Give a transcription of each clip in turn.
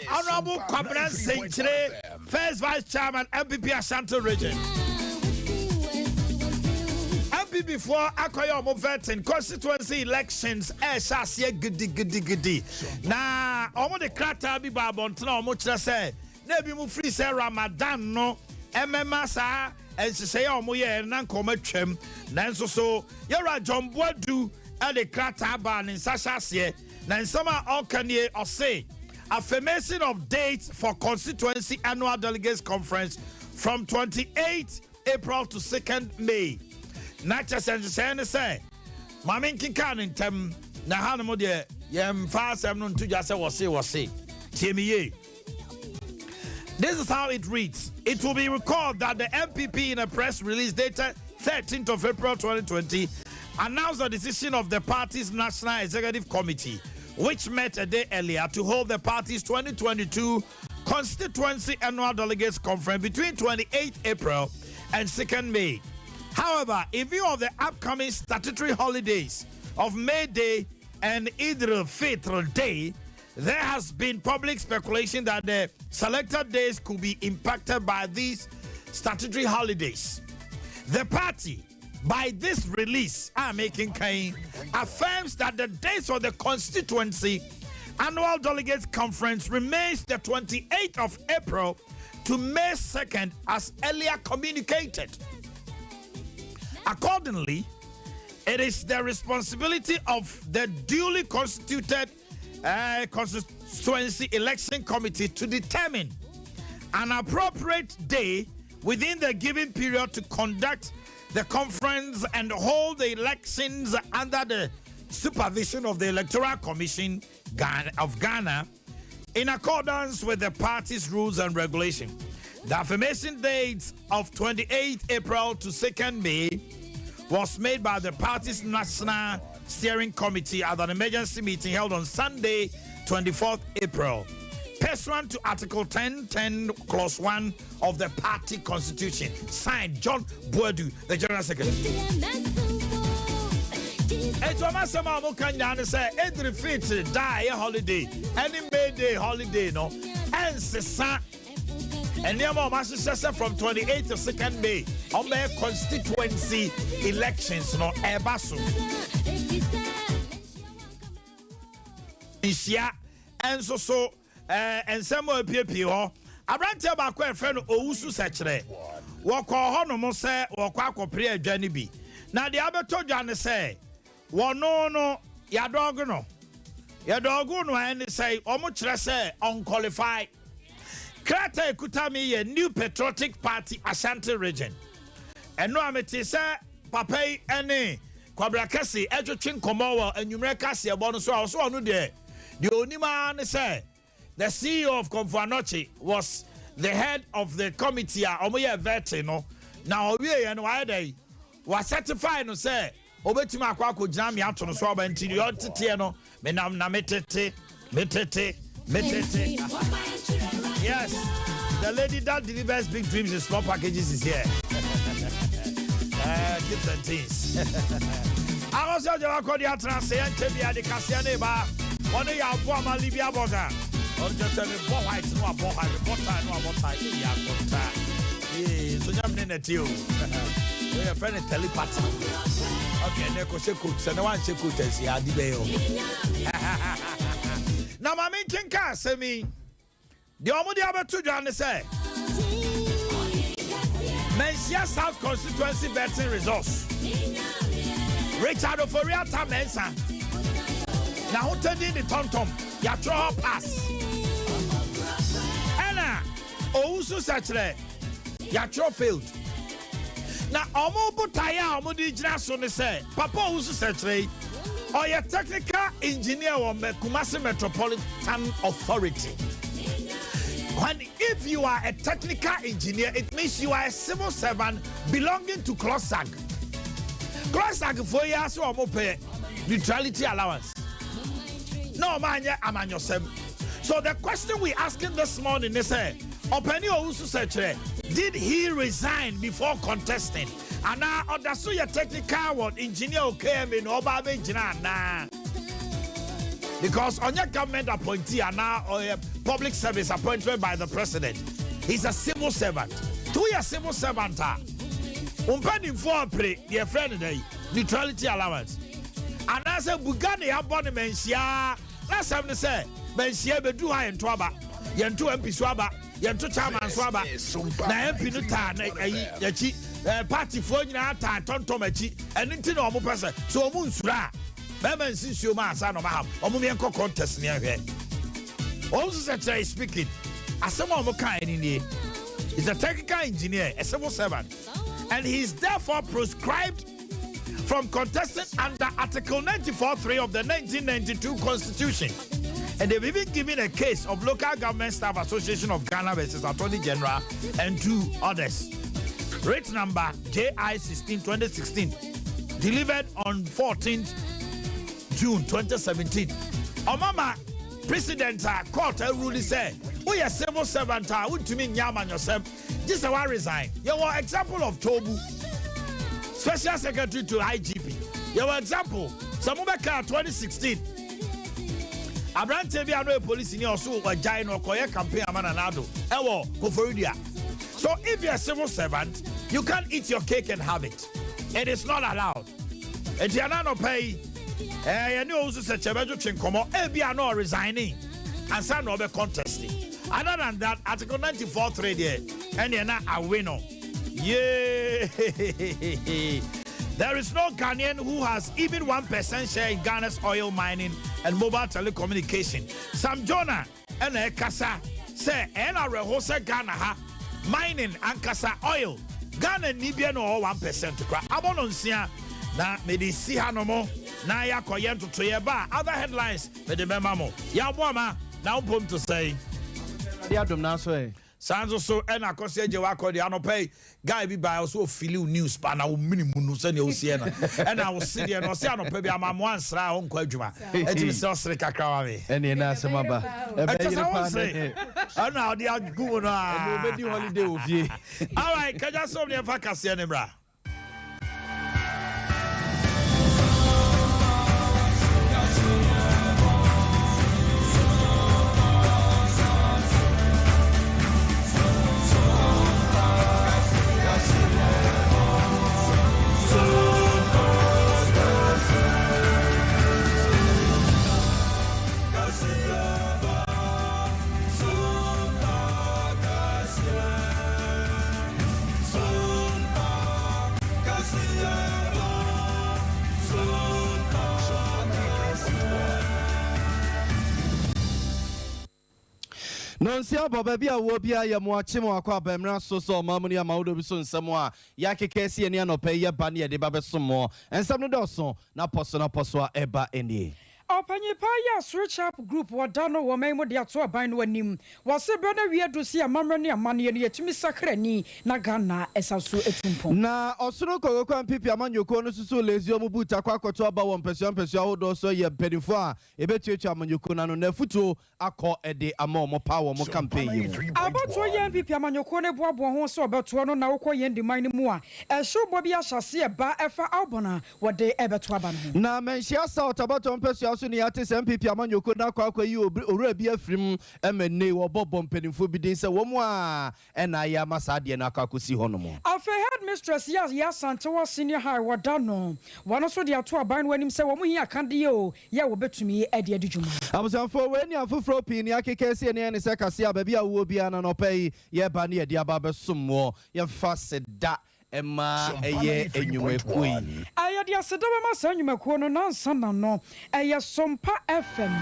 Honourable Kwabena Nsenkyire, First Vice Chairman, NPP Ashanti Region. NPP foɔ akɔyɛ ɔmo vetting, constituency elections ɛhyɛ aseɛ gidigidigidi, na ɔmo de krataa bi ba abɔntene a ɔmo kyerɛ sɛ na ebi mu firi sɛ Ramadan no ɛmɛma saa nhyehyɛeɛ a ɔmo yɛ na nka ɔmo atwam. Nanso so yɛwura John Boadu ɛde krataa baa ne nsa hyɛ aseɛ, na nsɛm a ɔka nie. Ɔse, "Affirmation of dates for constituency annual delegates conference from 28 April to 2nd May." Na kyɛ sɛ nhyehyɛeɛ ne sɛ maame nkenka ne ntɛm na hanom deɛ, yɛmfa asɛm no nto dwa sɛ wɔse wɔse. Tie me yie. This is how it reads. "It will be recalled that the NPP, in a press release dated 13th of April 2020, announced the decision of the party's National Executive Committee, which met a day earlier, to hold the party's 2022 Constituency Annual Delegates Conference between 28th April and 2nd May. However, in view of the upcoming statutory holidays of May Day and Eid al-Fitr Day, there has been public speculation that the selected days could be impacted by these statutory holidays. The party, by this release, I'm making kind, affirms that the dates for the constituency annual delegates conference remains the 28th of April to May 2nd as earlier communicated. Accordingly, it is the responsibility of the duly constituted constituency election committee to determine an appropriate day within the given period to conduct the conference and hold the elections under the supervision of the Electoral Commission of Ghana in accordance with the party's rules and regulation. The affirmation dates of 28 April to 2nd May was made by the party's National Steering Committee at an emergency meeting held on Sunday, 24th April, pursuant to Article 10, 10, Clause 1 of the party constitution." Signed, John Boadu, the General Secretary. Etu ɔma asɛm a ɔmo ka nyinaa ne sɛ Eid al-Fitr da a ɛyɛ holiday ɛne May Day holiday no ɛnsesa nneɛma a ɔmo ahyehyɛ sɛ from 28 to 2nd May ɔmo bɛyɛ constituency elections no ɛɛba so. Nhyia ɛnso so nsɛm a epiepie hɔ, aberanteɛ baako a yɛfrɛ no Owusu Sɛkyerɛ, wɔkɔɔ hɔnom sɛ wɔkɔ akɔpere adwa no bi, na deɛ abɛtɔ dwa ne sɛ wɔno no yɛadɔɔgo no, yɛdɔɔgo no. Ɛne sɛ ɔmo kyerɛ sɛ ɔnqualify. Krataa ekuta mi yɛ New Patriotic Party, Ashanti Region. Ɛno a mete sɛ papa yi ɛne Kwabra Kɛse ɛtwetwe nkɔmɔ wɔ anwummerɛ kaseɛbɔ no so a, ɔso ɔno deɛ onim ara ne sɛ the CEO of Komfo Anokye was the head of the committee a ɔmo yɛ vetting no, na ɔwie yɛ no wayɛ dɛ wa certify no sɛ obetumi akɔ akɔgyina mi ato no so ɔba. Nti deɛ ɔteteɛ no, menam na metete metete metete. Yes, the lady that delivers big dreams in small packages is here. Gifts and things. Akɔsɛ ɔgya wakɔ de atena ase, yɛnkyɛ bi ade kaseɛ ne ba ɔne yɛ aboa ma Libya bɔga. Ɔno kyerɛ sɛ mebɔ white no, abɔ white, mebɔ tie no, abɔ tie ne yɛ akɔnta yee so nyam ne nɛte o. Wɔyɛ fɛ ne telepathy. Okay, ɛnɛ kɔhyɛ coat sɛ ne wanhyɛ coat asi ade bɛyɛ o. Na maame nkenka asɛm yi deɛ, ɔmo de abɛto dwa ne sɛ Manhyia South constituency vetting results, Richard Oforiata Mensa na ahotadi ne tɔntɔm yɛatwerɛ hɔ pass, ɛna Owusu Sɛkyerɛ yɛatwerɛ failed. Na ɔmo botaeɛ a ɔmo de gyina so ne sɛ papa Owusu Sɛkyerɛ yi ɔyɛ technical engineer wɔ Kumasi Metropolitan Authority. When if you are a technical engineer, it means you are a civil servant belonging to CLOSSAG. CLOSSAG foɔ yi ase ɔmo pɛ neutrality allowance na ɔmo anyɛ amanyɔsɛm. So the question we asking this morning is sɛ ɔpɛni Owusu Sɛkyerɛ, did he resign before contesting anaa ɔda so yɛ technical wɔ engineer KMA na ɔba abɛgyina anaa? Because ɔnyɛ government appointee anaa ɔyɛ public service appointment by the president. He's a civil servant. Nti woyɛ civil servant a, wo mpanimfoɔ ɔpere deɛ yɛfrɛ no dɛn? Neutrality allowance. Anaasɛ buga ne yɛabɔ no manhyia. N'asɛm ne sɛ, Manhyia bɛduru hɔ a yɛnto aba, yɛnto MP so aba, yɛnto chairman so aba. Na MP no taa na ayi n'akyi, ɛɛ partyfoɔ nyinaa taa tɔntɔm akyi. Ɛno nti na wɔn pɛ sɛ sɛ wɔn nsuro a, bɛrima nsi nsuo mu ansa na wɔn aham. Wɔn yɛnkɔ contest ne yɛnhwɛ. Wɔn nso sɛ kyerɛ speaking. Asɛm a wɔn kaa ɛne nie. He's a technical engineer, a civil servant, and he is therefore proscribed from contesting under Article 94.3 of the 1992 Constitution. And they've even given a case of Local Government Staff Association of Ghana versus Attorney General and two others. Rate number JI 16 2016, delivered on 14th June 2017. Omama president a court rule sɛ woyɛ civil servant a wontumi nyɛ amanyɔsɛm gye sɛ woaresign. Yɛwɔ example of Tobu, special secretary to IGP. Yɛwɔ example sɛ mobɛka 2016 aberanteɛ bi a no yɛ polisi ni ɔso wagyae no ɔkɔyɛ campaign ama Nana Addo ɛwɔ Koforidua. So if you're a civil servant, you can't eat your cake and have it. It is not allowed. Enti ɛna anɔpa yi, yɛne Owusu Sɛkyɛ bɛtwetwe nkɔmmɔ. Ebi a na ɔresigning ansa na ɔbɛ contest. Other than that, Article 94.3 deɛ, ɛneɛ na awe no. Yay! There is no Ghanaian who has even 1% share in Ghana's oil mining and mobile telecommunication. Sam Jonah ɛna ɛkasa sɛ ɛna awerɛho sɛ Ghana ha mining ankasa oil Ghana ni bia na ɔwɔ 1% kora abɔ no nsia na mede si ha no mo na yɛakɔyɛ ntotoyɛ ba a other headlines mede bɛma mo. Yɛaboa ma na wompom to sɛe. Awurade adom na so ɛ. Saa nso so ɛna akɔsi agye wakɔ deɛ anɔpa yi guy bi baa ɔsɛ ɔfili wo news pa na wo mene mu no sɛdeɛ wosie no ɛna wo se deɛ no ɔse anɔpa bi ama mo ansra a ɔnkɔ adwuma ɛtumi sɛ ɔsere kakra wa me ɛne ɛna asɛm aba ɛkyɛ ɛbɛyere sɛ paa wonsere ne ɛna ɔde agu mu no ɛne ɔbɛdi a holiday wɔ fie. Alright, kagya som ne ɛmfa kaseɛ ne mmra. Nonsia abɔ baabi a wowɔ biara yɛ mo akye mo akɔ aba mmra so sɛ ɔman mu ne aman ahodoɔ bi so nsɛm a yɛakeka asi ani anɔpa yi yɛba ne yɛde ba bɛsom mo. Nsɛm no dɔɔso na pɔ so na pɔ so a ɛba nie. Ɔpanyin paa yi a Srechap Group wɔ da no wɔ ɔman yi mu de ato aban no anim. Wɔse berɛ no awie adu se amammerɛ ne amanneɛ no yɛtumi sakra ani na Ghana san so tu mpɔn. Na Ɔsono Kokokoa Mpipi amanyɔkuo no susuw Lazy ɔmo boot akɔ akɔto aba wɔ mpɛsua mpɛsua ahodoɔ so yɛ mpaninfoɔ a ɛbɛtuatua amanyɔkuo no ano na afutuo akɔ de ama wɔn paa wɔ wɔn campaign yi mu. Abatoɔ yi a NPP amanyɔkuo no boaboa ho sɛ wɔbɛtoɔ no na wokɔ yɛn diman no mu a, ɛhyewbɔ bi ahyɛ aseɛ ba ɛfa album a wɔde rebɛto aba no ho. Na Manhyia South abatoɔ mpɛsoa so ne yɛate sɛ NPP amanyɔkuo no akɔ akɔyi owura bi afiri mu ma nnei wɔbɔ bɔ mpanimfoɔ bi din sɛ wɔn a ɛna ayɛ ama saa adeɛ no akɔ akɔsi hɔ nom. Afei Headmistress yi a yɛ Asantewa Senior High wɔ da no, wɔn nso de ato aban no anim sɛ wɔn hia akadeɛ o yɛ a wɔbɛtumi de adi dwuma. Abusuafoɔ, wei ne afoforɔ pii nea akeka asi ani ɛne sɛ kaseɛ a baabi a wowɔ biara no anɔpa yi yɛreba ne yɛde aba abɛsom woɔ. Yɛmfa aseda mma ɛyɛ nnwumakuo yi. A Yɛde aseda bɛma saa nnwumakuo no nansa na no ɛyɛ Sompa FM,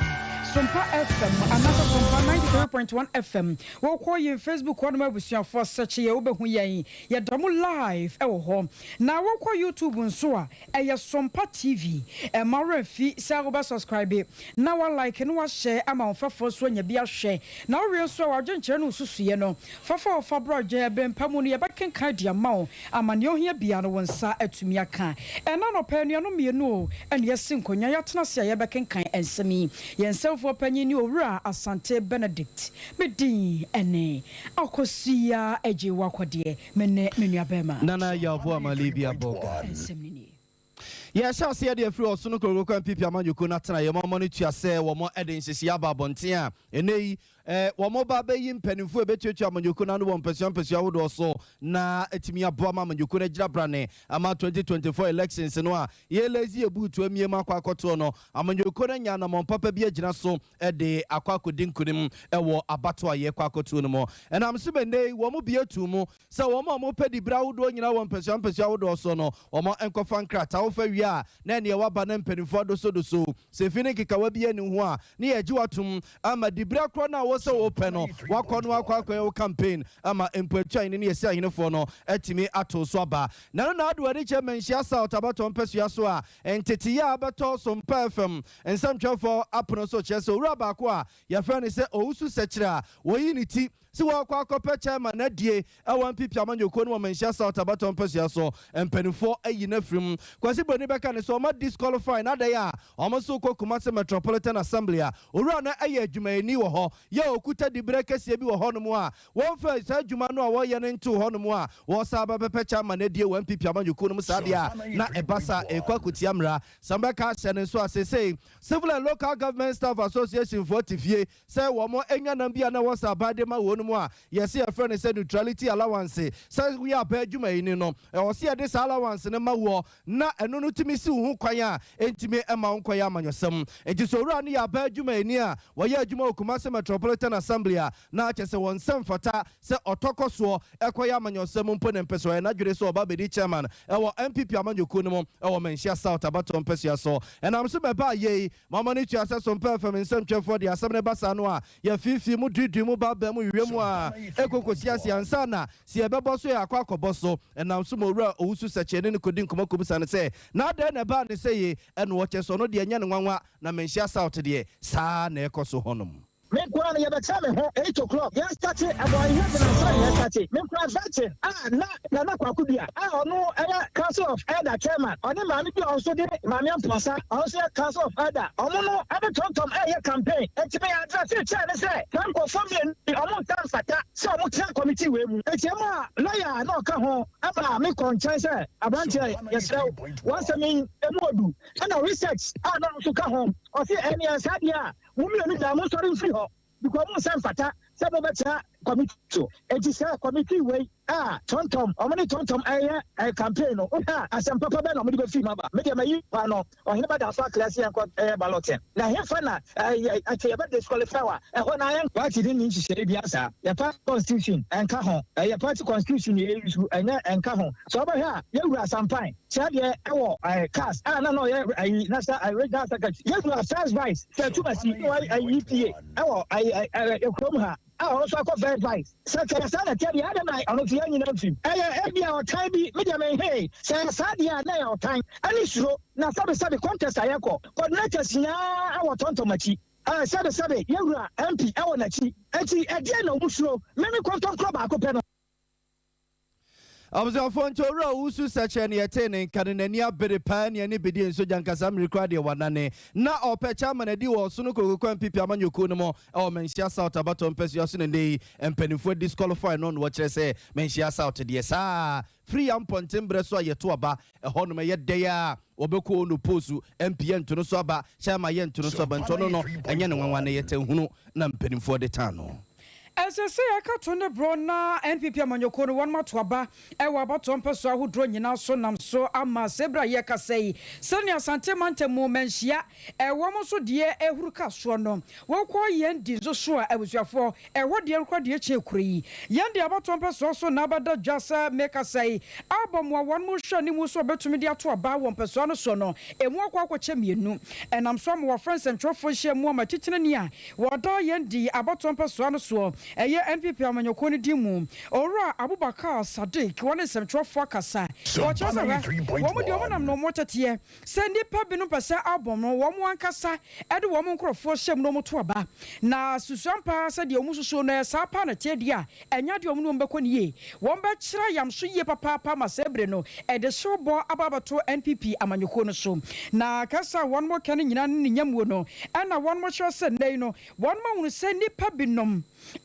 Sompa FM anaasɛ Sompa 93.1 FM. Wokɔ yɛn Facebook hɔnom abusuafoɔ search yɛn wobɛhu yɛn. Yɛda mu live wɔ hɔ. Na wokɔ YouTube nso a ɛyɛ Sompa TV. Mma wo werɛ mfi sɛ wobɛ subscribe na wa like na wa share ama wo mfɛfoɔ nso anya bi ahwɛ. Na wo wie nso a w'adwenkyerɛ ne wo susuiɛ no fa fa hɔ fa bra dwen ɛbɛn pa mu no yɛbɛkenkan de ama wo ama nea ohia biara no wo nsa atumi aka. Ɛnnɛ anɔpa yi anuanom mmienu o ɛna yɛasi nkonnwa yɛatena ase a yɛbɛkenkan nsɛm yi. Yɛn nsɛmfoɔ panyin ne Owura Asante Benedict. Me din ne Akosua Adjei Wakɔdeɛ. Me ne me nuabarima. Nana Yaw Boamah Libya Boga. Nsɛm no nie. Yɛhyɛ aseɛ de afiri Ɔsono Kokroko NPP amanyɔkuo no atenaeɛ mu ama no tua sɛ wɔn de nhyehyeɛ aba abɔnten a ɛnnɛ yi wɔn ba bɛyi mpanimfoɔ a ɛbɛtuatua amanyɔkuo no ano wɔ mpasua mpasua ahodoɔ so na atumi aboa ma amanyɔkuo no agyina brane ama 2024 elections no a yɛrelazi yɛ buutu amie mu akɔ akɔtoɔ no. Amanyɔkuo no anya anammɔn papa bi agyina so de akɔ akɔdi nkunim wɔ abatoɔ a yɛrekɔ akɔtoɔ no mu. Ɛnam so ma nnɛ yi wɔn bue too mu sɛ wɔn a wɔpɛ diberɛ ahodoɔ nyinaa wɔ mpasua mpasua ahodoɔ so no, wɔn nkɔfa nkrataa. Wofa wie a, na ɛneɛ woaba na mpanimfoɔ adosodoso wo. Sɛ fi ne nkekawa biara nni ho a, ne yɛagye wo atom ama diberɛ korɔ no a wo sɛ wopɛ no, woakɔ no akɔ akɔyɛ wo campaign ama mpo atuahene ne asiahenefoɔ no atumi ato wo so aba. Na ɛno na ade w'ani kyerɛ Manhyia South abatoɔ mpasua so a nteteyɛ a abɛtɔ Sompa FM nsɛmtwerɛfoɔ apono so kyerɛ sɛ owura baako a yɛfrɛ no sɛ Owusu Sɛkyerɛ a wɔyi ne ti sɛ wɔrekɔ akɔpɛ chairman adie wɔ NPP amanyɔkuo no wɔ Manhyia South abatoɔ mpasua so mpaninfoɔ ayi no afiri mu. Kwasi Broni bɛka ne sɛ wɔn adisqualify no adɛn a wɔn nso rekɔ Kumasi Metropolitan Assembly a owura no yɛ adwumayɛni wɔ hɔ yɛ a ɔkuta diberɛ kɛseɛ bi wɔ hɔnom a wɔmfa saa adwuma no a wɔreyɛ no ntoo hɔnom a wɔresan aba bɛpɛ chairman adie wɔ NPP amanyɔkuo no mu saa deɛ a na ɛba saa ɛrekɔ akɔtia mmara. Sɛ mobɛka ahyɛ no nso a seesei Civil and Local Government Staff Association foɔ te fie sɛ wɔn anya nam bi a na ɛwɔ sɛ aban de ma wɔn mu a yɛse yɛfrɛ no sɛ neutrality allowance sɛ woyɛ aban adwumayɛni no ɛwɔ sɛ yɛde saa allowance no ma woɔ na ɛno no tumi si wo ho kwan a ɛntumi mma wo nkɔyɛ amanyɔsɛm. Nti sɛ owura no yɛ aban adwumayɛni a wɔyɛ adwuma wɔ Kumasi Metropolitan Assembly a na kyerɛ sɛ wɔn nsa mfata sɛ ɔtɔ kɔ soɔ kɔyɛ amanyɔsɛm mpo ne mpɛ sɛ ɔyɛ n'adwene sɛ ɔba abɛdi chairman wɔ NPP amanyɔkuo no mu wɔ Manhyia South abatoɔ mpasua so. Ɛnam so bɛbaa yei ma ɔma no tua sɛ Sompa FM nsɛmtwerɛfoɔ de asɛm no ba saa no a yɛfiifii mu duidui mu baabaa mu wiwia mu a ɛkɔ kɔsi ase ansa na sɛ yɛbɛbɔ so yɛakɔ akɔbɔ so. Ɛnam so ma Owura Owusu Sɛkyɛ ne no kɔdi nkɔmmɔ kɔbisa no sɛ na adɛn na ɛbaa no sɛ yei ɛna ɔkyɛ sɛ ɔno deɛ ɛnyɛ no nwanwa na Manhyia South deɛ saa na ɛkɔ so hɔnom. Me nkoaa no yɛbɛkyɛ me ho 8 o'clock yɛn starte about 11 ansa na yɛn starte. Me nkoaa vetting a na Nana Kwaku Dua a ɔno ɛyɛ Council of Elder chairman, ɔne maame bi a ɔno nso de Maame Amponsah, ɔno nso yɛ Council of Elder, ɔmo no ɛde tɔntɔm ɛyɛ campaign. Enti me address chair ne sɛ saa nkorɔfoɔ mmienu yi ɔmo nsa mfata sɛ ɔmo tena committee wei mu. Enti ɛmaa lawyer a na ɔka ho ɛbaa me kɔ nkyɛn sɛ abranteɛ, yɛsrɛ wo, w'asɛm yi ɛmu ɔdu, ɛna research a na ɔno nso ka ho, ɔse ɛneɛ saa deɛ a mo mmienu nyinaa monsɔre mfiri hɔ because mo nsa mfata sɛ mobɛtena committee so. Enti sɛ committee wei a tɔntɔm ɔmo ne tɔntɔm ɛyɛ ɛ campaign no, wohwɛ a asɛm papa bɛn na ɔmo de bɛfiri mu aba? Me deɛ mayi kwa no ɔhene bɛda so akra sɛ yɛnkɔ ɛyɛ balloting na hefa na ɛyɛ ɛkyɛ yɛbɛ disqualify wa ɛhɔ na yɛn party ne ne nhyehyɛe biara saa. Yɛ party constitution ɛnka ho, ɛyɛ party constitution yɛ use, ɛnyɛ ɛnka ho. Sɛ ɔbɛhwɛ a yɛwura Sampan saa deɛ ɛwɔ ɛɛ CAS a na ɔyɛ ɛyi national ɛɛ regional secretary, yɛwura first vice sɛ tumasi na ɔyɛ ɛyi EPA ɛwɔ ɛyi ɛɛ ekurom ha a ɔno nso akɔ first vice sɛ kɛyɛ saa na ɛteɛ deɛ, adɛ na ɔno nso yɛn nyinaa mfim ɛyɛ ebi a ɔtan bi. Me deɛ menhee sɛ saa deɛ a na ɛyɛ ɔtan ɛne suro na sɛbesɛbe contest a yɛkɔ, coordinators nyinaa ɛwɔ tɔntɔm akyi, ɛɛ sɛbesɛbe yɛwura MP ɛwɔ n'akyi, eti ɛdeɛ na ɔmo suro mɛmi kɔntɔnkorɔ baako pɛ no. Abusuafoɔ, nti Owura Owusu Sɛkyɛ ne yɛtee ne nka no, n'ani abere paa ne ani bɛdi nso gya nkasa mmiri koraa deɛ wanane na ɔpɛ chairman adi wɔ Ɔsono Kokokoa NPP amanyɔkuo no mu ɛwɔ Manhyia South abatoɔ mpasua so. Ne nnɛ yi mpanimfoɔ disqualify no na wɔkyerɛ sɛ Manhyia South deɛ saa firi ya mpɔnten berɛ so a yɛto aba ɛhɔnom ɛyɛ dɛn a wɔbɛkɔ no post MP yɛ nto no so aba, chairman yɛ nto no so aba. Nti ɔno no ɛnyɛ ne nwanwa ne yɛtɛ hunu na mpanimfoɔ de tan no. Ɛsɛ sɛ yɛka to ne borɔ na NPP amanyɔkuo no wɔn ato aba ɛwɔ abatoɔ mpɛsoɔ ahodoɔ nyinaa so nam so ama sɛ berɛ a yɛkasa yi, sɛnea Asante mantam mu Manhyia ɛwɔ mo nso deɛ ɛhuru ka soɔ no, wɔkɔ yɛn di nso so a abusuafoɔ ɛhɔ deɛ nkora deɛ kyɛn kuro yi yɛn de abatoɔ mpɛsoɔ so na abɛda dwa sɛ mekasa yi abɔ mo a wɔn mo hwɛ ne mu so ɔbɛtumi de ato aba wɔ mpɛsoɔ no so no emu akɔ akɔkyɛ mmienu. Ɛnam so ama wɔfrɛ nsɛntwerɛfoɔ hyia mu ama titenani a wɔda yɛn di abatoɔ mpɛsoɔ no soɔ, ɛyɛ NPP amanyɔkuo no din mu, Owura Abubakar Sadiq, wɔne nsɛmtwerɛfoɔ akasa. Wɔkyerɛ sɛ hwɛ, wɔn deɛ wɔn nam no wɔn teteɛ sɛ nnipa binom pɛ sɛ abɔ no wɔn ankasa ɛde wɔn nkurɔfoɔ hyɛ mu na wɔn to aba na susua paa sɛ deɛ wɔn susuo no ɛyɛ saa paa na teɛ deɛ a ɛnya deɛ wɔn ne wɔn bɛkɔ ne yie, wɔn bɛkyerɛ yam so yie papaapa ma sɛ ebere no ɛde hyew bɔ aba abɛto NPP amanyɔkuo no so. Na kasa a wɔn mo ka no nyinaa ne ne nyamuo no ɛna wɔn mo kyerɛ sɛ nnɛ yi no wɔn mo ahunu sɛ nnipa binom.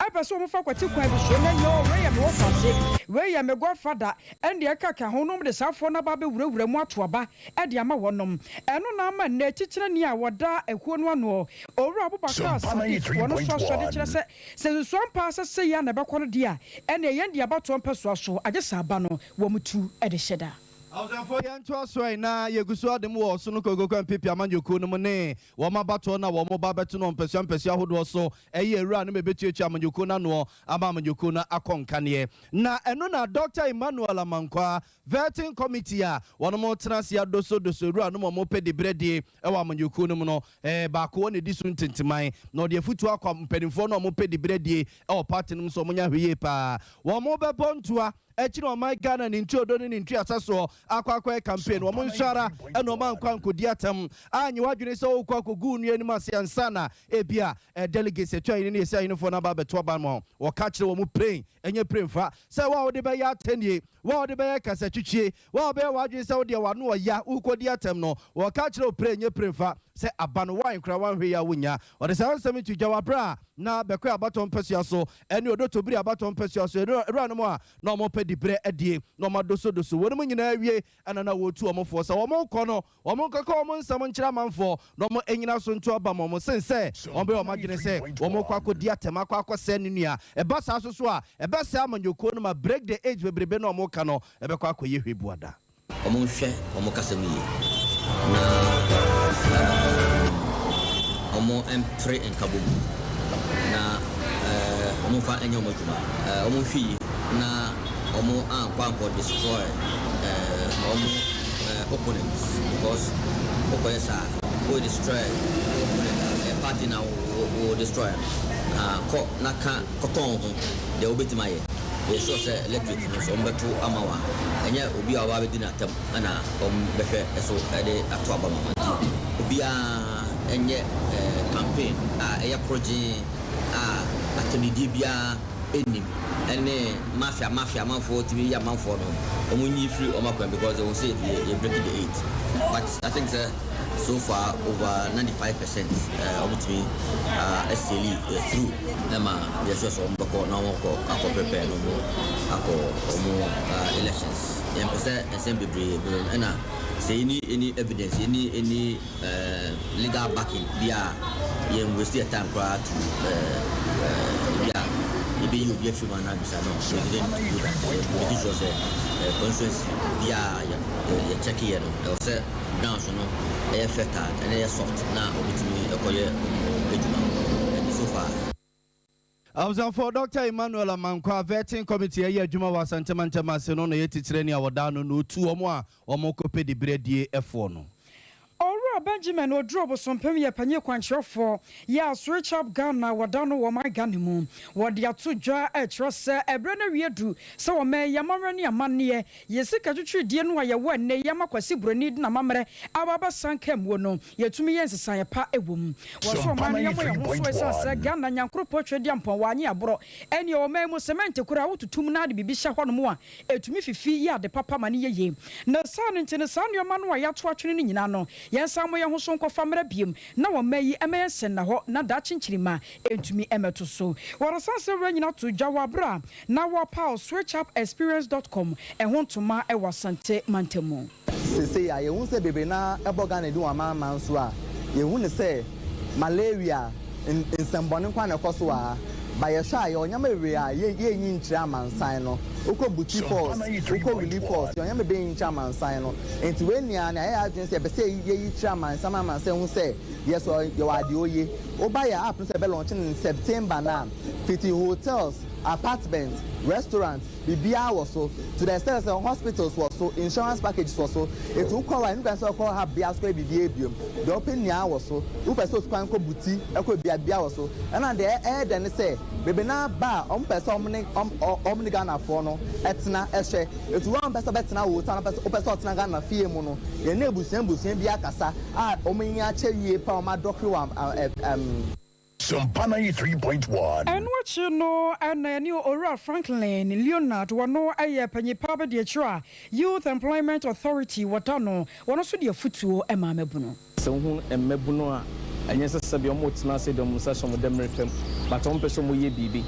Ɛpɛ sɛ wɔfa kwati kwan bi so na nyɛ o, wei yɛ me wɔfase, wei yɛ me godfather, ɛnde ɛkeka ho na wɔde saa afoɔ no aba abɛwurawura mu ato aba de ama wɔnom. Ɛno na ama nnɛ titenani a wɔda akuo no anoɔ, Owura Abubakar Sadiq, wɔno nso asɔ de kyerɛ sɛ, sɛ nsusuan paa sɛ sei ara na ɛbɛkɔ no deɛ a, ɛnneɛ yɛn deɛ abatoɔ mpɛsoa so, agye sɛ aba no wɔtu de hyɛ da. Abusuafoɔ yɛntoa so ɛ na yɛgu so adem wɔ Ɔsono Kokoku NPP amanyɔkuo no mu ne wɔn abatoɔ no a wɔn ba abɛto no wɔ mpɛsua mpɛsua ahodoɔ so ɛyɛ awura no ma ɛbɛtuatua amanyɔkuo no anoɔ ama amanyɔkuo no akɔ nkaneɛ na ɛno na Dɔkta Emmanuel Amankwah Vetting Committee a wɔn tena ase adosodoso awura no ma wɔn pɛ diberɛ die wɔ amanyɔkuo no mu no baako wɔ na ɛdi so ntintiman na ɔde afutuo akɔ mpanimfoɔ no a wɔn pɛ diberɛ die wɔ party no mu sɛ wɔn nyɛ ahwɛyie paa wɔn bɛbɔ ntoa Akyi no ɔman Ghana ne ntuodo ne ne ntuasa soɔ akɔ akɔyɛ campaign. Wɔn nso ara na wɔn ankɔ ankɔdi atɛm. Anyɛ w'adwene sɛ worekɔ akɔgu wo nua anim ase ansa na ebia delegates, atuahene ne asiahenefoɔ no aba abɛto aba ama wo. Wɔka kyerɛ wɔn pren, ɛnyɛ prenfa, sɛ wo a wode bɛyɛ atɛnnie, wo a wode bɛyɛ kasatwitwie, wo a wobɛyɛ w'adwene sɛ wo deɛ w'ano ɔya, worekɔdi atɛm no, wɔka kyerɛ wo pren, ɛnyɛ prenfa, sɛ aba no woan koraa woanhwɛ yie a wonnya. Wɔde saa nsɛm yi to dwa wɔ aberɛ a na Bɛkɔɛ abatoɔ mpasua so ne Odotobiri abatoɔ mpasua so awuranom a na wɔrepɛ diberɛ adie na wɔadosodoso wɔn mu nyinaa awie na na wɔretu wɔn foɔ sɛ wɔrekɔ no wɔnkɔka wɔn nsɛm nkyerɛ amanfoɔ na wɔnnyina so nto aba ma wɔn sen sɛ wɔbɛyɛ wɔn adwene sɛ wɔrekɔ akɔdi atɛm akɔ akɔsɛe ne nua. Ɛba saa nso so a ɛbɛsɛe amanyɔkuo no ma break the age bebrebe no a wɔreka no ɛbɛkɔ akɔyɛ hwebuada. Wɔnhwɛ wɔn kasa mu yie, na wɔmpere nkabom, na wɔmfa nyɛ wɔn adwuma. Wɔnhwɛ yie na wɔankɔ ankɔ destroy wɔn opponents because wokɔyɛ saa a, wo destroy wo opponent a, ɛyɛ party na wo destroy no. Kɔ na ka kɔtɔn wo ho deɛ wobɛtumi ayɛ. Yɛ sure sɛ electorate no sɛ wɔbɛto ama wo a, ɛnyɛ obi a ɔba abɛdi no atɛm na wɔbɛhwɛ so de ato aba ma wo. Nti obiara nyɛ campaign a ɛyɛ korɔgyee a atɛmdidie biara nnim ɛne mafia mafia amanfoɔ tumi yɛ amanfoɔ no wɔn nyi firi wɔn akwan because they will say yɛ yɛ breaking the eight but I think sɛ so far over 95% wɔtumi asieli through. Ɛma yɛ sure sɛ wɔn bɛkɔ na wɔn akɔ akɔ prepare na wɔn akɔ wɔn elections. Yɛn pɛ sɛ nsɛm bebree bɛba mu ɛna sɛ yɛni any evidence yɛni any legal backing bi a yɛn waste yɛ time koraa to ebi a yɛbɛyi obi afiri mu anaa bisa no we didn't do that. Yɛ making sure sɛ constituency bi a yɛ yɛ check yɛ no ɛwɔ sɛ Grounds no yɛ fertile ɛna ɛyɛ soft na wɔtumi kɔyɛ wɔn adwuma ɛnti so far. Abusuafoɔ, Dɔkta Emmanuel Amankwah, Vetting Committee a ɛyɛ adwuma wɔ Asante Mantam ase no na ɔyɛ titenani a wɔda ano na ɔtu wɔn a wɔrekɔpɛ diberɛ die foɔ no. Owura Benjamin Oduro Bosompem yɛ panyin kwankyerɛfoɔ yɛ a Switch-Up Ghana wɔda no wɔ ɔman Ghana mu. Wɔde ato dwa ɛkyerɛ sɛ ɛberɛ no awie du sɛ ɔman yi amammerɛ ne amanneɛ Yɛn sika twitwiridie no a yɛwɔ ɛnnɛ yi ama Kwasi Buroni de n'amammerɛ aba abɛsan Kammuo no, yɛtumi yɛ nsesaeɛ pa wɔ mu. Wɔ so ɔman no yɛmmɔ yɛn ho so ɛsiane sɛ Ghana nyankoropɔn Twedeampɔn wannye aborɔ. Ɛnneɛ ɔman yi mu cement koraa wotutu mu na de biribi hyɛ hɔnom a, ɛtumi fifi yɛ ade papa ma no yɛ yie. Ne saa no nti no saa nnoɔma no a yɛato atwene no nyinaa no, yɛnsan mmɔ yɛn ho so nkɔfa mmra biom na ɔman yi mmɛyɛ nsɛnnahɔ na daakye nkyirimma ntumi mmɛto so. Wɔresan sɛ wura nyina to dwa wɔ aberɛ a Na wɔpaw SwitchUpExperience dot com ɛho ntoma wɔ Asante mantam mu. Seesei a yɛhu sɛ bebree no ara bɔ Ghana din wɔ amanaman so a, yɛhu no sɛ malaria nsɛmbɔne nko ara na ɛkɔ so wɔ ha. But yɛhwɛ a, yɛwɔ nneɛma bebree a yɛnyi nkyerɛ amansan no. Wokɔ Buti Falls, wokɔ Wli Falls, yɛwɔ nneɛma bebree a yɛnyi nkyerɛ amansan no. Nti wei nyinaa no, yɛayɛ yɛn adwene sɛ yɛpɛ sɛ yɛyi kyerɛ amansan ma amansan hu sɛ yɛ so yɛwɔ adeɛ oye. Woba yɛn app no sɛ yɛbɛ launch no in September no a, fiti hotels, apartment, restaurant, biribiara wɔ so to the extent sɛ hospitals wɔ so, insurance packages wɔ so. Enti wokɔ hɔ a, ɛno kwan sɛ wokɔ hub biara so kɔyɛ biribiara biom. Deɛ wopɛ nyinaa wɔ so. Wopɛ sɛ otu kwan kɔ Buti, kɔ bia, biribiara wɔ so. Ɛna deɛ ɛyɛ dɛ ne sɛ, bebree no ara ba a, wɔpɛ sɛ wɔn ne wɔn ne Ghanafoɔ no tena hwɛ. Enti wo a wompɛ sɛ wobɛtena wo hotel na wopɛ sɛ ɔtena Ghana fie mu no, yɛne abusua abusua bi akasa a wɔn ani akyɛ yie paa, wɔn adɔkere wɔ ɛm. Sompa 93.1. Ɛno akyi no na yɛne Owura Franklin Leonard, wɔno yɛ panyin pa abadiakyiri a Youth Employment Authority wɔda no, wɔno nso de afutuo maa mmabunu. Sɛ wohu mmabunu a, ɛnyɛ sɛ sɛdeɛ wɔretena ase de wɔn nsa hyɛ wɔn dɛmire fam, but wɔpɛ sɛ wɔyɛ biribi.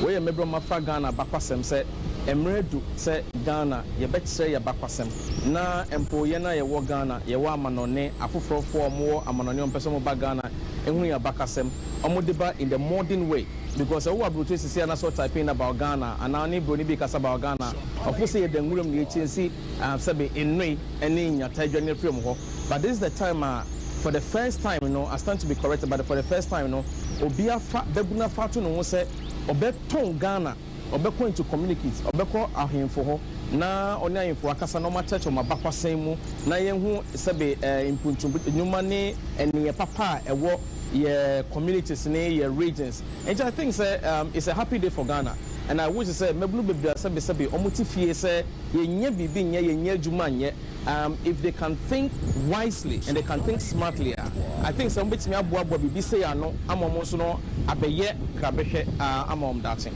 Wei yɛ mɛbrɛ mafa Ghana bakwasɛm sɛ mmerɛ du sɛ Ghana yɛbɛkyerɛ yɛ bakwasɛm na mpo yɛn a yɛwɔ Ghana, yɛwɔ amanɔne, afoforɔfoɔ a wɔwɔ amanɔne a wɔpɛ sɛ wɔba Ghana ehunu yɛ abakasɛm, wɔde ba in the modern way, because ɛwɔ aburokye sisi anaasɛ type in about Ghana anaa ne broni bi kasa about Ghana, ɔfo sɛ yɛda nwuram na yɛkyɛ nsi sɛbe nnoe ne nyata adwane afiri mu hɔ. But this is the time a for the first time no, I stand to be corrected, but for the first time no, obi afa bɛbuna afa ato ne ho sɛ ɔbɛtɔn Ghana, ɔbɛkɔ into communities, ɔbɛkɔ ahemfo hɔ na ɔne ahemfo akasa na ɔmo akyerɛkyerɛ ɔmo abakwasɛn mu na yɛnhu sɛbe mpuntum nnwuma ne ɛneyɛ papa a ɛwɔ yɛ communities ne yɛ regions. Nti I think sɛ it's a happy day for Ghana and I wish sɛ mmabunu bebree a sɛbe ɔmo te fie sɛ yɛnyɛ biribi nyɛ, yɛnyɛ adwuma nyɛ, if they can think wisely and they can think smartly a, I think sɛ wɔn bɛtumi aboaboa biribi sɛ ano ama wɔn nso no abɛyɛ krabɛhwɛ ama wɔn daakye.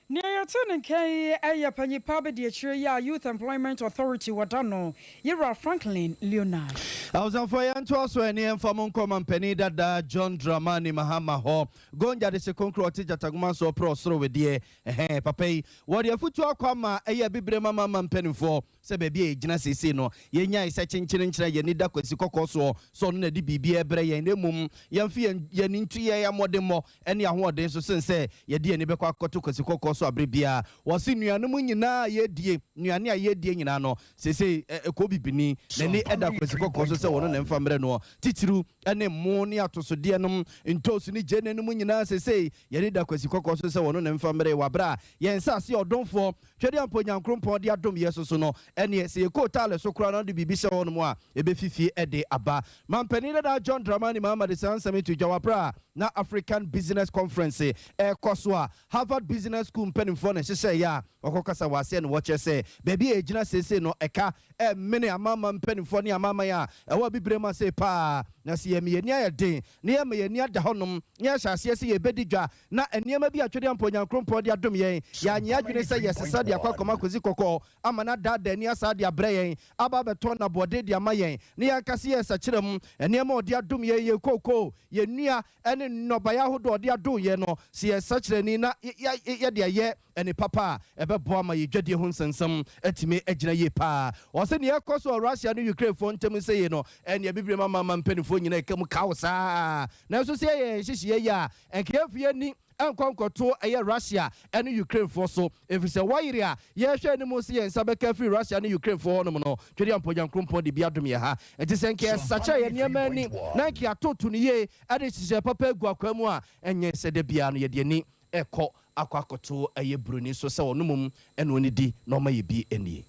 Nea yɛte ne nkan yi ɛyɛ panyipa bɛdi akyire yi a Youth Employment Authority wɔda no, Yɛwura Franklin Leonard. Abusuafoɔ, yɛntoa so ɛne yɛmfa mo nkɔma mpanin dada John Dramani Mahama hɔ gonja de hye konkro ɔte gyatagoma so ɔprɛ ɔsoro wedeɛ. Ɛhɛn papa yi wɔde afutuo akɔ ama ɛyɛ abibire mama ma mpanimfoɔ sɛ baabi a yɛgyina seesei no, yɛnyae sɛ kyenkyene nkyerɛ yɛni da Kwasi Kɔkɔɔ soɔ sɛ ɔno na de biribi ɛbrɛ yɛn, na mmom yɛmfe yɛni nto yɛ mmɔdemmɔ ne ahoɔden so sen sɛ yɛde yɛni bɛkɔ akɔto Kwasi Kɔkɔɔ so abere biara. Wɔse nnuane mu nyinaa yɛdie, nnuane a yɛdie nyinaa no, seesei ɛkɔ bibini n'ani ɛda Kwasi Kɔkɔɔ so sɛ wɔno na mfa mmerɛ noɔ, titiriw ne mmo ne atosodeɛ nom, ntoosu ne gyeene no mu nyinaa. Seesei yɛne da Kwasi Kɔkɔɔ so sɛ wɔno na mfa mmerɛ wɔ aberɛ a yɛn nsase ɔdomfoɔ Twɛdeɛ mpo Nyankrompɔn de adom yɛ so no, ɛneɛ sɛ yɛkɔɔ taale so koraa na wode biribi hyɛ hɔ nom a, ɛbɛfifie ɛde aba. Mampanin dada John Dramani Mahama de saa nsɛm to dwa wɔ aberɛ a na African Business Conference ɛrekɔ so a Harvard Business School mpanimfoɔ na ɛhyehyɛeɛ a wɔkɔkasa wɔ aseɛ no. Wɔkyerɛ sɛ baabi a ɛgyina seesei no, ɛka ɛmene amanaman mpanimfoɔ ne amanaman a ɛwɔ abibire mu ase paa, na sɛ yɛma yɛni ayɛ den na yɛma yɛni ada hɔnom na yɛhyɛ aseɛ sɛ yɛbɛdi dwa na nneɛma bi a Twɛdeɛ mpo Nyankrompɔn de adom yɛn, yɛanye adwene sɛ yɛsesa de akɔ akɔma Kwasi Kɔkɔɔ ama no adaadaa ani asa de abrɛ yɛn, aba abɛtɔn naboɔden de ama yɛn, na yɛankase yɛ nsakyerɛ mu nneɛma a ɔde adom yɛn, yɛ kookoo, yɛ nnua ne nnɔbaeɛ ahodoɔ a ɔde adom yɛn no, sɛ yɛnsakyerɛ ni na yɛde ayɛ ɛne papa a, ɛbɛboa ma yɛdwadie ho nsɛnsɛm atumi agyina yie paa. Ɔsɛ nea ɛkɔ so wɔ Russia ne Ukrainefoɔ ntam sɛ yie no, ɛne abibire ma mama mpanimfoɔ nyinaa ɛka mu kaw saa, nanso sɛ yɛyɛ nhyehyɛeɛ yi a, ɛnka yɛmfa yɛni ɛnkɔ nkɔto ɛyɛ Russia ɛne Ukrainefoɔ so, ɛfiri sɛ wɔyere a yɛhwɛ anim sɛ yɛn nsa bɛka firi Russia ne Ukrainefoɔ hɔnom no, Twɛdeɛ Mpɔgyankurompɔn de bi adom yɛ ha. Nti sɛ nka yɛsakyerɛ yɛ nneɛma ani na nka yɛatoto no yie ɛde hyehyɛ papa agu akwan mu a, ɛnyɛ sɛ da biara no yɛde ani ɛkɔ akɔ akɔto ɛyɛ buroni so sɛ ɔno mom ɛna ɔne di na ɔma yɛ bi nie.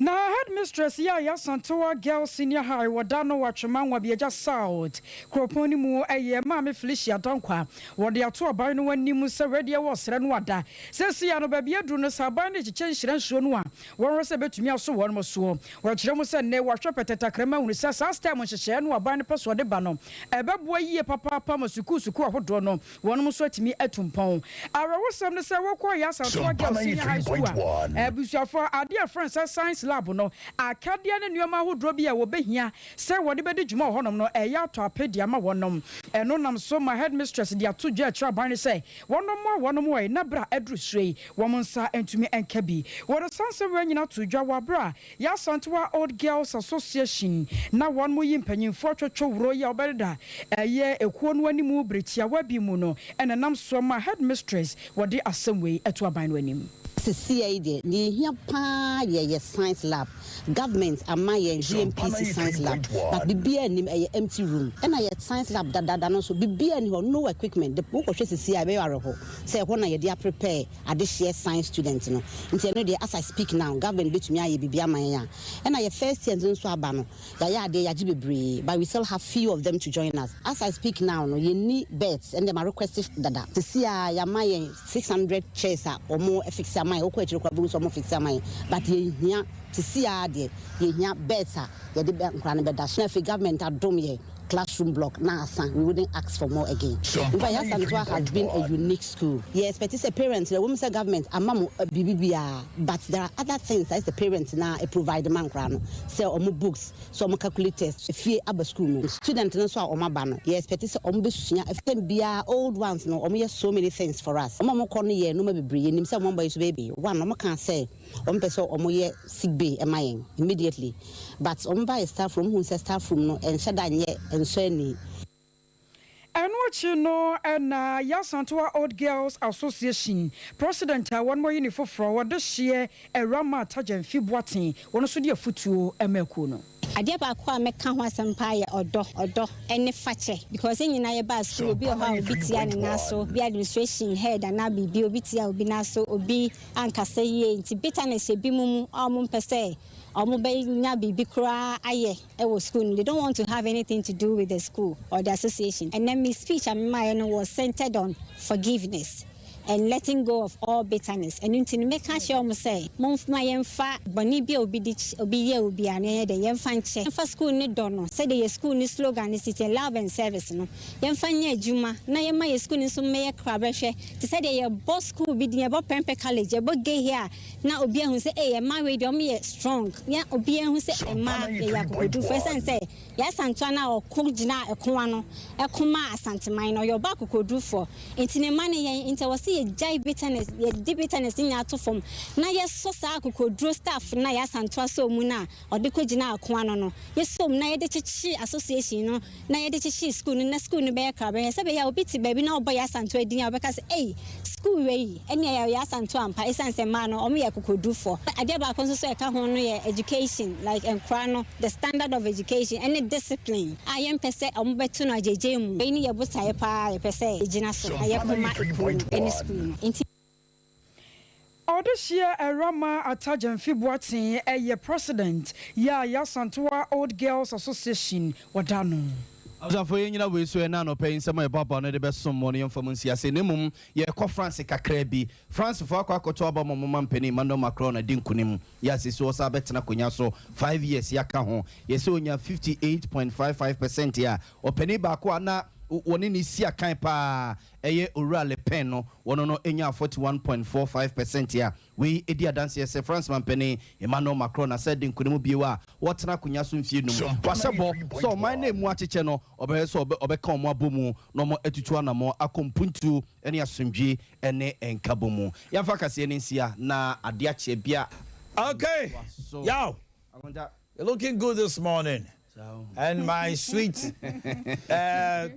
Na headmistress yi a Yɛasantewa Girls Senior High wɔda no Watwema Nwabiagya South kuropɔn no mu, ɛyɛ Maame Felicia Dankwa, wɔde ato aban no anim sɛ wɛdeɛ wɔ srɛ no ada sɛsi a no baabi aduru no, sɛ aban no kyekyɛ nhyira nsuo no a, wɔnhwɛ sɛ bɛtumi aso wɔn soɔ. Wɔkyerɛ mu sɛ nnɛ wɔahwɛ pɛtɛtakrama ahunu sɛ saa STEM nhyehyɛeɛ no aban no pɛ so ɔde ba no, ɛbɛboa yie papaapa ma sukuu sukuu ahodoɔ no wɔnom nso atumi atu mpɔn. Awerɛhosɛm no sɛ wɔkɔɔ yɛ Asantewa Girls Senior High School a, abusuafoɔ, adeɛ a ɛfrɛ sɛ science lab no, akadeɛ ne nneɛma ahodoɔ bi a wɔbɛhia sɛ wɔde bɛdi dwuma wɔ hɔnom no, ɛyɛ atɔ ape de ama wɔnom. Ɛno nam so ma headmistress de ato dwa akyerɛ aban no sɛ wɔnom a wɔnom wɔ na berɛ a aduru soro yi, wɔn nsa ntumi nka bi. Wɔde saa nsɛm wei nyina to dwa wɔ aberɛ a yɛ Asantewa Old Girls Association na wɔn mo yi mpanyinfoɔ twotwo wuro yi a wɔbɛdeda ɛyɛ ekuo no anim bere tiawa bi mu no, ɛna nam soɔ ma headmistress wɔde asɛm wei ɛto aban no anim. Sisia yi deɛ, deɛ ehia paa yɛ science lab. Government ama yɛn GNPC science lab, but biribiara nim, ɛyɛ empty room. Ɛna yɛ science lab dadada no nso, biribiara ni hɔ, no equipment. De wokɔhwɛ sisia a, ɛbɛyɛ awerɛho sɛ ɛhɔ na yɛde aprepare adehyeɛ science student no. Nti ɛno deɛ, as I speak now, government bɛtumi ayɛ biribi ama yɛn a, ɛna yɛ first year nso aba no, yɛayɛ adeɛ, yɛagye bebree, but we still have few of them to join us. As I speak now no, yɛnni beds. Ɛnna ma request dada sisi a, yɛama yɛn 600 chairs a wɔn fix ama yɛn. Wokɔ akyire kora bɛhu sɛ wɔn fix ama yɛn, but yɛhia sisi a deɛ, yɛhia beds a yɛde bɛ nkora no bɛda so. Na afei government adom yɛn. classroom block na asa, we wouldn't ask for more again. In fact, Yaa Asantewaa has been a unique school. Yɛ expect sɛ parents no, ɛwɔ mu sɛ government ama mo biribi biara, but there are other things a ɛsɛ sɛ parents no ara provide ma nkwadaa no, sɛ wɔn books, sɛ wɔn calculators, fie aba school mu. Student no nso a wɔn aba no, yɛ expect sɛ wɔn bɛsua term biara, old ones no, wɔn yɛ so many things for us. Wɔn a wɔkɔ no yɛ nnoɔma bebree, yɛnim sɛ wɔn aba yi nso bɛyɛ bi. One, wɔn kaa sɛ wɔn pɛ sɛ wɔn yɛ sick bay ma yɛn immediately, but wɔn baeɛ staff room, wɔn hu sɛ staff room no ɛnhyɛ da nyɛ ɛnsɔ ani. Ɛno akyi no na Yasantoa Old Girls Association President a wɔn ayi no foforɔ, wɔde hyeɛ Awurammaa Tagyamfi Boateng, wɔn nso de afutuo ma akuo no. Adeɛ baako a mɛka ho asɛm paa yɛ ɔdɔ, ɔdɔ ne fakyɛ because yɛn nyinaa yɛbaa sukuu obi wɔ hɔ a obi tia ne nan so, bi administration head anaa biribi obi tia obi nan so, obi ankasa yie nti bitterness hyɛ binom mu a wɔmpɛ sɛ wɔbɛnya biribi koraa ayɛ wɔ school no, they don't want to have anything to do with the school or the association. Ɛnnɛ me speech a memaeɛ no was centered on forgiveness and letting go of all bitterness. Ɛno nti no mɛka akyerɛ wɔn sɛ momma yɛmfa bɔne bi a obi de obi yɛɛ obiara no yɛnyɛ dɛn yɛmfa nkyɛ, yɛmfa school no dɔ no sɛdeɛ yɛn school no slogan no si teɛ, love and service no, yɛmfa nyɛ adwuma na yɛmma yɛn school no nso mmɛyɛ krabɛhwɛ te sɛ deɛ yɛbɔ school bi din, yɛbɔ Prempeh College, yɛbɔ Gehie a na obiara hu sɛ ei mmaa wei deɛ wɔyɛ strong, na obiara hu sɛ mmaa yɛyɛ akokoɔdurufoɔ ɛsiane sɛ Yaa Asantewaa no a ɔko gyinaa ɛko ano ko maa Asanteman no ɔyɛ ɔbaa akokoɔdurufoɔ nti ne mma ne yɛn nti ɛwɔ sɛ yɛgyae bitterness, yɛde bitterness no nyinaa to fam na yɛsɔ saa akokoɔduro staff no a Yaa Asantewaa sɔɔ mu no a ɔde kɔgyinaa ɛko ano no yɛsɔ mu na yɛde kyekyere association no na yɛde kyekyere sukuu no na sukuu no bɛyɛ krabɛhwɛ sɛ ɛbɛyɛ a obi te baabi na ɔbɔ Yaa Asantewaa din a ɔbɛka sɛ ei sukuu wei ɛnneɛ ɛyɛ Yaa Asantewaa ampa ɛsiane sɛ mmaa no wɔyɛ akokoɔdurufoɔ. Adeɛ baako nso so a ɛka ho no yɛ education like nkwadaa no the standard of education ɛne discipline a yɛmpɛ sɛ wɔbɛto no agyegye mu. Wei ne yɛn botaeɛ pa ara a yɛpɛ sɛ yɛgyina so na yɛko ma ekuo no ɛne sukuu no. Nti. Ɔdehyeɛ Awurama Atta Gyamfi Boateng yɛ President yɛ a Yasantoa Old Girls Association wɔda ano. Abusuafo, yɛnnyina wei so ɛnnɛ anɔpa yi nsɛm a yɛboaboa ano de bɛsom mo no yɛmfa mu nsi ase, na mmom yɛrekɔ France kakraa bi. Francefo akɔ akɔto aba ma wɔn mampanin Emmanuel Macron adi nkonim. Yɛ a seesei ɔsan bɛtena akonnwa so five years yɛaka ho. Yɛ sɛ ɔnya 58.55 percent a ɔpanin baako a na wɔne no si akan paa ɛyɛ Owura Le Pen no, wɔno no nyaa 41.45 percent a wei di adanseɛ sɛ France manpanin Emmanuel Macron asan adi nkonim bio a ɔretena akonwa so mfeɛ num. Wahyɛ bɔ sɛ ɔman no a ɛmu akyekyɛ no ɔbɛhwɛ sɛ ɔbɛka wɔn abɔ mu na wɔn atutu anamɔn akɔ mpuntuo ne asomdwie ne nkabɔ mu. Yɛmfa kaseɛ no nsia na adeɛ akyeɛ bia. Okay, yaw, you're looking good this morning. And my sweet uh,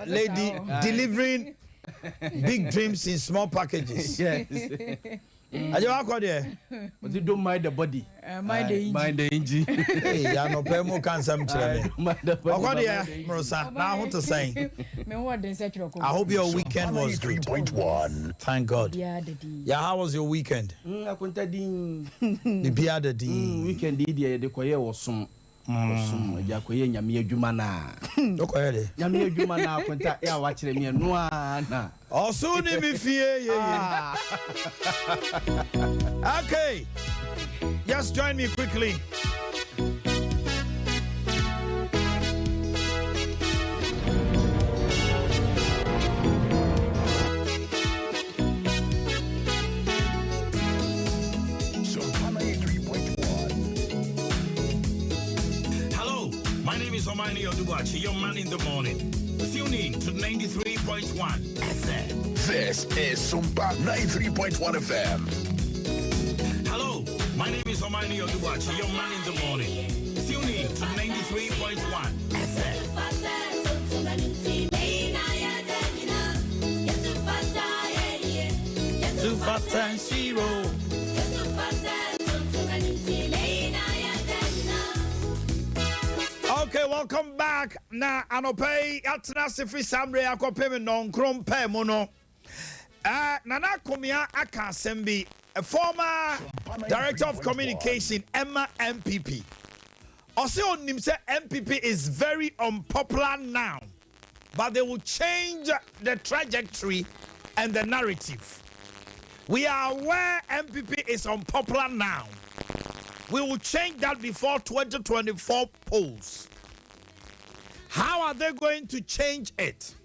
lady delivering big dreams in small packages. Yes. Aje wakɔ deɛ. Ɔsi don't mind the body. Uh, mind the engine. Mind the engine. Ee anɔpɛ mu ka nsɛm kyerɛ me. Ɔkɔ deɛ Morosa na aho te sɛn. I hope your weekend was good. Thank God. Yeah, how was your weekend? Akonta din. Biribiara da din. Weekend yi deɛ yɛde kɔyɛ ɔsom. Ɔsom agya kɔyɛ nyame adwuma na. Wokɔyɛ de? Nyame adwuma na akonta yɛ a wakyerɛ me ɛno ara na. Ɔso ne me fie yeye. Okay, just join me quickly. Hello, my name is Omani Odubachi, your man in the morning. Tune in to 93.1 FM. This is Sumba 93.1 FM. Hello, my name is Omani Odubachi, your man in the morning. Tune in to 93.1 FM. Okay, welcome back. Na anɔpa yi atena ase firi saa mmerɛ yi akɔpem nnɔnkron pɛɛ mu no. Uh, Nana Akomea aka asɛm bi, former director of communication ɛma NPP. Ɔsɛ onim sɛ NPP is very unpopular now, but they will change the trajectory and the narrative. We are aware NPP is unpopular now. We will change that before 2024 polls. How are they going to change it?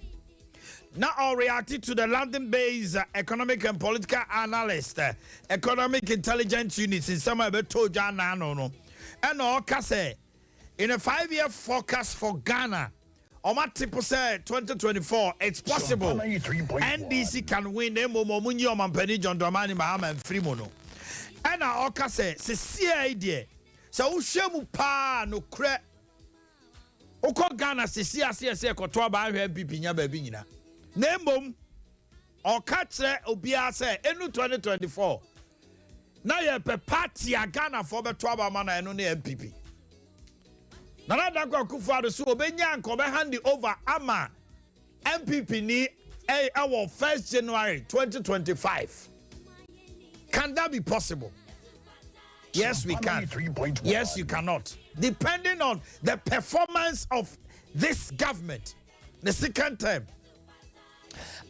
Na ɔreacte to the London-based economic and political analyst, Economic Intelligence Unit nsɛm a ɛbɛtɔɔ dwa anaa no, ɛna ɔka sɛ in a 5-year forecast for Ghana, ɔma po sɛ 2024 it's possible NDC can win, na mmom ɔmo nyi ɔmampanin John Dramani Mahama mfiri mu no. Ɛna ɔka sɛ sesia yi deɛ, sɛ wohwɛ mu paa nokorɛ, wokɔ Ghana sisi ase ɛsɛ ɛkɔto aba ahwɛ NPP nya baabi nyina. Na mmom ɔka kyerɛ obiara sɛ ɛnu 2024 na yɛpɛ party a Ghanafoɔ bɛto aba ma na ɛno ne NPP. Nana Dankwa Akufo-Addo so obɛnya nka ɔbɛhand over ama NPP ni ɛwɔ 1st January 2025. Can that be possible? Yes, we can. Yes, you cannot. Depending on the performance of this government, the second term.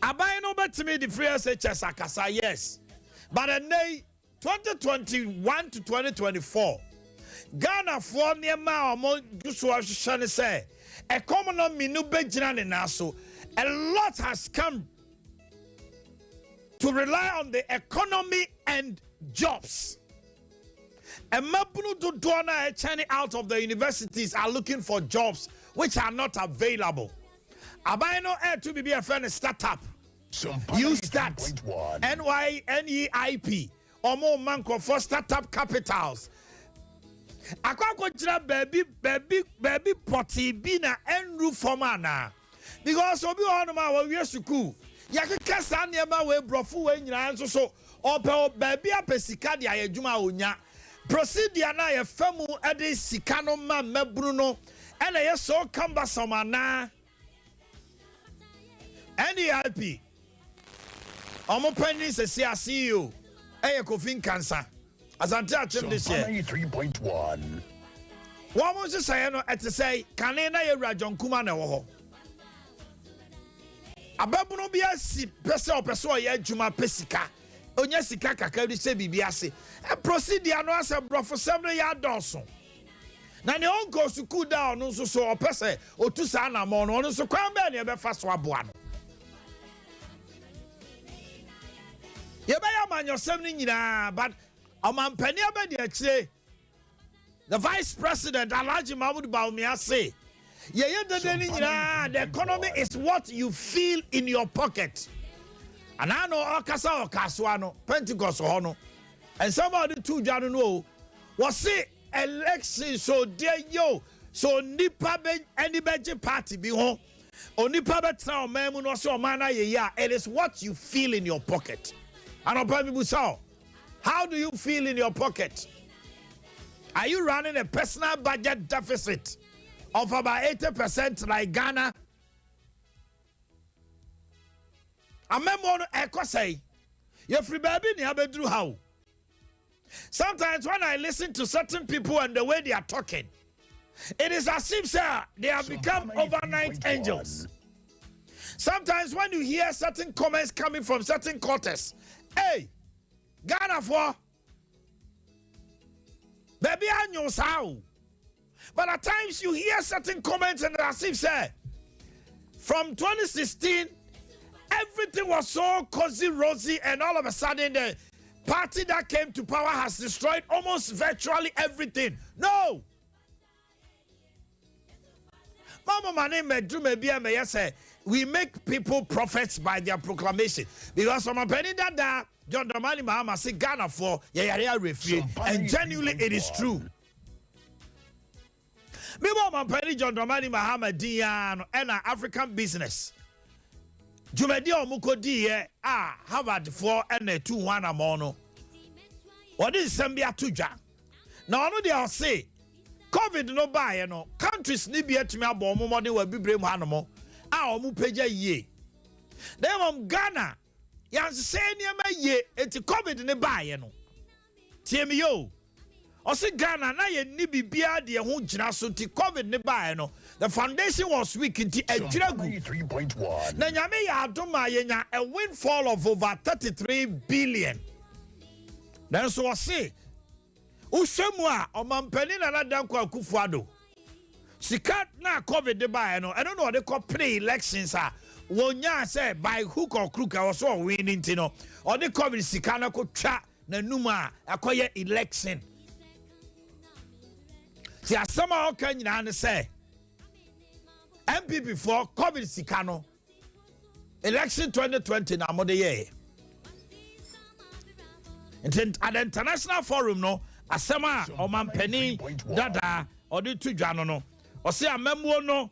Aban no bɛtumi de free SHS akasa, yes. But ɛnɛ 2021 to 2024, Ghanafoɔ nneɛma a wɔn gu so ahyehyɛ ne sɛ economy no bɛgyina ne nan so. A lot has come to rely on the economy and jobs. Mmabunu dodoɔ no a ɛkyɛne out of the universities are looking for jobs which are not available. Aban no ɛɛto biribi a ɛfrɛ no startup. YouStart, NYNEIP, ɔmo ma nkurɔfoɔ startup capitals. Akɔ akɔgyina baabi pɔtee bi na ɛnru fam anaa? Because obi wɔ hɔnom a wɔwie sukuu, yɛkeka saa nneɛma wei, borɔfo wei nyinaa nso so, ɔpɛ baabi apɛ sika de ayɛ adwuma a onya. Procedure no a yɛfa mu de sika no ma mmabunu no ɛna ɛyɛ so cumbersome anaa? NEIP ɔmo panyin sɛsi a CEO ɛyɛ Kofi Nkansa, Asante Akyem de hyɛ wɔn mo nhyehyɛeɛ no ɛte sɛ kane na yɛwura John Kuma na ɛwɔ hɔ. Ababunu bi asi pɛ sɛ ɔpɛ sɛ ɔyɛ adwuma pɛ sika, onye sika kakra de hyɛ biribi ase, procedure no asɛ borɔfosɛm no yɛ adɔɔso. Na nea ɔnkɔ sukuu da, ɔno nso so ɔpɛ sɛ otu saa anammɔn no, ɔno nso kwan bɛɛ nea ɛbɛfa so aboa no? Yɛbɛyɛ amanyɔsɛm no nyinaa, but ɔmampanin abɛdi akyire, the Vice President Alhaji Mahmoud Bawumia, se yɛyɛ dede no nyinaa, the economy is what you feel in your pocket. Anaa no ɔkasa ɔkasoa no Pentecost hɔ no, nsɛm a ɔde to dwa no o, wɔse election so deɛ yo so nipa bɛ ani bɛgye party bi ho, onipa bɛtena ɔman mu na ɔsɛ ɔman no ayɛ yie a, it is what you feel in your pocket. Anɔpa mi busa o, how do you feel in your pocket? Are you running a personal budget deficit of about 80% like Ghana? Amemmo no ɛkɔ sɛe, yɛfiri baabi ne abɛduru ha o. Sometimes when I listen to certain people and the way they are talking, it is as if, sir, they have become overnight angels. Sometimes when you hear certain comments coming from certain quarters, hey, Ghanafoɔ, baabi anyo saa o. But at times you hear certain comments and as if, say, from 2016, everything was so cozy, rosy, and all of a sudden the party that came to power has destroyed almost virtually everything. No! Mama mane medru bi a meyɛ sɛ we make people prophets by their proclamation, because ɔmampanin dada John Dramani Mahama se Ghanafoɔ yɛyare awerɛfie, and genuinely it is true. Mebɔ ɔmampanin John Dramani Mahama din ya no, ɛna African Business dwumadi a ɔmo kɔdiiɛ a Harvardfoɔ ɛna ɛtu ho anammɔn no, wɔde nsɛm bi ato dwa. Na ɔno deɛ, ɔse COVID no baeɛ no, countries ne bi atumi abɔ ɔmo mmɔden wɔ abibire mu hanom a ɔmo pagya yie, na mmom Ghana yɛanhyehyɛ nneɛma yie. Eti COVID ne baeɛ no, tie mi yo, ɔse Ghana na yɛnni biribiara deɛ ho gyina so, nti COVID ne baeɛ no, the foundation was weak, nti adwira gu. Na Nyame yɛ adom a yɛnya a windfall of over 33 billion. Nanso ɔse wohwɛ mu a, ɔmampanin Nana Dankwa Akufo Addo Sika na COVID de baeɛ no, ɛno na ɔde kɔ pere elections a wɔnyaa sɛ by hook or crook ɛwɔ so ɔwin no nti no, ɔde COVID sika no kɔtwa n'anum a ɛkɔyɛ election. Ti asɛm a ɔka nyinaa ne sɛ NPP foɔ, COVID sika no, election 2020 na mode yɛɛ. Nti at the international forum no, asɛm a ɔmampanin dadaa ɔde to dwa no, ɔsɛ amammuo no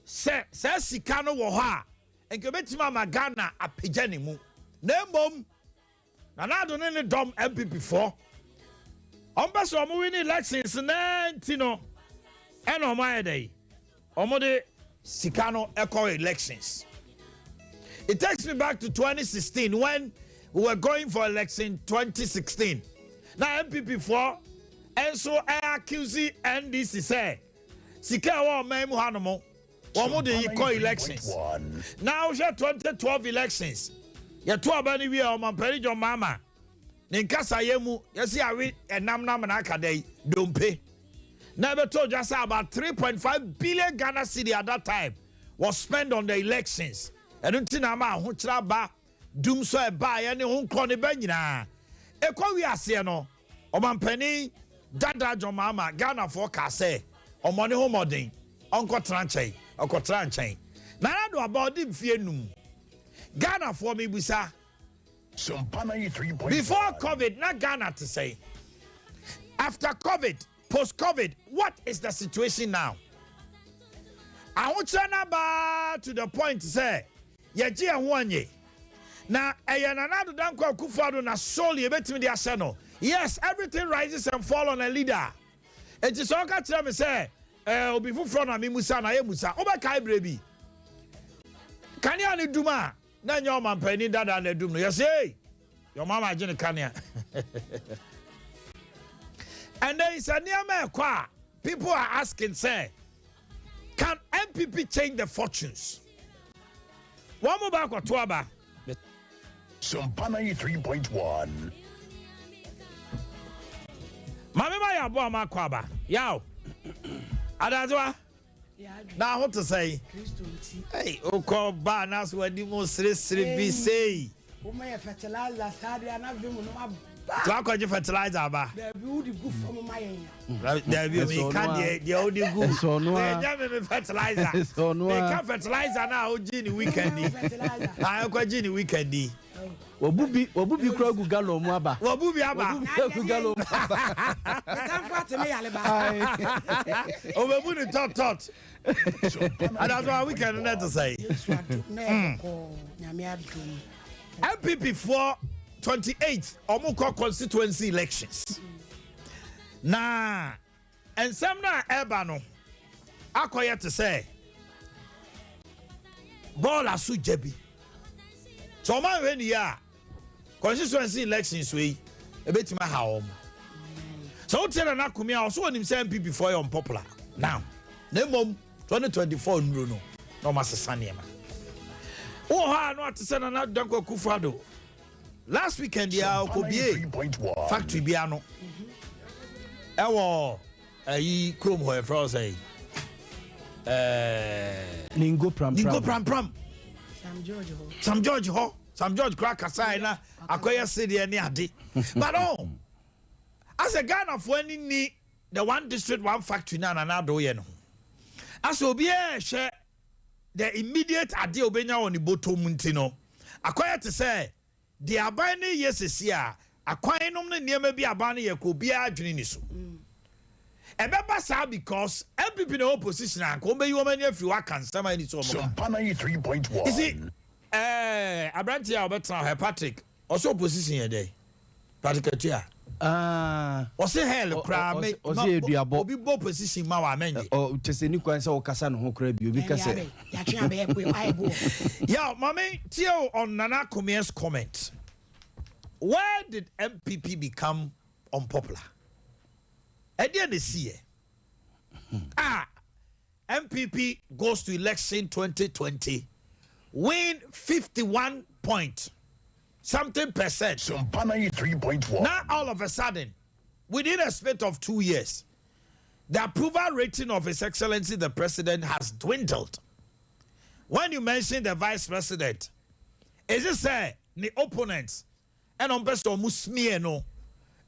sɛ saa sika no wɔ hɔ a, nka ebɛtumi ama Ghana apagya ne mu, na mmom Nana Addo ne ne dɔm NPP foɔ, ɔmpɛ sɛ ɔmo win elections naa nti no ɛna ɔmo ayɛ dɛ ɔmo de sika no ɛkɔ elections. It takes me back to 2016 when we were going for election 2016. Na NPP foɔ nso ɛ accuse NDC sɛ sika ɛwɔ ɔman mu hanom, wɔn de yi kɔ elections. Na wohwɛ 2012 elections, yɛto aba no wie a, ɔmampanin John Mahama ne nkasayɛ mu yɛsi awe ɛnam nam na aka dɛ dompe na ɛbɛtɔ dwa sɛ about 3.5 billion Ghana cedi at that time was spent on the elections. Ɛno nti na ama ahokyerɛ aba dum so, ɛbaeɛ ne ho nkorɔ ne ba nyinaa ɛkɔ wi aseɛ no, ɔmampanin dada John Mahama, Ghanafoɔ kaa sɛ ɔmmɔ ne ho mmɔden ɔnkɔtena nkyɛn, ɔkɔtena nkyɛn. Nana Addo aba, ɔde mfie 5. Ghanafoɔ, mebusa, before COVID na Ghana te sɛn? After COVID, post COVID, what is the situation now? Ahokyerɛ no abaa to the point sɛ yɛgye yɛn ho anye na ɛyɛ Nana Addo Dankwa Akufo Addo na solely ebetumi de ahyɛ no. Yes, everything rises and fall on a leader. Eti sɛ ɔka kyerɛ me sɛ obi foforɔ na mi musa na yɛ musa, wobɛkae berɛ bi kanea ne dum a na nyɛ ɔmampanin dada na dum no, yɛsɛ ei, yɛ ɔmama agye ne kanea. Ɛnɛ yi sɛ nneɛma ɛkɔ a, people are asking sɛ, can NPP change the fortunes? Wɔn mo ba akɔto aba. Sompa 93.1. Maame ma yɛ aboa ma akɔ aba yaw adansewa na ho te sɛ ei, wokɔ ba na so w'ani mu seresere bi sei. Woma yɛ fertilizer saa deɛ na vim no aba. To akɔgye fertilizer aba. Daabi, wode gu fam ma yɛn. Daabi, meka deɛ wode gu. Ɛsɛ ɔno a. Ɛnyɛ me fertilizer. Ɛsɛ ɔno a. Meka fertilizer na a wogye ne weekend yi. Fertilizer. A ɛkɔgye ne weekend yi. Wabu bi kura gu gallon mu aba. Wabu bi aba. Wabu bi agu gallon mu aba. Metamfo ate me yale ba. Ɔbɛbu ne tɔtɔt adaso a weekend no te sɛ. Yesu adom na ɛbɔkɔɔ, Nyame adom. NPP foɔ, 28 ɔmo kɔ constituency elections na nsɛm no a ɛba no akɔyɛ te sɛ bɔɔl aso gya bi sɛ ɔmo ahwɛ ne yie a, constituency elections wei ebetumi aha wɔn. Sɛ wotie Nana Kumi a, ɔso wɔnim sɛ NPP foɔ yɛ unpopular now, na mmom 2024 nnuro no na ɔmo asesa nneɛma wowɔ hɔ a, na ɔte sɛ Nana Dankwa Akufo Addo last weekend yɛ a ɔkɔbie factory bi ano ɛwɔ ɛyi kurom hɔ, yɛfrɛ wɔ sɛ Ningo Prampram. Ningo Prampram. Sam George hɔ. Sam George hɔ. Sam George kora kasae na akɔyɛ sedeɛ ne ade, but oh, asɛ Ghanafoɔ ani ni the One District One Factory na Nana Addo yɛ no ho, asɛ obiara ɛhwɛ the immediate adeɛ a obɛnya wɔ ne bɔtɔ mu. Nti no akɔyɛ te sɛ deɛ aban no yɛ sesi a, akwan nom ne nneɛma bi aban no yɛ kɔ, obiara adwene ni so ɛbɛba saa, because NPP na opposition a nka wɔn bɛyi wɔn ani afiri hɔ aka nsɛm a ɛni so wɔn ka. Sompa 93.1. You see, aberanteɛ a ɔbɛtena hɔ, Patrick, ɔsɛ opposition yɛ dɛ, Patrick Atua. Ah. Ɔsɛ hell koraa me. Ɔsɛ eduabɔ. Obi bɔ opposition ma wa mɛnye. Ɔ kyɛ sɛ ni kwan sɛ ɔkasa ne ho koraa bi obi ka sɛ. Yɛatwe abɛyɛ koe ayɛ boɔ. Yeah, mami, tie on Nana Kumia's comment. Where did NPP become unpopular? Ɛdeɛ na esi yɛ. Ah, NPP goes to election 2020, win 51 point something percent. Sompa 93.1. Now all of a sudden, within a space of 2 years, The approval rating of His Excellency the President has dwindled. When you mention the Vice President, is it sɛ ne opponents ɛna ɔmpɛ sɛ ɔmo smear no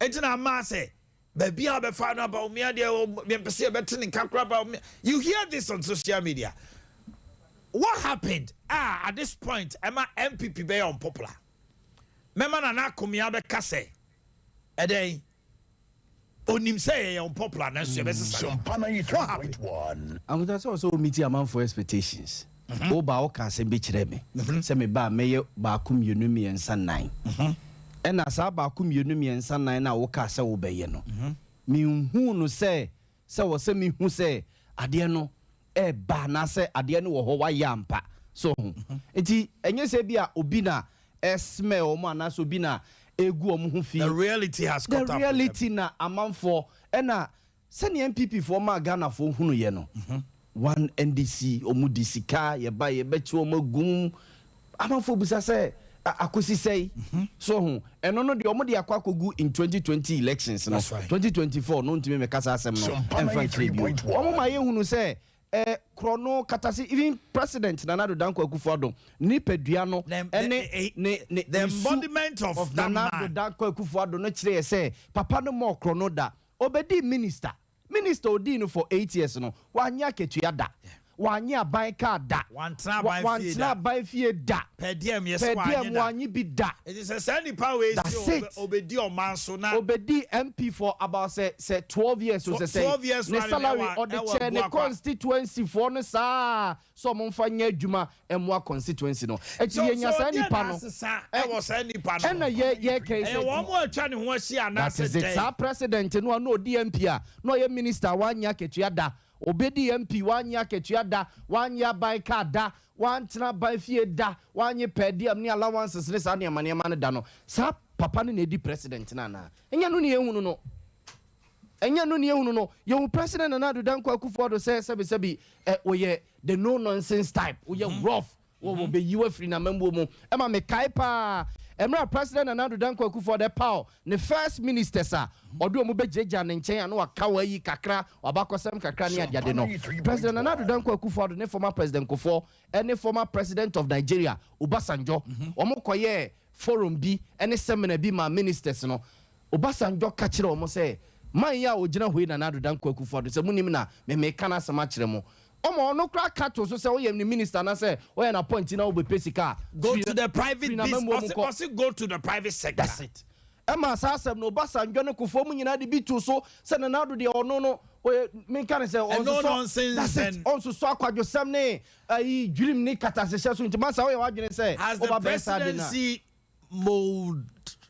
enti na ama sɛ baabi a bɛfa no Bawumia deɛ, mempɛ sɛ yɛbɛte ne nka koraa Bawumia? You hear this on social media. What happened? Ah, at this point ɛma NPP bɛyɛ unpopular, mɛma Nana Akomea bɛka sɛ ɛdɛn, onim sɛ yɛyɛ unpopular nanso yɛbɛsesa no. Sompa What happened? 93.1. Ankota, sɛ wɔ sɛ wɔmeet amanfoɔ expectations, woba woka asɛm bi kyerɛ me sɛ meba a mɛyɛ baako, mmienu, mmiɛnsa, nnan. Ɛna saa baako, mmienu, mmiɛnsa, nnan no a wokaa sɛ wobɛyɛ no, menhuu no sɛ wɔ sɛ mehu sɛ adeɛ no ɛɛba anaasɛ adeɛ no wɔ hɔ wayɛ ampa so ho. Nti ɛnyɛ sɛ bi a obi na ɛsmɛ ɔmo anaasɛ obi na egu ɔmo ho fi. The reality has The caught up with them. reality na amanfoɔ ɛna sɛnea NPP foɔ maa Ghanafoɔ hunu yɛ no, one NDC ɔmo di sika yɛba yɛbɛkyi ɔmo agum, amanfoɔ busa sɛ akosi sɛi so ho. Ɛno no deɛ, ɔmo de akɔ akɔgu in 2020 elections no. That's right. 2024 no ntumi mɛkasa asɛm no Sompa ɛmfa nkyerɛ bio. 93.1. Ɔmo ma yɛhunu sɛ korɔ katase, even President Nana Addo Dankwa Akufo-Addo nipadua no ɛne ne The ne su embodiment of that Nana Addo man. Dankwa Akufo-Addo no kyerɛ yɛ sɛ papa no ma ɔkorɔ no da obɛdi minister odii no for 8 years no, wanyɛ akatua da, wanyɛ aban kaa da. Wantena aban fie Wantena da. aban fie da. Per diem yɛ sɛ Per diem wanyɛ da. wanye bi da. Ɛti sɛ saa nipa wei That's si it. obɛdi ɔman so na Obedi MP for about sɛ 12 years o, sɛ 12 years ne running salary ɛwɔ ɔde kyɛ ne Abuakwa. constituency foɔ no saa sɛ ɔmo nfa nyɛ adwuma ɛmoa constituency no. Eti yɛnya saa deɛ nipa na no asesa ɛwɔ saa nipa no ɛna yɛ kɛn ɛyɛ sɛ wɔn mo atwa ne ho ahyia That anaasɛ is it. dɛn? Saa president no a na odi MP a na ɔyɛ minister a wanyɛ akatua da, obedi MP wanyɛ akatua da, wanyɛ aban kaa da, wantena aban fie da, wanyɛ per diem ne allowances ne saa nneɛma nneɛma no da no, saa papa no na edi president no anaa? Ɛnyɛ no ne yɛhunu no, ɛnyɛ no ne yɛhunu no. Yɛhu President Nana Addo Dankwa Akufo-Addo sɛ sɛbisɛbi ɛ wɔyɛ the no nonsense type, wɔyɛ rough, wɔ bɛyi wafiri n'amambuo mu. Ɛma mekae paa mmerɛ a President Nana Addo Dankwa Akufo-Addo paw ne first ministers a ɔde wɔn bɛgyagya ne nkyɛn a na waka wɔayi kakra, wabakɔsɛm kakra ne adeade no. President Nana Addo Dankwa Akufo-Addo ne former President Kufuor ɛne former President of Nigeria Obasanjo, wɔn kɔyɛɛ forum bi ɛne seminar bi ma ministers no. Obasanjo ka kyerɛ wɔn sɛ man yi a ogyina hɔ yi, Nana Addo Dankwa Akufo-Addo, sɛ munim na mɛmɛka n'asɛm akyerɛ mo. Ɔmo ɔno kora ka to so sɛ woyɛ ne minister na sɛ woyɛ na appointee na wobɛpɛ sika a, Go to the private firi business. n'amammuo mu Ɔse kɔ. ɔse go to the private sector. That's it. Ɛma saa asɛm no, Obasanjo ne Kufuor mu nyinaa de bi to so sɛ Nana Addo deɛ, ɔno no ɔyɛ menka ne sɛ And no nonsense That's it. Ɔnsosɔ akwadwosɛm ne ayi dwirim ne katahyehyɛ so, nti masa woyɛ w'adwene sɛ Has the woba bɛyɛ saa de no a presidency mold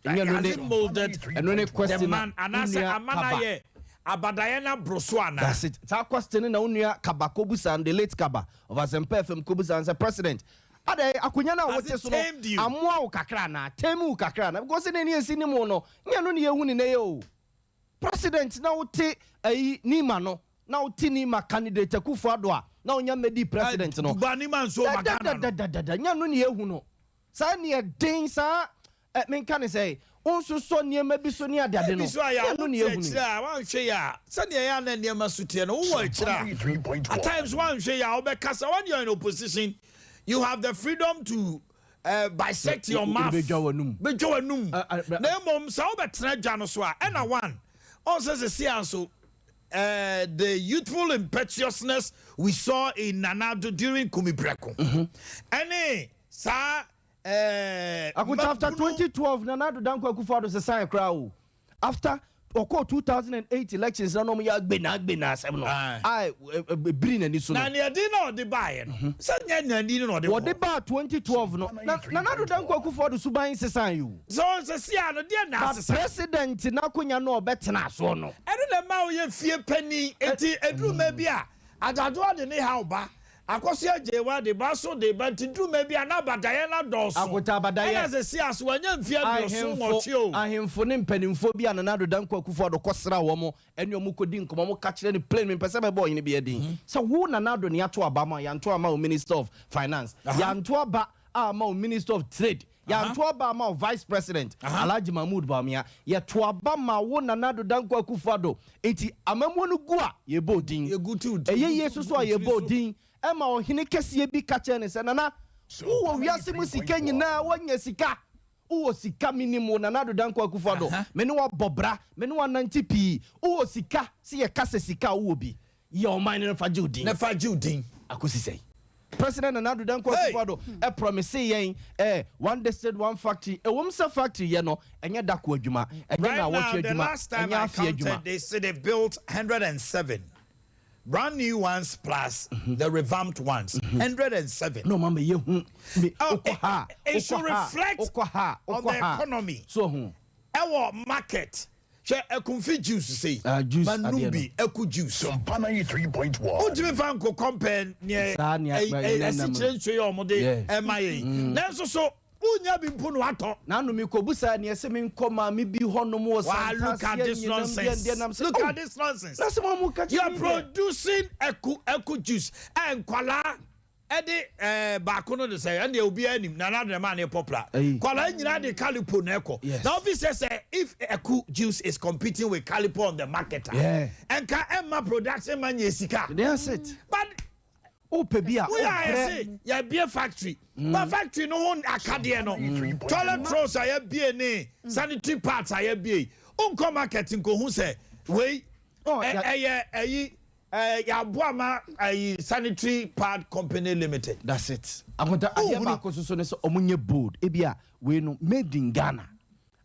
Ɛnyɛ no has it molded ɛno ne question the na man anaasɛ wo nua ama na Kaba. yɛ abadaeɛ no aboro so anaa? That's it. Saa question no na wo nua Kaba kobusa no, the late Kaba of Asɛmpa FM kobusa no sɛ, President adɛ akonnwa no a Has wote it so no tamed you? amoa wo kakra anaa, tame wo kakra anaa? Because ne ne ɛsi ne mu no, nyɛ no ne yɛhu ne nɛyɛ o. President na wote ayi Nima no, na wote Nima candidate Akufo Addo a na wonya mmɛdi president no. Duba Nima nso ma Ghana no. Dadadadadada, nyɛ no ne yɛhu no saa ne ɛden saa menka ne sɛ wonsosɔ nneɛma bi so ne adeade no, Ebi so a yɛ nyɛ no ne wote yɛhu akyire no. a wanhwɛ yɛ a, sɛdeɛ ɛyɛ a na nneɛma so teɛ no, wowɔ akyire a, at times wanhwɛ yɛ a, wobɛkasa. When you're in opposition, you have the freedom to bisect your mouth. Wobɛdwa w'anum. Bɛdwa w'anum. Na mmom sɛ wobɛtena dwa no so a, ɛna one ɔn sɛ sɛsi a nso the youthful impetuousness we saw in Nana Addo during Kumi Preko ɛne saa Akunta, after 2012, Nana Addo Dankwa Akufo-Addo sesan koraa o. After ɔkɔɔ 2008 elections na ɔmo yɛ agbena agbena asɛm no a ebiri n'ani so no. Na nea ɛde na ɔde baeɛ no sɛ nyɛ nea no na ɔde Wɔde baa 2012 no na Nana Addo Dankwa Akufo-Addo suban sesan yi o. So sɛ si a no deɛ na But asesa. president n'akonya no ɔbɛtena soɔ no. Ɛno na ɛma woyɛ fie pani, enti ɛduru bi a adadwoa de ne haw ba, Akɔso Agyewa de ba so de ba, nti duruma bi a na abadaeɛ no adɔɔso. Akota, abadaeɛ. Ɛna sɛ si a so wanya mfeɛ 78 o. Ahemfo ne mpanimfoɔ bi a Nana Addo Dankwa Akufo-Addo kɔsra wɔn ɛne ɔmo kɔdi nkɔmɔ, ɔmo ka kyerɛ ne plain, mepɛ sɛ mɛbɔ ɔhene bi adin sɛ wo Nana Addo ne ato aba ma yɛnto ama wo Minister of Finance, yɛnto aba ama wo Minister of Trade. Yɛanto aba ama wo Vice President Alhaji Mahmood Bawumia. Yɛto aba ma wo Nana Addo Dankwa Akufo-Addo. Enti amammuo no gu a, yɛbɔ wo din. Ɛyɛ yie nso so a, yɛbɔ wo din. Ɛma ɔhene kɛseɛ bi ka kyerɛɛ no sɛ, Nana, wowɔ wiase mu sika nyinaa, woanya sika. Wowɔ sika, menim wo, Nana Addo Dankwa Akufo-Addo. Me ne wo abɔ bra, me ne wo anante pii. Wowɔ sika, sɛ yɛka sɛ sika a, wowɔ bi. Yɛ ɔman no na fa gye wo din. Na fa gye wo din. Akosi sɛn? President Nana Addo Dankwa Akufo Addo promisee yɛn eh, one district one factory. Ɛwom sɛ factory yɛ no, ɛnyɛ da ko adwuma, ɛnyɛ Right now, naawɔtwe the adwuma, last time ɛnyɛ I afe adwuma. counted, they say they've built 107 brand new ones plus the revamped ones. 107. Na ɔma ma yɛhu me Oh, wokɔ ha it should wokɔ ha reflect wokɔ ha on wokɔ the ha economy. so ho. Ɛwɔ market. Hwɛ akumfi juice sei. Ah, juice Ma num adeɛ bi aku juice. Sompa 93.1. Wontumi fa nko compare neɛ Saa nea ɛyi- ɛyɛ ɛyi- nenam no. asikyire nsuo yi a wɔde Yes. ɛma yɛn yi. Nanso so wonya bi mpo na watɔ. Nano mekɔbusaa neɛ sɛ menkɔ maame bi hɔnom wɔ Wow, look at Santaseɛ this nyinam nonsense. deɛndeɛ nam sɛ Look oh at this nonsense. na sɛ mo a moka You kyerɛ are me deɛ. producing aku aku juice. Ɛ nkwalaa ɛde ɛɛ baako no de sɛ ɛndeɛ obiara nim Nana Addo ɛma ne popular. Ayi. Nkwalaa nyinaa de Calipo na ɛkɔ. Yes. Na ofi sɛ sɛ if aku juice is competing with Calipo on the market a, Yeah. ɛnka ɛmma production ma nyɛ sika. That's it. But Wopɛ bi a woyɛ ayɛ wobrɛ. se yɛbie factory. But factory no ho akadeɛ no, toilet rolls a yɛbie ne sanitary pads a yɛbie, wonkɔ market nkohu sɛ wei Oh, ya- ɛyɛ ɛyi ɛɛ yɛaboa ma ɛyi Sanitary Pad Company Limited. That's it. Akonta adeɛ Wohunu. baako soso ne sɛ ɔmo nyɛ bold. Ebi a wei no made in Ghana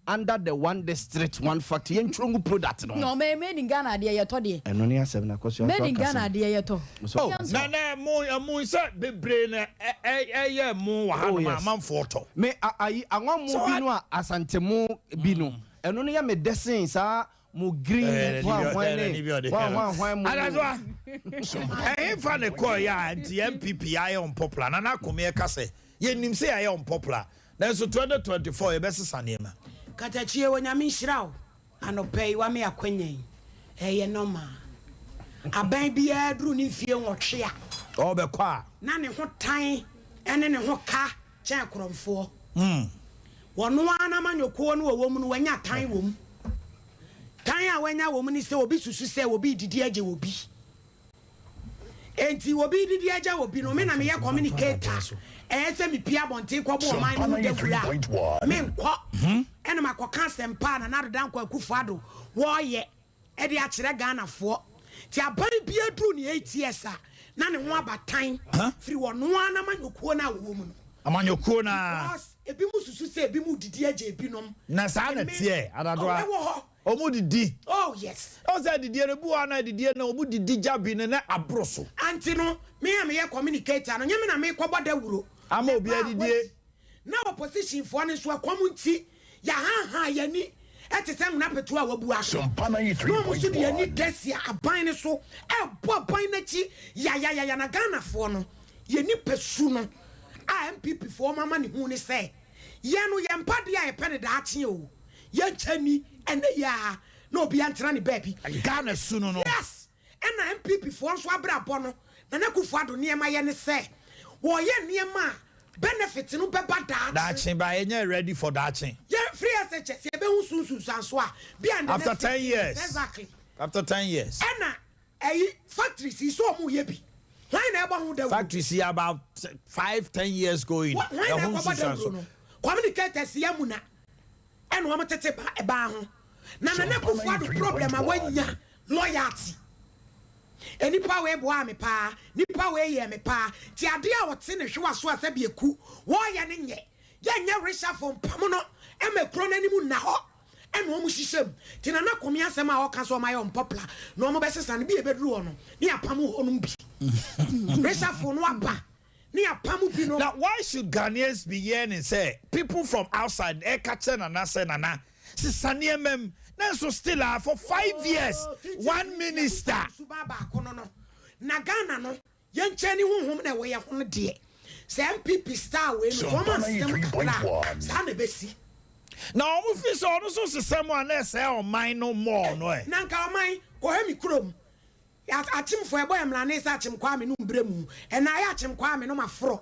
under the one district one factory yɛntwerɛ ngu product no ho. No, made in Ghana adeɛ yɛtɔ deɛ. Ɛno ne asɛm na akɔso Made in Ghana adeɛ yɛtɔ. Oh, Na na ɛmo ɛmo sɛ bebree na ɛ ɛ ɛyɛ ɛmo wɔ ha Oh, nom a yes. amanfoɔ tɔ. Me ayi anwa mo bi no a Asante mo bi no ɛno no yɛ me dɛsen saa mo green hwan hwan ne hwan hwan hwan mo. Adasoa ɛhefa ne kɔɔ yɛ a nti NPP ayɛ unpopular na n'akome ɛka sɛ yɛnim sɛ yɛayɛ unpopular nanso 2024 yɛbɛsesa nneɛma. Katakyie, Onyame nhyira wo anɔpa yi wame akwanya yi. Ɛyɛ normal. Aban biara duru ne mfie 8 a, ɔbɛkɔ a na ne ho tan ne ne ho ka kyɛn korɔmfoɔ. Wɔno ara n'amanyɔkuo no wɔwɔ mu no wanya tan wɔ mu. Tan a wanya wɔ mu ne sɛ obi susu sɛ obi didi agye obi. Enti obi didi agya obi no, me na meyɛ communicator. Ɛyɛ sɛ mepie abɔnten kɔbɔ ɔman no ho dawuro a, menkɔ. Ɛna makɔka asɛmpa a Nana Addo Dankwa Akufo-Addo wɔreyɛ ɛde akyerɛ Ghanafoɔ. Nti aban bi aduru ne 8 years a, na ne ho aba tan firi wɔno ara n'amanyɔkuo no a wɔwɔ mu no. Amanyɔkuo naa. Because ebi mu susu sɛ ebi mu didi agye ebinom. Na saa na teɛ Adadoa. Oh, ɛwɔ hɔ. Ɔmo didi. Oh yes. Ɔmo sɛ didie no bi wɔ hɔ na didie no ɔmo didi gya bi no na aboro so. Anti no, me a meyɛ communicator no, nyɛ me na mekɔbɔ dawuro. Ama obi adidie. Na opposition foɔ no nso ɛkɔm nti yɛahanhan yɛn ani ɛte sɛ nwona petewa a wabu aso. Sompa Na wɔn nso de yɛn ani 93.1. dasi aban no so ɛbɔ aban n'akyi yayayaya. Na Ghanafoɔ no yɛn nipa su no a NPP foɔ wɔn ama ne hu ne sɛ yɛn no yɛn mpa deɛ a yɛpɛ ne daakye o, yɛn nkyɛn ni ɛnɛ yɛ a na obi antena ne baabi. Ghana su no. Yes, ɛna NPP foɔ nso abrabɔ no, Nana Akufo-Addo nneɛma yɛ ne sɛ wɔyɛ nneɛma a benefit no bɛba daakye. Daakye ba yɛnyɛ ready for daakye. Yɛ free SHS yɛbɛhu sunsunsanso a bi and the After next 10 15 years. Exactly. After 10 years. Ɛna ɛyi factories yi sɛ ɔmo yɛ bi, hwan na ɛbɔ ho dawuro? Factories yi about 5 10 years going. Hwan na Ɛho ɛkɔbɔ nsunsuanso. dawuro no? Communicators yɛ mu na ɛna wɔn tete ba ɛbaa ho. Na Nana Akufo-Addo problem a wanya loyalty. Enipa wei boa me paa, nipa wei yɛ me paa. Ti adeɛ a ɔte ne hwewa so a sɛ bi eku wɔɔyɛ ne nyɛ yɛnyɛ reshuffle mpam no ɛma kuro n'anim nna hɔ ɛna wɔn hyehyɛ mu. Ti Nana Kɔmi asɛm a ɔka so ɔmo ayɛ unpopular na wɔn bɛsesa no bi ebeduru hɔ no ne apam hɔ nom bi reshuffle no aba ne apam bi no. Now why should Ghanaians be yearning sɛ people from outside ɛka kyerɛ Nana sɛ Nana sisa nneɛma mu, nanso still ah for 5 years one minister. Suba baako no na Ghana no yɛnkyɛn ne honhom na ɛwɔ yɛn ho no deɛ sɛ NPP star wei no Sompa wɔn asesɛm kakra 93.1. saa na ɛbɛsi. Na ɔmo fi sɛ ɔno nso sisa mu a na ɛsɛ ɔman no mɔɔ no ɛ. Na nka ɔman kɔhɛ mi kurom akyemfoɔ ɛbɔ yɛ mmrane sɛ akyem kwame no mbrɛ mu ɛna ayɛ akyem kwame no maforɔ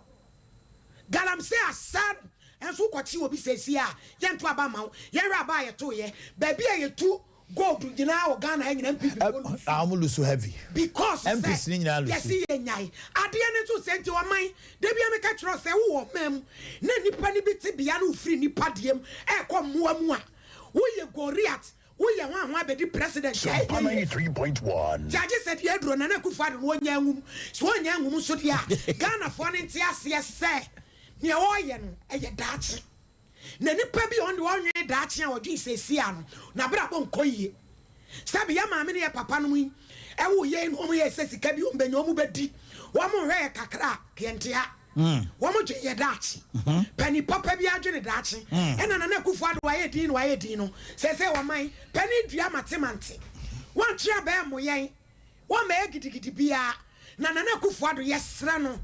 galamsey asa no. Nso wokɔkye obi seesei a, yɛnto aba mma wo. Yɛnhwɛ aba a yɛtoeɛ. Baabi a yɛtu gold nyinaa wɔ Ghana ha nyinaa NPP foɔ lusu. Ah, wɔn lusu heavy. Because sɛ MPs ne nyinaa lusu. yɛse yɛnyae adeɛ no nso sɛ nti ɔman, da biara meka kyerɛ wo sɛ wowɔ ɔman mu na nnipa no bi te bea na wofiri nnipa deɛ mu ɛrekɔ mmoa mu a, woyɛ Goriat, woyɛ hwan hwan bɛdi president a Sompa ɛnyɛ yie. 93.1. Nti agye sɛ deɛ aduro Nana Akufo Addo no ɔnya nwum. Sɛ ɔnnya nwum nso deɛ a, Ghanafoɔ no nte aseɛ sɛ Nea ɔreyɛ no, ɛyɛ daakye. Na nipa bi a ɔno deɛ ɔnnwen daakye a ɔdwen seesei ara no, n'abrabɔ nkɔ yie. Sɛbe yɛn maame ne yɛn papa nom yi woo yɛn no, wɔyɛɛ sɛ sika bi wɔn bɛnya, wɔn bɛdi. Wɔn nhwɛ yɛ kakra a, ka yɛnte ha. Wɔn dwen yɛ daakye. Panin papa biara dwene daakye. Ɛna Nana Akufo Addo wayɛ din na wayɛ din no, seesei ɔman panin dua mate mante. Wɔntwe abɛn mmo yɛn. Wɔmmɛyɛ gidigidi biara na Nana Akufo Addo yɛsrɛ no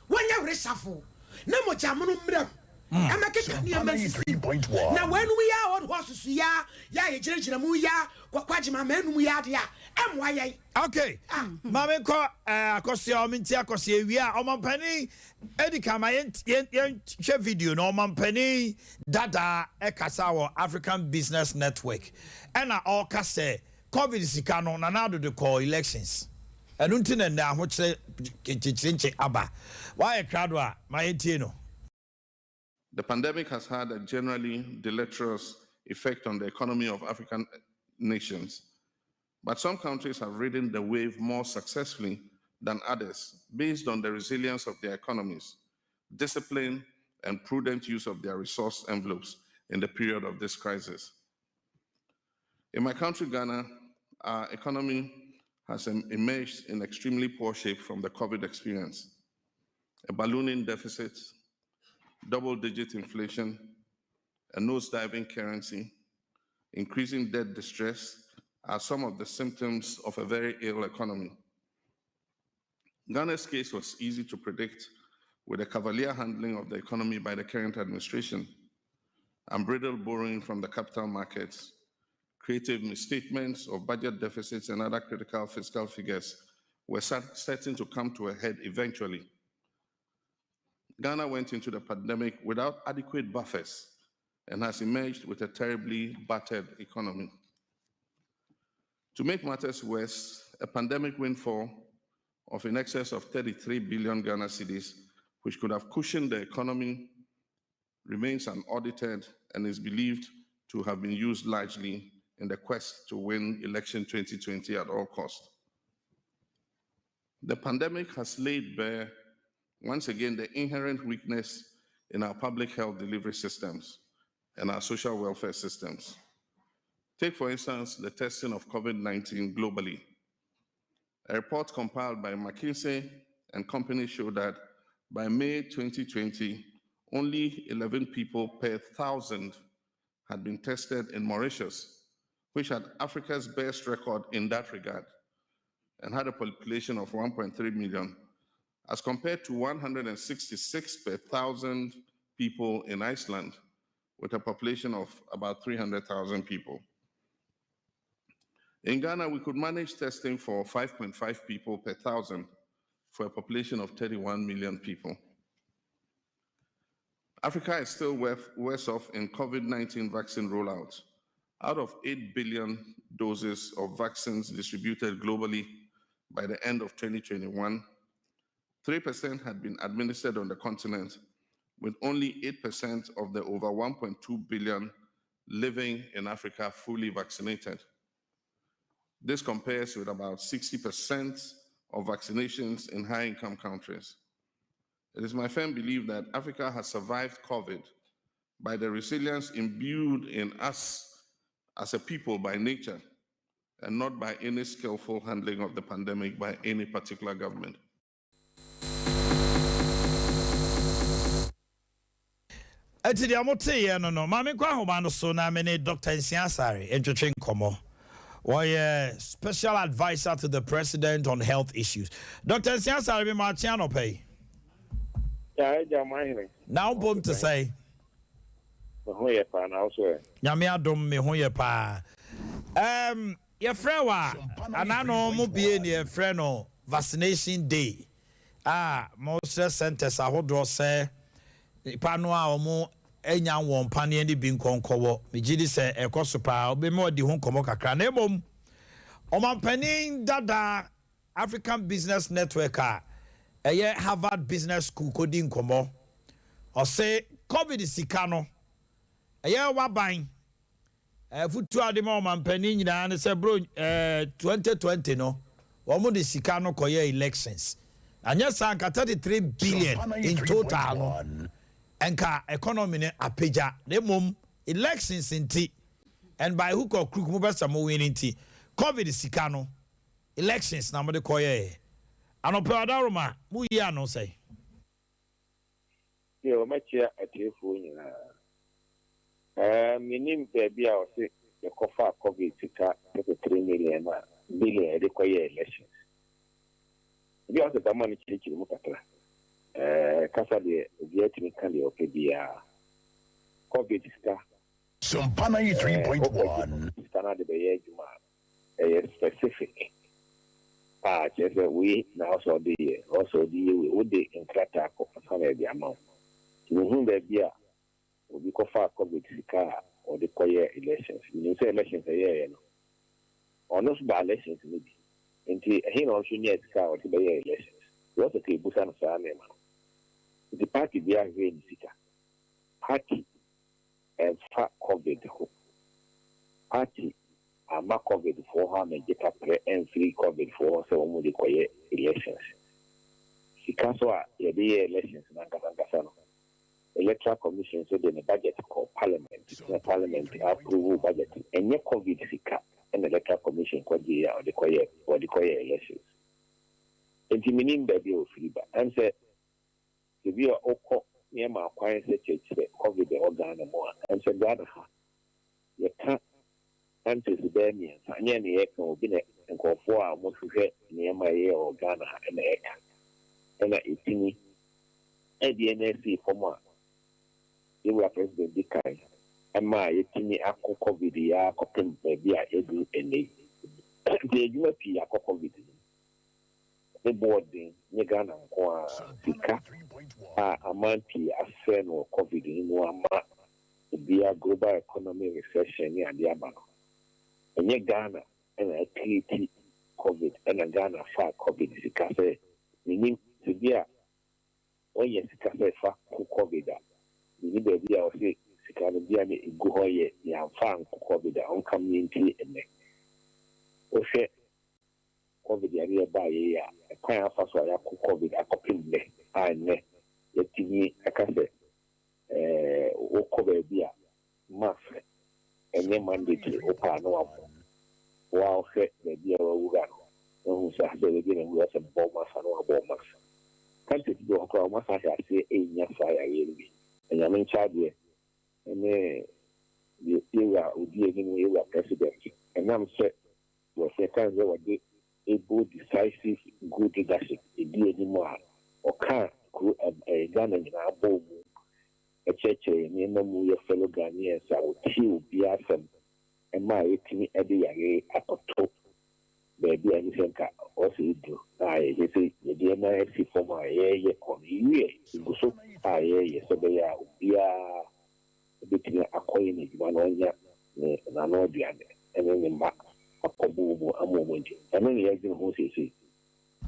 wɔnyɛ reshuffle na mogya mono mmra mu ɛmɛkeka nneɛma nsisi mu na weinom yi a old horses yi a yɛ a yɛgyinagyina mu yi a Kwaku Agyemang mɛnum yi adeɛ a ɛmmoa yɛn. Ok ma me nkɔ eh, Akosua ɔmo nti Akosua ewie a ɔmampanin edi kan ma yɛn yɛn yɛn hwɛ video no ɔmampanin dada ɛkasa wɔ African Business Network ɛna ɔka sɛ Covid sika no Nana Addo de kɔɔ elections ɛno nti na nnɛ ahokyerɛ kyenkyerenkye aba. Wayɛ krado a ma yɛntie no. The pandemic has had a generally deleterious effect on the economy of African nations, but some countries have ridden the wave more successfully than others based on the resilience of their economies, discipline, and prudent use of their resource envelopes in the period of this crisis. In my country, Ghana, our economy has emerged in extremely poor shape from the COVID experience. A ballooning deficit, double-digit inflation, a nosediving currency, increasing debt distress are some of the symptoms of a very ill economy. Ghana's case was easy to predict with the cavalier handling of the economy by the current administration, unbridled borrowing from the capital markets, creative misstatements of budget deficits and other critical fiscal figures were certain to come to a head eventually. Ghana went into the pandemic without adequate buffers and has emerged with a terribly battered economy. To make matters worse, a pandemic windfall of in excess of 33 billion Ghana cedis, which could have cushioned the economy, remains unaudited and is believed to have been used largely in the quest to win election 2020 at all cost. The pandemic has laid bare, once again, the inherent weakness in our public health delivery systems and our social welfare systems. Take, for instance, the testing of COVID-19 globally. A report compiled by McKinsey and Company showed that by May 2020, only 11 people per 1,000 had been tested in Mauritius, which had Africa's best record in that regard and had a population of 1.3 million, as compared to 166 per 1,000 people in Iceland, with a population of about 300,000 people. In Ghana, we could manage testing for 5.5 people per 1,000 for a population of 31 million people. Africa is still worse off in COVID-19 vaccine rollout. Out of 8 billion doses of vaccines distributed globally by the end of 2021, 3% had been administered on the continent, with only 8% of the over 1.2 billion living in Africa fully vaccinated. This compares with about 60% of vaccinations in high-income countries. It is my firm belief that Africa has survived COVID by the resilience imbued in us as a people by nature, and not by any skillful handling of the pandemic by any particular government. Enti deɛ moteeɛ no no, ma menkɔ ahoma no so na me ne Dɔkta Nsia Asare ntwetwe nkɔmmɔ. Ɔyɛ Special Adviser to the President on Health Issues. Dɔkta Nsia Asare, me maakye anɔpa yi. Ya agya mo ahene. Na wo mpom te sɛn? Me ho yɛ paa, na wo so ɛ? Nyame adom, me ho yɛ paa. Um, yɛfrɛ wo a, anaa no mo bie ne yɛfrɛ no Vaccination Day. a wɔsrɛ centres ahodoɔ sɛ nnipa no a wɔn anya wɔn paneɛ no bi nkɔnkɔwɔ. Megye di sɛ ɛkɔ so paa. Wobɛma wadi ho nkɔmmɔ kakra. Na mmom, ɔmampanin dada African Business Network a ɛyɛ Harvard Business School kɔdi nkɔmmɔ. Ɔse Covid sika no, ɛyɛ w'aban Afotu a wɔde ma ɔmanpanin nyinaa ne sɛ bro eh, 2020 no wɔn de sika no kɔyɛɛ elections. Anyɛ saa nka 33 billion in total no nka economy no apagya. Na mmom elections nti and by hook or crook mopɛ sɛ mo win nti covid sika no elections na mode kɔyɛɛ. Anɔpɛ Ɔdaroma mo yi ano sɛn? Deɛ mɛkyea atiefoɔ nyinaa. Ɛɛ mennim baabi a ɔse yɛkɔfaa covid sika 33 million a billion yɛde kɔyɛɛ elections. Ebi a ɔse bɛma no kyerɛkyerɛ mu kakra. Ɛɛ kasa deɛ obiara tumi ka deɛ ɔpɛ biara. Covid sika Sompa ɛɛ wokɔgye 93.1. covid sika no ade bɛyɛ adwuma a ɛyɛ specific a kyerɛ sɛ wei na ɔsɛ ɔde yɛ, ɔsɛ ɔde yɛ wei, wode nkrataa kɔ ansa na yɛde ama wo. Nti menhunu baabi a obi kɔfaa covid sika a ɔde kɔyɛɛ elections. Menim sɛ elections a ɛyɛeɛ no, ɔno nso baa elections no bi. Nti ɛhe na ɔno nso nyaa sika a ɔde bɛyɛɛ elections? Ɛwɔ sɛ ka yɛbusa no saa nneɛma no. Nti party biara hwehwɛ ne sika. Party ɛmfa covid ho. Party amma covid foɔ hɔ ammɛgye kaprɛ amfiri covid foɔ hɔ sɛ wɔn de kɔyɛ elections. Sika nso a yɛde yɛ elections no ankasa ankasa no, Electoral Commission nso de ne budget kɔɔ parliament na parliament approve budget no. Ɛnyɛ covid sika na Electoral Commission kɔgyeeɛ a ɔde kɔyɛɛ wɔde kɔyɛɛ elections. Enti mennim baabi a ɔfiri ba. Ɛm sɛ Ebi a wokɔ nneɛma akwan sɛ kyerɛkyerɛ covid ɛwɔ Ghana mu a, ɛnsɛ Ghana ha yɛka countries bɛyɛ mmiɛnsa nyɛ ne yɛka obi na nkurɔfoɔ a wɔhwehwɛ nneɛma a ɛyɛ wɔ Ghana ha ɛna ɛka ɛna ɛtumi ɛdeɛ na ɛsii fam a yɛwura president di kan ɛma a yɛtumi ako covid yi ara kɔpem baabi a yɛduru ɛnnɛ yi nti adwuma pii akɔ covid no mu. Ne bo ɔden nyɛ Ghana nko ara, sika a aman pii asɛe no wɔ covid no mu ama obiara global economy recession ne adeɛ aba no, ɛnyɛ Ghana na a create covid ɛna Ghana faa covid sika sɛ mennim sɛ bi a wɔnya sika sɛ fa ko covid a menni baabi a wɔse sika no bia na ɛgu hɔ yɛ yɛamfa anko covid a ɔnka me yɛntie ɛnnɛ wohwɛ Covid yareɛ baeɛ yi a, ɛkwan a afa so a yɛako Covid akɔpem nnɛ a nnɛ yɛatumi aka sɛ wokɔ baabi a mask nyɛ mandatory, wopɛ a na wabɔ. Wo ara wohwɛ baabi a wawura no na wohu sɛ asɛ baabi a mawura sɛ mebɔ mask a na wabɔ mask. Countries bi wɔ hɔ koraa a wɔasan ahyɛ aseɛ renya saa yareɛ no bi. Na Nyame nkyɛ adeɛ ne deɛ yɛwura a ɔdi anim, yɛwura President, ɛnam sɛ Wɔsɛ kan sɛ wɔde able decisive good leadership di anim a ɔkaa kuro ɛɛ Ghana nyinaa bɔɔ mu kyerɛkyerɛɛ nneɛma mu yɛ fellow Ghanaians a wɔtie obiara asɛm maa yɛtumi de yareɛ yi akɔto baabi a ɛne sɛ nka ɔsɛ ɛduru na ayɛ kyerɛ sɛ yɛde yɛn nan asi fam a yɛreyɛ kɔ no yɛwie yɛgu so a yɛreyɛ sɛ ɛbɛyɛ a obiara obetumi akɔyɛ n'adwuma na wanya ne n'ano aduane ne ne mma akɔbɔ wɔn ama wɔadi. Ɛno na yɛdwene ho seesei.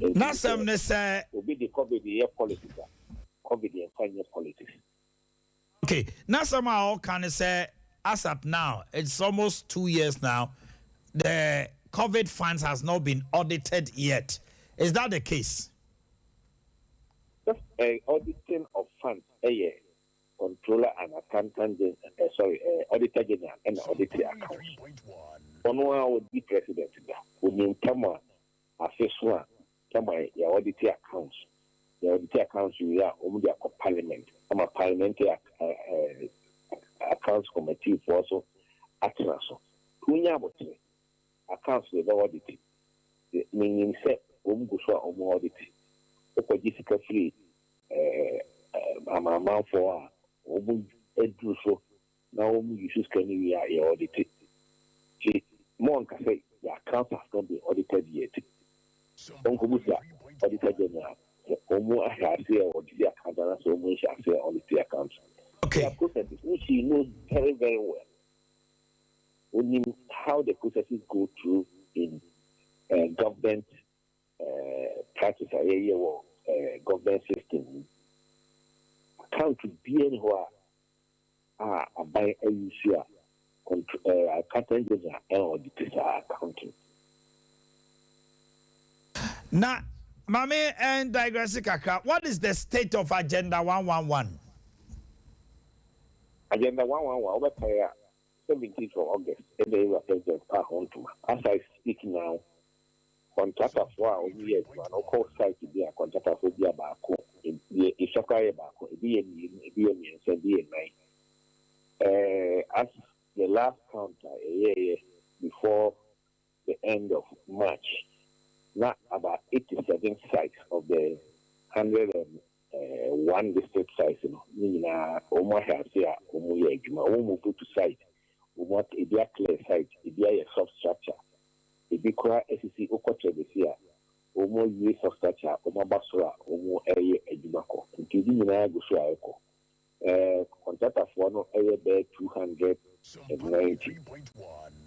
Enti N'asɛm sɛ ne sɛ. obi de Covid yɛ politics a, Covid yɛmfa nyɛ politics. Ok, n'asɛm a ɔka ne sɛ as at now, it's almost 2 years now, the Covid funds has not been audited yet. Is that the case? Just auditing of funds yɛ Controller and Accountant Gen eh sorry eh Auditor General ɛna ɔde te accounts. Ɔno ara ɔdi President da. Ɔnim tam a afe so a tam a yɛ audite accounts. Yɛ audite accounts wie a wɔn de akɔ Parliament ama Parliamentary eh Accounts Committee foɔ so atena so. Nti wonya abotere. Accounts deɛ bɛ audite. Menim sɛ wɔn gu so a wɔn audite. Wokɔgye sika firi Amanamanfoɔ a wɔn aduru so na wɔn use sika no wie a yɛ audite. Nti mo nka sɛ the account has not been audited yet. Wɔn busa Auditor General sɛ wɔn ahyɛ aseɛ audite account anaasɛ wɔn nhyɛ aseɛ audite account. Okay. There are processes which he knows very very well. Onim how the processes go through in government practice a yɛyɛ wɔ government system mu. Account biara nni hɔ a a aban ayi so a contr accountant general audit saa account no. Na ma me digress kakra, what is the state of agenda 111? Agenda 111, wobɛkae a, 17th of August ɛna yɛwura President paa ho ntoma. As I speak now, kɔntratafoɔ a wɔyɛ adwuma no, wokɔ site bi a, kɔntratafoɔ bi a baako, deɛ ɛsua koraa yɛ baako, ebi yɛ mmienu, ebi yɛ mmiɛnsa, ebi yɛ nnan. As the last count a yɛyɛeɛ before the end of March, na about 87 sites of the 101 district sites no, ne nyinaa wɔn ahyɛ ase a wɔyɛ adwuma. Wɔn move to site, wɔn ebi aclear site, ebi ayɛ substructure, ebi koraa asisi. Wokɔ Kyerɛbɛsi a, wɔn awie substructure a wɔn aba soro a wɔn reyɛ adwuma kɔ. Nti ebi nyinaa gu so a ɛkɔ. Kɔntratafoɔ no yɛ bɛyɛ 290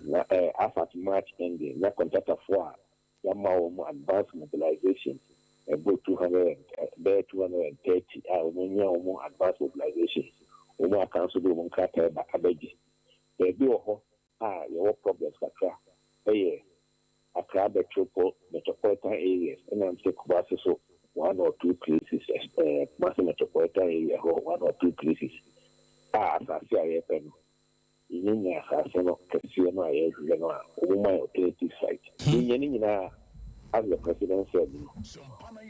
na as at March ending, na kɔntratafoɔ a yɛama wɔn advance mobilization ɛbɔ 200 and bɛyɛ 230 a wɔn anya wɔn advance mobilization. Wɔn aka nso de wɔn nkrataa ba abɛgye. Baabi wɔ hɔ a yɛwɔ problems kakra ɛyɛ Accra Metropolitan areas, ɛna sɛ Kumasi so one or two places, Kumasi metropolitan area hɔ one or two places a asase a yɛpɛ no, yɛnyanya asase no kɛseɛ no a yɛhwehwɛ no a, wɔn ma yɛ alternative site. Yɛnya ne nyinaa, as the President said no,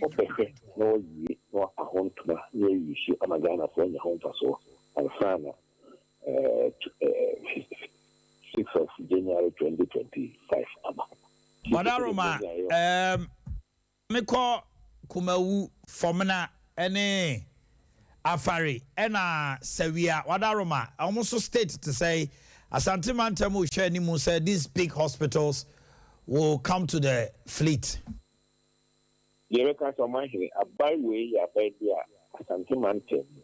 ɔbɛhwɛ na wawie na wapa ho ntoma na yɛayi so ama Ghanafoɔ anya ho mfasoɔ ansa na 6 of January 2025 aba. Ɔdaroma, mekɔ Kumawu, Fɔmena ne Afari ɛna Sawia. Wadaroma, ɔmo nso state te sɛ Asante mantam rehwɛ anim sɛ these big hospitals will come to the fleet. Deɛ ɛbɛka sɛ ɔmanhene, aban wei yɛ aban bi a Asante mantam mu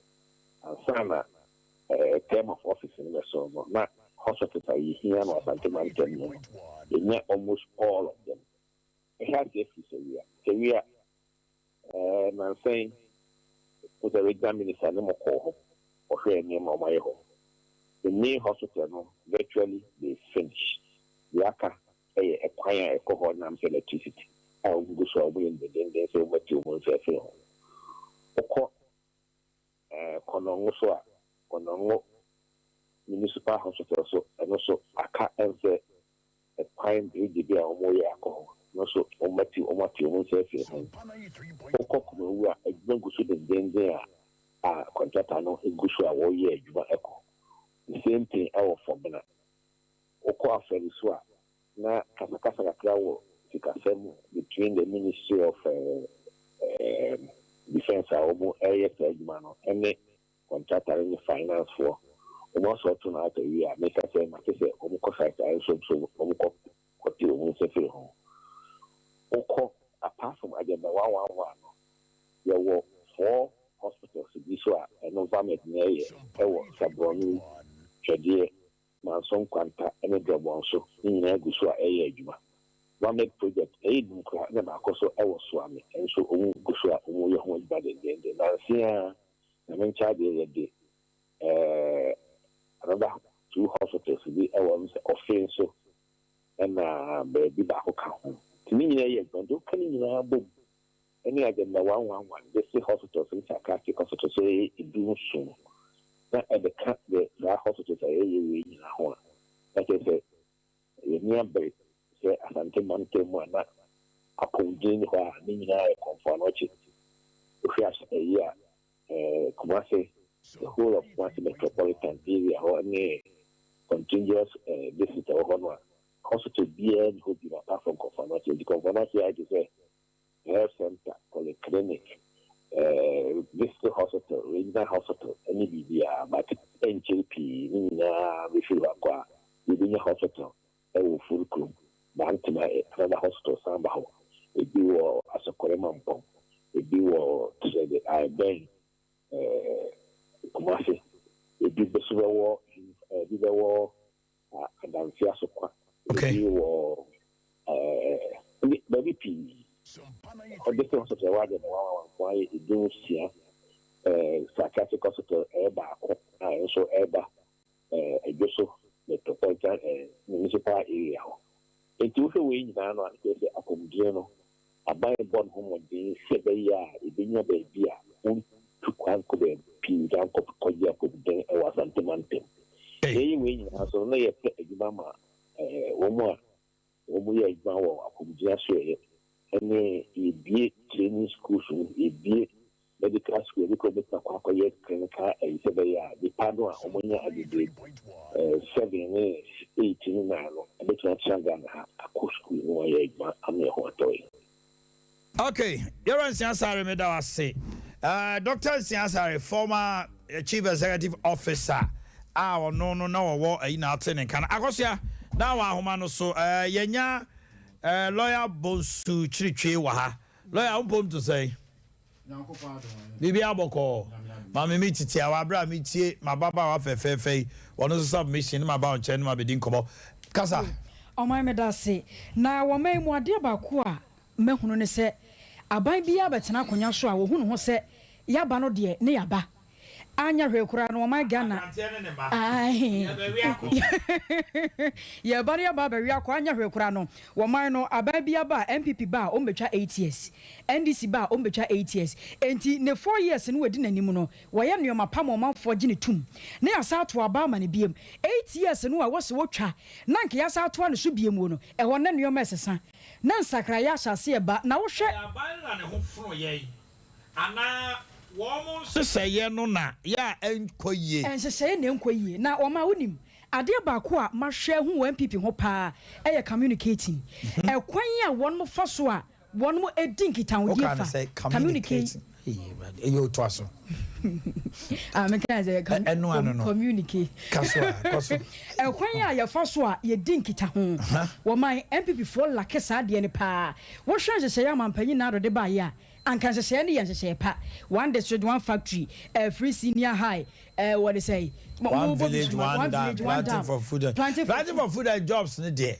ansa na term of office no bɛso no, na hospitals a yɛhia no Asante mantam mu no, yɛnya almost all of them. Ɛhyɛ aseɛ firi Sawia. Sawia, nansɛn wo sɛ regional minister ne mo kɔɔ hɔ, ɔhwɛɛ nneɛma a ɔmayɛ hɔ. The main hospital no, virtually they finish. Deɛ aka ɛyɛ ɛkwan a ɛkɔ hɔ nam sɛ electricity a wɔn gu so a wɔyɛ no dendenden sɛ wɔn ati wɔn nsa afiri ho. Wokɔ Kɔnɔngo so a, Kɔnɔngo Municipal Hospital so, ɛno so aka ɛnsɛ ɛkwan bridge bi a wɔyɛ akɔ hɔ no so, wɔn ate wɔn nsa afiri ho. Wokɔ Kumawu a, adwuma gu so dendenden a contractor no gu so a wɔreyɛ adwuma ɛkɔ. The same thing ɛwɔ Fɔbena. Wokɔ Afɛri so a, na kasakasa kakra wɔ sikasɛm between the Ministry of Defence a wɔn ɛreyɛ saa adwuma no ɛne contractor ne finance foɔ. Wɔn asɔɔto no ata wie a, meka sɛ mate sɛ wɔn kɔ site a nso so wɔn kɔ kɔte wɔn nsa firi ho. Wokɔ, apart from Agenda 111 no, yɛwɔ four hospitals bi so a ɛno Vamed na ɛyɛ ɛwɔ Sabrɔno, Twɛdeɛ, Manso Nkwanta ne Drɔbɔnso. Ne nyinaa gu so a ɛyɛ adwuma. Vamed project ɛyɛ dum koraa na baako so ɛwɔ Soame nso, wɔn gu so a wɔn yɛ ho adwuma dendenden. Nansia na me nkyɛn deɛ, yɛde another two hospitals bi ɛwɔ no sɛ ɔfe nso ɛna baabi baako ka ho. Nti ne nyinaa yɛ adwuma. Nti woka ne nyinaa bom ɛne Agenda 111 district hospitals ne psychiatric hospitals ɛyɛ 17 na ɛbɛka de saa hospitals a yɛyɛ wei nyinaa ho a, na kyerɛ sɛ yɛni abere sɛ Asante mantam mu a na apɔmuden ni hɔ a, ne nyinaa yɛ Kɔmfo Anɔkye. Wohwɛ as ɛyi a, Kumase, the whole of Kumase metropolitan area hɔ ne contiguous district a ɛwɔ hɔ no a, hospital biara ni hɔ bi apart from Kɔmfo Anɔkye. Nti Kɔmfo Anɔkye ayɛ te sɛ health center, polyclinic, district hospital, regional hospital ɛne biribiara, but ɛnkyɛre pii ne nyinaa bɛfiri hɔ akɔ a, yɛbɛnya hospital ɛwɔ Furukurom, Bantama, another hospital san ba hɔ, ebi wɔ Asɔkɔrɛ Mampɔn, ebi wɔ Trɛde a ɛbɛn Kumase. Ebi nso bɛwɔ ebi bɛwɔ Adansi Asokwa, ebi wɔ ɛɛ baabi pii. District hospital ɛwɔ Agya na Wawa nko ara yɛ 16. Psychiatric hospital ɛyɛ baako a ɛno nso ɛda Edweso metropolitan municipal area hɔ. Enti wohwɛ wei nyinaa no a, kyerɛ sɛ apɔmuden no, aban rebɔ ne ho mmɔden sɛ ɛbɛyɛ a yɛbɛnya baabi a wontu kwan nkɔ baabi pii na nkɔgye apɔmuden wɔ Asante mantam. Yɛyɛ wei nyinaa nso no, na yɛpɛ adwuma ma wɔn a wɔyɛ adwuma wɔ apɔmuden asoɛeɛ ne yɛbue training schools mu, yɛbue medical school, ebi koraa wɔbɛtumi akɔ akɔyɛ clinical ayi sɛ ɛbɛyɛ a nnipa no a wɔanya adedie 7 ne 8 ne 9 no bɛtumi atena Ghana ha akɔ school na wɔayɛ adwuma ama yɛn ho atɔ yɛn. Ok, Yɛwura Nsia Asare meda wo ase. Doctor Nsia Asare, former Chief Executive Officer a ɔno no na ɔwɔ ayi na ate ne nka no. Akosua, na wɔ ahoma no so. Yɛnya Lawyer Bonsu Kyiritwi wɔ ha. Lawyer, wo mpom to sɛn? Biribiara bɔkɔɔ. Maame me titiawa bere a metie m'ababaawa fɛfɛɛfɛ yi, ɔno nso submission ne maba wo nkyɛn ne mabɛdi nkɔmmɔ. Kasa. Ɔman meda ase. Na wɔ ɔman yi mu adeɛ baako a mahunu ne sɛ aban biara bɛtena akonwa so a wɔhu ne ho sɛ yaba no deɛ ne yaba. Anyɛ hwee koraa no ɔman Ghana Aberanteɛ ne ne mma ae yɛbɛwe akɔ. Yɛba no yɛba abɛwe akɔ anyɛ hwee koraa no wɔman no aban biara ba a NPP ba a ɔmbɛtwa 8 years NDC ba a ɔmbɛtwa 8 years enti ne 4 years no wadi n'anim no wɔyɛ nnoɔma pa ma ɔmanfoɔ gye no tum na yɛasan ato aba ama no biom 8 years no a wɔse wɔtwa na nka yɛasan atoa no so biom no ɛhɔ na nnoɔma ɛsesa na nsakraeɛ ahyɛ aseɛ ba na wohwɛ Ɛyɛ aban no na ne ho fono yɛn anaa wɔn nhyehyɛeɛ no na yɛ a ɛnkɔ yie? Nhyehyɛeɛ na ɛnkɔ yie. Na wɔma wonim, adeɛ baako a mahwɛ ahu wɔ NPP ho paa yɛ communicating. Ɛkwan a wɔn fa so a wɔn di nkitahodie Wokaa no fa. sɛ communicating. Ei Awurade, ɛyɛ o toa so. Ah, mekaa sɛ Ɛno ano no. communicate. Ka so a, kɔ so. Ɛkwan a yɛfa so a yɛdi nkitaho. Wɔman NPP foɔ lacke saa adeɛ no paa. Wohwɛ nhyehyɛeɛ a Ɔmanpanyin Nado de baeɛ a, anka nhyehyɛeɛ no yɛ nhyehyɛeɛ pa. One district, one factory, free senior high, wɔde sɛn? One village, one dam, village, one planting dam. for food and Planting for planting for food and jobs no deɛ,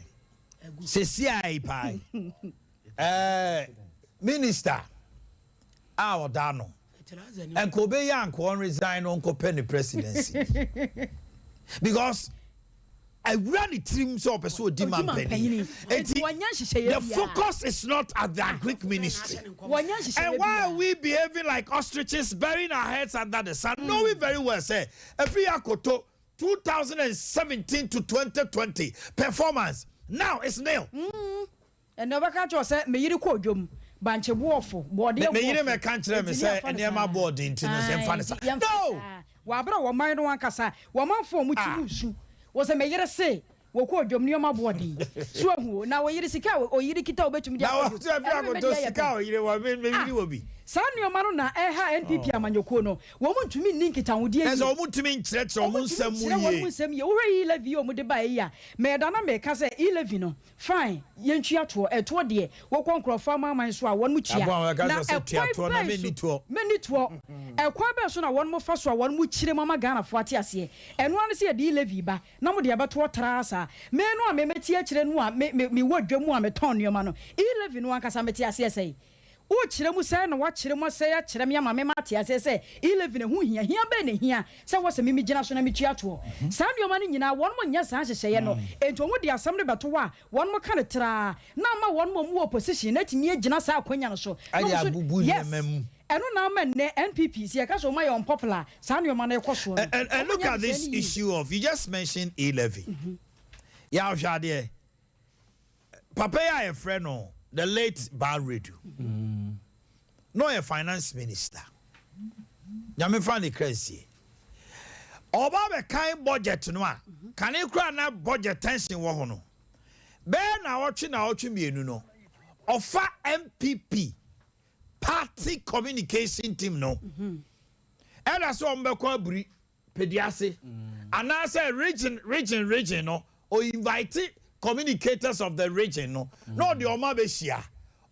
seesei yi paa yi, minister a ɔda ano, nka ɔbɛyɛ a nka ɔnresign na ɔnkɔpɛ ne presidency bi because awura ne tirim sɛ ɔpɛ sɛ ɔdi mampanin. Enti the focus is not at the agric ministry. And why are we behaving like ostriches, burying our heads under the sand, knowing very well sɛ ɛfiri akoto 2017 to 2020 performance now is nil. Ɛnna ɔbɛka akyerɛ wo sɛ, 'Me yere kɔɔ dwam, bankye boɔfo, bɔɔdeɛ Me yere boɔfo, mɛka nkyerɛ me enti ne sɛ yɛmfa no nneɛma saa. bɔɔ den nti no sɛ Ae, yɛmfa no saa. enti yɛmfa no No! saa. Wɔ abere a wɔman no ankasa, wɔmanfoɔ a wɔte mu nsu, wɔ sɛ me yere se wɔkɔɔ dwam, nneɛma boɔ den. So ahu o, na wo yere sika a oyere kita a obetumi de Na akɔ wɔn dwam, nso afi ɛno me me akoto deɛ yɛ sika pɛ. a oyere wɔ, me me Ah! yere wɔ bi. Saa nneɛma no na ɛha NPP amanyɔkuo no. Wɔn ntumi nni nkitahodie Na yie. sɛ wɔn ntumi nkyerɛkyerɛ wɔn Wɔn ntumi nsɛm mu nkyerɛ wɔn yie. nsɛm yie. Wohwɛ e-levy yi a wɔde baeɛ yi a, mɛda na meka sɛ e-levy no, Fine, yɛntua toɔ. Ɛtoɔ deɛ, wokɔ nkorɔfoɔ amanaman so a, wɔnom tua. Aboa wɔn Na bɛka sɛ tua ɛkwan toɔ na bɛn menni so, toɔ. Menni toɔ. Ɛkwan bɛn so na wɔnom fa so a wɔnom kyire mu ama Ghanafoɔ ate aseɛ? Ɛno ara ne sɛ yɛde e-levy ba, na mode abɛtoɔ traa saa. Me no a me mete akyire no a me me mewɔ dwa mu a metɔn nneɛma no, e-levy no ankasa mete aseɛ sɛn? Wokyerɛ mu sɛn na woakyerɛ mu asɛe akyerɛ me ama me mate aseɛ sɛ e-levy no ɛho hia? Hia bɛn na ɛhia sɛ wɔ sɛ me megyina so na metua toɔ? Saa nnoɔma no nyinaa wɔnom nyɛ saa nhyehyɛeɛ no. Enti wɔn de asɛm no bɛto hɔ a wɔnom ka no traa na ama wɔnom a wɔwɔ opposition no atumi agyina saa akwanya no so na Ɛde wɔn nso abubu yes nneɛma mu. ɛno na ama nnɛ NPP sɛ yɛka sɛ wɔn ayɛ unpopular a saa nnoɔma no rekɔ soɔ no. And Wɔn look nyɛ at nhyehyɛeɛ this no yie. issue of, you just mentioned e-levy. Yɛ ahwɛ adeɛ. Papa yi a yɛfrɛ no the late Baah Redu na ɔyɛ finance minister. Nyame fa ne kra nsie. Ɔba bɛkan budget no a, kane koraa na budget tension wɔ ho no, bɛyɛ naawɔtwe naawɔtwe mmienu no, ɔfa NPP party communication team no, ɛda sɛ wɔn bɛkɔ aburi Peduase anaasɛ region region region no, o invite communicators of the region no na ɔde wɔn abɛhyia.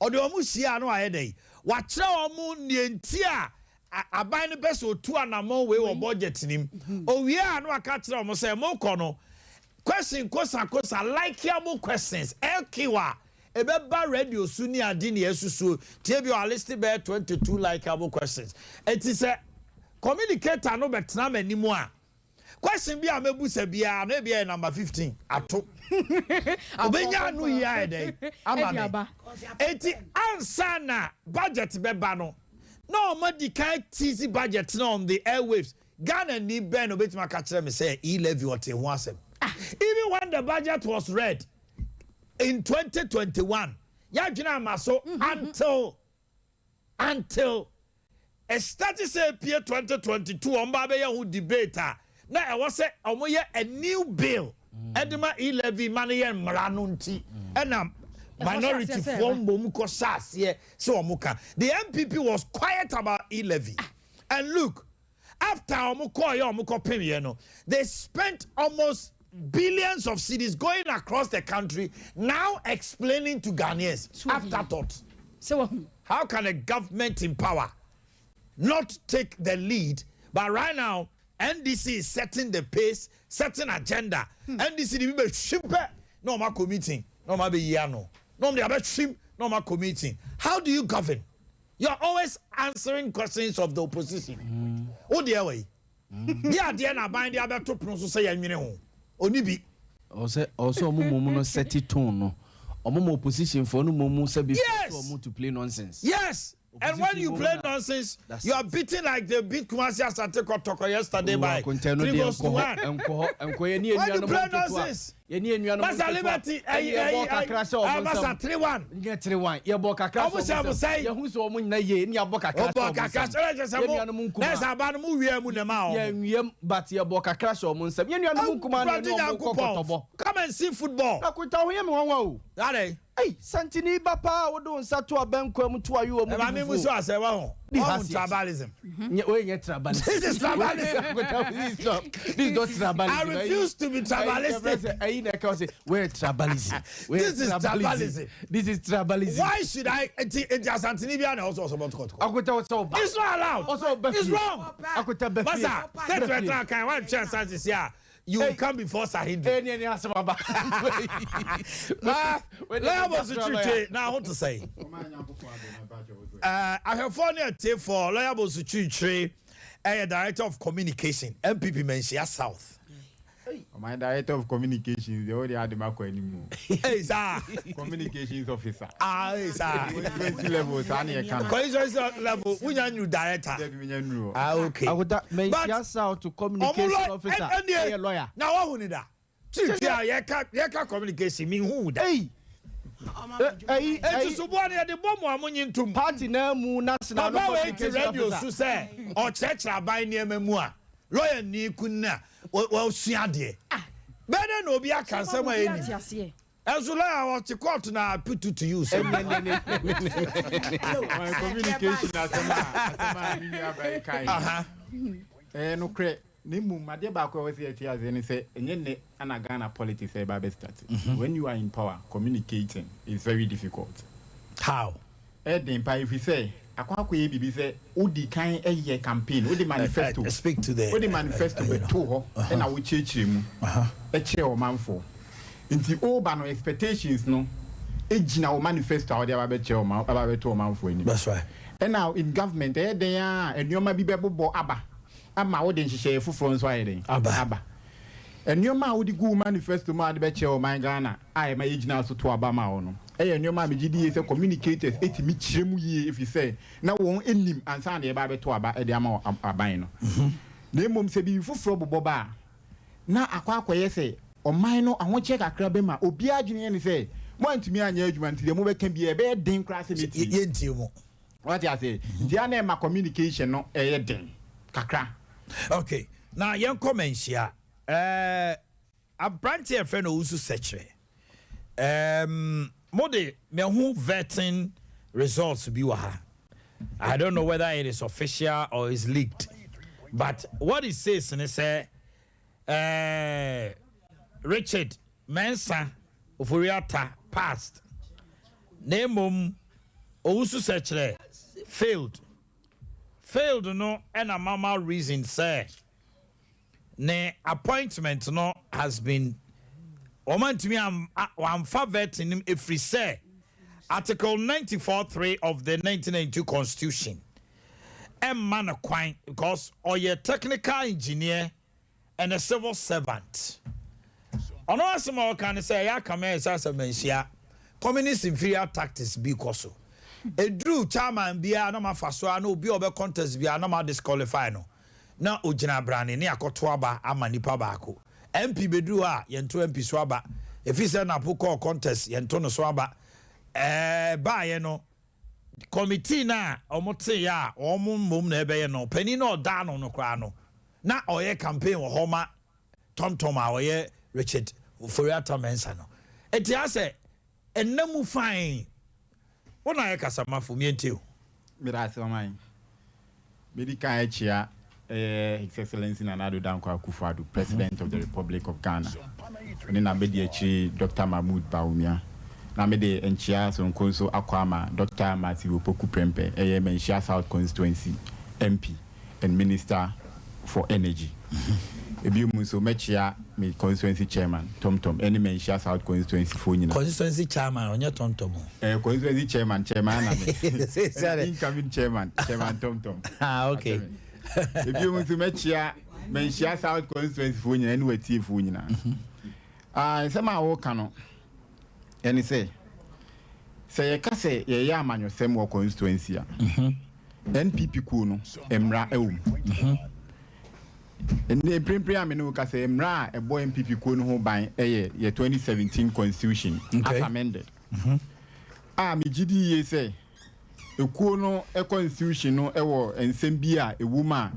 Ɔde wɔn hyia a na wayɛ dɛn? Wakyerɛ wɔn nea nti a aban no pɛ sɛ otu anammɔn wei wɔ budget no mu. Owie a na waka kyerɛ wɔn sɛ mokɔ no, question kosa kosa, likeable questions, LQ a ɛbɛba radio so ne ade ne asusuo. Tie bi ɔaliste bɛyɛ 22 likeable questions. Eti sɛ communicator no bɛtena m'anim a, question bi a mɛbusa biara no ebi yɛ number 15 ato. Obɛnya ano yi ayɛ dɛn ama me. Eti ansa na budget bɛba no, na ɔmo di kan tease budget no on the airwaves. Ghana ni bɛn na obetumi aka kyerɛ me sɛ e-levy ɔte ho asɛm? Even when the budget was read in 2021, yɛadwene ama so until ɛstart sɛ epie 2022, ɔmo ba bɛyɛ ho debate a na ɛwɔ sɛ ɔmo yɛ a new bill ɛde ma e-levy ma no yɛ mmara no, nti ɛna minority foɔ mbom kɔ hyɛ aseɛ sɛ ɔmo ka. The NPP was quiet about e-levy, and look, after ɔmo kɔɔ yɛ ɔmo kɔ pem yɛ no, they spent almost billions of cedis going across the country now explaining to Ghanaians. Afterthought. How can a government in power not take the lead? But right now, NDC is setting the pace, setting agenda. NDC di bi bɛ hwim pɛ na ɔmo akɔ meeting na ɔmo abɛyi ano na ɔmo de abɛ hwim na ɔmo akɔ meeting. How do you govern? You are always answering questions of the opposition. O deɛ wɔ yi di adeɛ na aban de abɛto pono so sɛ yɛn nwene ho oni bi. Ɔsɛ ɔmo mɔmu no set tone no, ɔmo mo opposition foɔ no mɔmu sɛ bi ɔmo to play nonsense. Yes. And when you play nonsense, you are beating like they beat Kumasi Asante Kotoko yesterday by 3 goals to 1. When you play nonsense, Masa Liberty, yɛbɔ kakra hyɛ ɔmo nsam. Masa 3-1. Nyɛ 3-1, yɛbɔ kakra hyɛ ɔmo nsam. Yɛhu sɛ ɔmo nyina yie ne yɛbɔ kakra hyɛ ɔmo nsam. Yɛn nuanom nkuma. Nɛɛsɛ aba no mu wie mu nɛma ɔmo. Yɛn wiem, but yɛbɔ kakra hyɛ ɔmo nsam. Yɛn nuanom nkuma na yɛne ɔmo kɔ kɔtɔbɔ. Come and see football. Akunta ho yɛ mi nwanwa o. Yàrá. Ei, santini ba paa, wode wo nsa to abɛnkwa mu to ayewa mu. Ɛma mi mu so asɛ wa ho. Wɔn tribalism. Oye, nyɛ tribalism. This is tribalism. This is not tribalism. I refuse to be tribalistic. Ɛyi na ɛka sɛ wey tribalism. This is tribalism. This is tribalism. Why should I? Eti asantini bi ana ɔsɔ ɔsɔ bɔ tukɔtukɔ. Akuta ɔsɔ ɔba. It's not allowed. Ɔsɔ ɔba fie. It's wrong. Akuta bɛ fie. Masa state wɛ tán kan wa n twɛn sansi si a, you will come before Sahindri. Ɛni asɛm aba. Ah, lawyer Bosu Twitwe na ho to say. Ahwɛfoɔ ne atiefoɔ, lawyer Bosu Twitwe ɛyɛ director of communication, NPP Manhyia South. My director of communications, the only ade makɔ anim o. Hey, sir. Communications officer. Ah, hey, sir. Constituency level, saa ne yɛ ka no. Constituency level, wunya new director. Debi mi nya nuru. Ah, okay. Akuta Manhyia South communication officer ɛyɛ lawyer. Na wahu ni da. Twitwe a yɛka communication mi hu da. Hey. Ɛyi eti soboa ni yɛde bɔ mu a mo nyi ntum. Party na mu national Papa wei ti radio so sɛ ɔkyerɛkyerɛ aban nneɛma mu a lawyer ni kun na wɔsua adeɛ. Bɛɛ dɛ na obi aka nsɛm a ɛni. Ɛnso lawyer ɔte court na put to you so. My communication asɛm a mi nua ba yi kan. Ɛyɛ nokorɛ, ne mmom adeɛ baako a ɛwɔ sɛ yɛte aseɛ ne sɛ ɛnyɛ nnɛ ana Ghana politics ɛba bɛ start. When you are in power, communicating is very difficult. How? Ɛden pa, ɛfiri sɛ akɔ akɔyɛ biribi sɛ wodi kan ɛyɛ campaign, wode manifesto Speak to the wode manifesto bɛtoo hɔ, ɛna wokyerɛkyerɛ mu ɛkyerɛ ɔmanfoɔ, nti woba no, expectations no ɛgyina wo manifesto a wode aba bɛkyerɛ ɔman, aba bɛto ɔmanfoɔ anim. That's right. Ɛna in government, ɛyɛ den a nneɛma bi bɛbobɔ aba ama wode nhyehyɛeɛ foforɔ nso ayɛ den aba. Aba nneɛma a wode gu wo manifesto mu a wode bɛkyerɛ ɔman Ghana a ɛma yɛgyina so to aba ma wo no, ɛyɛ nneɛma a megye di yie sɛ communicators ɛtumi kyerɛ mu yie, ɛfiri sɛ na wɔn anim ansa na yɛba abɛto aba ɛde ama aban no. Na mmom sɛ biribi foforɔ bobɔ ba a, na akɔ akɔyɛ sɛ ɔman no ahokyɛ kakra bɛma obiara adwene yɛ ne sɛ moantumi anyɛ adwuma, nti deɛ mobɛka biara ɛbɛyɛ den koraa sɛ mɛtie. Yɛntie mu. Wate ase? Nti a na ɛma communication no ɛyɛ den kakra. Okay, na yɛnkɔ Manhyia. Aberanteɛ yɛfrɛ no Owusu Sɛkyerɛ, mode mehu vetting results bi wɔ ha. I don't know whether it is official or is leaked, but what it says ne sɛ Richard Mensa Oforiata passed, na mmom Owusu Sɛkyerɛ failed. Failed no na mama reason sɛ ne appointment no has been wɔn antumi wɔamfa vetting no ɛfiri sɛ Article 94 3 of the 1992 Constitution ɛmma no kwan because ɔyɛ technical engineer and a civil servant. Ɔno asɛm a ɔka ne sɛ ɛyɛ akame a ɛsɛ asɛm anhyia communist inferior tactics bi kɔ so. Ɛduru chairman biara na mafa so a na obi a ɔbɛ contest biara na ma disqualify no na ogyina abrane ne akɔto aba ama nipa baako. MP bɛduru hɔ a yɛnto MP so aba. Ɛfiri sɛ Napo kɔɔ contest yɛnto no so aba. Ɛɛ baayɛ no committee no a wɔteeɛ a wɔn mmom na ɛbɛyɛ no panin no ɔda ano no koraa no na ɔyɛ campaign wɔ hɔ ma TomTom a ɔyɛ Richard Ofori-Atta Mensah no. Enti asɛ ɛnna mu fann. Wo na ayɛ kasamafo, mientie o. Meda ase ɔman. Medi kan akyia ɛyɛ His Excellency Nana Addo Dankwa Akufo-Addo, President of the Republic of Ghana, ɔne n'abadiakyiri Dɔkta Mahmood Bawumia. Na mede nkyia sononko nso akɔ ama Dɔkta Matthew Opoku Prempeh, ɛyɛ Manhyia South Constituency MP. and Minister for Energy. Ebio mu nso, mɛkyea me constituency chairman, Tomtom, ɛne Manhyia South constituency foɔ nyinaa. Constituency chairman, ɔnyɛ Tomtom o. Eh, constituency chairman, chairman na me. Ɛna incoming chairman, chairman Tomtom. Ah, okay. Ebio mu nso, mɛkyea Manhyia South constituency foɔ nyinaa ɛne watiefoɔ nyinaa. Mhm. Ah, nsɛm a wɔka no, ɛne sɛ, sɛ yɛka sɛ yɛyɛ amanyɔsɛm wɔ constituency a, mhm. NPP kuo no mmara wɔ mu. Ɛnnɛ mprempren a me ne wo kasa yi, mmara a ɛbɔ NPP kuo no ho ban yɛ yɛ 2017 constitution as amended. A megye di yie sɛ ekuo no constitution no wɔ nsɛm bi a ɛwɔ mu a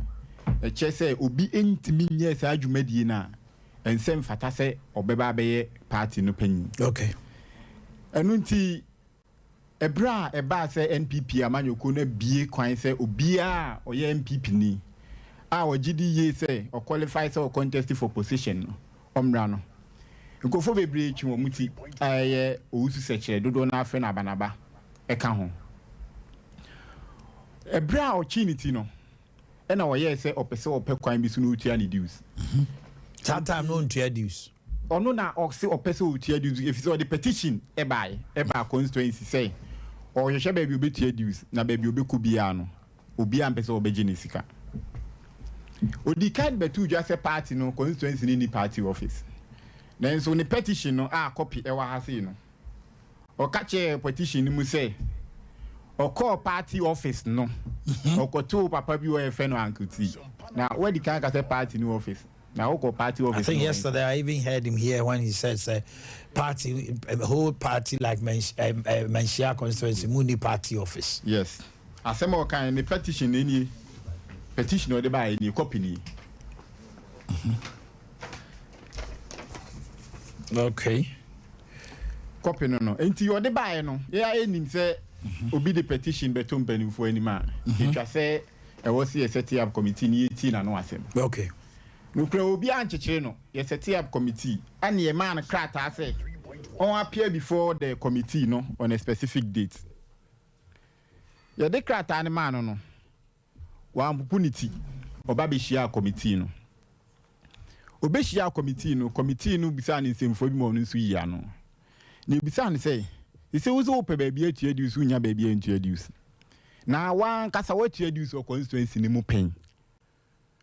ɛkyerɛ sɛ obi ntumi nyɛ saa dwumadie no a ɛnsɛ mfata sɛ ɔbɛba abɛyɛ party no panyin. Okay. Ɛno nti Ɛberɛ a ɛbaa sɛ NPP amanyɔkuo no abue kwan sɛ obiara a ɔyɛ NPP ni a ɔgye di yie sɛ ɔ qualify sɛ ɔ contest for position no ɔmmra no, nkurɔfoɔ bebree twe wɔn ti a ɛyɛ Owusu Sɛkyerɛ, dodoɔ no ara frɛ no Abanaba, ka ho. Ɛberɛ a ɔtwee ne ti no, ɛna ɔyɛɛ sɛ ɔpɛ sɛ ɔpɛ kwan bi so na ɔtua ne dues. Saa time no ɔntua dues. Ɔno na ɔse ɔpɛ sɛ ɔtua dues efisɛ ɔde petition baeɛ, ɛbaa constituency sɛ ɔrehwehwɛ baabi ɔbɛtua dues na baabi ɔbɛkɔ biara no obiara mpɛ sɛ ɔbɛgye ne sika. Ɔdii kan bɛtoo dwa sɛ party no constituency no nni party office. Nanso ne petition no a copy ɛwɔ ha sei no, Ɔka kyerɛɛ petition no mu sɛ ɔkɔɔ party office no, ɔkɔtoo papa bi wɔ yɛfrɛ no Uncle T. Na wadi kan aka sɛ party no office. Na wokɔ party I office think no wɔ yesterday I even heard him here when he said say party whole party like Manhyia constituency mu ni party office. Yes. Asɛm a ɔkae ne petition no nie. Petition a ɔde baeɛ nie, copy nie. Okay. Copy no no. Nti ɔde baeɛ no, yɛn ara yɛnim sɛ obi de petition bɛto mpanimfoɔ anim a, ɛtwa sɛ ɛwɔ sɛ yɛ set up committee na yɛtie n'ano asɛm. Okay. Nokorɛ obiara nkyekyere no, yɛ set up committee ɛna yɛmaa no krataa sɛ ɔn appear before the committee no on a specific date. Yɛde krataa no maa no no, Wampopo ne ti. Ɔba behyiaa kɔmitii no. Obehyiaa kɔmitii no, kɔmitii no bisaa no nsɛmfua bi ma ɔno nso yii ano. Na ebisaa no sɛ, Sese wo sɛ wopɛ baabi atua dues, wunnya baabi antua dues. Na w'ankasa woatua dues wɔ constituency no mu pɛn?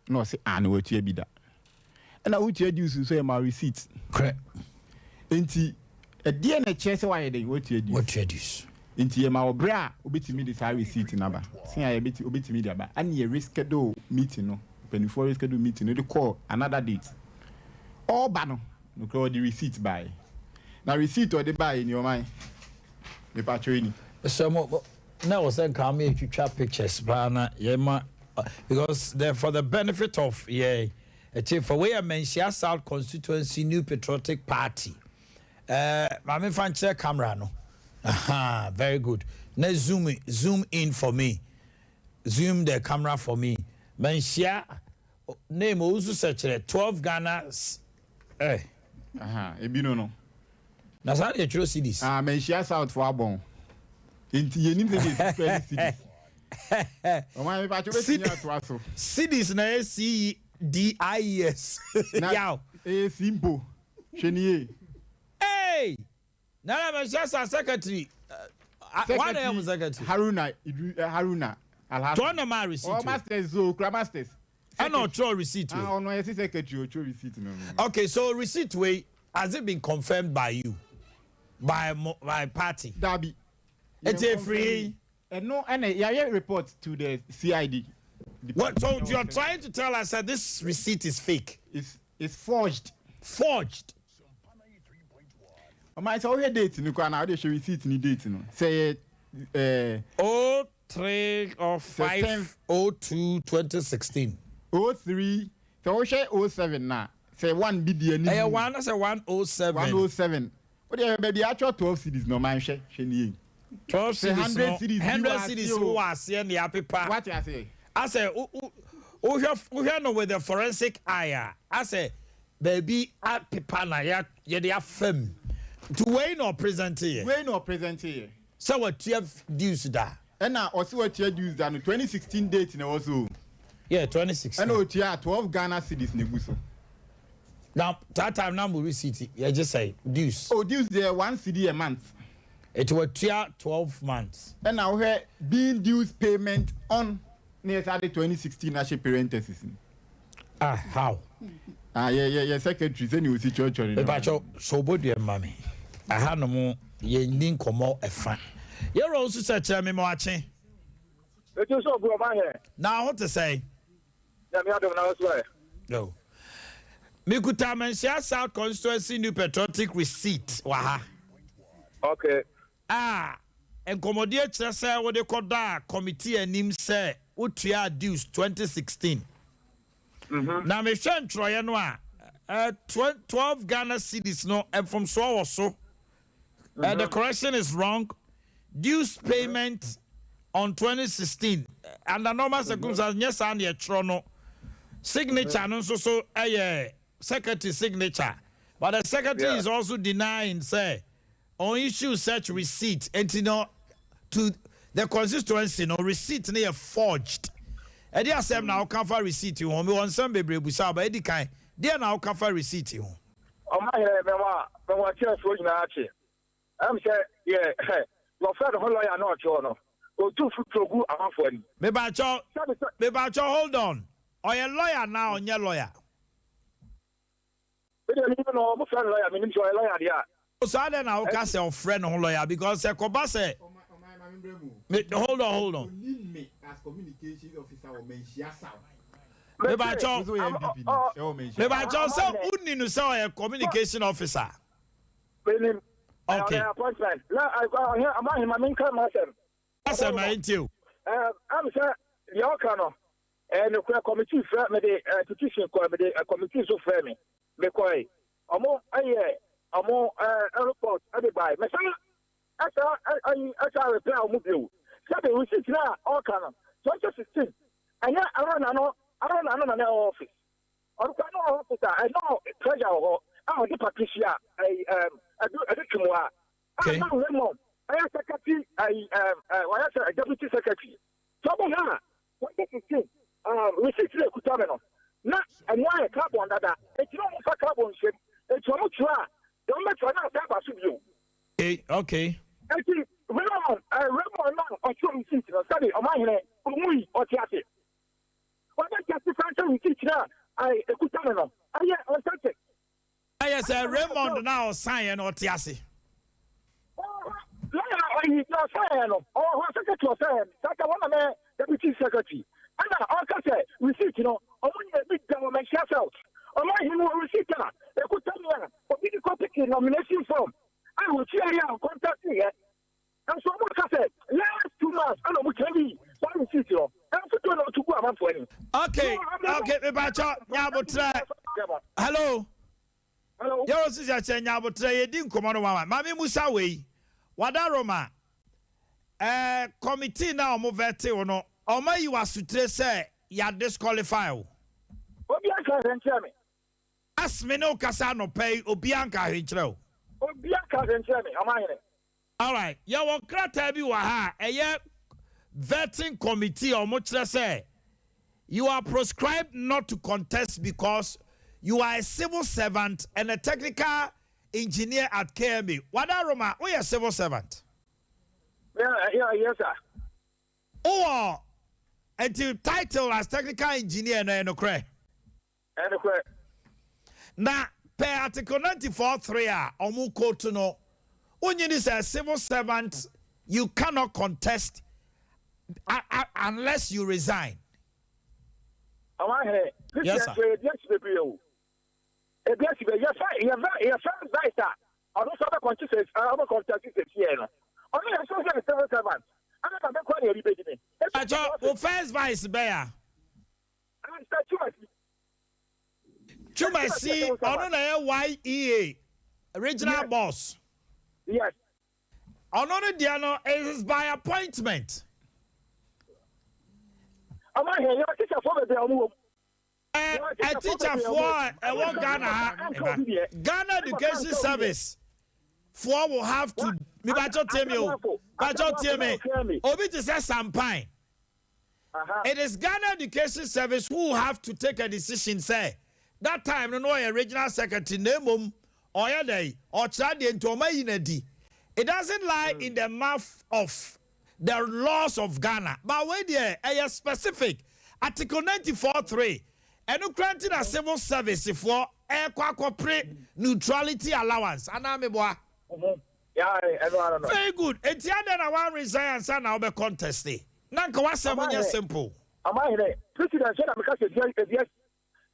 Na ɔse aane watua bi da. Ɛna wotua dues nso yɛma wo receipt. Korɛ. Enti ɛdeɛn na ɛkyerɛ sɛ wayɛ dɛn? Watua dues. Watua dues. Enti yɛma wo berɛ a wobɛtumi de saa receipt no aba. Sɛn a yɛbɛti wobɛtumi de aba. Ɛne yɛ reschedule meeting no, mpanimfoɔ reschedule meeting no de kɔɔ another date. Ɔreba no, nokorɛ ɔde receipt baeɛ. Na receipt a ɔde baeɛ ni ɔman, mepakyɛw ni. Mesrɛ mo, na ɛwɔ sɛ nka ama yɛtwitwa pictures paa na yɛma because the for the benefit of yɛ atiefo wei yɛ Manhyia South Constituency New Patriotic Party ɛɛ eh, maame fa nkyerɛ camera no aha very good na zoom zoom in for me zoom the camera for me Manhyia name owusu sɛkyerɛ 12 Ghana eh. Aha, ebi no no. Na saa na yɛtwerɛ cedis. Ah, Manhyia South fo abɔn. Nti yɛnim sɛ deɛ ɛsi spell cedis. Ɔman mi pàtó bɛ tiɲɛ ato aso. Cedis na yɛ C D I E S. Yaw. Ɛyɛ simple. Hwɛ ni yie. Hey! Nana mɛhyɛ sa secretary. Secretary Wọn na secretary. Haruna Idri Haruna Alhassan. Tɔn na maa receipt. Ɔ masters o kura masters. Ɛna ɔtwerɛ receipt wei. Ah, ɔno ɔyɛ si secretary, ɔtwerɛ receipt no. Okay, so receipt wei, has it been confirmed by you, by party? Dabi. Eti efiri. Ɛno ɛna yɛayɛ report to the CID. What, so you are trying to tell us that this receipt is fake? It's forged. Forged. Ɔman, sɛ wohwɛ date no koraa na wode hwɛ receipt ni date no sɛ yɛ 03 or 5/02/2016. 03, sɛ wohwɛ 07 na sɛ 1 bi di anim. Ɛyɛ 1 sɛ 107. 107. Wode hwɛ baabi atwerɛ 12 cedis na ɔman, hwɛ, hwɛ nie. 12 Sɛ cedis 100 no cedis bi 100 wɔ cedis aseɛ o. wɔ aseɛ ne apepa. Wate aseɛ. Asɛ wohwɛ no with the forensic eye a, asɛ baabi apepa na yɛde afam, nti wei na ɔpresent yɛ. Wei na ɔpresent yɛ. Sɛ watua dues da. Ɛna ɔsɛ watua dues da no, 2016 date na ɛwɔ so o. Yeah, 2016. Ɛna otua 12 Ghana cedis na egu so. Na that time na mo receipt yɛgye sɛ dues? Oh, dues deɛ, 1 cedi a month. Eti watua 12 months. Ɛna wohwɛ being dues payment on ne yɛ sɛ ade 2016 ahyɛ parenthesis ni. Ah, how? Ah, yɛ secretary sɛ ne osi kyerɛkyerɛ no. Mepakyɛw, sɛ obodua mma me aha nom, yɛnni nkɔmmɔ ɛfa yɛwura wo nso sɛ kyerɛ me ma wakye. Etu sɛ ɔbu ɔman yɛ. Na ho te sɛn? Nyame adom, na wɔso ɛ. No. Mikuta Manhyia South Constituency New Patriotic receipt wɔ ha. A nkɔmmɔdeɛ kyerɛ sɛ wode kɔdaa committee anim sɛ wotua dues 2016. Na mehwɛ ntwerɛeɛ no a, 12 Ghana cedis no, mfomsoɔ wɔ so. The correction is wrong. Dues payment on 2016 under normal circumstances nyɛ saa na yɛtwerɛ no. Signature no nso so ɛyɛ secretary signature, but the secretary is also denying sɛ on issue such receipt. Nti no, to the constituency no, receipt no yɛ forged. Ɛde asɛm na woka fa receipt ho? Mewɔ nsɛm bebree busa aba. Ɛdi kan deɛ, na woka fa receipt ho? Ɔman yɛ, mɛma kyerɛfoɔ nyinaa akye. Ɛm sɛ yɛ wɔfrɛ ne ho lɔya na ɔte hɔ no, ɔtu futuro gu amanfoɔ anim. Mebakyɛw, mebakyɛw, hold on. Ɔyɛ lawyer na ɔnyɛ lawyer? Medeɛ menim no, ɔmofrɛ no lɔya. Menim sɛ ɔyɛ lɔya deɛ a. Saa dɛ na woka sɛ ɔfrɛ ne ho lawyer because sɛ kɔba sɛ me, hold on, hold on. Onim me as communications officer wɔ Manhyia South. Mebakyɛw, Nso yɛ NPP ni, ɛwɔ Manhyia. Mebakyɛw, sɛ wonni no sɛ ɔyɛ communication officer? Menim. Okay. Ɔyɛ appointment na ɔhɛ ɔman hema, menka m'asɛm. Asɛm na ɛntie o. Am sɛ deɛ ɔka no ɛɛ nokorɛ. Committee frɛ mede petition kɔ, mede committee nso frɛ me, mekɔe. Ɔmo ɛyɛ ɔmo report ɛde bae. Mɛsan ɛsa ɛyi ɛsa reply ɔmo bio sɛde receipt na ɔka no 2016 ɛnyɛ Arona no, Arona no na ne ɛwɔ office. Ɔno kora ne wɔ office a ɛno treasure wɔ hɔ a ɔde Patricia ɛyi ɛdu twom a a na Raymond ɛyɛ secretary, ɛyi ɛm ɛ wɔyɛ sɛ deputy secretary. Sɛ ɔbɛ ha 2016 receipt na ekuta mi no na ɛno ayɛ carbon dada, eti na ɔmo fa carbon nhyɛm, eti ɔmo twerɛ a deɛ ɔmo bɛtwerɛ na asa aba so bio. Eti Raymond na ɔtwerɛ receipt no sɛde ɔmo ahene ɔmo yi ɔte ase wɔbɛ justify sɛ receipt na ɛyi ekuta mi no ɛyɛ authentic. Ɛyɛ sɛ Raymond na ɔsan yɛ no, ɔte ase? Lɔya ɔyi na ɔsɛn no, ɔwɔ hɔ, secretary ɔsɛn saka wɔn na mɛ deputy secretary, ɛna ɔka sɛ receipt no ɔmo nyɛ bi da wɔ Manhyia South. Ɔmo ahene wɔ receipt a ekuta mi a obi de kɔ pick nomination form a wɔtua yɛ a contact yɛ nso, ɔmo ka sɛ last 2 months ɛna ɔmo kyerɛ bi saa receipt no ɛnfoto na ɔto gu amanfoɔ anim. Okay, mebakyɛw, nyabotrɛ. Hello. Hello. Yɛwɔ sisi akyɛ, nyabotrɛ, yɛdi nkɔmmɔ no wama maame musa wei wada Roma committee na ɔmo vet wo no, ɔmo ayi w'asotire sɛ yɛ disqualify wo? Obi aka ahwɛ nkyerɛ me. Asme ne wo kasa anɔpa yi, obi anka ahwɛ nkyerɛ wo? Obi aka ahwɛ nkyerɛ me, ɔmo ahene. Alright, yɛwɔ krataa bi wɔ ha a ɛyɛ vetting committee a wɔn kyerɛ sɛ you are proscribed not to contest because you are a civil servant and a technical engineer at KMA. Wada Roma, woyɛ civil servant? Yeah, yes, sir. Wowɔ nti title as technical engineer no, ɛyɛ nokorɛ? Ɛnokorɛ. Na per article 94(3) a ɔmo quote no, wonyi ni sɛ civil servant, you cannot contest unless you resign? Ɔmo ahene. Yes, sir. Ebi asi bebree o. Ebi asi bebree. Yɛfɛ vice a ɔno nso ɔbɛ contest, ɔbɛ contest sɛ fie no. Ɔno yɛ nso sɛ civil servant. Ɛna na bɛkɔ na yɛde bɛdi mi. Atɔ wo first vice bɛya? Mr. Chumasi. Twumasi, ɔno na yɛ YEA regional boss? Yes. Ɔno no deɛ no is by appointment. Ɔmo ahene, yɛ teacherfoɔ bebree a ɔmo wɔ mu. Ɛ teacherfoɔ a ɛwɔ Ghana ha, Ghana Education Service foɔ will have to, mibakyɛ tie mi o, bakyɛ tie mi, obi te sɛ Sampan, it is Ghana Education Service who will have to take a decision sɛ that time no ɔyɛ regional secretary na emom ɔyɛ dɛ ɔkyerɛ deɛ nti ɔmo ayi na di. It doesn't lie in the mouth of the laws of Ghana, but wei deɛ, ɛyɛ specific article 94(3). Ɛno kura nti na civil service foɔ ɛkɔ akɔpere neutrality allowance anaa meboa? Yeah, ɛno ano no. Very good. Eti adan na wan resign ansa na wobɛ contest na nka wasɛm nyɛ simple. Ɔmo ahene, president sɛ na meka sɛ ebi ebi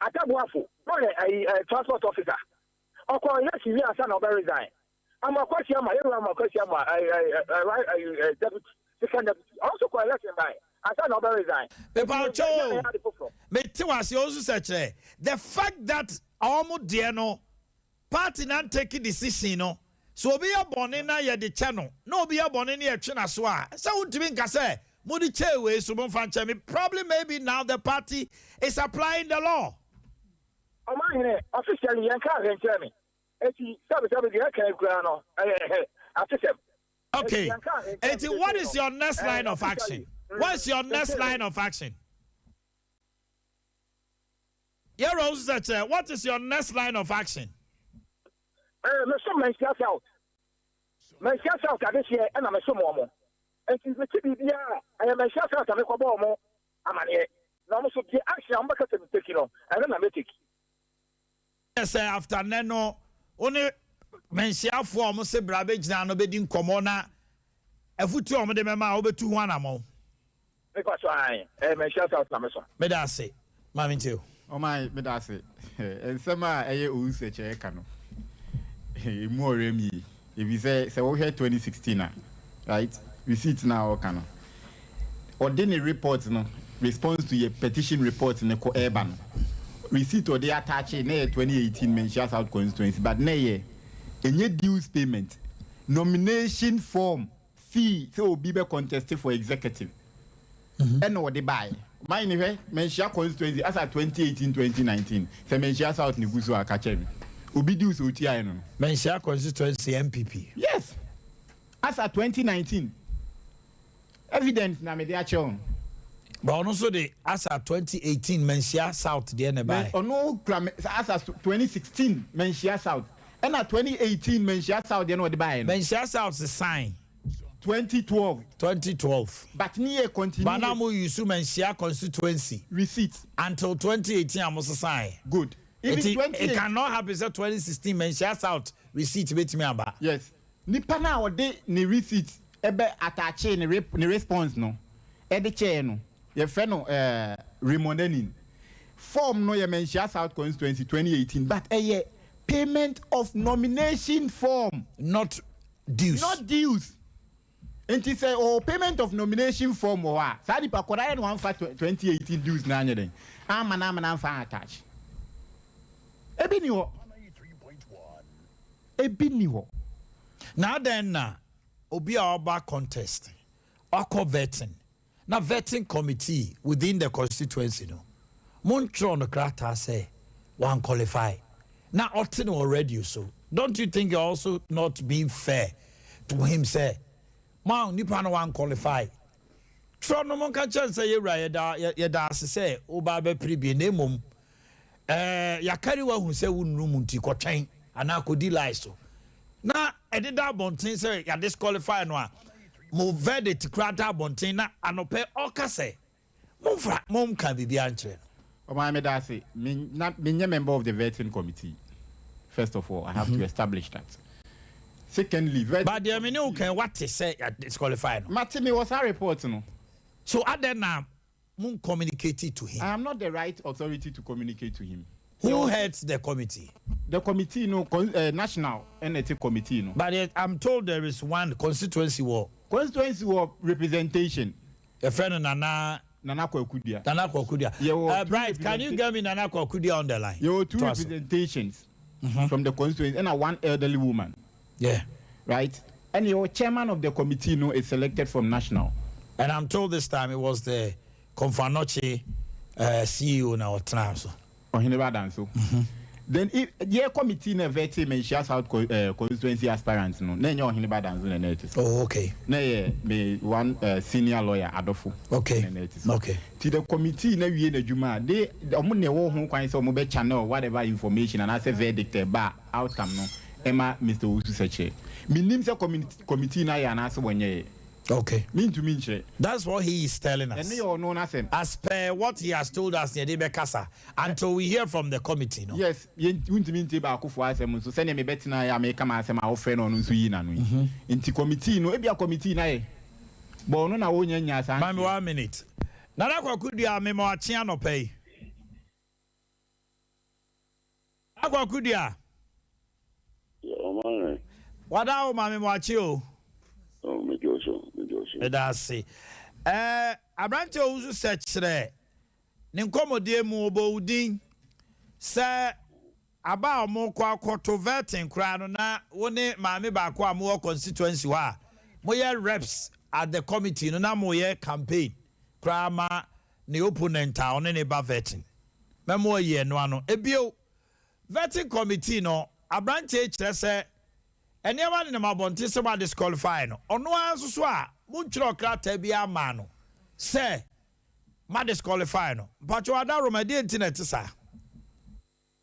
Ataboafo na ɔyɛ ayi transport officer, ɔkɔ election wi ansa na ɔbɛ resign. Amoakwasi ama yɛwura Amoakwasi ama ɛɛ ɛɛ ɛɛ ɛɛ deputy, second deputy, ɔnso kɔ election ban ansa na ɔbɛ resign. Mepakyɛw, mete wase. Ɔnso sɛ kyerɛ the fact that ɔmo deɛ no, party na take decision no so, obi yɛ bɔne na yɛde kyɛ no, na obi yɛ bɔne na yɛtwe na so a, sɛ wontumi nka sɛ mode kyɛɛ wei so, momfa nkyɛ me. Probably maybe now the party is applying the law. Ɔmo ahene, officially yɛn kaa hwɛ nkyɛn mi eti sɛbi deɛ ɛka ekura no ɛyɛ atesɛm. Okay, eti what is your next line of action? What is your next line of action? Yɛrɛ nso sɛ kyerɛ, what is your next line of action? Mesom Manhyia South, Manhyia South adehyeɛ ɛna mesom wɔn, nti mete biribiara ɛyɛ Manhyia South a mekɔbɔ wɔn amaneɛ na wɔn nso deɛ action a wɔn bɛka sɛ metake no, ɛno na metake. Sɛ after nɛ no, wo ne Manhyiafoɔ a wɔn sɛ bra bɛgyina no bɛdi nkɔmmɔ na afutuo a wɔde mɛma a wobɛtu ho anammɔn? Mekɔ so ae, ɛyɛ Manhyia South na mesom. Meda ase, maame nkyɛw. Ɔman, meda ase. Nsɛm a ɛyɛ Owusu kyerɛ ka no emu ɔrɛ mi yi ebi sɛ wohwɛ 2016 a, right, receipt na ɔka no, ɔde ne report no, response to yɛ petition report ne kɔ ɛɛba no, receipt ɔde attach ne yɛ 2018 Manhyia South constituency, but ne yɛ enye dues payment, nomination form fee sɛ obi bɛ contest for executive ɛna ɔde baayɛ. Man ni hwɛ Manhyia constituency asa 2018 2019 sɛ Manhyia South ne gu so a, ka kyerɛ mi obi dues otua yɛ no. Manhyia constituency NPP? Yes, asa 2019 evidence na mede akyerɛ wɔn. But ɔno nso de asa 2018 Manhyia South deɛ ne baayɛ. Ɔno kura asa 2016 Manhyia South, ɛna 2018 Manhyia South deɛ na ɔde baayɛ no. Manhyia South sign. 2012. 2012. But ne yɛ continue. But now mo use Manhyia constituency receipt until 2018 a mo sisan. Good. Even 20, it cannot happen sɛ 2016 Manhyia South receipt betumi aba. Yes, nipa na ɔde ne receipt ɛbɛ attach ne response no ɛde kyɛɛ no, yɛfrɛ no Raymond Enin. Form no yɛ Manhyia South constituency 2018, but ɛyɛ payment of nomination form. Not dues. Not dues. Nti sɛ ɔwɔ payment of nomination form wɔ hɔ a, saa nipa kɔda yɛ no wɔnfa 2018 dues na anyɛ dɛ ama na ama na nfa attach. Ebi ni hɔ, ebi ni hɔ. Na adɛn na obi a ɔba contest, ɔkɔ vetting, na vetting committee within the constituency no montwerɛ no krataa sɛ wan qualify na ɔte no wɔ radio so, don't you think you're also not being fair to him sɛ ma nipa no wan qualify? Twerɛ no monka nkyerɛ no sɛ, Yɛn wura, yɛda, yɛda ase sɛ woba abɛpere bie, na mmom ɛɛ, yɛakari wo ahunu sɛ wonnuru mu nti, kɔtwɛn anaa kɔdi line so. Na ɛdeda abɔnten sɛ yɛadisqualify no a, mo verdict koraa da abɔnten, na anɔpɛ ɔka sɛ momfa, monka biribiara nkyerɛ no. Ɔman meda ase. Me na menyɛ member of the vetting committee. First of all, I have to establish that. Secondly, vetting But deɛ me ne wo kan wate sɛ yɛ disqualify no. Mate me wɔ saa report no. So adɛn na mo communicate to him? I am not the right authority to communicate to him. Who heads the committee? The committee no, con, eh, national ɛna ɛte committee no. But yet, I'm told there is one constituency wɔ. Constituency wɔ representation. Yɛfrɛ no Nana. Nana Kwaku Dua. Nana Kwaku Dua. Yɛwɔ Uh, two Bright, can you representa- get me Nana Kwaku Dua on the line? Yɛwɔ two Toa so. representations from the constituency ɛna one elderly woman. Yeah. Right? And your chairman of the committee no is selected from national. And I'm told this time it was the Komfo Anokye CEO na ɔtenaa so. Oheneba Danso. Then if yɛ committee na vet Manhyia South co constituency aspirant no, na ɛnyɛ Oheneba Danso na na ɛte so. Oh, okay. Na ɛyɛ me one senior lawyer Adofo. Okay. Na na ɛte so. Okay. Ti the committee na wie n'adwuma a, they ɔmo na ɛwɔ ho kwan sɛ ɔmo bɛ channel whatever information anaasɛ verdict ɛba outcome no ɛma Mister Owusu Sekyere. Menim sɛ committee no ayɛ anaasɛ wɔnyɛɛ. Okay. Mentumi nkyerɛ. That's what he is telling us. Ɛno yɛ ɔno n'asɛm. As per what he has told us, yɛde bɛkasa until we hear from the committee no. Yes, yɛn wontumi ntie baakofoɔ asɛm nso sɛdeɛ mebɛtenaeɛ a meka m'asɛm a wofrɛ no ɔno nso yi n'ano yi. Nti committee no, ebia committee no ayɛ, but ɔno na ɔnnya nyaa saa Ma me nteɛ. one minute. Nana Kwaku Duah, mema wakye anɔpa yi. Nana Kwaku Duah. Yeah, ɔman hɛ. Wada wo maame mo akye o. Oh, me jo so, me jo so. Meda ase. Ɛɛ aberante a owusu sɛ kyerɛ ne nkɔmmɔdie mu ɔbɔ wo din sɛ aba a wɔn kɔ akɔto vetting koraa no na wo ne maame baako a mowɔ constituency hɔ a moyɛ reps at the committee no na moyɛ campaign koraa ma ne opponent a ɔne ne ba vetting. Mɛmo ayi ɛno ano. Ebio vetting committee no aberante kyerɛ sɛ nneɛma nenam abɔnten sɛ mo disqualify no ɔno ara nso so a montwerɛ krataa bi ama no sɛ ma disqualify no mpatwɛ adaroma deɛ nti na ɛte saa.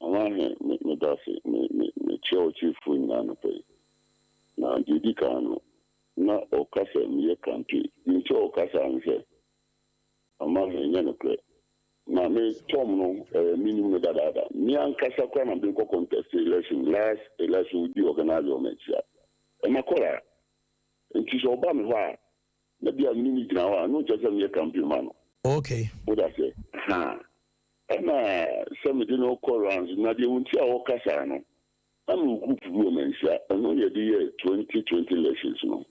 Ɔman hɛ, me me da ase, me me me kyerɛ ɔtiefoɔ nyinaa anɔpa yi. Na deɛ di kan no, na ɔka sɛ meyɛ campaign. Deɛ nti a ɔka saa ne sɛ, ɔman hɛ nyɛ nokorɛ. Na me tɔm no, ɛɛ menim no dadaada. Me ankasa koraa na mede kɔ contest election, last election wodi organize wɔ Manhyia. Ɛma kɔla. Nti sɛ ɔba me hɔ a, na bia me ne ne gyina hɔ a, no nkyerɛ sɛ meyɛ campaign ma no. Woda sɛ, ha. Ɛna sɛ mede no kɔ rounds, na deɛ nti a wɔka saa no, na mewɔ group bi wɔ Manhyia, ɛno na yɛde yɛ 2020 elections no.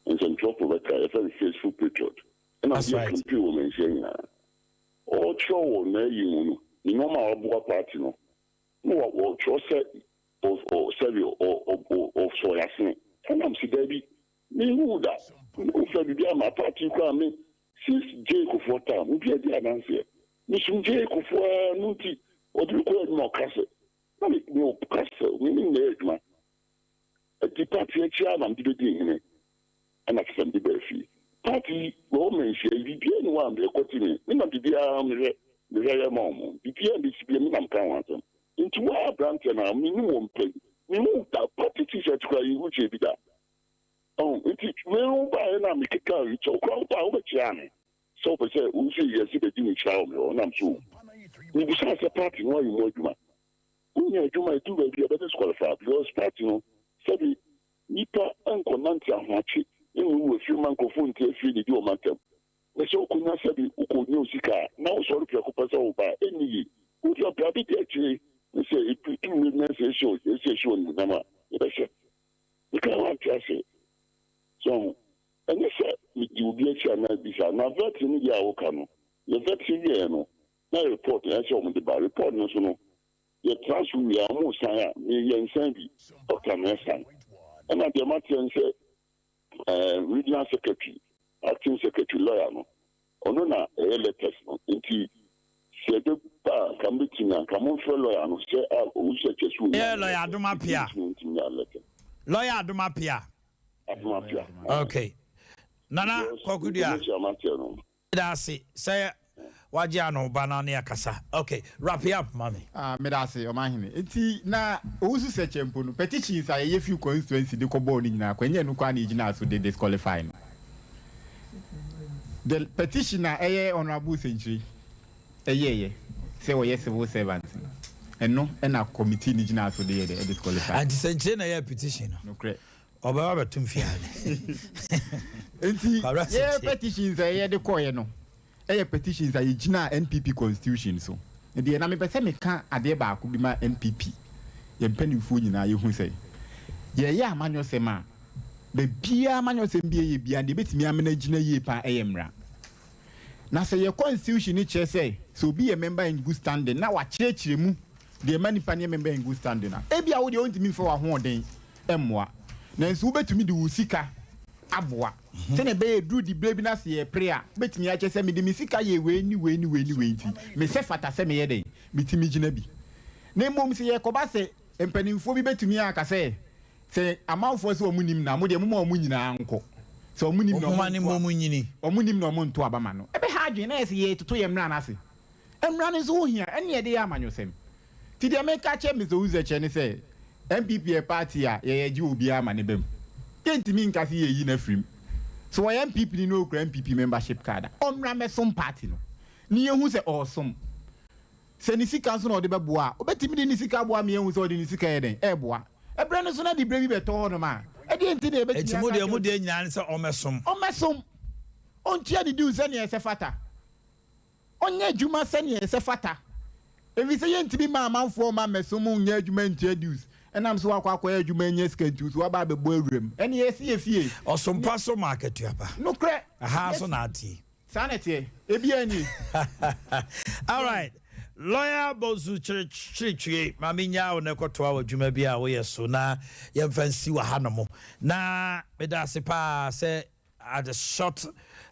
Nsɛmtwerɛfo bɛka, yɛfrɛ no Faithful Patriot. Ɛna That's mede yɛ right. campaign wɔ Manhyia nyinaa. Ɔretwerɛ wɔ n'ayi mu no, ne nneɛma a waboa party no, na wɔtwerɛ sɛ sɛbi ɔsɔ yasene. Ɛna msi daabi, mehu da, mehu biribi ama party koraa me since J Kufuor time, obi adi adanseɛ. Mesum J Kufuor ara no nti, ɔde me kɔɔ adwuma ɔka sɛ, na me me ɔka sɛ me ne nyinaa yɛ adwuma. Ati party akyi ara na mede bɛdi hene, ɛna kyerɛ sɛ mede baa fie. Party yi, wɔwɔ Manhyia yi, biribiara ni hɔ a ɛkɔte me. Me na biribiara mehwɛ mehwɛ yɛ ma wɔn. Biribiara bɛsi bia me na meka ho asɛm. Nti wo aberanteɛ no a menim wɔ mpɛ mehu da party t-shirt koraa yɛhu kyerɛ bi da. Ɔho nti wei wo baeɛ no a mekeka yi kyɛ wo koraa wo baa wobɛkyea me sɛ wopɛ sɛ wo nso yɛse bɛdi ne kyerɛ wɔ me hɔ nam so mebusaa sɛ party no ayɛ mu adwuma wonya adwuma ɛdu baabi a bɛdisqualify because party no sɛbi nipa nkɔnante ahoakye ne mu wɔ fie ma nkurɔfoɔ nti afie didi wɔ mantam na sɛ wokɔnya sɛbi wokɔnya wo sika a na wosɔre prɛko pɛ sɛ woba a ɛnni ye wodi ɔbra bi di akyire ne sɛ ɛtu na sɛ ɛhyɛ ɛsɛ ɛhyɛ onimuonyam a yɛbɛhyɛ meka wante ase so ɛnyɛ sɛ medi obi akyi anaa bisa na vet no deɛ a woka no yɛ vet wieɛ no na report na ɛsɛ ɔmo de ba report no so no yɛtena so wie a ɔmo san a meyɛ nsan bi doctor na ɛsan ɛna deɛ mateɛ n sɛ regional secretary acting secretary lawyer no ɔno na ɛyɛ letters no nti sɛ ɛbɛ ba a nka mbɛtumi a nka momfrɛ lawyer no sɛ a ɔwu sɛ kyɛ so Yɛ lawyer Adom Appiah. ntumi nya letter. Lawyer Adom Appiah. Adom Appiah. Okay. Nana Kwaku Dua. Information a mateɛ no. Meda ase sɛ wagye ano ba na ne akasa. Ok, wrap it up ma me. Ah, meda ase, Ɔmanhene. Enti na Owusu Sekyɛ mpo no, petitions a yɛyɛ firi constituency de kɔbɔɔ no nyinaa kɔ, ɛnyɛ ɛno koraa na yɛgyinaa so de disqualify no. The petition a ɛyɛ Honourable Senkyire ɛyɛeɛ sɛ ɔyɛ civil servant no, ɛno na committee no gyinaa so de yɛɛ dɛ, disqualify. Enti Senkyire na ɛyɛɛ petition no? Nokorɛ. Ɔbɛba abɛto mfie ha ne. Nti yɛ petitions a yɛde kɔeɛ no yɛ petitions a yɛgyinaa NPP constitution so. Deɛ na mepɛ sɛ meka adeɛ baako bi ma NPP yɛn mpanimfoɔ nyinaa yɛhu sɛ yɛyɛ amanyɔsɛm a baabiara amanyɔsɛm bi yɛyɛ biara deɛ ɛbɛtumi amena agyina yie paa ɛyɛ mmara. Na sɛ yɛ constitution no kyerɛ sɛ sɛ obi yɛ member in good standing na wakyerɛkyerɛ mu deɛ ɛma nipa no yɛ member in good standing a ebia wo deɛ wontumi mfa w'ahoɔden mmoa. Nanso wobɛtumi de wo sika aboa sɛdeɛ ɛbɛyɛ ɛduru diberɛ bi na sɛ yɛrepere a, wobɛtumi akyerɛ sɛ mede me sika yɛɛ wei ne wei ne wei ne wei nti mesɛ fata sɛ meyɛ dɛn? Metumi gyina bi. Na mmom sɛ yɛkɔba sɛ mpanimfoɔ bi bɛtumi aka sɛ, sɛ amanfoɔ sɛ wɔn nim no a, mo deɛ momma wɔn nyinaa nkɔ. Sɛ wɔn nim na Momma ne wɔnto mmom nyini. a, wɔn nim na wɔnto aba ma no. Ɛbɛha adwene na ayɛ sɛ yɛretoto yɛn mmara no ase. Mmara no nso ho hia, ɛne yɛde yɛ amanyɔsɛm. Nti deɛ meka akyerɛ Mister Owusu-Kyerɛ ne sɛ, NPP yɛ party a yɛyɛ gye obiara ma ne ba mu. Yɛntumi nka sɛ yɛreyi no afiri mu. Sɛ ɔyɛ NPP ni na ɔkura NPP membership card a, ɔmmra mmɛsom party no na yɛnhu sɛ ɔresom. Sɛ ne sika nso na ɔde bɛboa a, ɔbɛtumi de ne sika aboa ma yɛahu sɛ ɔde ne sika yɛ dɛn? Ɛreboa. Ɛberɛ no so na diberɛ bi bɛtɔ hɔnom a, ɛdeɛn nti na yɛbɛtumi Enti aka mo deɛ, akyerɛ mo no? deɛ nyinaa ne sɛ ɔmmɛsom. Ɔmmɛsom. Ɔntua ne dues sɛdeɛ ɛsɛ fata. Ɔnyɛ adwuma sɛnea ɛsɛ fata, efisɛ yɛntumi mma amanfoɔ mma mmɛsom nyɛ adwuma ntua dues, ɛnam sɛ woakɔ akɔyɛ adwuma anya sika nti wo so woaba abɛbɔ awuram. Ɛnneɛ yɛse yɛ fie. Ɔsompa so ma akatua pa. Nokorɛ. Ɛha nso na ateɛ. Saa na ɛteɛ. Ebiara nie. Alright. Lawyer Bonsu Kyeretwie, ma menyaa wo na ɛkɔtoa w'adwuma bi a woyɛ so na yɛmfa nsi wɔ hanom. Na meda ase paa sɛ At the short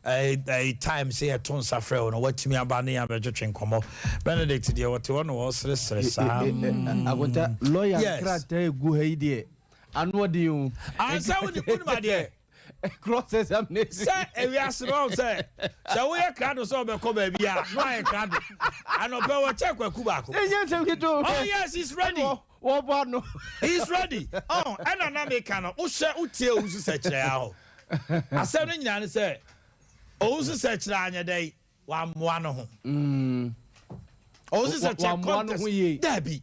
eh, eh, time sɛ yɛto nsa frɛ wo no woatumi aba ne yɛabɛtwetwe nkɔmmɔ. Benedict deɛ wɔte hɔ na wɔseresere saa. Akonta, lawyer Yes. nkrataa egu ha yi deɛ, ano ɔden o. Ansa wo wonim adeɛ. Cross examination. Sɛ ewiase no ɔn sɛ sɛ woyɛ krado sɛ ɔbɛkɔ baabi a na wayɛ krado. Anɔpɛ wɔkyɛ kwaku baako. Ɛnyɛ nsɛm ketewa o. Oh yes, he's ready. Wɔbɔ ano. He's ready. Ɔn ɛna na meka no wohyɛ wotie owusu sɛ kyerɛ ahɔ. Asɛm no nyinaa ne sɛ, Owusu Sɛkyerɛ anyɛ dɛn? Wammoa no ho. Owusu Sɛkyerɛ contest. Dabi.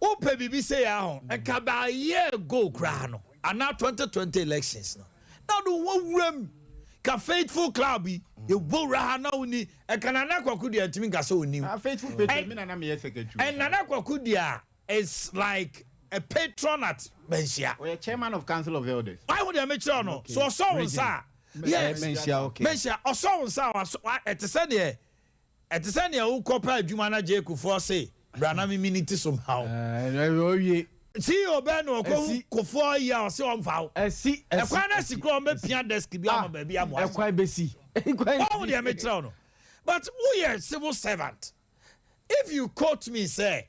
Wopɛ biribi sei a ho, nka about a year ago koraa no, anaa 2020 elections no, na wode wo ho awura mu. Ka faithful club yi, yɛbɔ wura ha na wonni, ɛka Nana Kwaku Duah ntumi nka sɛ ɔnnim. Ah, faithful patron, me na na meyɛ secretary. And Nana Kwaku Duah is like a patron at Manhyia. Ɔyɛ chairman of council of elders. Why wo deɛ mekyerɛ no so ɔsɔ wo nsa a yes Manhyia okay. Manhyia ɔsɔ wo nsa a wasɔ wa ɛte sɛ deɛ ɛte sɛ deɛ wokɔ pɛ adwuma na Jay Kufuor se bra na me miniti so ma wo. Ɔwie. CEO bɛn na ɔkɔ hu Ɛsi. Kufuor yi a ɔse ɔmfa wo. Ɛsi ɛsi. Ɛkwan no asi koraa ɔmbɛpia desk bi ama baabi amoa. Ɛkwan bɛsi. Ɛkwan Wahu deɛ mekyerɛ wo no but woyɛ civil servant if you quote me sɛ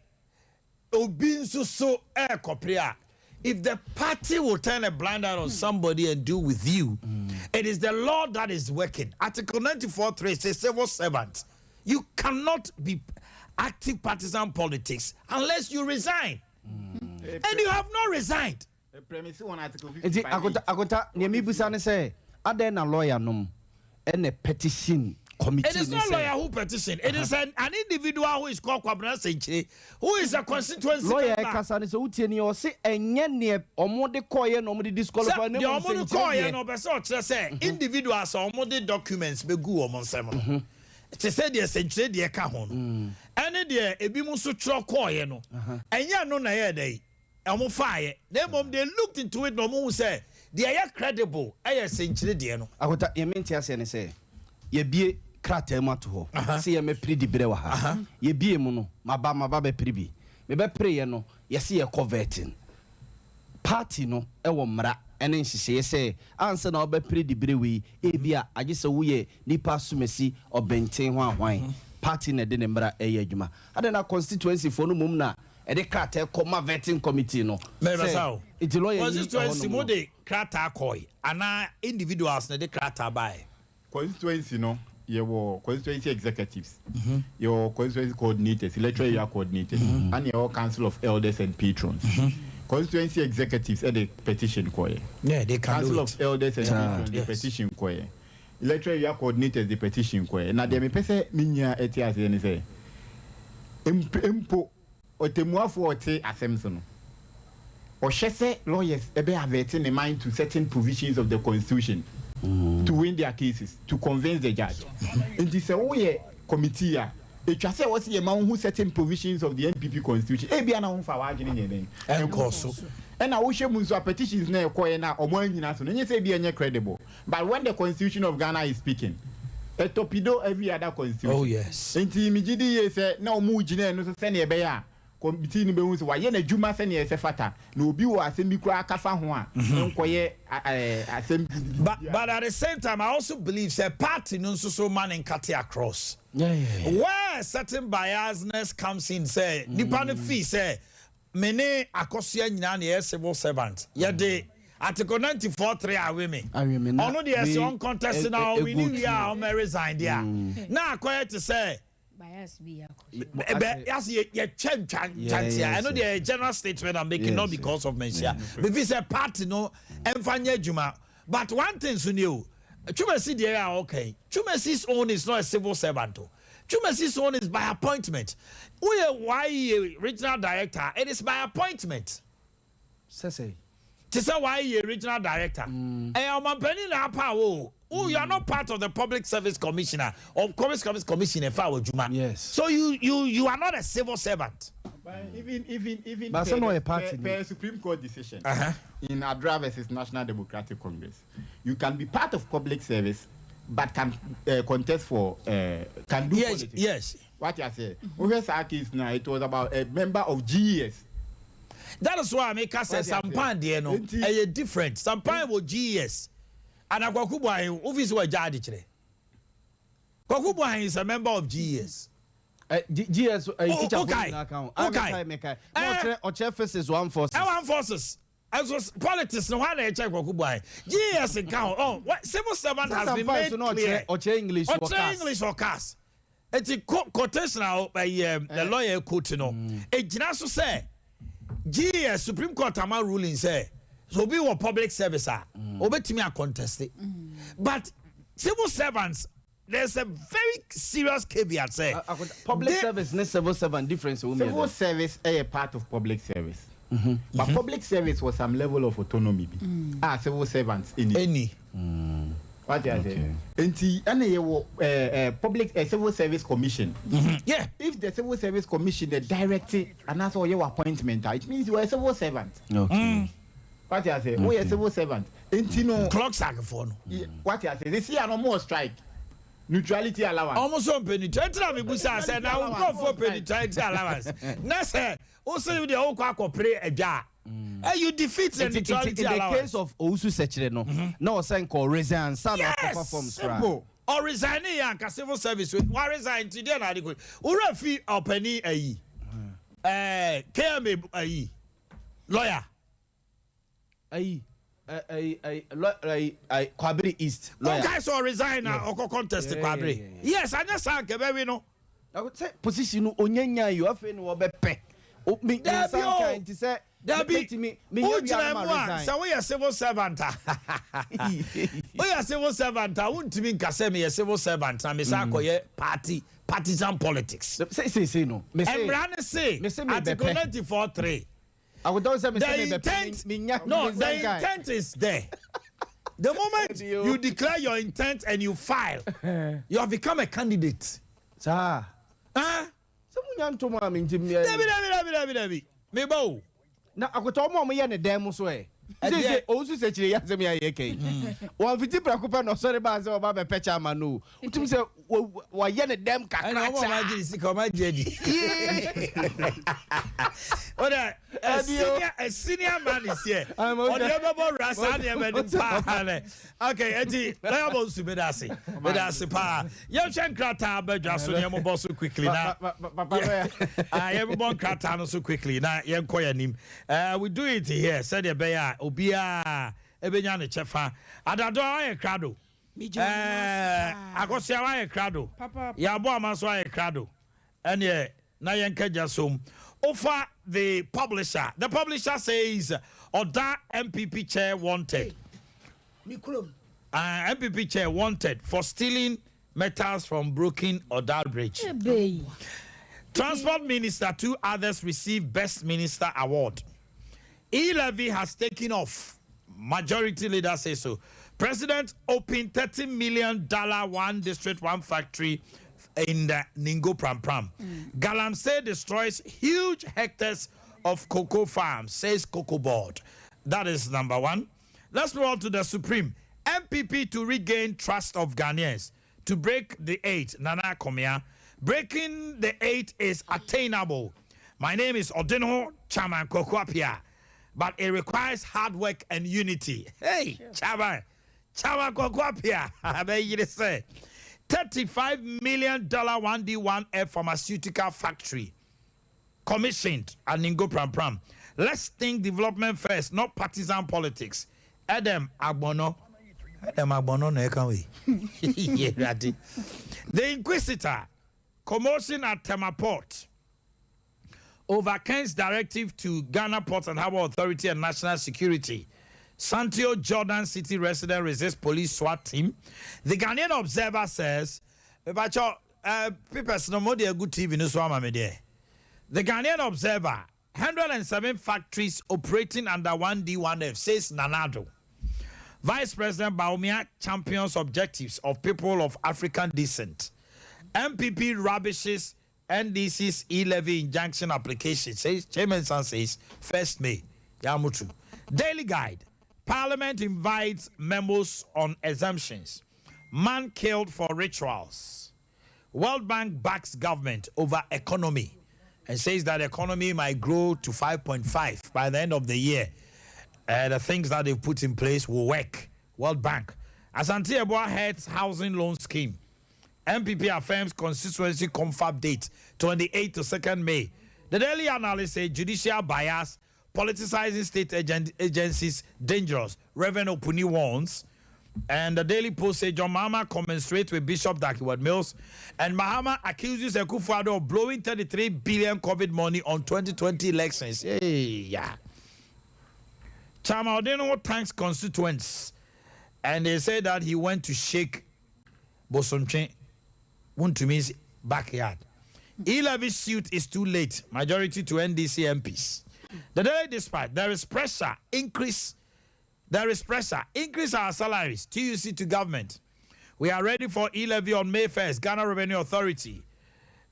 obi nso so ɛrekɔpere a, if the party will turn a blind eye on somebody and deal with you, it is the law that is working. Article 94.3 says civil servant, you cannot be active partisan politics unless you resign. And you have not resigned. Nti Akonta Akonta nea mebisa ne sɛ adɛn na lawyer nom ɛna petition committee It is ne not sɛ lawyer who petition. It is an, an individual who is called Kwabena Senkyire, who is a constituency lawyer member. ɛkasa ne sɛ wotie ne ɔse ɛnyɛ neɛ ɔmo de kɔɔyɛ na ɔmo de disqualify Sɛ na deɛ mmom ɔmo de Senkyire kɔɔyɛ deɛ no ɔpɛ sɛ ɔkyerɛ sɛ individuals a ɔmo de documents bɛgu wɔn nsam no te sɛ deɛ Senkyire deɛ ka ho no ɛne deɛ ebinom nso twerɛ kɔɔyɛ no ɛnyɛ ɛno na ɛyɛ dɛ wɔn faeɛ na mmom they looked into it na wɔn hu sɛ deɛ ɛyɛ credible ɛyɛ sɛnkyerɛ deɛ no. Akonta, deɛ mente aseɛ ne sɛ, yɛabue krataa mu ato hɔ sɛ yɛmmɛpere diberɛ wɔ ha. Yɛbue mu no, maba, maba bɛpere bi. Mebɛpereeɛ no, yɛse yɛrekɔ vetting. Party no wɔ mmara ne nhyehyɛeɛ sɛ ansa na wobɛpere diberɛ wei, ebia agye sɛ woyɛ nipa asomasi, ɔbenten, hwan hwan. Party na ɛde ne mmara reyɛ adwuma. Adɛn na constituency foɔ no mmom na. ɛde krataa kɔ ma vetting committee no. Mɛbasa o. Nti lawyer yi Constituency ɛhɔ mo nom no. de krataa kɔe anaa individuals na de krataa bae? Constituency no yɛwɔ constituency executives, yɛwɔ constituency coordinators, electoral area coordinators, ɛna yɛwɔ council of elders and patrons. Constituency executives ɛde petition kɔɛ. Yeah, they can Council do of it. elders and Yeah. patrons de Yes. petition kɔɛ. Electoral area coordinators de petition kɔɛ. Na deɛ mepɛ sɛ me nua ɛte aseɛ ne sɛ, mpo ɔtɛmmuafoɔ a ɔte asɛm so no, ɔhyɛ sɛ lawyers ɛbɛ avert ne mind to certain provisions of the constitution to win their cases, to convince the judge. Nti sɛ woyɛ committee a, etwa sɛ wɔsi yɛ ma wo hu certain provisions of the NPP constitution. Ebia na wonfa w'adwene nyɛ dɛn? Ɛnkɔ so. Ɛna wohwɛ mu nso a petitions na ɛkɔɛ na ɔmo anyina so no, ɛnyɛ sɛ ebi ɛnyɛ credible. But when the constitution of Ghana is speaking, ɛ torpedo every other constitution. Oh yes. Nti megye di yie sɛ na ɔmo gyina ɛno so sɛnea ɛbɛyɛ a committee no bɛhu sɛ wayɛ n'adwuma sɛnea ɛsɛ fata na obi wɔ asɛm bi koraa kafa ho a nkɔyɛ asɛm gidigidi. But at the same time, I also believe sɛ party no nso so ma ne nkate across. Where certain biasness comes in sɛ nipa no feel sɛ me ne Akosua nyinaa na yɛyɛ civil servant. Yɛde Article 94(3) awe me. Awe me na Ɔno deɛ wei sɛ ɔncontest na egu ɔwini wie a otu. ɔmɛ resign deɛ a na akɔyɛ te sɛ Bias bi akɔ. bɛ yasi yɛtwɛ ntwa ntwantia. Ɛno deɛ general statement I'm making, not because of Manhyia. Mefi sɛ party no ɛmfa nyɛ adwuma. But one thing so ni o, Twumasi deɛ a ɔka yi, Twumasi's own is not a civil servant o. Twumasi's own is by appointment. Woyɛ YEA regional director, it is by appointment. Sɛsɛ. Te sɛ YEA regional director, ɛyɛ ɔmampanin na apa wo o. You are not part of the public service commissioner or public service commission ɛfa wɔ adwuma. So you are not a civil servant. But even But per, sɛ na the, ɔyɛ party per, ni. per Supreme Court decision in Adra versus National Democratic Congress, you can be part of public service but can contest for can do politics. What you say? Wohwɛ saa case now, it was about a member of GES. That is why meka sɛ What you say? Sampan deɛ no ɛyɛ different. Sampan wɔ GES. Ana Kwaku Boahen ofi sɛ wɔagya ade kyerɛ. Kwaku Boahen is a member of GES. GS teacher fo okay. nyinaa ka ho. Ah, Okay. mekae mekae. Na ɔkyerɛ physics one forces. Ɛwɔ forces. Ɛso politics no hɔ na ɛkyɛ Kwaku Boahen. GES nka ho. Oh, what, civil servant Sɛ has been Sampan made so na clear. ɔkyerɛ English wɔ Ɔkyerɛ CAS. English wɔ CAS. Eti quotation a ɛyɛ the lawyer quote no. Egyina so sɛ GES Supreme Court ama ruling sɛ so obi wɔ public service a obetumi a contest it. But civil servants, there's a very serious caveat sɛ Public service ne civil servant difference wo Civil service ɛyɛ part of public service. But public service was some level of autonomy bi. A civil servants ɛni. Ɛni. What you say? Nti ɛna yɛ wɔ public civil service commission. If the civil service commission dey direct anaasɛ ɔyɛ wɔ appointment a, it means you are a civil servant. What you say? O yɛ civil servant. Nti no. Clock sack for no. What you say? They see ano more strike. Neutrality allowance. Ɔmo so mpɛ neutrality na mi busa sɛ na wo nkurɔfoɔ pɛ neutrality allowance na sɛ o sɛ deɛ o kɔ akɔpere adwa a, you defeat the neutrality In the allowance. case of Owusu Sekyere no, na ɔsɛ nka ɔresign ansa na ɔkɔfa forms koraa. Simple. Ɔresign yɛ anka civil service wa resign ti deɛ na ade ko wura fi ɔpanin ayi KMA ayi lawyer. Ayi ayi ayi ayi ayi Kwabere East lawyer. Ɔkae sɛ ɔresign na ɔkɔ contest Kwabere. Yes, anyɛ saa nka ɛbɛwi no. Sɛ position no onyanya yi o, afei na wɔbɛpɛ. O mi Dabi nsa o. nka nti sɛ Dabi, metumi menya wogyina wia mu ma a resign. sɛ woyɛ civil servant a, woyɛ civil servant a, wontumi nka sɛ meyɛ civil servant na mesa akɔyɛ party partisan politics. Sɛ no. Mmara ne se Mese me article bɛpɛ. 94(3). Akotɔ sɛ mese The me bɛpɛ intent, menya no, me the nsa nka. intent is there. The moment you declare your intent and you file, you have become a candidate. Saa. Ah. Sɛ munya ntom a me nti mi. Dabi, dabi, dabi, dabi, dabi. Me ba o. Na akotɔ ɔmo a ɔmo yɛ ne dan mu so ɛ. Ɛdeɛ- Sɛ Owusu Sekyere yɛ asɛm yɛ ayɛ kɛyi. Wɔn fiti prɛko pɛ na ɔsɔre baa sɛ ɔba bɛpɛ chairman no. Wotum sɛ wɔyɛ ne dɛm kakra Ɛna ɔmo a ɔmo agye ne sika ɔmo agye adi. O de a senior a senior man is here. Ɔde ɛbɛbɔ wura saa nneɛma no paa nɛ. Okay, eti lɔya bɔ nsu meda ase meda ase paa. Yɛnhwɛ nkrataa badwa so na yɛmobɔ so quickly na ah yɛmobɔ nkrataa no so quickly na yɛnkɔ yɛn anim. Uh, we do it here sɛdeɛ ɛbɛyɛ a obiara ɛbɛnya ne kyɛfa. Adadoa ayɛ krado. Ɛɛ Akosua wayɛ krado. Yɛabɔ ama nso ayɛ krado. Ɛneɛ na yɛnka gya som. Ofa the publisher. The publisher says Ɔda NPP chair wanted. Uh, NPP chair wanted for stealing metals from broken Oda bridge. Transport minister, two others receive best minister award. E-levy has taken off. Majority leader says so. President opened $30 million one district, one factory in the Ningo Pram Pram. Galamsey destroys huge hectares of cocoa farms, says Cocoa Board. That is number one. Let's move on to the Supreme. MPP to regain trust of Ghanaians. To break the eight, Nana Akomea. Breaking the eight is attainable. My name is Odino Chairman Kwaku Appiah. But it requires hard work and unity. Hey, Chairman. Chairman Kwaku Appiah. say $35 million 1D1F pharmaceutical factory commissioned at Ningo Pram Pram. Let's think development first, not partisan politics. Edem Agbono. Edem Agbono no can we? The Inquisitor, commotion at Tema Port over Ken's directive to Ghana Port and Harbour Authority and National Security. Santio Jordan City resident resists police SWAT team. The Ghanaian Observer says, Mepakyɛw, papers no mode agu TV no so ama me deɛ. The Ghanaian Observer, 107 factories operating under 1D1F, says Nanado. Vice President Bawumia champions objectives of people of African descent. MPP rubbishes NDC's e-levy injunction application, says Chairman San says 1st May. Yamutu. Daily Guide. Parliament invites memos on exemptions. Man killed for rituals. World Bank backs government over economy and says that economy might grow to 5.5 by the end of the year. The things that they've put in place will work. World Bank. Asante Eboa heads housing loan scheme. MPP affirms constituency confab date 28 to 2nd May. The Daily Analyst says judicial bias, politicizing state agencies dangerous. Reverend Opuni warns. And the Daily Post says John Mahama commiserates with Bishop Dag Heward-Mills. And Mahama accuses Akufo-Addo of blowing 33 billion COVID money on 2020 elections. Hey, yeah. Chairman Odino thanks constituents. And they say that he went to shake Bosomtwe Wuntumi's backyard. E-levy suit is too late. Majority to NDC MPs. The Daily Dispatch, there is pressure, increase. There is pressure. Increase our salaries. TUC to government. We are ready for e-levy on May 1st. Ghana Revenue Authority.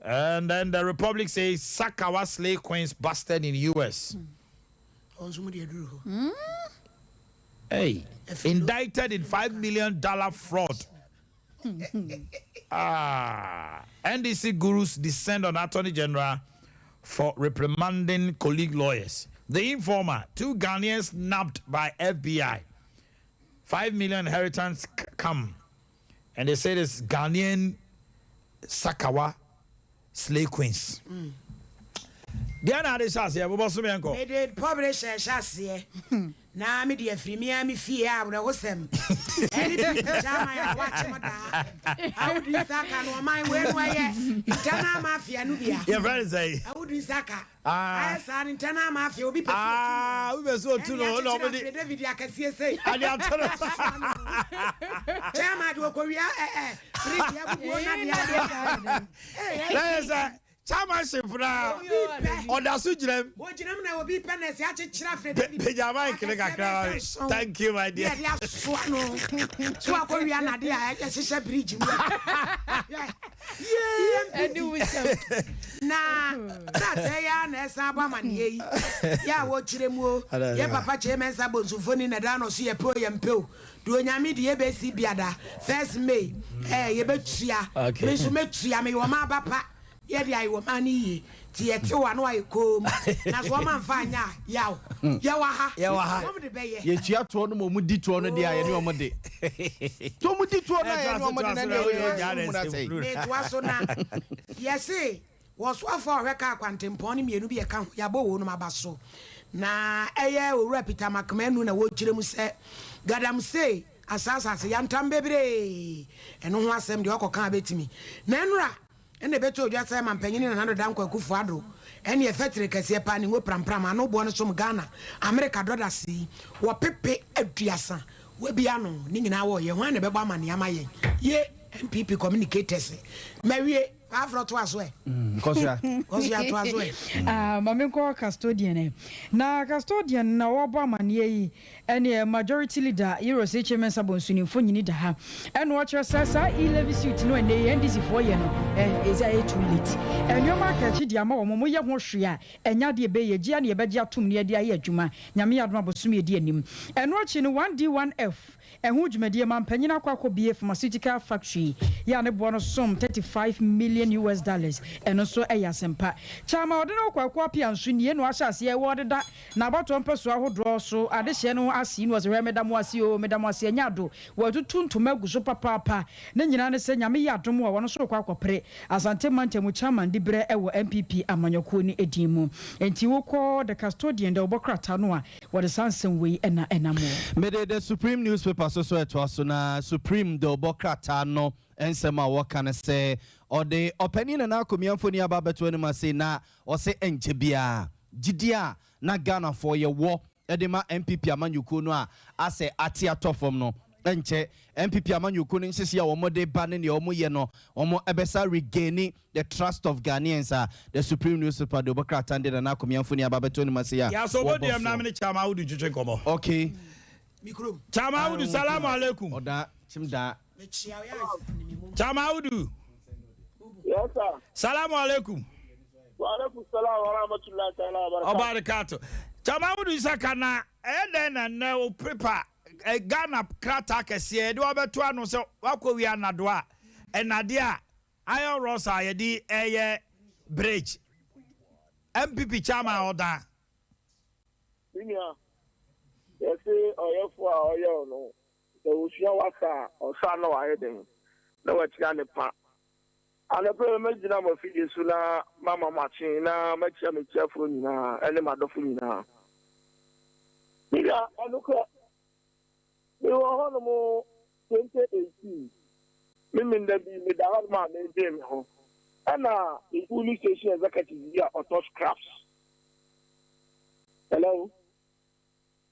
And then the Republic says Sakawa slay queens busted in US. Hey, indicted in $5 million fraud. NDC gurus descend on Attorney General for reprimanding colleague lawyers. The Informer, 2 Ghanaians nabbed by FBI. 5 million inheritance come. And they say this Ghanaian Sakawa slay queens. Deɛ na ade hyɛ aseɛ bobɔ so meɛnkɔ. Mede publisher hyɛ aseɛ na mede afiri me a me fie a awerɛhosɛm ɛne pii kyaman a wakyem daa awodi saka no ɔman wei no ɛyɛ internal mafia no bia. Yɛfrɛ ne sɛ awodi saka ayɛ saa no internal mafia obi pɛ sɛ otu no obi pɛ sɛ otu no ɔna ɔmo de David akɛseɛ sei ade ato no chairman de ɔkɔwia bridge abubuo na deɛ adeɛ saa. Lẹ́yìn sẹ́. Chairmanship na ɔda so gyina mu. Ogyina mu na obi pɛ na ɛsɛ akyekyere afei de bi. Pagya mic ne kakra ma me. Thank you my dear. Yɛde asoa no so akɔ wia nade a ɛhyehyɛ bridge mu. Yee MPP. Na krataa yi ara na ɛsan abɔ amaneɛ yi. Yɛ a wɔkyerɛ mu o. Yɛ papa Kyei Mensah Bonsu mfoni na ɛda ano so yɛ pɛ o yɛ mpɛ o. Deɛ Onyame de yɛ bɛsi biada first May eh yɛbɛtua. Me nso mɛtua meyɛ ɔman aba pa. Yɛ de ayɛ ɔman no yie nti yɛ te wo a na wayɛ koom na so wɔn amfa anyɛ a yaw yɛ wɔ ha Yɛ wɔ ha. wɔn de bɛyɛ. Yɛtua toɔ no ma wɔn di toɔ no deɛ a yɛne wɔn de. To wɔn di toɔ no a yɛne wɔn de na ɛneɛ wɔyɛ yɛn mu no asɛe. Metoa so na yɛse wɔsoafoɔ a ɔhwɛ kaa kwantempɔn no mmienu bi ɛka ho yɛabɔ wɔnom aba so na ɛyɛ Owura Peter Makmanu na wɔkyerɛ mu sɛ Gadamsey asaasase yantam bebree ɛno ho asɛm deɛ ɔkɔka a bɛtumi na ɛnora Ɛna ɛbɛtɔɔ dwa sɛ Mampanyini Nana Addo Dankwa Akufo Addo ɛne ɛfɛtire kɛseɛ paa ne ngo prampram ano boɔ no som Ghana Amerika dɔdase yi wɔ pepe aduasa wabi ano ne nyinaa wɔ yɛ hwan na ɛbɛbɔ amaneɛ ama yɛn ye NPP communicators mawie Faaforɔ toa so ɛ. Kɔsoa. Kɔsoa toa so ɛ. Ah, ma menkɔ custodian ɛ. Na custodian na wɔbɔ amaneɛ yi. Ɛneɛ majority leader Euros Ekye Mensah Bonsu ne mfonyini da ha ɛna ɔkyerɛ sɛ saa e-levy suit no a ɛnɛ yi NDC foɔ yɛ no eh ɛsɛ ayɛ too late. Nnoɔma aka akyi de ama wɔn, wɔyɛ ho hwee a ɛnyɛ adeɛ ɛbɛyɛ, gye a na yɛbɛgye atom na yɛde ayɛ adwuma. Nyame yɛ adom a bosome ɛdi anim. Ɛno akyi no 1D1F ɛho dwumadie mampanyin akɔ akɔbue pharmaceutical factory yɛ a ne boɔ no som 35 million US dollars ɛno nso ɛyɛ asɛmpa. Kyama ɔde ne ho kɔ Akuapia nso nie na wahyɛ aseɛ wɔdeda N'abatoɔ mpɛsoa ahodoɔ so adehyeɛ no ase yi na ɔse, Hwɛ, meda mo ase oo, meda mo ase, ɛnyɛ ado. Wɔatutu ntoma agu so papaapa. Ne nyinaa ne sɛ, Nyame yɛ adom a, wɔn nso rekɔ akɔpere Asante Mantam Chairman diberɛ wɔ NPP amanyɔkuo no din mu. Enti wokɔ The Custodian dɛ wobɔ krataa no a, wɔde saa nsɛm wei na ɛnam o. Mede The Supreme Newspaper so so ɛtoa so, na Supreme de wobɔ krataa no nsɛm a wɔka ne sɛ, ɔde Ɔpanin Nana Akomea mfoni aba abɛto anim ase na Ɔse ɛnkyɛ biaa gyidie a na Ghanafoɔ yɛ wɔ de ma NPP amanyɔkuo no a asɛ ate atɔ fam no, ɛnkyɛ NPP amanyɔkuo no nhyehyeɛ a wɔn de ba ne deɛ wɔn yɛ no wɔn bɛsa regaini the trust of Ghanaians a The Supreme Newspaper de wɔn krataa de Nana Akomea mfoni aba abɛto anim ase a Yeah, so wɔbɔ obodiam na soɔ. mene Chama Audu ntwetwe nkɔmmɔ. Okay. Chama Audu, salamu alaikum. Ɔda, kyem daa. Chama Audu. Yes, sir. Salamu alaikum. Wa alaikum salam wa rahmatullahi ta'ala wa barakatuh. Ɔbarikato. Chama Audu Isaka na ɛyɛ dɛn na nnɛ wo pepa eh, Ghana krataa kɛseɛ yɛde wabɛto ano sɛ wakɔ wia nnadoa a ɛnadeɛ a iron rods a yɛde ɛyɛ bridge MPP chairman ɔda. Me nua, yɛse ɔyɛfo a ɔyɛ wo no, sɛ osua w'asa a, ɔsa na wayɛ dɛn? Na wakyia ne pa. Anɔpa yi mɛgyina mo afidie so na mama mo akye na makyia m'atiafoɔ nyinaa ne m'adɔfo nyinaa. Me nua, ɛnokorɛ, mewɔ hɔnom 2018, Memenda bi, meda hɔnom a meredwen me ho, ɛna me police station executive bi a ɔtɔ scraps. Hello?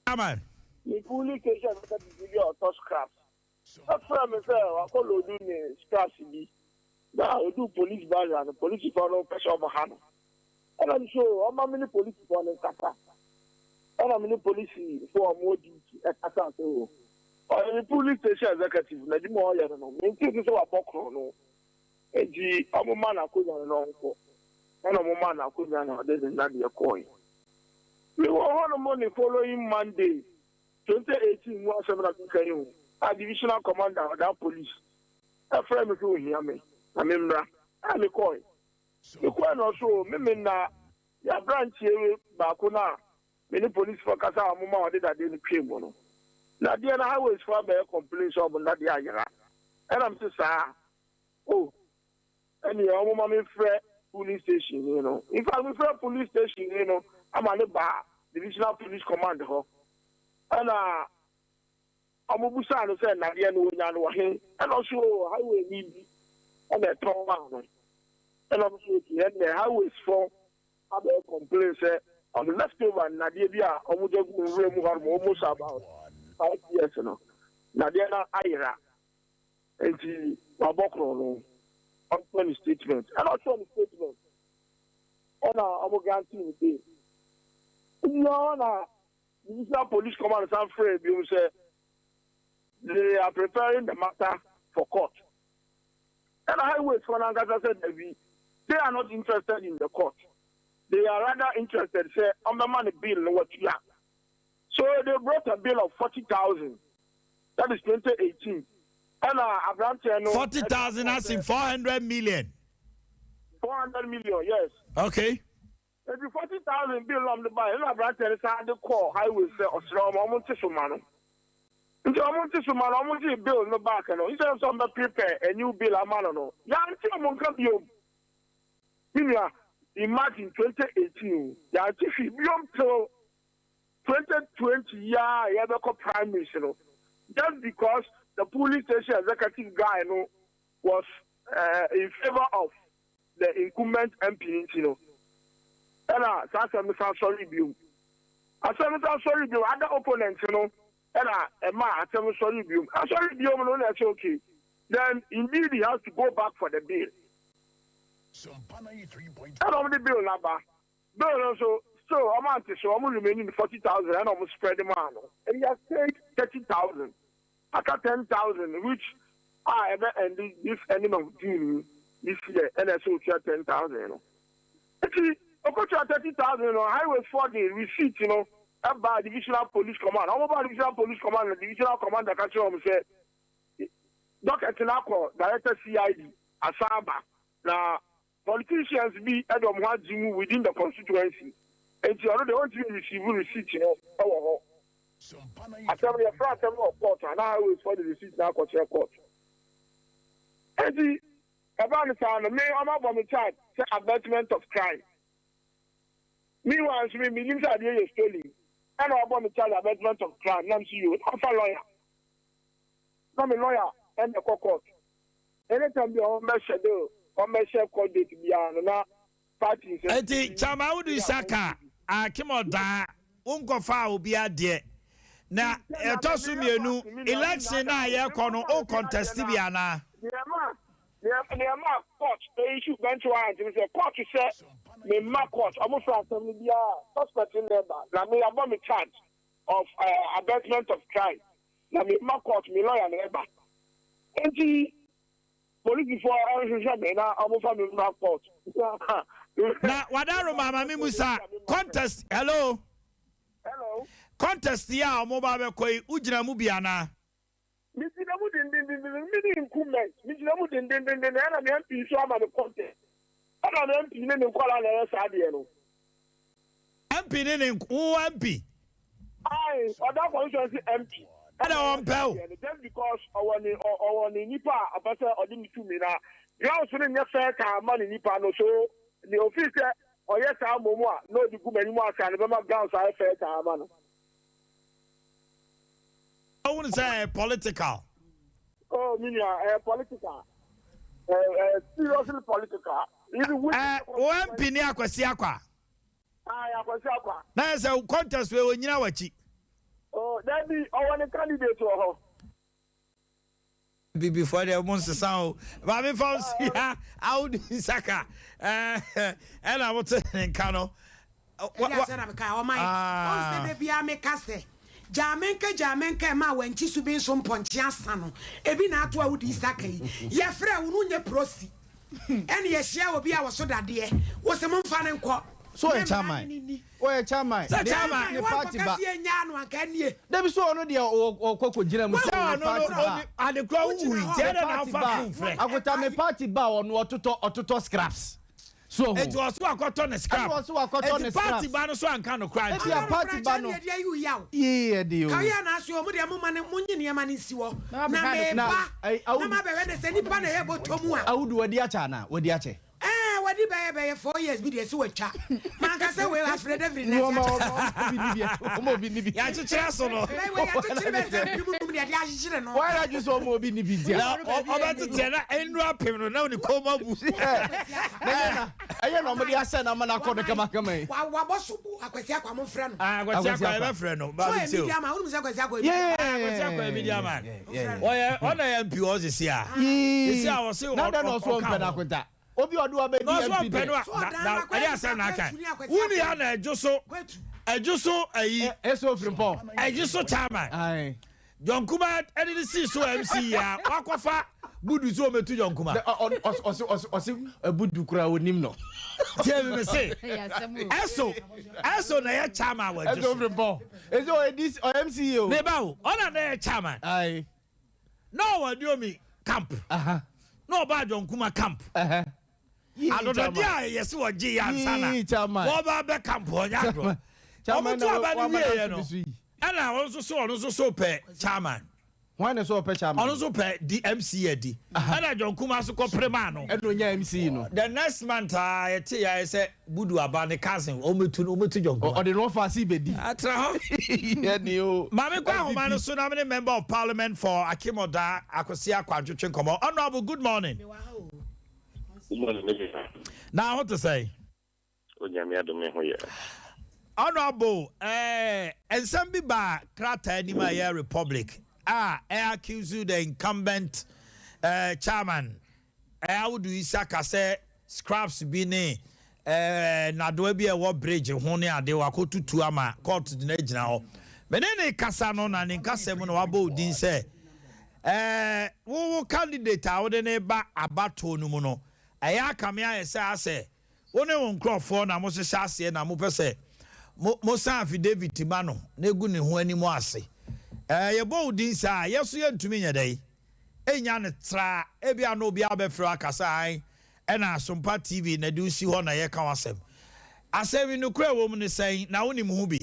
Amen. Me police station executive bi a ɔtɔ scraps ɛfrɛ me sɛ wakɔ loadu ne scraps bi na oduu police barrier no, polisifoɔ no pɛ sɛ ɔmo ha no. Ɛna me so ɔma me ne polisifoɔ no nkasa. Ɛna me ne polisifoɔ a ɔmo wɔ duty ɛkasa sɛ o ɔyɛ me police station executive na adwuma a ɔyɛ no no mentee so sɛ wabɔ korɔn no nti ɔmo ma no akonya no na ɔnkɔ. Ɛna ɔmo maa no akonya na ɔde ne nnadeɛ kɔɔe. Mewɔ hɔnom ne following Monday, 2018 mu asɛm na meka yi o, a divisional commander Ɔdaa police ɛfrɛɛ me sɛ ohia me na memmra. Ɛna mekɔɔe. Mekɔe no ɔse o me me na yɛ aberanteɛ baako no a me ne polisfoɔ kasa a wɔn ma wɔde dadeɛ no twaa mu no. Dadeɛ no highways foɔ abɛyɛ complain sɛ wɔn dadeɛ ayera. Ɛna mese saa o ɛneɛ wɔn ma memfrɛ police station ni no. In fact mefrɛ police station ni no ama ne baa divisional police command hɔ ɛna Wɔbisaa no sɛ, Nnadeɛ no, wɔnyaa no wɔ he? Ɛna ɔse, Oo, highway ni bi na ɛtɔn maa no. Ɛna ɔmo se, Okay, ɛnneɛ highways foɔ abɛyɛ complain sɛ ɔmo left over nnadeɛ bi a ɔmo gya gu nwura mu hɔ nom almost about 5 years no, nnadeɛ no ayera, nti wabɔ korɔno, ɔntwerɛ ne statement. Ɛna ɔtwerɛ ne statement. Ɛna ɔmo grantee no bail. Nti hɔ na Divisional Police Command san frɛɛ biom sɛ they are preparing the matter for court. Ɛna Highways foɔ no ankasa sɛ dabi, they are not interested in the court, they are rather interested sɛ ɔmbɛma no bill no watua. So they brought a bill of 40,000, that is 2018, ɛna aberanteɛ no 40,000 as in 400 million. 400 million, yes. Okay. Enti 40,000 bill na wɔde baeɛ no na aberanteɛ no san de kɔɔ highway sɛ ɔsrɛ wɔn wɔn nte so ma no. Nti wɔn nte so ma no, wɔn gyee bill no back no, instead of sɛ wɔn bɛ prepare a new bill ama no no, yɛante wɔn nka biom. Me nua, imagine 2018 o, yɛante hwee biom till 2020 yi ara a yɛbɛkɔ primaries no, just because the polling station executive guy no was in favour of the incumbent MP no nti no, ɛna saa asɛm no san sɔree biom. Asɛm no san sɔree biom, other opponents no ɛna ɛmaa asɛm no sɔree biom. Asɔree biom no na ɛsɛ okay, then indeed he has to go back for the bill. Ɛna wɔn de bill no aba. Bill no nso still wɔn ante so, wɔn remaining 40,000 ɛna wɔn spread maa no. And he has paid 30,000. Aka 10,000 which a ɛbɛ end this ending of June yi this year ɛna ɛsɛ otua 10,000 no. Nti okotua 30,000 no highways foɔ de receipt no ɛbaa divisional police command. Wɔn baa divisional police command no divisional commander ka kyerɛ wɔn sɛ docket no akɔ director CID asan aba na Politicians bi de wɔn ho agye mu within the constituency nti ɔno deɛ ɔntumi receive receipt no wɔ hɔ. Asɛm no yɛfrɛ asɛm no wɔ court a na highways foɔ de receipt no akɔkyerɛ court. Nti ɛbaa no saa no me wɔn abɔ me charge sɛ abetment of crime. Meanwhile nso me menim sɛ adeɛ yɛ stolen ɛna wɔabɔ me charge abetment of crime na me so yoo na mfa lawyer na me lawyer ɛna ɛkɔ court. Anytime bi a wɔn bɛ schedule wɔn bɛ hyɛ court date biara no na party nsɛm. Enti Chairman Audu Isaka Akim Ɔdaa wo nkɔfaa obi adeɛ na ɛtɔ so mienu election no a yɛkɔ no wo contest bi anaa? Deɛ ɛma deɛ ɛma court issue bench warrant ne sɛ court sɛ me mma court wɔn frɛ asɛm no biara suspect no na ɛba na me yabɔ me charge of abetment of crime na me mma court me lawyer na ɛba nti polisifoɔ nhwehwɛ me na ɔmo fa me mmra court. Na wadaroma ma me musa contest hello. Hello. Contest yi a ɔmo ba bɛkɔ yi wo gyina mu bi anaa? Me gyina mu dendendenden me ne incumbent me gyina mu dendendenden ɛna me MP nso ama me contest ɛna me MP ne ne nkwadaa na ɛyɛ saa adeɛ no. MP ne ne nk wo MP. Ae ɔda constituency MP. Ɛna ɔmpɛ wo. Just because ɔwɔ ne ɔwɔ ne nipa a ɔpɛ sɛ ɔde ne tumi na grounds no nyɛ fertile ma ne nipa no so nea ofii sɛ ɔyɛ saa mmom a na ɔde gu m'anim ase a no bɛma grounds ayɛ fertile ama no. Wohunu sɛ ɛyɛ political. Oh me nua ɛyɛ political ɛyɛ seriously political. Even with. Ɛɛ wo MP ne Akwasi Akwa. Aye Akwasi Akwa. Na yɛ sɛ contest wei onyina w'akyi. Oh dabi ɔwɔ ne candidate wɔ hɔ. Bibifoɔ deɛ mo nsesa o. Maame Fausia Audu Isaka ɛna mo te ne nka no. Ɛne asɛ na meka ɔman ɔn sɛ da biara meka sɛ gyaa menka gyaa menka ɛma wankyi so bi nso mpɔnkye asa no ebi na ato a wodi Isaka yi yɛfrɛ wo no nyɛ prosi Ɛne yɛhyia obi a wɔso dadeɛ wo se momfa no nkɔ. So ɔyɛ chairman? Ɔyɛ chairman. Sɛ chairman. Ne party ba. Wankɔka sɛ yɛnyaa no anka nie. Dabi so ɔno deɛ ɔkɔ kɔ gyina mu sɛ ne party ba. Adekora wo wui nti ɛdɛ na afa phone frɛ. Akota me party ba ɔno ɔtotɔ ɔtotɔ scraps. So ho. Eti ɔso wakɔtɔ ne scrap. Ɛna ɔso wakɔtɔ ne scrap. Eti party ba no so anka no kora nkyerɛ. Ebia party ba no. Yee ɛde o. Kawia na aso ɔmo deɛ mo ma ne mo nye nneɛma no nsi hɔ na me ba na ma bɛhwɛ ne sɛ nipa na ɛyɛ bɔtɔ mu a. Awudu wadi akyɛ anaa wadi akyɛ. Ɛɛ wadi bɛyɛ bɛyɛ 4 years bi deɛ si watwa manka sɛ wei afrɛ David na ɛsi akyɛ. Ɔmo obi ni bi. Yɛakyekyere aso no. Bɛyɛ wei yɛakyekyere bɛyɛ sɛ 5000 deɛ de akyekyere no. Wɔn adwi sɛ ɔmo obi ni bi ntia. Na ɔbɛtete na nnuru apem no na ne kɔn mu abu. Na ɛyɛ na ɔmo de asɛ na ama na akɔ no kamakama yi. Wabɔ so bo Akwasi Akwa mo nfrɛ no. Ah Akwasi Akwa yɛbɛfrɛ no. So ɔyɛ media man wonim sɛ Akwasi Akwa yɛ media man. Akwasi Akwa yɛ media man. Ɔyɛ ɔna yɛ MP hɔ sisi a. Sisi a ɔse ɔka ho. Obi ɔde wa bɛ di Na ɔso MP ɔmpɛ no deɛ. a na na ɛde asɛm na aka. Wuni ha na ɛdwo so ɛdwo so ayi. Ɛsɛ ofirimpɔn. Ɛdwo so chairman. John Kuma ɛde ne sii so MC yi a wakɔfa budu so ɔmɛtu John Kuma. Ɔse ɔse ɔse budu kura onim no. Tie mi mi se ɛso ɛso na ɛyɛ chairman wɔ ɛdwo Ɛsɛ so. ofirimpɔn. Ɛsɛ ɔyɛ DC ɔyɛ MC o. Ne ba o ɔna na ɛyɛ chairman. Na ɔwɔ Aduomi camp. Na ɔba John Kuma camp. Adɔdɔdeɛ a yɛse wɔgye yɛ ansa na wɔba bɛ camp hɔ nyɛ agorɔ. Wɔn to aba no wieɛ no ɛna ɔno nso so ɔno nso so pɛ chairman. Hwan na sɛ ɔpɛ chairman? Ɔno nso pɛ di MC adi. Ɛna John Kuma so kɔ pere maa no. Ɛna onya MC no. The next month a yɛte yɛ ayɛ sɛ Budu aba ne cousin wɔn bɛtu John Kuma. Ɔde no ɔfa ase bɛdi. Atra hɔ. Yɛ ni o. Maame kɔ ahoma no so na me ne member of parliament for Akim Oda Akosi Akwantwetwe nkɔmɔ. Honourable, good morning. Good morning, me nua. Na ho te sɛn? Onyame adom me ho yɛ. Honourable, nsɛm bi ba krataa anim a ɛyɛ Republic a ɛ accuse the incumbent chairman Audu Isaka sɛ scraps bi ne nnadewa bi a ɛwɔ bridge ho ne ade wakɔtutu ama court de no agyina hɔ. Me ne ne kasa no na ne nkasa mu na wabɔ wo din sɛ wo wo candidate a wode no ba abatoɔ no mu no ɛyɛ akame ayɛ sɛ asɛ wo ne wo nkurɔfoɔ na mohyehyɛ aseɛ na mopɛ sɛ mo mosan affidavit ma no na egu ne ho anim ase. Yɛbɔ wo din saa a yɛ so yɛntumi nyɛ dɛn ɛnya no tra ebia na obiara bɛfrɛ wo akasa ae ɛna Asompa TV na de wo si hɔ na yɛka w'asɛm. Asɛm yi nokorɛ ɛwɔ mu ne sɛn na wonim ho bi?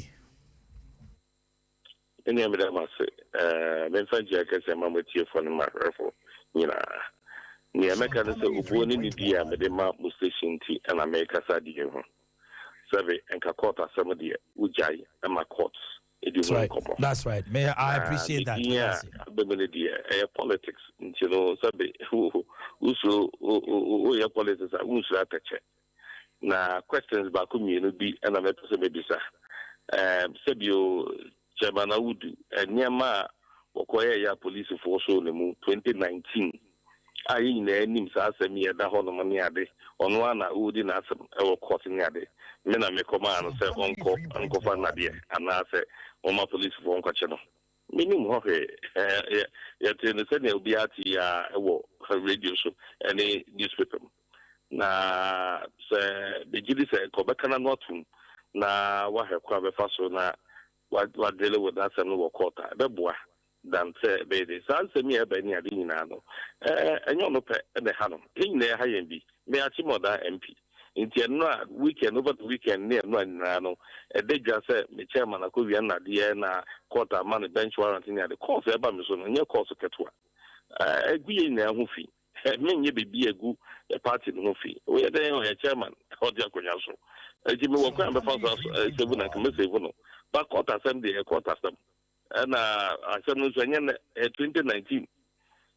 Me nua meda mo ase. Memfa nkyia kɛseɛ mma mo atiefoɔ ne m'ahwɛfo nyinaa. Nea mɛka ne sɛ obuo ne nidie a mede ma mo station nti na merekasa adi yi ho. Sɛbe nka court asɛm deɛ wogyae ma court di ho nkɔmmɔ. That's right. Me, I appreciate Na that. me din a aba mu no deɛ ɛyɛ politics nti no sɛbe wosuro woyɛ politics a wonsuro atɛkyɛ. Na questions baako mmienu bi na mɛpɛ sɛ mɛbisa. Ɛɛm, sɛbio Chairman Awudu, nneɛma a wɔkɔyɛeɛ a polisifoɔ sɔɔ ne mu 2019 a yɛn nyinaa nim saa asɛm yi a ɛda hɔnom ne ade, ɔno ara na ɔredi n'asɛm wɔ court ne ade, me na mekɔmaa no sɛ ɔnkɔ nkɔfa nnadeɛ anaasɛ wɔmma polisifoɔ nkɔkye no. Mennim hɔ hwee. Yɛ, yɛtee no sɛnea obiara te yi ara wɔ radio so ne newspaper mu. Na sɛ megye di sɛ nka ɔbɛka n'ano atom na wahwɛ kwan a ɔbɛfa so na wadele with n'asɛm no wɔ court a, ɛbɛboa than sɛ ɛbɛyɛ dei. Saa nsɛm yi a ɛba yi ne ade nyinaa no, ɛnyɛ ɔno pɛ na ɛha no. Yɛn nyinaa ɛha yɛn bi. Me Akyemɔda MP. Nti ɛno a weekend, over the weekend ne ɛno a nyinaa no, ɛda dwa sɛ me chairman akɔwia nnadeɛ na court ama no bench warrant ne ade. Course a ɛba me so no, ɛnyɛ course ketewa. Ɛgu yɛn nyinaa ho fi. Menyɛ biribi a ɛgu party no ho fi. Woyɛ dɛn ɔyɛ chairman ɔte akonnwa so. Nti mewɔ kwan a mɛfa so asave no anka mɛsave no. But court asɛm deɛ ɛyɛ court asɛm. Ɛna asɛm no nso ɛnyɛ nnɛ, ɛyɛ 2019.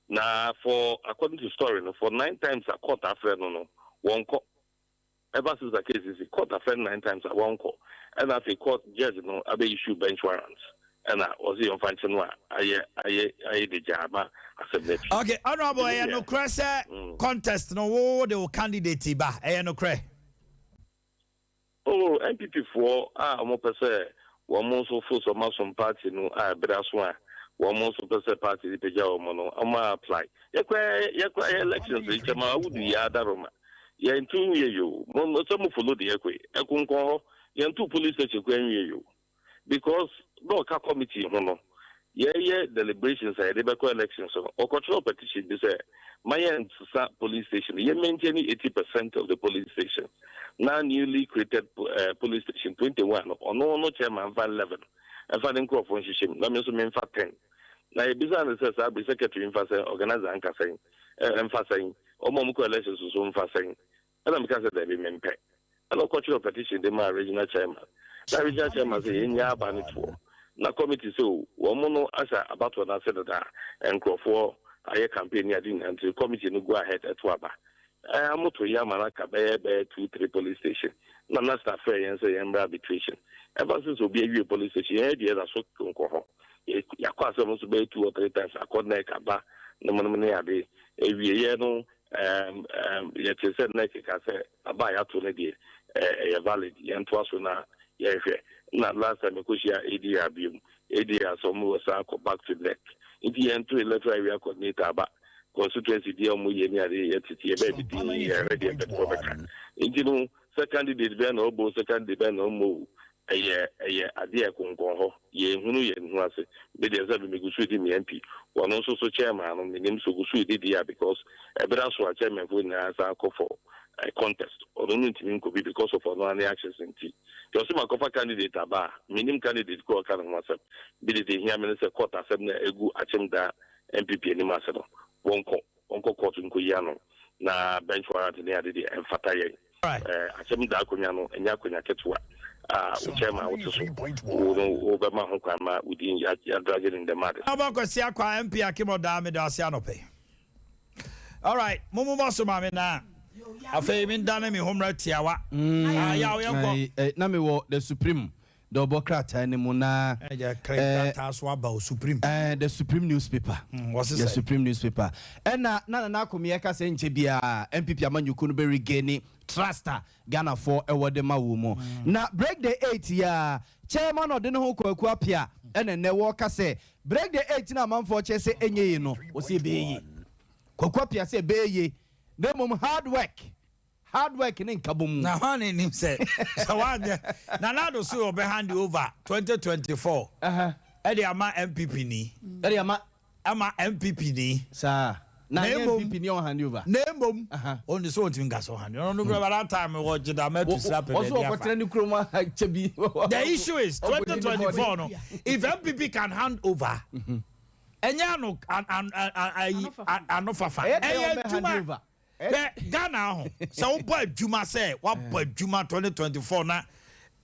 Na for according to story no, for nine times a court afrɛ no no, wɔnkɔ. Ever since the case si, court afrɛ no nine times a wɔnkɔ. Ɛna afei court judge no abɛ issue bench warrant. Ɛna wɔse yɛmfa nkye no a ayɛ ayɛ ayɛ degyaa ama asɛm no apue. Okay, honourable, ɛyɛ nokorɛ sɛ contest no wo de wo candidate ba, ɛyɛ nokorɛ? Oh, NPP foɔ a wɔn pɛ sɛ wɔn nso fo sɛ wɔn asom party no a ɛbere aso a wɔn nso pɛ sɛ party no pagya wɔn no, wɔn a apply. Yɛkora yɛkora yɛ elections yi kyɛma awudu yɛ adaroma. Yɛn tu nwie yo. Mo mo sɛ mo follow deɛ ɛkɔ yi. Ɛkonkɔn hɔ. Yɛn tu police station kora nwie yo. Because na ɔka committee ho no, yɛyɛ deliberations a yɛde bɛkɔ elections no, ɔkɔtwerɛ petition bi sɛ ma yɛnsesa police station no, yɛ maintain 80% of the police station na newly created police station 21 no, ɔno no chairman mfa 11 mfa ne nkurɔfoɔ nhyehyɛ mu na me nso memfa 10. Na yɛbisaa no sɛ saa bere secretary mfa sɛn, organizer nka sɛn, mfa sɛn, wɔn a wɔkɔ elections nso mfa sɛn. Ɛna meka sɛ dabi mempɛ. Ɛna ɔkɔtwerɛɛ petition de maa regional chairman. Na regional chairman sɛ yɛnnyaa aba no toɔ. Na committee sɛ o, wɔn no ahyɛ abatoɔ no ase dada a nkurɔfoɔ ayɛ campaign ne ade nyinaa nti committee no go ahead to aba. Ɛɛ wɔto yi ama no aka bɛyɛ bɛyɛ two three police station. Na Nasta frɛɛ yɛn sɛ yɛmmra arbitration. Ever since obi awie police station yɛn deɛ yɛda so nkɔ hɔ. Yɛakɔ asɛm no so bɛyɛ two or three times akɔ nec aba nom nom ne ade. Awieeɛ no. Ɛɛm ɛɛm yɛte sɛ NEC ka sɛ aba a yɛato no deɛ ɛɛ ɛyɛ valid, yɛntoa so na yɛnhwɛ. Ɛna last time mekɔhyiaa ADR biom, ADR sɛ wɔn bɛsan akɔ back to NEC. Nti yɛnto electoral area coordinator aba, constituency deɛ wɔn yɛ ne adeɛ yɛtete yɛ baabi dinn yɛhwɛ deɛ mpanyinfoɔ bɛka. Nti no sɛ candidate bɛn na ɔbɔ o, sɛ candidate bɛn na ɔmmɔ o, Ɛyɛ ɛyɛ adeɛ a ɛkonkɔn hɔ. Yɛnhunu yɛn ho ase. Me deɛ sɛbe megu so redi me MP. Wɔno nso so chairman no menim sɛ ɔgu so redi deɛ a because ɛberɛ aso a chairman foɔ nyinaa san kɔ for contest. Ɔno no ntumi nkɔ bi because of ɔno ara ne actions nti. Nti ɔse makɔfa candidate aba a, mennim candidate ko a ɔka ne ho asɛm. Me deɛ deɛ ɛhia me ne sɛ court asɛm no a ɛgu Akyem Da NPP anim ase no, wɔnkɔ. Wɔnkɔ court nkɔyi ano na bench warrant ne ade deɛ ɛmfata yɛn. Akyɛm da akonya no ɛnyɛ akonya ketewa a wo chairman a wote so wo no wobɛma ho kwan ma wo din yɛadrage no in the mud. Ɔba Kwasi Akwaa MP Akim Odaa meda ase anɔpa yi. Alright, mo momɔ so ma me na afei mendane me ho mmra tiawa. Ah, yaw yɛnkɔ. Na mewɔ the supreme Deɛ ɔbɔ krataa no mu na. Ɛgya kra krataa so aba o Supreme. Ɛɛ the Supreme newspaper. Wɔse The sɛn? Supreme newspaper. Ɛna na Nana Akomea ka sɛ nkyɛ biara NPP amanyɔkuo no bɛ regaini trust a Ghanafoɔ ɛwɔ de ma wɔn mu. Na break the eight yi ara, Chairman ɔde ne ho Kwaku Appiah ɛna ɛnɛ wɔreka sɛ break the eight no a amanfoɔ kyerɛ sɛ ɛnyɛ yie no, wɔse ɛbɛyɛ yie. Kwaku Appiah sɛ ɛbɛyɛ yie na mmom hard work. Hard work ne nkabom. Na hwan na nim sɛ sɛ wanyɛ Nana Addo so ɔbɛ hand over 2024 ɛde ama NPP ni. Ɛde ama. Ama NPP ni. Saa. Na nyɛ NPP ni ɔn hand over. Na emom. Ɔn sɛ ɔntumi nka sɛ ɔhand. Ɔno no by that time wɔ gyeda ma tu sra pɛ baabi afa. Ɔsɛ ɔkɔtena ne kurom akyɛ bi. The issue is 2024 no if NPP can hand over ɛnyɛ ano ano fafa ɛyɛ adwuma. Hwɛ Ghana ho sɛ wobɔ adwuma sɛ wabɔ adwuma 2024 na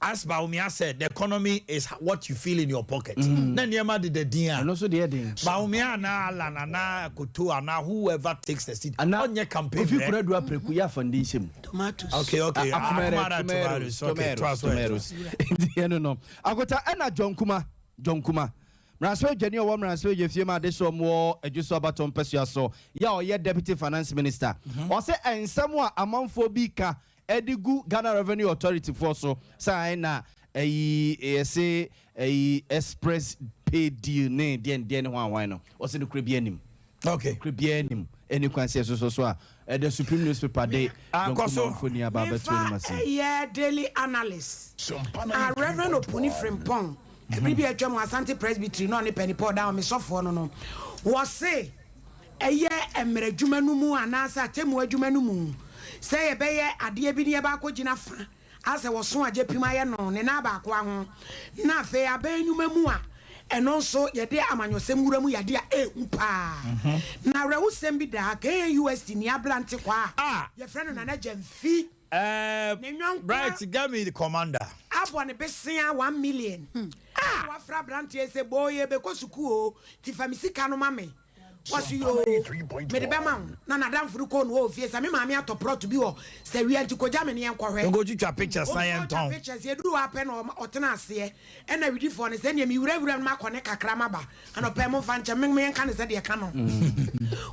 as Bawumia said the economy is what you feel in your pocket na nneɛma deda din a Ɛno nso deɛ den. Bawumia anaa Allan anaa Koto anaa whoever takes the seat Ana ɔnyɛ campaign Kofi brɛ. Konadu Apreku yɛ afɔndi nhyɛ mu. Tomatoes. Okay okay Akumere, Akumara tomatoes, tomatoes okay toa tomatoes, so ɛ. tomatoes. Nti ɛno no. Akota ɛna John Kuma, John Kuma. Mmarahyɛbadwani a ɔwɔ mmarahyɛbadwafie mu adehyeɛ wɔ Adwoso abatoɔ mpasua so yi a ɔyɛ Deputy Finance Minister, ɔse nsɛm a amanfoɔ bi ka de gu Ghana Revenue Authority foɔ so sɛ ae na ayi yɛse ayi express pay deal ne deɛn deɛn ne hwan hwan no, ɔse nokorɛ biara nnim. Okay. Nokorɛ biara nnim. Ɛnni kwan sɛ yɛsosɔ so a The Supreme Newspaper de Ah, John kɔ so. Kumah mfoni aba abɛto anim Memfa ase. ɛyɛ Daily Analyst a Rev. Opuni Frimpong Bere bi a atwam wɔ Asante Presbytery na ɔne Penny Paul Dawn me sɔfoɔ no no, wɔse ɛyɛ mmerɛ adwuma no mu anaasɛ atemmuo adwuma no mu sɛ yɛbɛyɛ adeɛ bi ne yɛbɛ akɔgyina fa asɛ wɔso agyapim ayɛ no ne nan baako aho na afei abɛn nnwuma mu a ɛno nso yɛde amanyɔsɛm wura mu yɛ adeɛ a ɛhu paa. Na awerɛhosɛm bi da ha, KNUST ni aberante kwaa a yɛfrɛ no Nana Gyamfi. Ɛɛ Ne yɔnkoa. Bright get me the commander. Abɔ ne besea 1 million. Ɛna wafrɛ abranteɛ yi sɛ boo yɛbɛkɔ sukuu oo nti fa me sika no ma me. Ɔse yoo mede bɛma wo. Na nadamfo no kɔɔ no hɔ wɔ fie sɛ me maame atɔ prɔt bi wɔ Sawia nti kɔgya me ne yɛnkɔhwɛ. Yɛnkɔ twitwa pictures na Ɔnkɔ twa yɛntɔn. pictures yɛduru hɔ ara pɛ na ɔtena aseɛ Ɛna widifoɔ no sɛ, Ɛnneɛ mewurawura no makɔ ne kakra maba. Anɔpa yi momfa nkyɛ me, yɛnka no sɛdeɛ ɛka no.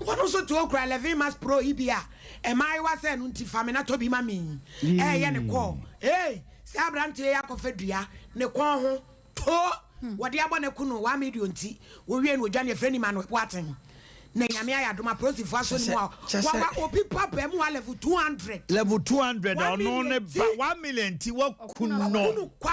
Wɔn nso te hɔ kura 11 Max Pro yi bi a mmaayewa sɛ ɛno nti fa me na tɔ bi ma me yi ɛreyɛ ne kɔɔ. Ei, saa aberanteɛ yi akɔfa dua ne kɔn ho to wɔde abɔ no aku no 1 million nti wɔwie no wɔdwane yɛfrɛ no Emmanuel Boateng. Na Nyame ayɛ adom apolisifoɔ asɔ ne mu a wawa obi papa mu a level 200. Level 200 a One ɔno million ne ba ti. 1 million nti waku no. Waku no kwa.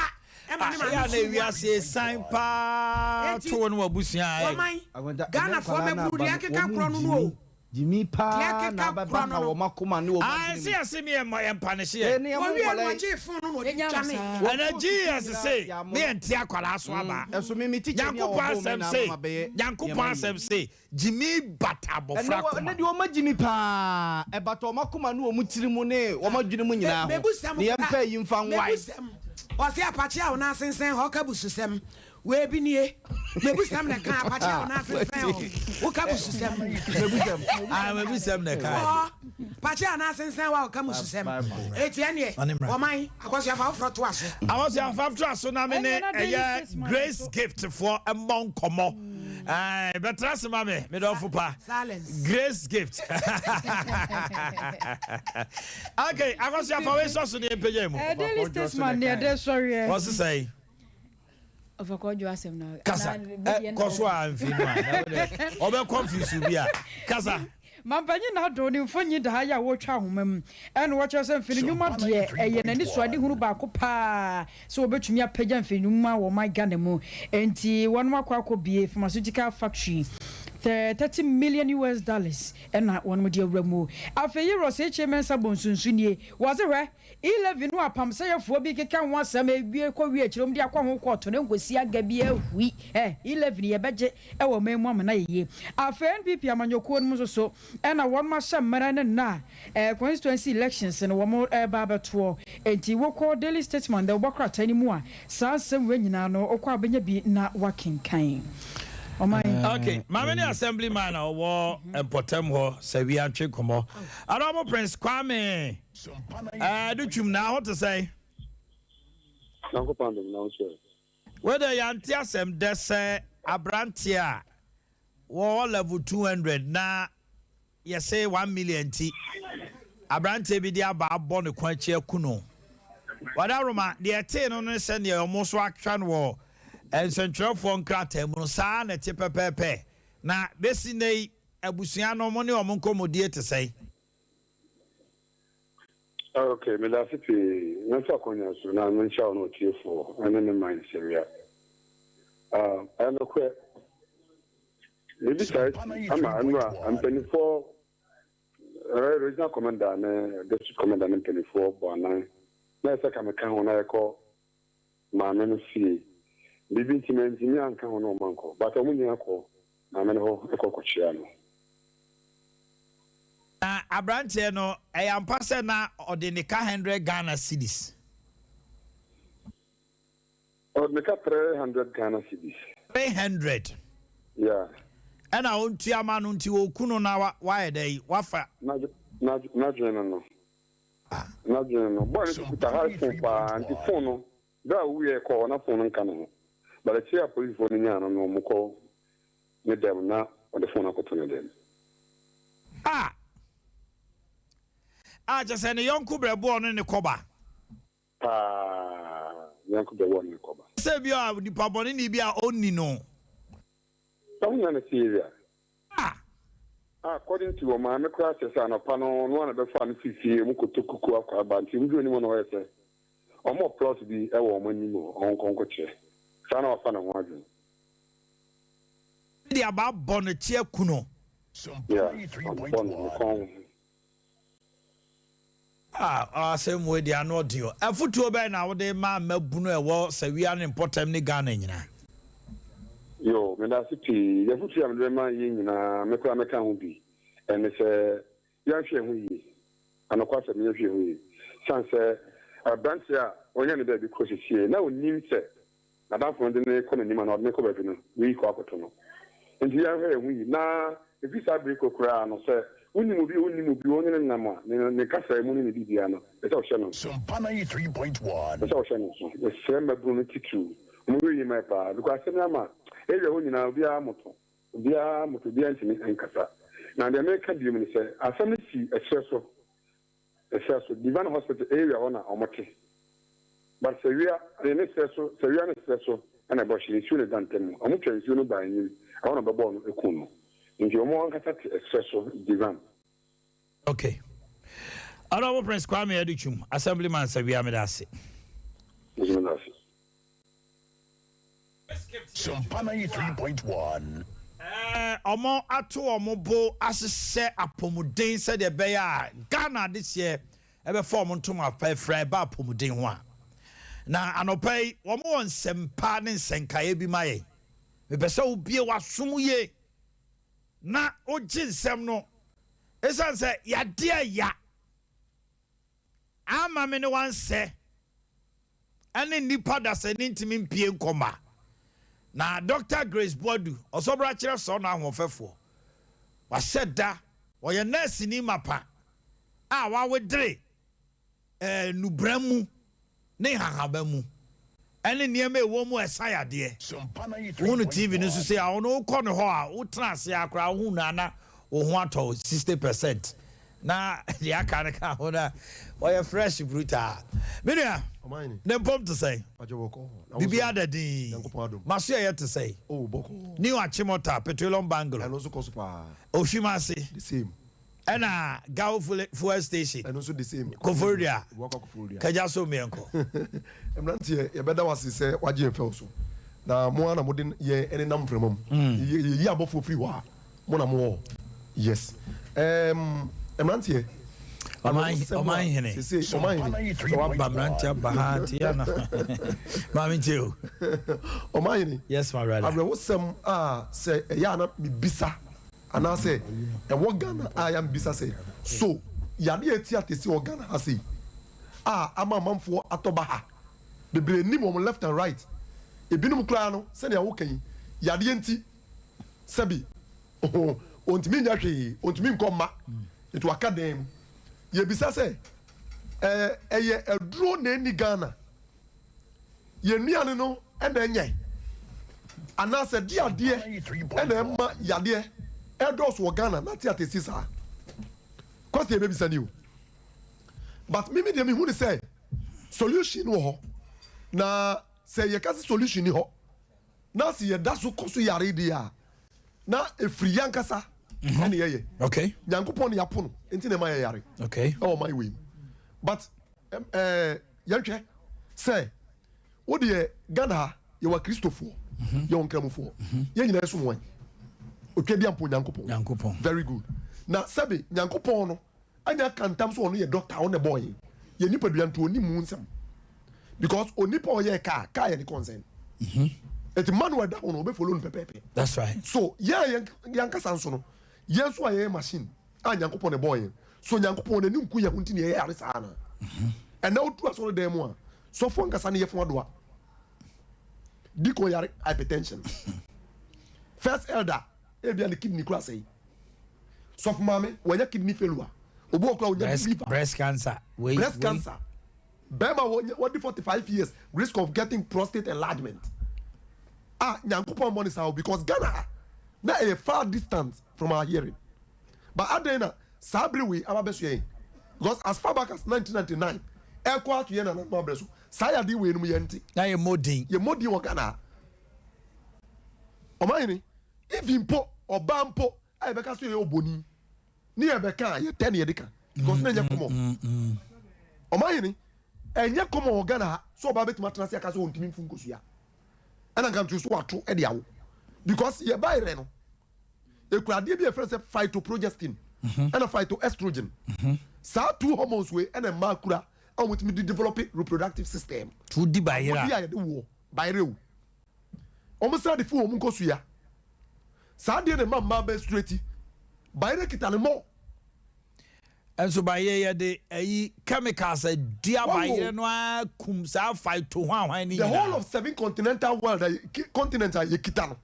Ɛma ne Ah, maame ɛyɛ a na suu mu ewiase a. esan paa Enti, to wo ne w'abusua a, ɛ. wɔman, Akwanta, ɛnɛ Ghanafoɔ nkwadaa no mmabunu aba deɛ no, ɛkeka wɔn korɔ no no gyimi, o. gyimi Deɛ paa na ɛkeka korɔ abɛbata no no. wɔn akoma ne wɔn Ah, adwene ɛsɛ mu. yɛse me yɛ mmɔ yɛ mpanishe yɛ. Ɛne ɛmo Wɔwie no nkwadaa yi. wɔgyee phone no na wɔde Yɛnya no dwane. saa. Wɔn Ɛnɛ phone Jesus nyinaa se yɛ amono. me yɛ nte akwadaa so aba. Ɛso me me teacher ni a Nyankopɔn ɔbɔ me asɛm na se, ama mabɛyɛ Nyankopɔn nneɛma yie. asɛm se, gyimi bata abɔfra Ɛnɛ wɔ koma. ɛnɛ deɛ wɔn agyimi paa. Ɛbata wɔn akoma ne wɔn tiri mu ne wɔn adwene mu nyinaa ho. Mebusɛm Ne yɛn kora, mpɛ yi mfa nwae. mebusɛm. Ɔse apakye a wo nan sensɛn hɔ ka bususɛm. Wei bi nie. Mebusɛm na ɛka apakye a wo nan sensɛn hɔ. Woka bususɛm. Mebusɛm. Ah, mebusɛm na ɛka. Ɔ apakye a nan sensɛn hɔ a woka bususɛm. Eti ɛneɛ, Ɔne mmra. ɔman, akɔsoa fa foforɔ to aso. Awɔsɛ afa to aso na me ne Ɛnɛ na Daily ɛyɛ Statesman Grace nso. Gift foɔ mmɔ nkɔmmɔ. Ae, bɛtra ase ma me, me dɔfo pa. Grace gift. Okay, akɔso afa wei sɔ so ne mpagya mu. Eh, Daily Statesman ne ɛde sɔreɛ. Wɔse sɛe. Kasa, eh, kɔ so a mfi mu a. Ɔbɛ confuse bi a. Kasa. Mampanyin Nado ne mfonyin da ha yi a wɔretwa ahoma mu. Ɛna wɔkyerɛ sɛ mfɛnnwuma deɛ ɛyɛ n'anisoadehunu baako paa sɛ wɔbɛtumi apagya mfɛnnwuma wɔ ɔman Ghana mu. Enti wɔnom akɔ akɔbue pharmaceutical factory, 30 million US dollars na wɔnom de awura mu. Afei yi Ross Ekyei Mensah Bonsu nso nie. Wɔse hwɛ, E-levy no apamsɛyɛfoɔ bi keka ho asɛm ewie kɔ wie akyire wɔn de akɔ ho kɔɔto no nkosi aga bi ahui eh E-levy no yɛbɛgye wɔ ɔman mu ama no ayɛ yie. Afei NPP amanyɔkuo no mu nso so ɛna wɔn ahyɛ mmerɛ ne nna a eh constituency elections no wɔn reba abɛtoɔ. Enti wokɔ Daily Statesman dɛ wobɔ krataa no mu a saa nsɛm wei nyinaa no wokɔ a wobɛnya bi na woakenkan. Ɔman. Ok, maame ne assembly man a ɔwɔ mpɔtam hɔ sɛ wia ntwe nkɔmmɔ. Honourable Prince Kwame. Ɛɛ do twum na ho te sɛn? Nyankopɔn adom na wo nso ɛ? Wei deɛ yɛante asɛm dɛ sɛ abranteɛ a wɔwɔ level 200 na yɛse 1 million nti abranteɛ bi de aba abɔ ne kɔn akyi aku no. Wadaworoma, deɛ ɛtee no ne sɛdeɛ wɔn nso atwa no wɔ nsɛntwerɛfoɔ nkrataa mu no saa na ɛte pɛpɛɛpɛ. Na bɛsi nnɛ yi abusua no mo ne wɔn nkɔmmɔdie te sɛn? Ok, meda ase pii. Mɛfa akwanya so na menkyia wo ne ɔtiefoɔ ne me man nsɛwia. Ah, ɛyɛ nokorɛ. Biribi saa asi ama nnora mpanimfoɔ, eh, regional commander ne district commander ne mpanimfoɔ bɔ anan na ɛsɛ ka meka ho na yɛkɔ maame no fie. Biribi nti mantumi anka ho ne wɔn ankɔ, but wɔn nyinaa kɔ maame no hɔ kɔ kɔkyea no. Na abranteɛ no, ɛyɛ ampa sɛ na ɔde ne ka hundred Ghana cedis? Ɔde ne ka 300 Ghana cedis. 300? Yeah. Ɛna ɔntua ma no nti ɔku no na wayɛ dɛn? Wafa. N'adwene no no. N'adwene no, boy no nso kuta high phone paa nti phone no berɛ a ɔwuiɛ kɔɔ hɔ na phone no nka ne ho but akyire a polisifoɔ no nyaa no no wɔn kɔ ne dɛm na ɔde phone no akɔto ne dɛm. A A kyerɛ sɛ ne yɔnko brɛboɔ ne ne kɔba. Paa, ne yɔnko brɛboɔ ne ne kɔba. Sɛ bi a nipa bɔneni bi a ɔnni no. Sɛ wonya no te area. A. According to ɔmaame koraa kyerɛ sɛ anɔpa no ɔno ara na bɛfaa no firi fie ɔmo kɔtɔ kuku akɔ aba nti ɔmo duru anim hɔ na ɔyɛ sɛ ɔmo wɔ plot bi wɔ ɔmo anim hɔ ɔnkɔ nkɔkyerɛ saa na wafa ne ho adwene. De aba abɔ no kyeɛ ku no. Yeah, ɔbɔ no ne kɔn ho. Ah asɛm wei deɛ ano ɔden o. Afutuo bɛn na wode ma mmabunu a ɛwɔ Sawia ne mpɔtam ne Ghana nyinaa? Yoo, medase pii. Afutuo a mede bɛma yɛn nyinaa, me koraa mɛka ho bi, ɛne sɛ yɛnhwɛ yɛn ho yie. Anokwasɛm, yɛnhwɛ yɛn ho yie. Sane sɛ aberanteɛ a wanya ne baabi kɔ sesie na ɔnnim sɛ N'adamfo no de no rekɔ n'anim anaa ɔde no rekɔ baabi no, wei kɔ akɔto no. Enti yɛnhwɛ yɛn ho yie. Na ɛfiri saa bere kɔ koraa no, sɛ wonim obi a ɔnnim obi, ɔne no nam a, ne ne kasa mu ne ne biribiara no, ɛsɛ sɛ ɔhyɛ no nso. Ɛsɛ sɛ ɔhyɛ no nso. Mesrɛ mmabunu no titiriw, monhwɛ yie mma yɛ paa, because asɛm yi ama area hɔ nyinaa obiara moto, obiara moto, obiara ntumi nkasa. Na deɛ mereka bio ne sɛ, asɛm no si ɛserɛ so. Ɛserɛ so, Divine Hospital area hɔ na ɔmo te. But Sawia ne ne serɛ so, Sawia ne serɛ so na ɛbɔ hye, nsuo na ɛda ntam. Ɔmo twa nsuo no baa anim, ɛhɔ na ɔbɛbɔɔ no kum no. Nti ɔmo ankasa te ɛserɛ so, Divine. Ok. Honourable Prince Kwame Adutwum, Assemblyman Sawia, meda ase. Me nso meda ase. Sompa 93.1. Wɔato wɔn bo ahyehyɛ apɔmuden sɛdeɛ ɛbɛyɛ a Ghana adehyeɛ bɛfa wɔn ntoma pa afira ɛba apɔmuden ho a. Na anɔpa yi, wɔwɔ nsɛmpa ne nsɛnkaeɛ bi ma yɛn. Mepɛ sɛ wobue w'aso mu yie na wogye nsɛm no ɛsiane sɛ yadeɛ ya ama me ne wansɛ. ne nnipa dasani ntumi mpue nkɔ mma. Na Dɔkta Grace Boadu, ɔsɔbrakyerɛ sɔɔ no ahoɔfɛfoɔ. Wahyɛ da, ɔyɛ nɛɛseni mapa a wawedere nnubran mu ne nhahamma mu. Ɛne nneɛma a ɛwɔ mu a ɛsa yadeɛ. Wohu no TV no so sei a, ɔno wokɔ ne hɔ a, wotena ase ara koraa wohu no a na wo ho atɔ wo 60% na deɛ aka no ka ho na ɔyɛ fresh brutaa. Me nua, ne mpom te sɛn? Biribiara da din. Maso ɛyɛ te sɛn? New Achimota, Petroleum Bungalow, Ohwim ase. Ɛna Gao fuel station. Ɛno nso the same. Koforidua. Boakwa Koforidua. Kagya so mmiɛnkɔ. Mmeranteɛ yɛbɛda wo ase sɛ wagye yɛn fɛw so. Na mo ara na mode yɛn nenam mframa mu. Yɛyi abɔfoɔ firi hɔ a, mo na mowɔ hɔ. Yes. Um, mmeranteɛ. Ɔman hene. Sese, ɔman hene. Sɛ waba mmeranteɛ aba ha nti yɛ na. Maame ntie o. Ɔman hene. Yes, my brother. Awerɛhosɛm a sɛ ɛyɛ a na mebisa Anaasɛ ɛwɔ Ghana a ya mebisa sɛ so yadeɛ a ɛte atɛsi wɔ Ghana ha sei a ama amanfoɔ atɔ baha bebree nnim wɔn left and right ebinom koraa no sɛnea woka yi yadeɛ nti sɛbi ɔntumi nyɛ hwee ɔntumi nkɔ mma nti waka dan mu yɛbisa sɛ ɛyɛ aduro na ɛnni Ghana Yɛn nnuane no na ɛnyɛ anaasɛ de adeɛ na ɛma yadeɛ ɛdɔɔso wɔ Ghana na ate ate si saa? Question yɛbɛbisa ni o. But mimi deɛ mehu ne sɛ solution wɔ hɔ na sɛ yɛka sɛ solution ni hɔ na sɛ yɛda so kɔ so yare deɛ a na ɛfiri yɛn ankasa ɛne yɛyɛ. Okay. Nyankopɔn ne yɛapo no nti na ɛma yɛyare. Okay. Ɛwɔ man wei mu. But Ɛɛ yɛnhwɛ sɛ wo deɛ Ghana ha yɛwɔ akristofoɔ mhm. yɛwɔ nkramofoɔ mhm. yɛn nyinaa som wɔn otwa bi ampo Nyankopɔn Nyankopɔn very good na sɛbe Nyankopɔn no anya aka ntam so ɔno yɛ doctor ɔno na ɛbɔɔ yɛn yɛn nipadua nti ɔnim mu nsɛm because onipa ɔyɛ kaa kaa yɛ ne concern mhm. eti manual da ho no ɔbɛ follow no pɛpɛɛpɛ that's right so yɛn yɛn ankasa nso no yɛn nso a yɛyɛ machine a Nyankopɔn na ɛbɔɔ yɛn. So Nyankopɔn n'ani nku yɛn ho nti na yɛyare saa anaa? Ɛnɛ wodu asɔredan mu a, sɔfo ankasa ne yɛfun adoa. Deacon yare hypertension. First elder, ebia ne kidney kura sɛe. Sɔfo maame, wanya kidney failure. Obi wɔ kura onya liver. Breast cancer. Breast cancer. Bɛrima wɔ di 45 years, risk of getting prostate enlargement. Ah, Nyankopɔn bɔ ne saa o because Ghana na ɛyɛ far distance from our hearing. But adɛn na saa bere wei aba bɛsoɛ yɛn? Because as far back as 1999 ɛkɔ ato yɛn nananom abrɛ so, saa yadeɛ wei nom yɛnte. Na yɛmmɔ din. Yɛmmɔ din wɔ Ghana ha. Ɔmanhene, even mpo ɔbaa mpo a yɛbɛka sɛ ɔyɛ oboni ne yɛbɛka a yɛtɛ ne yɛde ka because na ɛnyɛ common. Ɔmanhene, ɛnyɛ common wɔ Ghana ha sɛ ɔbaa bɛtumi atena ase aka sɛ ɔntumi mfu nkosua ɛna nka nto so wato de awo because yɛba yerɛ no ekura adeɛ bi a yɛfrɛ sɛ phytoprogestin mhm. ɛna phytoestrogen mhm. saa two hormones wei ɛna mmaa kura a wɔtumi de develop reproductive system. Tu di bayerɛ a. Wɔdi a yɛde woɔ bayerɛ o wɔn san de fi wɔn nkosua saa adeɛ na mmaa mmaa menstruate bayerɛ kita ne mɔ. Nso bayerɛ yɛde ayi chemicals adua bayerɛ no ara kum saa phyto hwanhwan no nyinaa. The whole of seven continental world a continent a yɛkita no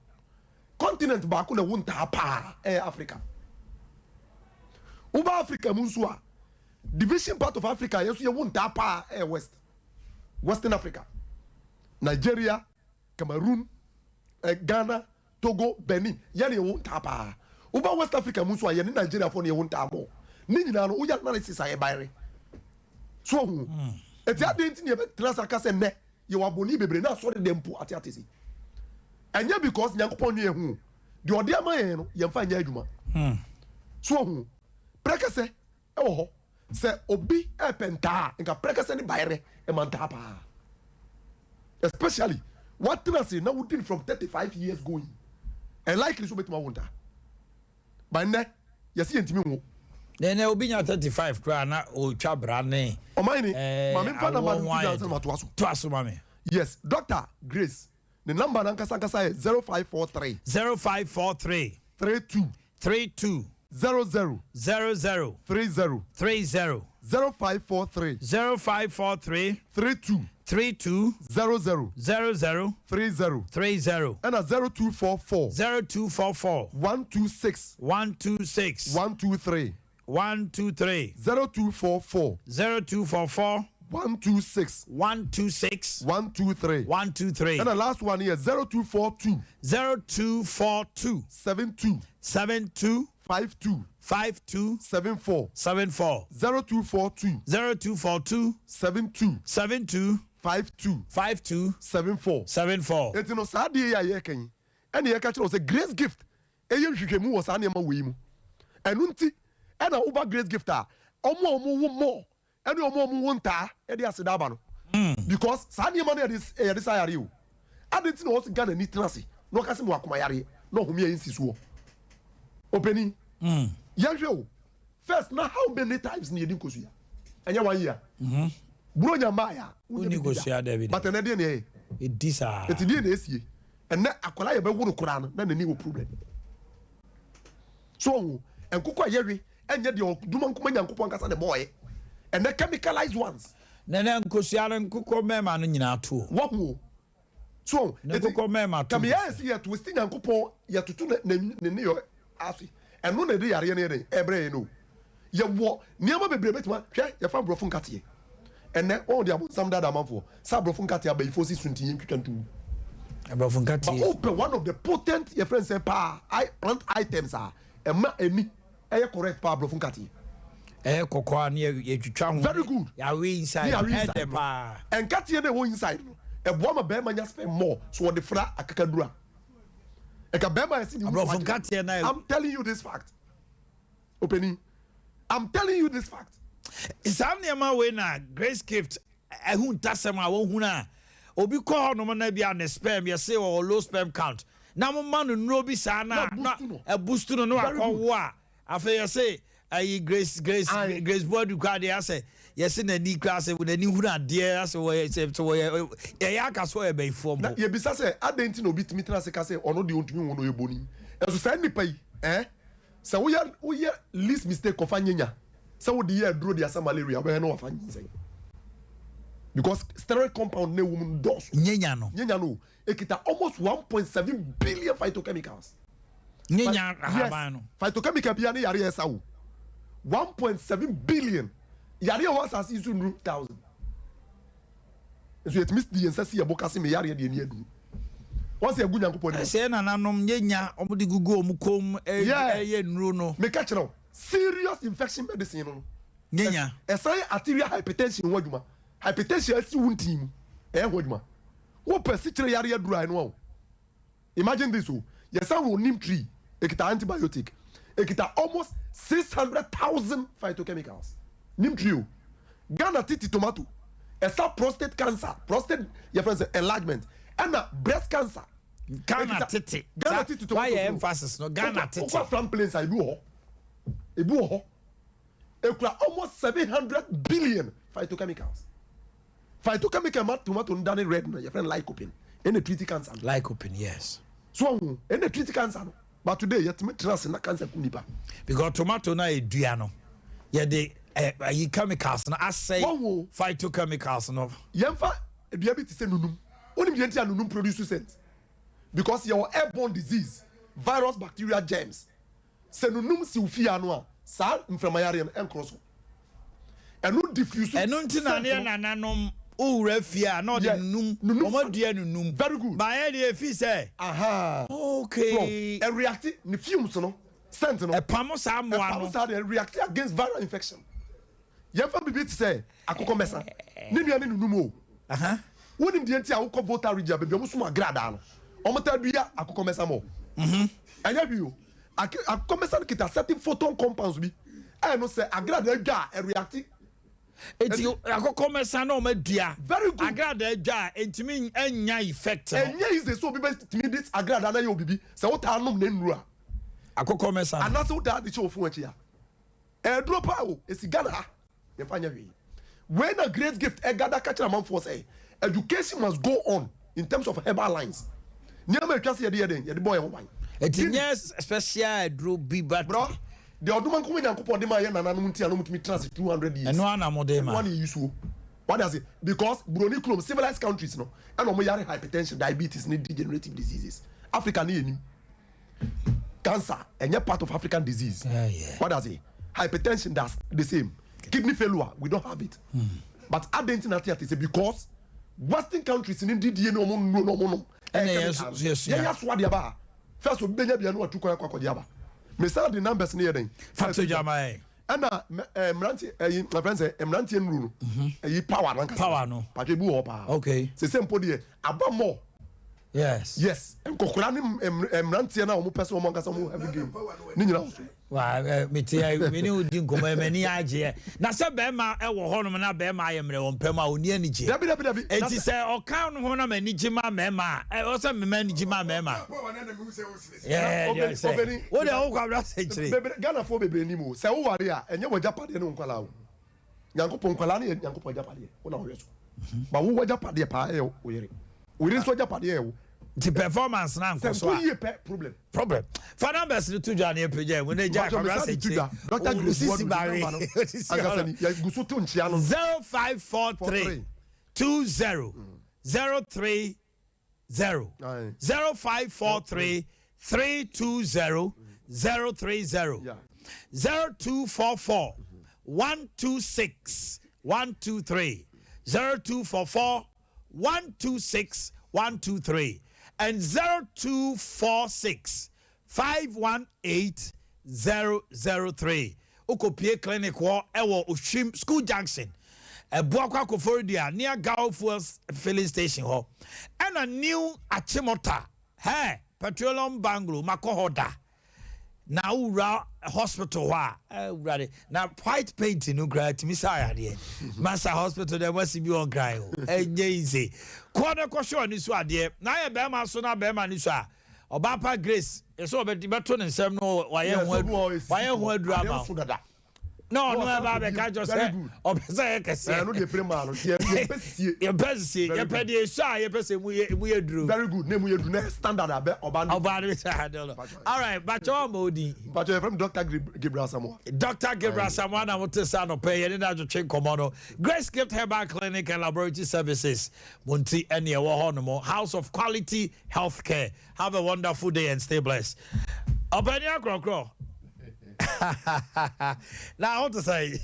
Continent baako na ɛwo ntaa paa ɛyɛ Africa. Woba Africa mu nso a, division part of Africa yɛn nso yɛwo ntaa paa ɛyɛ West. Western Africa. Nigeria, Cameroon, eh, Ghana, Togo, Benin, yɛn na yɛwo ntaa paa. Woba West Africa mu nso a, yɛne Nigeriafoɔ na yɛwo ntaa more. Ne nyinaa no, woyɛ analysis a yɛbayere. So ahu. Eti adeɛ nti na yɛbɛtena ase aka sɛ nnɛ Yɛwɔ abɔne bebree na asɔre dɛm mpo ate ate sei. Ɛnyɛ because Nyankopɔn nwe yɛn ho o. Deɛ ɔde ama yɛn no, yɛmfa nyɛ adwuma. So wahu? Prɛkɛsɛ wɔ hɔ. Sɛ obi repɛ ntaa a, nka prɛkɛsɛ ne bayerɛ ɛma ntaa paa. Especially, watena ase na wodi no from 35 years going. Ɛlikely sɛ wobɛtumi awo ntaa. But nnɛ, yɛse yɛntumi nwo. Na ɛnɛ obi nya 35 koraa na ɔretwa bra ne Ɔman ni, ma me nfa number no nto dwa ansa na matoa so. Toa so ma me. Yes, Doctor Grace, ne number no ankasa ankasa yɛ 0543. 0543. 32. 32. 00. 00. 30. 30. 0543. 0543. 32. 32. 00. 00. 30. 30. Ɛna 0244. 0244. 126. 126. 123. 123. 0244. 0244. 126. 126. 123. 123. Ɛna last one yɛ 0242. 0242. 72. 72. 52. 52. 74. 74. 0242. 0242. 72. 72. 52. 52. 74. 74. Eti no saa adeɛ yi a yɛreka yi ɛna yɛka kyerɛ wo sɛ Grace Gift ɛyɛ nhwehwɛmu wɔ saa nneɛma wei mu. Ɛno nti ɛna woba Grace Gift a wɔn a wɔwo more ɛne wɔn a wɔwo ntaa ɛde aseda aba no because saa nneɛma no yɛde yɛde sa yareɛ o. Adɛn nti na wɔn sɛ Ghana ni tena ase na ɔka sɛ mewɔ akoma yareɛ na ɔhome a ɛnsi soɔ. Ɔpanin yɛnhwɛ o first na how many times na yɛdi nkosua ɛnyɛ one year buronya mmaa ya Wonni nkosua dabi but ɛnɛ deɛ na ɛyɛ ɛdi saa ɛti deɛ na ɛsie ɛnɛ akwadaa yɛ bɛwo no koraa no na n'ani wɔ problem so ɔho nkokɔ a yɛwe ɛnyɛ deɛ ɔduma nkoma nyankopɔn ankasa na ɛbɔɔyɛ ɛnɛ chemicalized ones. Nɛnɛ nkosua no nkokɔ mmarima no nyinaa to o. Wahu o so Ne nkokɔ mmarima to kame yɛ si yɛ twist nyankopɔn yɛ toto ne ne ne ne yɔ ase ɛno na ɛde yareɛ no yɛ dɛn ɛbrɛ yɛ no yɛwɔ nneɛma bebree bɛtuma hwɛ yɛfa aborɔfo nkateɛ ɛnɛ wɔn de abonsam dada amanfoɔ sɛ aborɔfo nkateɛ abayifoɔ si so nti yɛn twitwa ntu aborɔfo nkateɛ but wopɛ one of the potent yɛfrɛ nsɛn paa I plant items a ɛma ani ɛyɛ correct paa aborɔfo nkateɛ ɛyɛ kɔkɔɔ a ne yɛtwitwa ho very good yɛawe inside ne yɛawe ɛdɛ paa nkateɛ no ɛwɔ inside no ɛboa ma bɛrima nya sperm more so wɔde fra akakaduro a ɛka bɛrima yɛsi ne aborɔfo nkateɛ na I'm telling you this fact opanin I'm telling you this fact. Saa nneɛma wei na Grace Gift ɛho ntasɛm a wɔhunu a obi kɔ hɔnom na bi a ne sperm yɛse ɔwɔ low sperm count na mo ma no nnuro bi saa na na ɛbustu no na wakɔ wo a afei yɛse ayi Grace Grace Grace Boadu koraa deɛ asɛ yɛse n'ani koraa sɛ n'ani hunu adeɛ asɛ wɔyɛ sɛ sɛ wɔyɛ yɛyɛ aka so ɔyɛ bɛyifoɔ Na mpo. yɛbisa sɛ adɛn nti na obi tumi tena ase ka sɛ ɔno deɛ ɔntumi nwo no ɔyɛ boni nso saa nnipa yi eh Sɛ woyɛ woyɛ least mistake kɔfa nyenya sɛ wode yɛ aduro de asa malaria wobɛhwɛ na wafa nyinsɛn because steroid compound na ɛwɔ mu no dɔɔso. Nyenya no. Nyenya no ekita almost 1.7 billion phytochemicals. Nyenya ahaban no. Yes, phytochemical bia ne yare ɛsa wo 1.7 billion yare ɛwɔ asase yi so nnuru thousand. Nso yɛtumi de yɛn nsa si yɛn bo ka se me yareɛ deɛ ni aduru. Wɔn sɛ yɛgu Nyankopɔn anim ase. Ɛsɛ nananom nyɛ nya wɔn de gugu wɔn kɔn mu ɛyɛ nnuro no. Meka kyerɛ wo, serious infection medicine no no. Nyɛ nya. Ɛsan yɛ arterial hypertension ho adwuma. Hypertension asi wo ntini mu, ɛyɛ ho adwuma. Wopɛ sikyere yareɛ aduru a ɛno a o. Imagine this o, yɛsan wɔ neem tree, ekita antibiotic, ekita almost 600,000 phytochemicals. Neem tree o. Ghana titi tomato, ɛsa prostate cancer, prostate yɛfrɛ no sɛ enlargement, ɛna breast cancer. Ghana tete. Ghana titi tomatoes. Wayɛ emphasis no, Ghana tete. Wokɔ Afram Plains a ebi wɔ hɔ. Ebi wɔ hɔ. Ekura almost 700 billion phytochemicals. Phytochemical ma tomato no dane red no yɛfrɛ no lycopene ɛna treat cancer no. Lycopene yes. So ɔho ɛna treat cancer no but today yɛtumi tena ase na cancer kum nipa. Because tomato no a yɛdua no yɛde ayi chemicals no asɛe phytochemicals no. Yɛmfa dua bi te sɛ nunum wonim deɛ nti a nunum produce scent because yɛwɔ airborne disease virus bacteria germs Sɛ nunum si wo fie ano a, saa mframa yareɛ no ɛnkorɔ so. Ɛno diffuse Ɛno nti na scent ne no. nananom wowura fie a na ɔde Yeah, nunum, nunum. wɔn adua nunum. Very good. Ba yɛ deɛ efi sɛ. Ahaa. Okay. So, ɛreacte ne fumes no, scent no. Ɛpamo saa mmoa no. Ɛpamo saa deɛ, ɛreacte against viral infection. Yɛmfa biribi te sɛ akokɔmmɛsa, ne nua ne nunum o. Wonim deɛ nti a wokɔ Volta region a baabi a wɔsom agradaa no, wɔtaa dua akokɔmmɛsa ma wo? Ɛnyɛ hwee o. Akokɔmmɛsa no kita certain photon compounds bi a ɛno sɛ agradaa dwa a, ɛreacte. Eti akokɔmmɛsa na wɔadua Very good. agradaa dwa a, ɛntumi nnya effect no. Ɛnyɛ easy sɛ obi bɛtumi de agradaa no ayɛ wo biribi sɛ wotaa nom ne nnuro a. Akokɔmmɛsa no. Anaasɛ wotaa de hyɛ wo fon akyi a. Ɛduro paa o, ɛsi Ghana ha, yɛmfa nyɛ hwee. Wei na Grace Gift ɛgada ka kyerɛ amanfoɔ sɛ education must go on in terms of herbal lines. Nneɛma atwa sɛ yɛde yɛ dɛn, yɛde bɔ yɛn ho ban. Ɛti nyɛ special aduro bi but. Bro, deɛ ɔdoma nkoma Nyankopɔn de maa yɛn nananom nti a na wɔtumi tena ase 200 years. Ɛno ara na mode ma. Ɛno ara na yɛyi suo. Wate ase? Because buroni kurom, civilized countries no, ɛna wɔn yare hypertension, diabetes ne degenerative diseases. Africa ne yɛnim. Cancer ɛnyɛ part of African disease. Wate ase? Hypertension that's the same. Kidney failure we don't have it. But adɛn nti na ate ate sɛ because western countries no didie ne ɔmo nnuro na ɔmo nom Ɛna ɛyɛ yɛn nso chemical no. yɛsua. Yɛn asoa de aba ha. First obi bɛnya bia na watu kwan akɔ akɔgye aba. Mesan de numbers no yɛ dɛn? Fa to dwa ma yɛn. Ɛna mɛ ɛɛ mmeranteɛ ɛyi my friend sɛ mmeranteɛ nnuro no ɛyi power no ankasa. Power no. Patro ebi wɔ hɔ paa. Okay. Sese mpo deɛ aba more. Yes. Yes nkɔkora ne mmeranteɛ no a wɔn pɛ sɛ wɔn ankasa wɔn heavy game ne nyinaa wɔ so. Wa mete me ne wo di nkɔmmɔ yi m'ani agyeɛ na sɛ bɛrima wɔ hɔnom na bɛrima ayɛ mmerɛ wɔ mpam a ɔnni anigyeɛ. Dabi dabi dabi. Enti sɛ ɔka no ho na m'ani gye ma mmarima a ɛwɔ sɛ mema ani gye ma mmarima. Sɛ wo deɛ wokɔ abira sɛ kyerɛ. Ghanafoɔ bebree nim o sɛ woware a ɛnyɛ w'agyapadeɛ ne wo nkwadaa o. Nyankopɔn nkwadaa no yɛ Nyankopɔn agyapadeɛ wo na wohwɛ so ba wo w'agyapadeɛ paa yɛ wo yere wo yere nso agyapadeɛ yɛ wo. Nti performance na nkɔ so a. Sɛ nkɔ yie pɛ problem. Problem. Fa numbers no to dwa na yɛpagya mu na gya kwabra sɛ kyire. Dr. Grace Osisi Buadu bare. number no ankasa ni yɛgu so to nkyea no. 0543 20 03 0 0543 320 030 0244 126 123 0244 126 123 and 0246 518 003. Wokɔpie clinic hɔ ɛwɔ Ohwim School Junction, Ɛboakwa Koforidua near Gao Fuel Filling Station hɔ. Ɛna New Achimota, hɛ, Petroleum Bungalow, makɔ hɔ da. Na wowura hospital hɔ a, awurade, na white paint no koraa tumi sa yadeɛ. Masa hospital dɛ moasi bi wɔ Nkran o, ɛnyɛ easy. Kɔ na kɔhwɛ w'ani so adeɛ. Na ayɛ bɛrima so na bɛrima ani so a, Ɔbaapa Grace, yɛsɛ ɔbɛ bɛto ne nsam no wayɛ ho wayɛ ho aduru ama wo. Na ɔno ɛba abɛka kyerɛ sɛ ɔpɛ sɛ yɛ kɛseɛ. Ɛno deɛ pere maa no nti yɛmpɛ sisie. Yɛmpɛ sisie yɛpɛ deɛ esua a yɛpɛ sɛ emu yɛ emu yɛ duru. Very good na emu yɛ duru na standard abɛ ɔba no. Ɔba no sɛ handle no. All right bakyɛ wɔn ma odi. Bakyɛ yɛfrɛ mi Dr. Gabriel Asamoah. Dr. Gabriel Asamoah na mo te sɛ anɔpɛ yɛne no adwotwe nkɔmɔ no. Grace Gift Herbal Clinic and Laboratory Services mo nti ɛne ɛwɔ hɔ nom House of Quality Health Care. Have a wonderful day and stay blessed. Ɔpɛni akorɔkorɔ. Na ho te sɛ.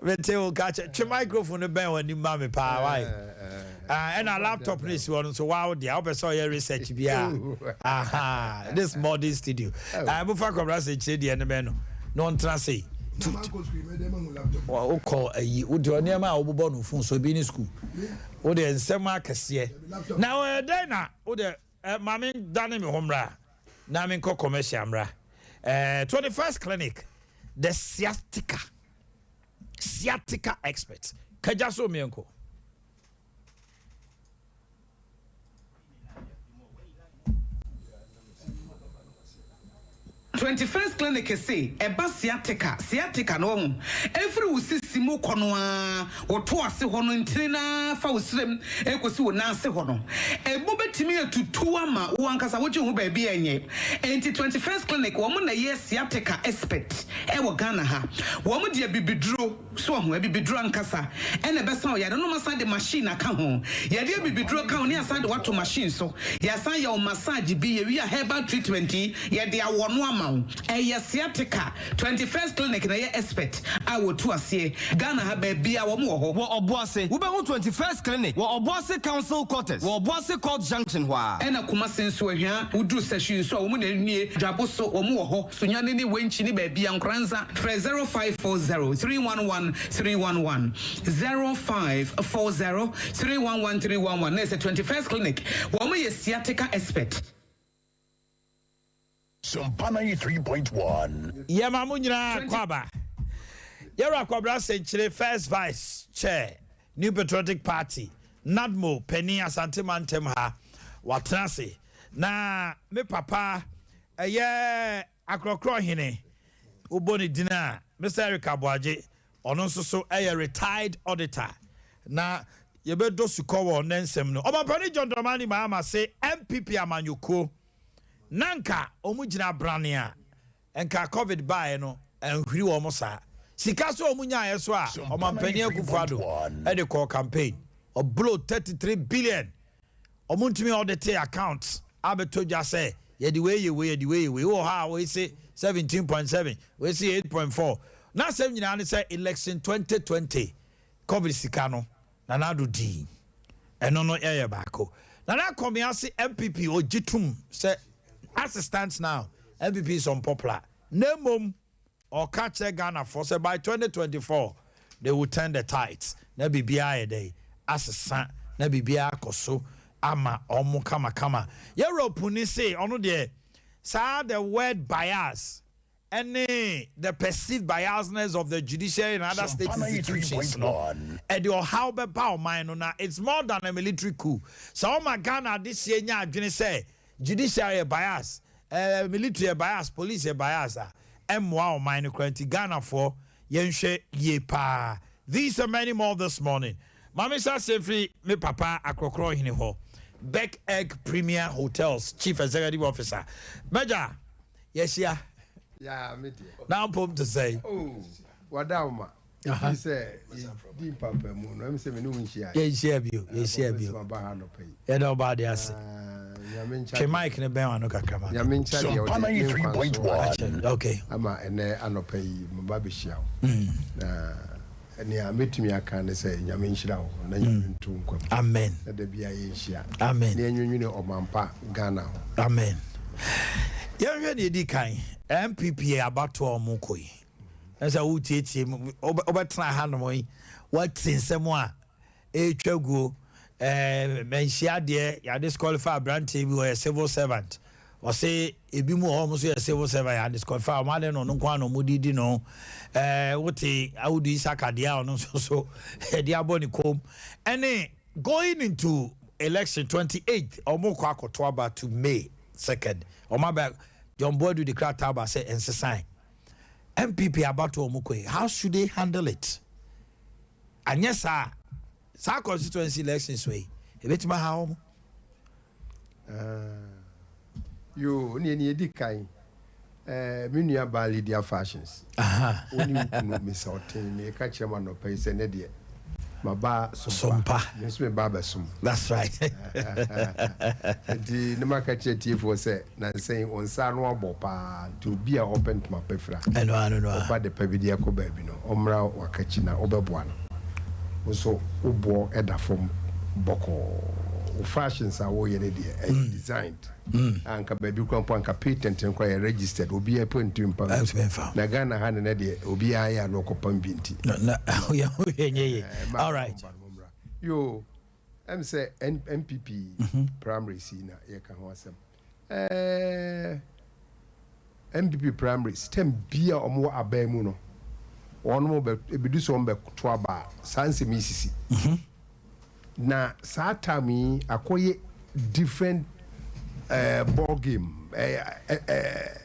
Mete wo ka kyɛ twe microphone no bɛn w'anim ma me paa why? Ɛna laptop no esi hɔ no nso wow deɛ wopɛ sɛ ɔyɛ research bi a. Aha, this modern studio. Mofa kɔbra sɛ kyerɛ deɛ no bɛn no na ɔntena se. Wokɔ ayi wode nneɛma a wobobɔ no phone so ebi ne school. Wo deɛ nsɛm akɛseɛ. Na ɔyɛ dɛn na wo deɛ eh, ma me dane me ho mmra na menkɔ commercial mmra. Eh, 21st clinic, the sciatica, sciatica expert. Kagya so mmiɛnkɔ. 21st Clinic se ɛba sciatica, sciatica no wahu, ɛfiri wo sisi mu kɔ no ara, wo to ase hɔ no ntini no ara fa wo srem ɛkɔsi wo nan ase hɔ no, ɛmu bɛtumi atutu ama wo ankasa wogye wo ho baabi a ɛnyɛ. Enti 21st Clinic wɔn na ɛyɛ sciatica expert ɛwɔ Ghana ha. Wɔn de abibiduro. So wahu? Abibiduro ankasa na ɛbɛsa wo yare no. Wɔasan de machine aka ho. Yɛde abibiduro ka ho na yɛasan de wo ato machine so. Yɛasan yɛ wo massage bi. Yɛwie a herbal treatment yi, yɛde awɔ no ama wo. Ɛyɛ sciatica. 21st Clinic na ɛyɛ expert a wɔtu aseɛ. Ghana ha baabiara wɔn wɔ hɔ. Wɔ Ɔboase, wobɛhu 21st Clinic wɔ Ɔboase Council Quarters wɔ Ɔboase Court Junction hɔ ara. Ɛna Kumasi nso, Ahwia, woduru Sahwi nso a, wɔn na nie. Dwabo so, wɔn wɔ hɔ. Sunyani ne Wenchi ne baabia Nkoranza frɛ 0540 311 311 0540 311 311 na ɛsɛ 21st clinic wɔn yɛ sciatica expert. Sompa 93.1. Yɛma mo nyinaa akwaaba. Yɛwura Kwabena Senkyere, First Vice Chair, New Patriotic Party, NADMO panin Asante Mantam ha, watena ase. Na me papa Ɛyɛ Akorɔkorɔ hene, wobɔ ne din a, Mister Eric Aboagye, ɔno nso so yɛ retired auditor. Na yɛbɛdɔ sukɔ wɔ ne nsɛm no. Ɔmampanin John Dramani Mahama se NPP amanyɔkuo, na nka wɔn gyina abrane a, nka Covid baeɛ no anhwiri wɔn saa. Sika so a wɔn nyaeɛ so a, Ɔmampanin Akufo-Addo de kɔɔ campaign. Ɔblow 33 billion. Wɔntumi audite account abɛtɔ dwa sɛ yɛde wei yɛ wei, yɛde wei yɛ wei. Wowɔ hɔ a wei se 17.7, wei se 8.4. N'asɛm nyinaa ne sɛ election 2020 covid sika no Nana Addo dii. Ɛno no yɛ baako. Nana Akomea se NPP ɔgye tom sɛ as it stands now NPP is unpopular na mmom ɔka kyerɛ Ghanafoɔ sɛ by 2024 they will turn the tides na biribiara ayɛ dɛn asesa na biribiara akɔ so ama wɔn kamakama. Yɛwura Opuni se ɔno deɛ saa the word bias ne the perceived biasness of the judiciary and other state institutions no, ɛde ɔhaw bɛba ɔman no na it's more than a military coup. Sɛ wɔma Ghana adehyeɛ nya adwene sɛ judiciary yɛ bias, eh, military yɛ bias, police yɛ bias a, ɛmmoa ɔman no koraa nti Ghanafoɔ yɛnhwɛ yie paa. These and many more this morning. Ma me nhyɛ aseɛ mfiri me papa Akorɔkorɔ Ɔhene hɔ, Beck Egg Premier Hotels Chief Executive Officer. Major, Yɛahyia. Yaa me deɛ. Na mpom te sɛn? Oh, wada wo ma. Ɛfiri sɛ yɛdi mpapamu no, ɛm sɛ me ne wo nhyia. Yɛnhyia bio, yɛnhyia bio. Sɛ maba ha anɔpa yi. Yɛda ɔba ade ase. Nyame nkyɛ. Twe mic no bɛn w'ano kakra ma me. Nyame nkyɛ deɛ ɔde ne nkwa so akyɛ. Okay. Ama ɛnɛ anɔpa yi maba bɛhyia wo. Na Nea mɛtumi aka ne sɛ Nyame nhyira wo na Nyame nto wo nkwa mu. Amen. Na da biara yɛnhyia. Amen. Na yɛnwenwene ɔman pa Ghana ho. Amen. Yɛnhwɛ nea ɛdi kan, NPP abatoɔ a wɔkɔ yi, ɛsɛ wotietie mu, wobɛtena hanom yi, woate nsɛm a ɛretwa guo. Ɛɛ manhyia deɛ yɛ disqualify aberanteɛ bi ɔyɛ civil servant ɔse ebi mu wɔ hɔ ɔmo nso yɛ civil servant yɛ disqualify ɔmo adɛn na ɔno nko ara na ɔmo de di no ɛɛ wote Audu Isaka deɛ a ɔno nso so yɛde abɔ ne kɔn ɛne going into election 28 ɔmo kɔ akɔto aba to May 2nd ɔmo aba John Boadu de krataa aba sɛ nsesan NPP abato ɔmo kɔ yi how should they handle it anyɛ saa Saa constituency elections wei ebetumi aha wɔn. Ah, yoo, ne nea edi kan, eh, me nua baa Lydia Fashions. Wo ne wo kunu Mr. Ɔten, meka kyerɛ mo anɔpa yi sɛ ne deɛ, maba Sompa. Me nso meba abɛsom. That's right. Nti ne maka kyerɛ tiefoɔ sɛ, nansa yi wɔn nsa ano abɔ paa, nti obi a ɔpɛ ntoma pa fira, Ɛno ano no a. ɔba de pa bi de akɔ baabi no, ɔmmra w'akakyi na wobɛboa no. Wo nso wo boɔ da fam bɔkɔɔ. Wo fashions a woyɛ no deɛ ɛyɛ designed. A anka baabi koraa mpo anka patent no koraa yɛ registered. Obiara mpo ntumi mpam bi. Na Ghana ha ne nɛ deɛ obiara yɛ a na ɔkɔpam bi nti. Na woyɛ woyɛ nyɛ yie. All right. Yoo, ɛm sɛ NPP primaries yi na yɛka ho asɛm. Ɛɛ NPP primaries term bi a wɔn wɔ aban mu no wɔn bɛ ebedu sɛ wɔn bɛ to aba a saa nsɛm yi sisi. Na saa time yi akɔyɛ different ɛɛ ball game ɛɛ ɛɛ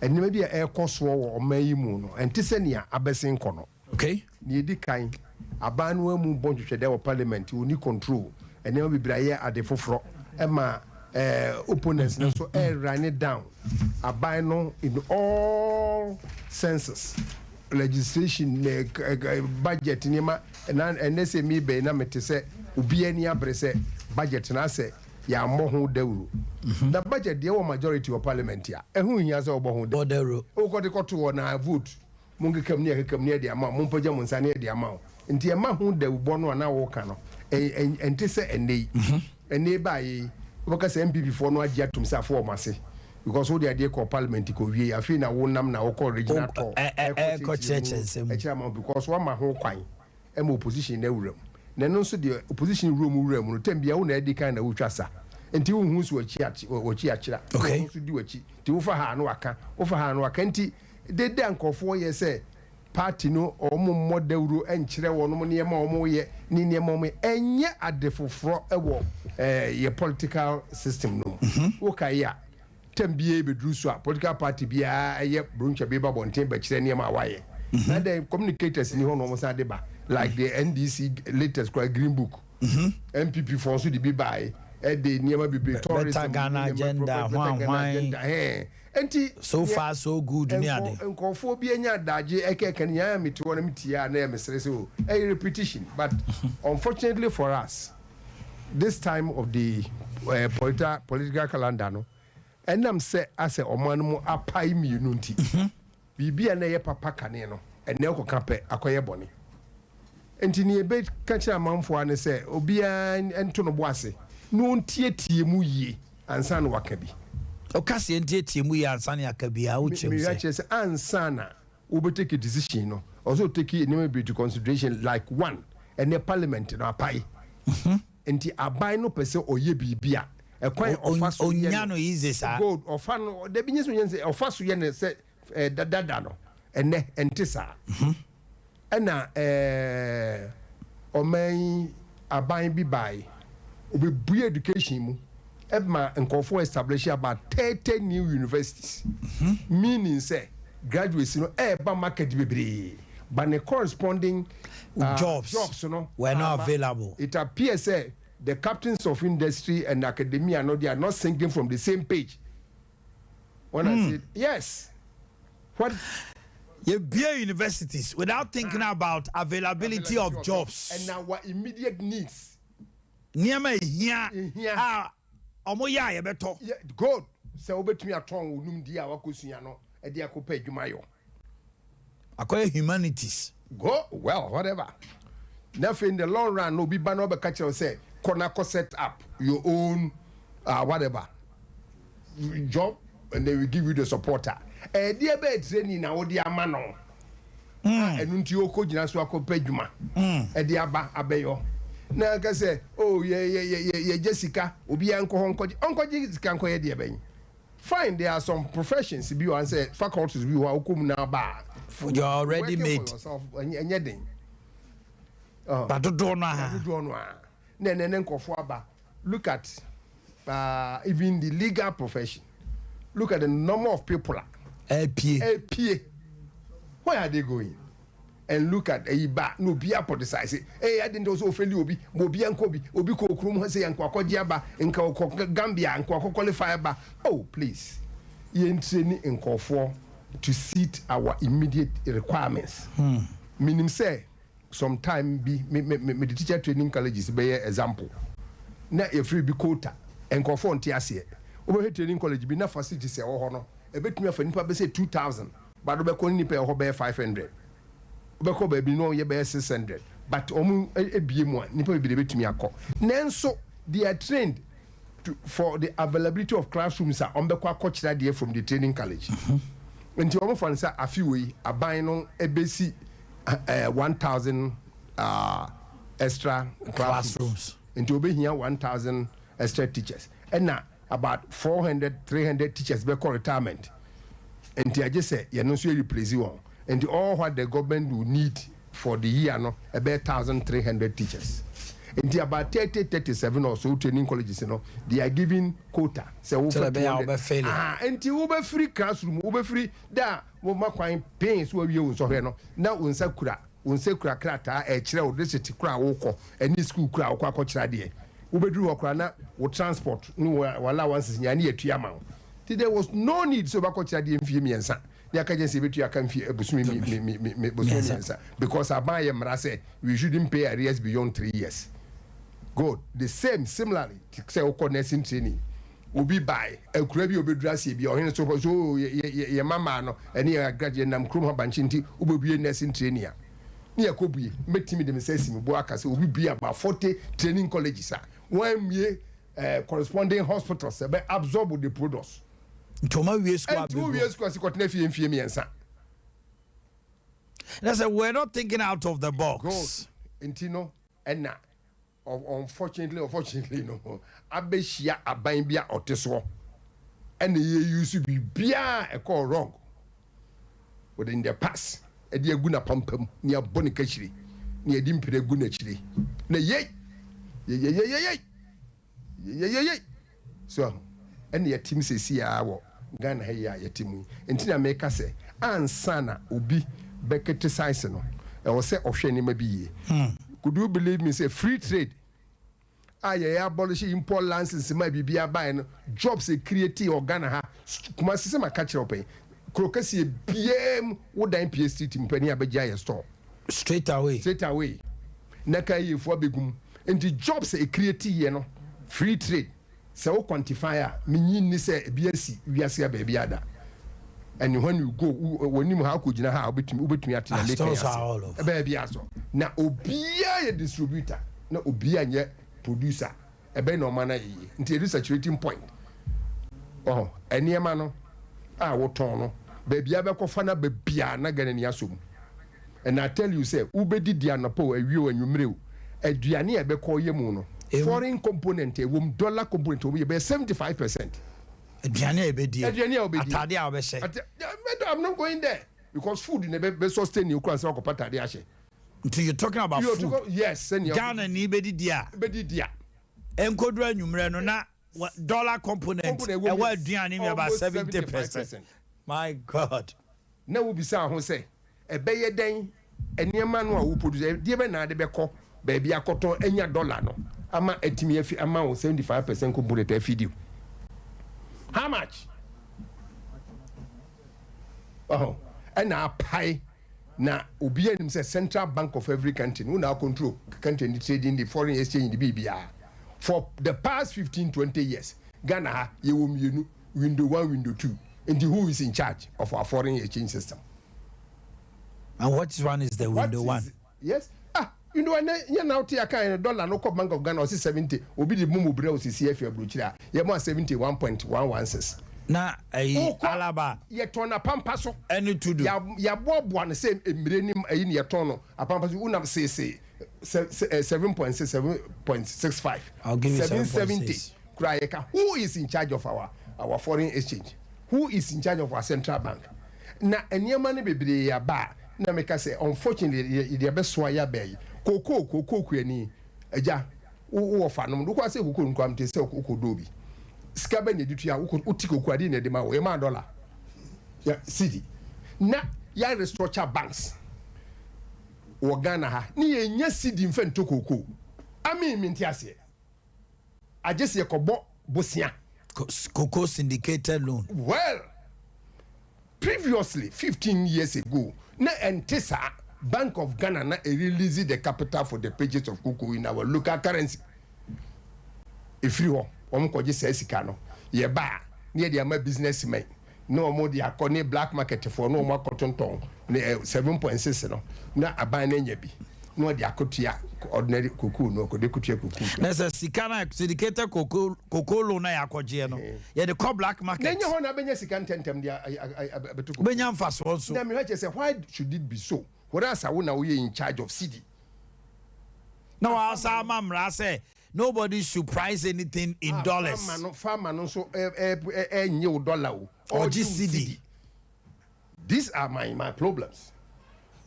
nneɛma bi a ɛrekɔ soɔ wɔ ɔman yi mu no ɛnte sɛ nea abɛsen kɔ no. Okay. Nea edi kan, aban no ammu bɔ nhwehwɛdɛ wɔ parliament, onni control, nneɛma bebree ayɛ ade foforɔ ɛma eh, opponents no nso ɛrane down aban no in all senses, legislation, eh, eh, budget nneɛma, na ɛnɛ sɛ mi bɛyi na mete sɛ obi ani abere sɛ budget na asɛ yɛammɔ ho dawuro. Na budget deɛ wɔ majority wɔ parliament a, ɛho nhia sɛ wɔbɔ ho dawuro. Wokɔde kɔto hɔ na vote Monkeka mu ne yɛkeka mu ne yɛde ama wo, mompagya mo nsa ne yɛde ama wo. Nti ɛma ho dawubɔ no a na woka no, ɛnte sɛ ɛnnɛ yi. Ɛnnɛ yi baeɛ yi, wobɛka sɛ NPP foɔ no agye atom sɛ afe wɔn ase because wode adeɛ kɔɔ parliament kɔwiei, afei na wonam na wokɔ regional tour ɛkɔkyerɛkyerɛ mu ɛkyerɛ ama wo because woama ho kwan ma opposition no awura mu. Na ɛno nso deɛ opposition wura mu wura mu no, tɛm biara wo na adi kan na wotwa sa. Nti wonhu nso wakyi akyera. Ɔno nso di wakyi. Nti wofa ha a na waka, wofa ha a na waka. Nti Dede a nkurɔfoɔ yɛ sɛ party no wɔn mmɔ dawuro nkyerɛ wɔn nneɛma a wɔyɛ ne nneɛma a wɔyɛ ɛnyɛ ade foforɔ wɔ yɛ political system no mu. Wokae a term biara bɛduru so a political party biara ɛyɛ brontwa bi ba bɔnten bɛkyerɛ nneɛma a wɔayɛ. Na dɛn communicators ni hɔ na wɔn san de ba like the NDC latest koraa green book. NPP foɔ nso de bi baeɛ ɛde nneɛma bebree tourism Better Ghana agenda, Better Ghana hwan agenda hwan. ɛhɛn. Enti, So nea far so good ne ade. nkurɔfoɔ bi anya adagye ɛkɛkɛ no, nea mete hɔ na metie a na ɛyɛ mesere sɛ oh, ɛyɛ repetition. But unfortunately for us, this time of the eh, political, political calendar no, ɛnam sɛ asɛ ɔman no mu apae mmienu nti, biribi a na ɛyɛ papa kane no, Ɛnnɛ wokɔka pɛ, akɔyɛ bɔne. Enti nea yɛbɛka kyerɛ amanfoɔ ara ne sɛ obiara nto no bo ase na ɔntietie mu yie ansa na waka bi. Woka sɛ yɛntietie mu yie ansa na yɛaka bi a, wokyerɛ mu sɛ? Mewia kyerɛ sɛ ansa na wobɛtake decision no, ɔwɔ sɛ wotake nneɛma bebree to consideration like one, ɛnnɛ parliament no apae. Nti aban no pɛ sɛ ɔyɛ biribi a, ɛkwan a ɔfa so yɛ no. Ɔnnya no easy saa. Good, ɔfa no, dabi nyɛ sɛ ɔnnya no easy, ɔfa so yɛ no sɛ dada no, ɛnnɛ ɛnte saa. Ɛna ɔman yi aban bi bae, ɔbɛbue education mu ma nkurɔfoɔ establish about 30 new universities, meaning sɛ graduates no ɛreba market bebree, but ne corresponding jobs, jobs no were not amma. available. It appears sɛ the captains of industry and academia no, they are not singing from the same page. When I say yes, what Yɛbue universities without thinking about availability of jobs. And our immediate needs. Nneɛma ehia a ɔmo yɛ a yɛbɛtɔ. Yeah, good. Sɛ wobɛtumi atɔn wo nimdeɛ a wakɔsua no de akɔpɛ adwuma yɔ. Akɔyɛ humanities. Go well, whatever. Na afei in the long run no obi ba na ɔbɛka kyerɛ wo sɛ kɔ na kɔ set up your own whatever job and then we give you the support a ɛdeɛ bɛyɛ training na wode ama no a ɛno nti ɔkɔ gyina so akɔpɛ adwuma ɛde aba abɛyɔ na aka sɛ oh yɛ yɛ yɛ yɛ yɛgye sika obiara nkɔ hɔ nkɔgye ɔnkɔgye sika nkɔyɛ deɛ bɛn. Fine, there are some professions bi wɔ sɛ faculties bi wɔ a wokɔ mu na aba a. You are already made. For yourself, ɛnyɛ den. Ba dodoɔ no a. Dodoɔ no a. Na ɛnɛ ne nkɔfoɔ aba. Look at even the legal profession. Look at the number of people a. Ɛpie. Ɛpie. Where are they going? And look at ɛyi ba na obi apɔtisize ee adi nti ɔsɛ ofeli obi ma obi nkɔ bi obi kɔ okurom hɔ sɛ yɛn nkɔ akɔgye aba nka ɔkɔ Gambia nkɔ akɔ qualify aba. Oh please, yɛn train nkɔfoɔ to suit our immediate requirements. Minim sɛ sometime bi me me me de teacher training colleges bɛyɛ example na yɛfiri bi quota nkɔfoɔ nte aseɛ. Wobɛhwɛ training college bi na facilities ɛwɔ hɔ no ɛbɛtumi afa nipa bɛsɛ 2000, but wobɛkɔ ne nipa ɛwɔ hɔ bɛyɛ 500, wobɛkɔ baabi no ɔyɛ bɛyɛ 600, but ɔmo ebie mu a nipa bebree bɛtumi akɔ, nanso they are trained to for the availability of classrooms a ɔmo bɛkɔ akɔkyerɛ adeɛ from the training college. Nti ɔmo fa no sɛ afi wei aban no ebesi 1000 extra classrooms, nti obehia 1000 extra teachers, ɛna about 400 300 teachers bɛkɔ retirement, nti agye sɛ yɛn nso yɛ replace wɔn. Nti all what the government will need for the year no ɛbɛyɛ 1300 teachers. Nti about 30 37 or so training colleges no, they are giving quota sɛ Sɛ wofa ɛbɛyɛ a 200. wobɛfail. Ah, nti wobɛfiri classroom, wobɛfiri da a woma kwan pɛn so wawie wo nsɔhwɛ no na wo nsa kura krataa ɛkyerɛ wo district kora a wokɔ ɛne school kora a wokɔ akɔkyerɛ adeɛ. Wobɛduru hɔ koraa na wo transport ne wo allowances nyinaa ne yɛtua ma wo, nti there was no need sɛ wobɛkɔkyerɛ adeɛ mfie 3 ne aka kyerɛ sɛ yɛbɛtua aka mfie bosome mi bosome 3. 3, because aban yɛ mmara sɛ we shouldn't pay arrears beyond 3 years. Good. The same, similarly, sɛ wokɔ nursing training, obi bae akura bi a obɛduru aseɛ bi a ɔhene so so oh, yɛ mama no ɛne yɛ graduate nam kurom ha bankye, nti wobɛbue nursing training a ne yɛkɔ bue. Mɛtumi de me nsa asi me bo aka sɛ obi bue about 40 training colleges a wɔammie corresponding hospitals ɛbɛ absorb the products. Nti ɔma wie school Ɛnti wowie school ase kɔtena fie mfie 3. Na sɛ we're not thinking out of the box. Good. Nti no ɛna unfortunately no abɛhyia aban bi a ɔte soɔ ɛna yɛ use biribiaa ɛkɔɔ wrong within the past ɛde agu n'apampam ne abɔ ne kakyire ne yɛde mpire agu n'akyire na yei yeyeyeyeyei yeyeyeyei so ɛna yɛtim sɛsi a wɔ Ghana ha yi a yɛte mu yi. Nti na meka sɛ ansa na obi bɛ criticize no, ɛwɔ sɛ ɔhwɛ nneɛma bi yie. Could you believe me sɛ free trade a yɛyɛ abolish import license ma biribi abaeɛ no, jobs e create wɔ Ghana ha, Kumasi, sɛ maka kyerɛ wo pɛn, kuro kɛseɛ biaa mu wodan pie street mpani abɛgye ayɛ store. Straight away. Straight away na ka yɛfoɔ abɛgu mu. Nti jobs e create yɛ no, free trade, sɛ wo quantify a, menyi nni sɛ ebi asi wiase a baabi ada. And when you go, w'anim ha akɔgyina ha a wobɛtumi wobɛtumi ate na Ah, meka yi stores ase. are all over. Baabi asɔ. Na obiara yɛ distributor na obiara nyɛ producer. Ɛbɛn na ɔma no ayɛ yie. Nti ɛdu saturating point. Ɔho, nneɛma no a wotɔn no, baabi a bɛkɔfa no aba biara na Ghana ni asɔ mu. And I tell you sɛ, wobɛdidi anɔpa o, awia o, anwummere o, aduane a ɛbɛkɔ yɛ mu no, foreign component a ɛwɔ mu, dollar component a ɛwɔ mu yɛ bɛyɛ 75%. Aduane a yɛbɛdie, Aduane a wobɛdie. Atadeɛ a wobɛhyɛ. Ate, I'm not going there because food na ɛbɛ sustain you koraa sɛ wakɔpa atadeɛ ahyɛ. Nti you talking about You're food. talking, yes, sɛnea Ghana ni bɛdidi a. Bɛdidi a. Nkoduru anwummerɛ no na dollar component Component ɛwɔ ɛwɔ mu yɛ aduane mu about almost 70%. 75%. My God. Na wobisa ho sɛ ɛbɛyɛ dɛn nneɛma no a wo produce ɛdeɛ bɛ na ade bɛkɔ baabi akɔtɔn anya dollar no ama atumi afi ama wo 75% component afidi wo. How much? Ɔho ɛna apae na obiara nim sɛ central bank of every country no na control country ne trading the foreign exchange ne biribiara for the past 15 20 years. Ghana ha yɛwɔ mmienu, window one, window two. Nti who is in charge of our foreign exchange system? And what one is the window What one? is, yes, ah, window one yɛ na wote aka yɛn dollar no kɔ Bank of Ghana, ɔsi 70, obi de mu mu brɛ osisi afi aburokyire a yɛ mo a 71.116. Na ɛyi Wokɔ- Alaba yɛtɔn na pampa so. Ɛne Tudu. Yɛaboaboa no sɛ mmire nim ayi ne yɛtɔn no apampa so wonam seesei 7.6, 7.65. I'll give you 770 7.6. kura yɛka. Who is in charge of our foreign exchange? Who is in charge of our central bank? Na nneɛma no bebree aba a na meka sɛ unfortunately yɛ yɛbɛsoa yɛ aba yi kookoo kuani agya wowɔ fa nom wokɔ sɛ kookoo nkwa mte sɛ wokɔ doo bi sika bɛ na ɛde tua wokɔ wote kookoo adeɛ na ɛde ma wo yɛma dollar yɛ cedi na yɛ restructure banks wɔ Ghana ha ne yɛnya cedi mfa nto kookoo ami mente aseɛ agye sɛ yɛkɔbɔ bosea. Cocoa syndicated loan. Well, previously, 15 years ago, na ɛnte saa. Bank of Ghana na e release the capital for the purchase of cocoa in our local currency. Efiri hɔ wɔn kɔgye saa sika no, yɛba a ne yɛde ama businessmen na wɔn de akɔ ne black market foɔ na wɔn akɔtontɔn ne 7.6 no na aban no anya bi na wɔde akɔtua ordinary cocoa no ɔkɔde kɔtua cocoa. Na sɛ sika na syndicated cocoa loan na yɛakɔgyeɛ no yɛde kɔ black Na market. enye hɔ na abɛnya sika ntɛntɛm de abɛto cocoa. Bɛnya mfasoɔ nso. Na mehwɛ kyerɛ sɛ why should it be so whereas awo na woyɛ in charge of cedi? Na wɔasa ama mmara sɛ nobody should price anything in Ah, dollars. Farmer no nso ɛ ɛ ɛ ɛnye wo dollar o. Ɔgye Ɔgye wo cedi. These are my problems.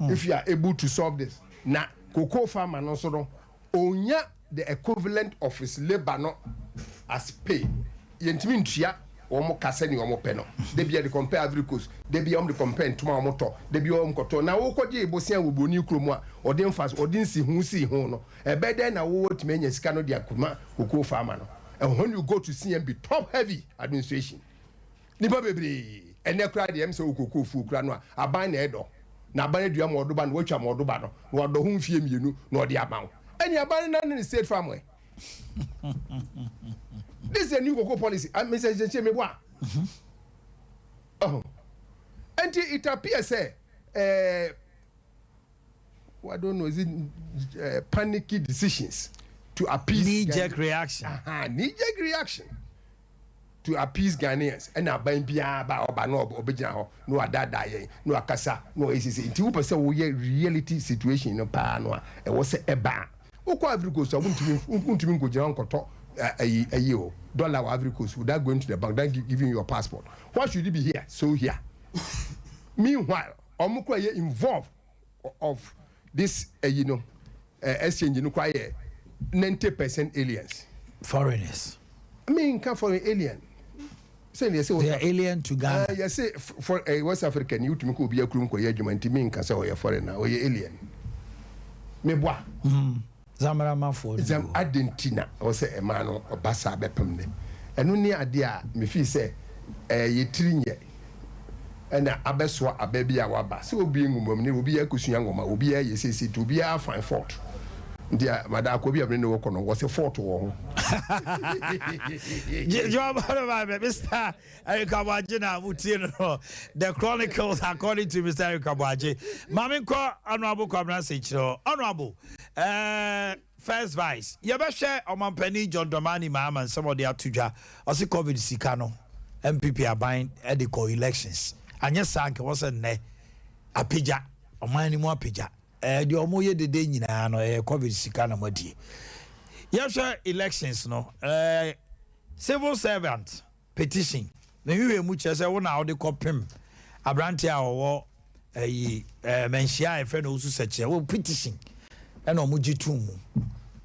If you are able to solve this na cocoa farmer no nso no onya the equivalent of his labour no as pay, yɛntumi ntua wɔn kasa ni wɔn pɛ no. Debi yɛ de compare Ivory Coast, debi wɔn de compare ntoma wɔn tɔ, debi wɔn kɔtɔ na wɔkɔgye ebosia wɔ broni kurom a ɔde nfa so ɔde nsi ho si ho no ɛbɛ dɛ na wɔwɔ tumi anya sika no de akuma cocoa farmer no. And when you go to CMB, top heavy administration, nipa bebree ɛnɛ kura deɛ ɛm sɛ okoko fuo kura no a aban na ɛdɔ na aban adua ma ɔdoba no watwa ma ɔdoba no na wadɔ ho mfie 2 na ɔde ama wo ɛni aban no na ne state farm ɛ. This is a new cocoa policy. I mean, sɛ sɛ mi bɔ a ɔhɔ nti it appears sɛ I don't know, is it panicky decisions to appease Knee jerk reaction. Knee jerk reaction to appease Ghanaians. Ɛna aban biara ba ɔba na ɔbɛgyina hɔ na wadaadaa yɛn na wakasa na ɔyɛ sisi. Nti wopɛ sɛ woyɛ reality situation no paa no a ɛwɔ sɛ ɛba a wokɔ Ivory Coast a wontumi nkɔgyina hɔ nkɔtɔ ɛyi ɛyi o dollar wɔ Ivory Coast without going to the bank, without giving your passport. Why should it be here so here? Meanwhile, ɔmo kora yɛ involved of this ɛyi no exchange no kora yɛ 90% aliens. Foreigners. Me nka foreign, alien sɛ yɛ sɛ They are alien to Ghana. Yɛ sɛ for West Africa ni wotumi kɔ obi akurum kɔ yɛ adwuma nti me nka sɛ ɔyɛ foreign na ɔyɛ alien meboa. Zamaramafoɔ. Zam adi nti na ɔwɔ sɛ ɛmaa no ɔba saa bɛpem ne ɛno ne adeɛ a mefii sɛ yɛ tiri nyɛ ɛna abɛsoa aba bi a waba sɛ obi nwoma mu ne obi akosua nwoma, obi ayɛ siesie nti obi find fault nti a madaakɔ bi a mene ne wɔkɔ no wɔsɛ fault wɔ ho. Mr. Eric Aboagye na mutie no no. The Chronicles according to Mr. Eric Aboagye. Maame nkɔ Honorable Kwabena Sekyerɛ. Honorable, First Vice, yɛbɛhwɛ ɔmampanin John Dramani Mahama nsɛm ɔde ato dwa. Ɔse COVID sika no, NPP aban de kɔ elections. Anyɛ saa nka wɔ sɛ nnɛ apagya, ɔman no mu apagya. Deɛ ɔmo yɛ dede nyinaa no, ɛyɛ COVID sika na mo adie. Yɛhwɛ elections no, civil servant petition na nhwehwɛ mu kyerɛ sɛ wo na wode kɔpem aberanteɛ a ɔwɔ ɛyi manhyia a yɛfrɛ no Osu Sɛkyerɛ wo petition, ɛna ɔmo gye tom mu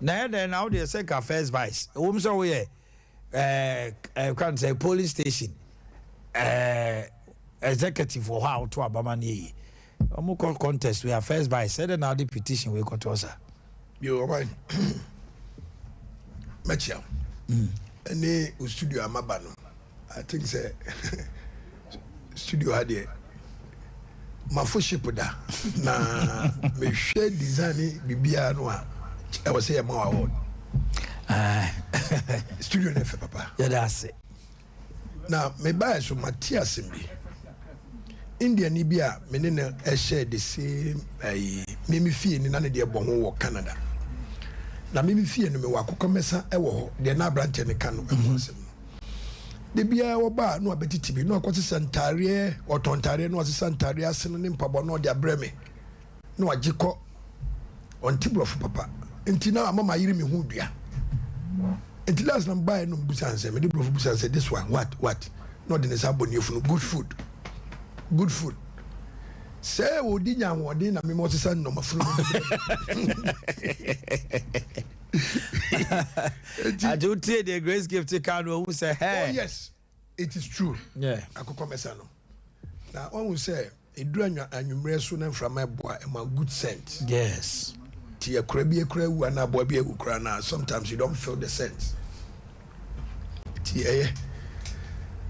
na ɛdɛn na wode sɛ ka first vice, ɛwɔ mu sɛ woyɛ ɛɛ ɛɛ kwan sɛ polling station executive wɔ hɔ a woto abama no yie, ɔmo kɔ contest wei a, first vice, ɛdɛn na wode petition wei kɔtɔ sa? Yo, ɔman, mɛkyia ɛne o studio amaba no. I think sɛ studio ha deɛ, mafo ship da na mehwɛ design ne biribiara no a, ɛwɔ sɛ yɛma wo award. Studio no ɛfɛ papa. Yɛda ase. Na mebaeɛ so, mate asɛm bi. Indiani bi a me ne no ɛhyɛ the same ɛyi, mimi fie ni na ne deɛ bɔ ho wɔ Canada, na mimi fie no, mewɔ akokɔ mɛsa ɛwɔ hɔ deɛ, na aberanteɛ no ka no ɛho asɛm no de biara, wɔba a na wabɛtete bi na wakɔsesa ntaareɛ, ɔtɔn ntaareɛ na wasesa ntaareɛ ase no ne mpaboa na ɔde abrɛ me na wagye kɔ. Ɔnte borɔfo papa nti na ama ma yere me ho dua. Nti last na mbaeɛ no, mbusa nsɛ mede borɔfo busa nsɛ, "This one, what, what?" Na ɔde ne nsa abɔ ne yafunu, "Good food, good food." Sɛ ɔdi nya ahoɔden na mema ɔsesa nnɔma funu no. Ati wotie deɛ Grace Gift ka no, ɔhu sɛ hɛ. Oh yes, it is true. Akokɔ mɛsa no na ɔhu sɛ ɛduru anwummerɛ so na mframa ɛboa, ɛma good scent. Nti akura bi akura awu anaa aboa bi awu koraa na sometimes you don't feel the scent. Nti ɛyɛ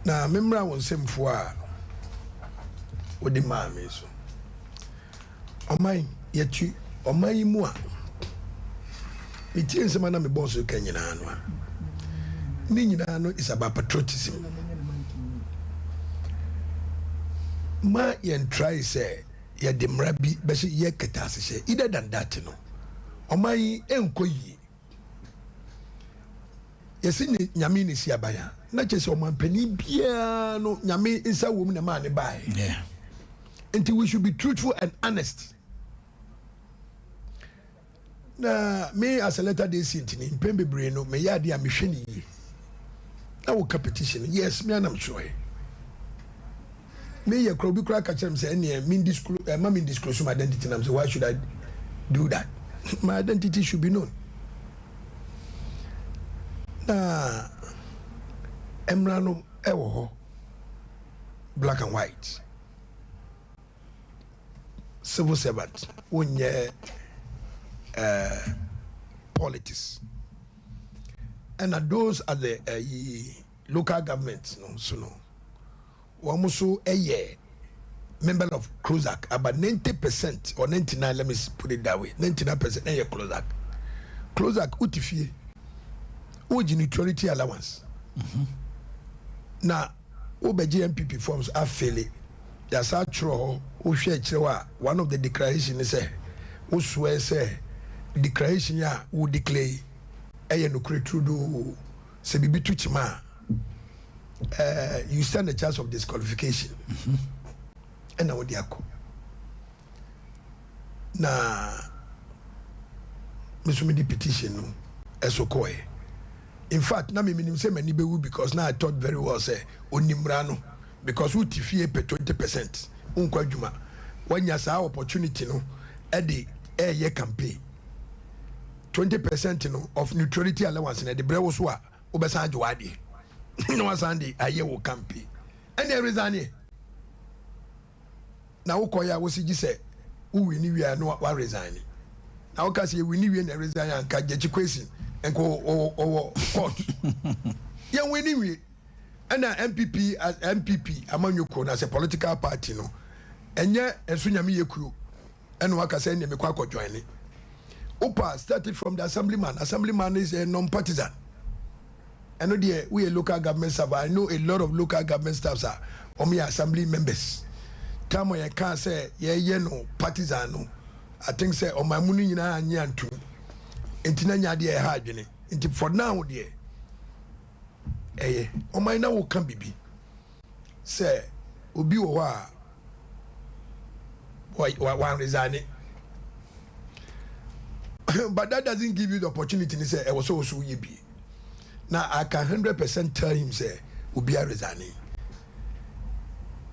na memmra wo nsɛmfoɔ a wode maa me so. Ɔman, yɛte ɔman yi mu a, metie nsɛm a na mebɔɔ so ka nyinaa no a, ne nyinaa no is about patriotism. Ma yɛn try sɛ yɛde mmara bi bɛhyɛ yɛ kɛtɛ asehyɛ. Either than that no, ɔman yi ɛnkɔ yie. Yɛsi ne Nyame ne si aban a, na kyerɛ sɛ ɔmanpanin biara no, Nyame nsa wɔ mu na maa ne baeɛ. Nti we should be truthful and honest. Na me as a latter day saint ni, mpɛn bebree no, meyɛ adeɛ a mehwɛ ne yie. Na woka petition, yes, me anam twerɛ meyɛ kora, obi kora ka kyerɛ me sɛ ɛneɛ me disclose, ɛma me disclose my identity. Nam sɛ, why should I do that? My identity should be known. Na mmara no ɛwɔ hɔ, black and white. Civil servant, wonyɛ politics, ɛna those are the local government no so no, wɔn nso yɛ member of CLOSAG. About 90% or 99, let me put it that way, 99% ɛyɛ CLOSAG. CLOSAG, wote fie, wogye neutrality allowance na wobɛgye NPP forms afele, yasa atwerɛ hɔ. Wohwɛ akyerɛ hɔ a, one of the declaration ni sɛ wosoɛ sɛ declaration a wo declare yi ɛyɛ nokorɛ turodoo. Sɛ biribi to kyima a, you stand a chance of disqualification. Ɛna wode akɔ na me so mede petition no ɛso kɔɛ. In fact, na memenim sɛ m'ani bɛwu because na I thought very well sɛ ɔnim mmara no, because wote fie pɛ 20%, wonkɔ adwuma, woanya saa opportunity no ɛde ɛyɛ campaign. 20% no of neutrality allowance na ɛde brɛ wo so a, wobɛsan agye w'adeɛ na wasan de ayɛ wo campaign. Ɛne ɛresign na wokɔyɛ a, wosi gye sɛ wowi ne wie a na wa resign. Na woka sɛ yɛwi ne wie na resign a, nka Gyakye Quayson nka ɔwɔ court. Yɛnwi ne wie. Ɛna NPP, NPP amanyɔkuo no as a political party no, ɛnyɛ ɛnso Nyame yɛ kuo ɛna waka sɛ ɛnea mekɔ akɔ join ne. Wopa, started from the assemblyman. Assemblyman is a non-partisan. Ɛno deɛ woyɛ local government staff I know a lot of local government staffs a wɔn yɛ assembly members. Time a yɛkaa sɛ yɛyɛ no partisan no I think sɛ ɔman mu no nyinaa annye antum nti na nyɛ adeɛ a ɛha adwene nti for now deɛ ɛyɛ ɔman na woka bibi sɛ obi wɔ hɔ a wan resign but that doesn't give you the opportunity ni sɛ ɛwɔ sɛ ɔso woyɛ bie na I can 100% tell him sɛ obi a resign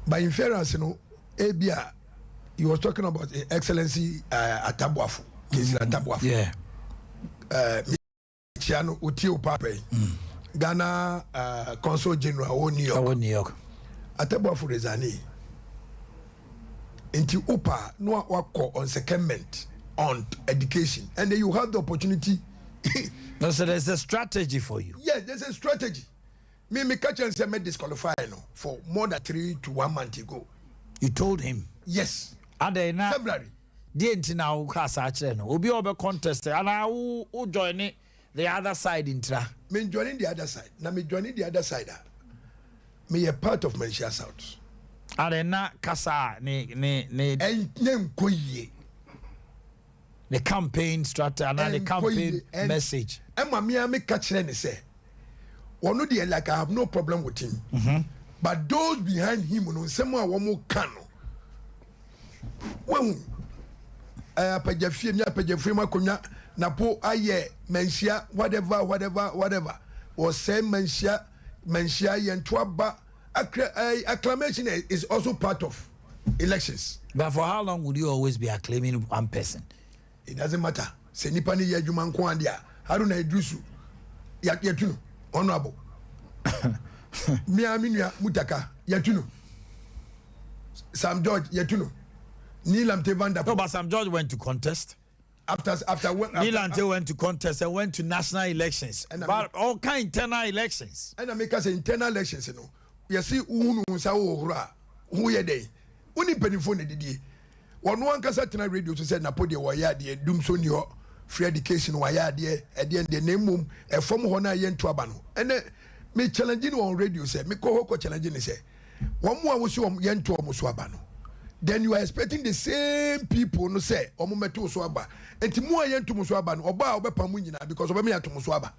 by inference no ebia he was talking about Excellency Atabuafo Kingsley Atabuafo. Kyia no, otie wo paapa yi. Ghana Consul General wɔ New York. Ɛwɔ New York. Atabuafo resign nti wopa na wakɔ on secondment on education and then you have the opportunity. No, so there's a strategy for you. Yes, there's a strategy. Me catch and say me disqualify no for more than 3 to 1 month ago. You told him? Yes. Adɛn na February. Deɛ nti na woka saa kyerɛ no, obi a ɔbɛ contest anaa wo join the other side ntira? Me joining the other side na me joining the other side a me yɛ part of Manhyia South. Adɛn na kasa a ne Ɛnyɛ nkɔ yie. Ne campaign strategy anaa ne Ɛnkɔ campaign yie. Message. Ɛma me a meka kyerɛ ne sɛ ɔno deɛ, like, I have no problem with him, but those behind him no, nsɛm a wɔn ka no, wahu apagya fie mi, apagya fie mu akonnwa napo ayɛ Manhyia whatever whatever whatever, wɔsɛe Manhyia, Manhyia yɛn to aba. Acclamation is also part of elections. But for how long would you always be acclaiming one person? It doesn't matter sɛ nipa ni yɛ adwuma nko ade a Haruna Iddrisu yɛtu no, honourable mia mi nua Mutaka yɛtu no, Sam George yɛtu no, Nii Lante Vanderpuye. No, but Sam George went to contest. After when? Nii Lante went to contest and went to national elections. But all kind internal elections. Ɛna mi ka sɛ internal elections no, yɛsi wohunu nsa wohohoro a ho yɛ dɛn, woni mpanimfoɔ na didie. Wɔn ankasa tena radio so sɛ Napo deɛ wɔyɛ adeɛ dum so ni hɔ, free education wɔayɛ adeɛ ɛdeɛ deɛ, na emom ɛfɔm hɔ na yɛ nto aba no. Ɛnɛ mi challenge ni wɔn radio sɛ mi kɔ hɔ kɔ challenge ni sɛ wɔn mu a wosi wɔn yɛ nto wɔn so aba no, then you are expecting the same people no sɛ wɔn mɛto so aba. Nti mu a yɛ nto mo so aba no, ɔbaa a ɔbɛpa mu nyinaa because ɔbɛmi ato mo so aba.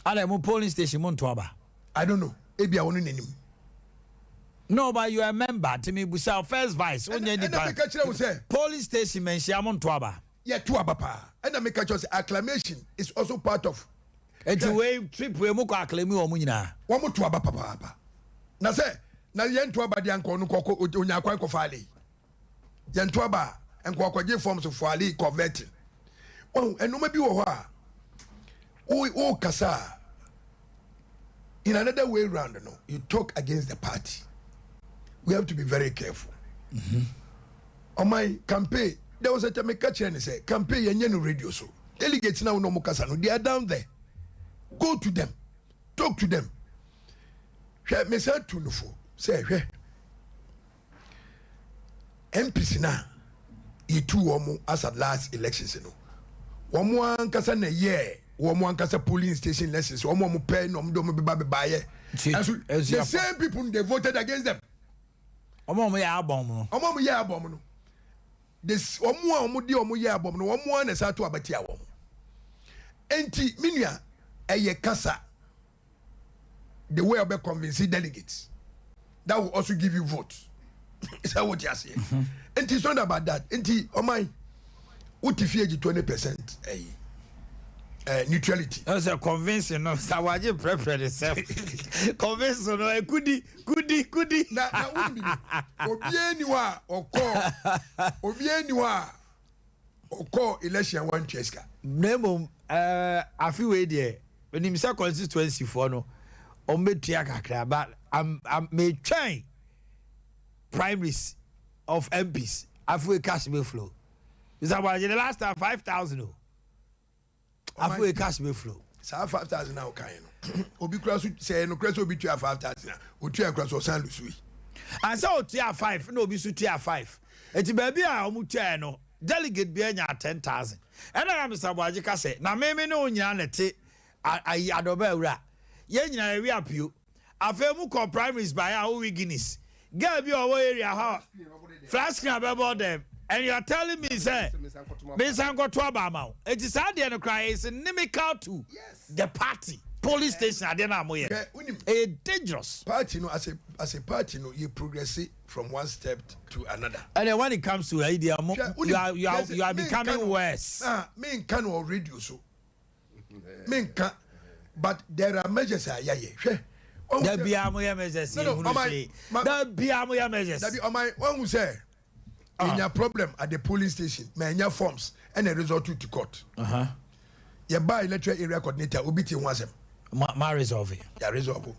Ada mo polling station mo nto aba? I don't know, ebi a wɔn n'anim. No, but you are a member. Timi busa first vice. Onye nipa. Ɛna meka kyerɛ wo sɛ. Polling station menhyia mo nto aba? Yɛto aba paa. Ɛna meka kyerɛ wo sɛ acclamation is also part of. Eti wei trip wei mu kɔ acclaim wɔn nyinaa? Wɔn to aba papaapa. Na sɛ na yɛn to aba deɛ, nkɔ no kɔ onya akwan kɔ file. Yɛn to aba nkɔ akɔgye forms file kɔ vetting. Wɔn ɛnoma bi wɔ hɔ a wo kasa a, in another way round no, you talk against the party. We have to be very careful. Ɔman campaign, there was a time meka kyerɛ ne sɛ campaign yɛnyɛ no radio so. Delegates na wɔn a wɔn kasa no, they are down there, go to them, talk to them. Hwɛ, mesan tu no fo sɛ hwɛ, MPs na yɛtu wɔn as at last elections no, wɔn ankasa na yɛ wɔn ankasa polling station elections. Wɔn a wɔn pɛ na wɔn de wɔn beba beba yɛ, ɛnso the same people they voted against them. Wɔn a wɔn yɛ abɔn no. Wɔn a wɔn yɛ abɔn no, wɔn a wɔn de wɔn yɛ abɔn no, wɔn a na ɛsɛ ato abatia wɔn. Nti minua, ɛyɛ kasa, the way ɔbɛ convince delegates, that will also give you vote sɛ wote aseɛ. Nti it's not about that. Nti ɔman wote fie gye 20% ɛyi neutrality. Ɛ sɛ convincing no sawagye pɛrɛpɛrɛ de sɛ convincing no ekudi kudi kudi. Na wuli bibi, obiara ni hɔ a ɔkɔ, obiara ni hɔ a ɔkɔ election one tua sika. Na mmom afi wei deɛ, onim sɛ constituency foɔ no wɔn bɛ tua kakra, but am am metwɛn primaries of MPs. Afi wei cash bɛ flow. Mr. Abuaje, the last time 5,000 o, afi wei cash bɛ flow. Saa 5,000 na ɔkan no, obi kura so sɛ ɛno kura so, obi tua 5,000 a otua kura so, ɔsan lose yi. Ansa otua five na obi so tua five, eti baabi a wɔn tua no, delegate bi anya 10,000. Ɛna na Mr. Abuaje ka sɛ na mímí ne o nyinaa na te ayi adɔba awura. Yɛn nyinaa yɛwe apio. Afei mu kɔ primaries baeɛ a wowe Guinness. Girl bi a ɔwɔ area hɔ a flat screen abɛbɔ dɛm and you are telling me sɛ mensan nkɔto aba ama wo. Enti saa adeɛ no koraa is inimical to the party. Police station adeɛ no a moyɛ no ɛyɛ dangerous. Party no as a as a party no yɛ progresse from one step to another. Ɛnna when it comes to ayi deɛ mo Hwɛ, you are you are wonim, you are menka becoming no, worse. ah, menka no wɔ radio so. Menka but there are measures a yɛayɛ. Hwɛ, wahu Da sɛ biara moyɛ measures No, no, yɛhunu ɔman, hwee. ma, Da biara moyɛ measures. Dabi, ɔman, wahu sɛ yɛnya problem at the polling station, ma ɛnya forms ɛna result to court. Yɛbaa electoral area coordinator, obi te ho asɛm. Ma, ma resolve. Yɛ resolve.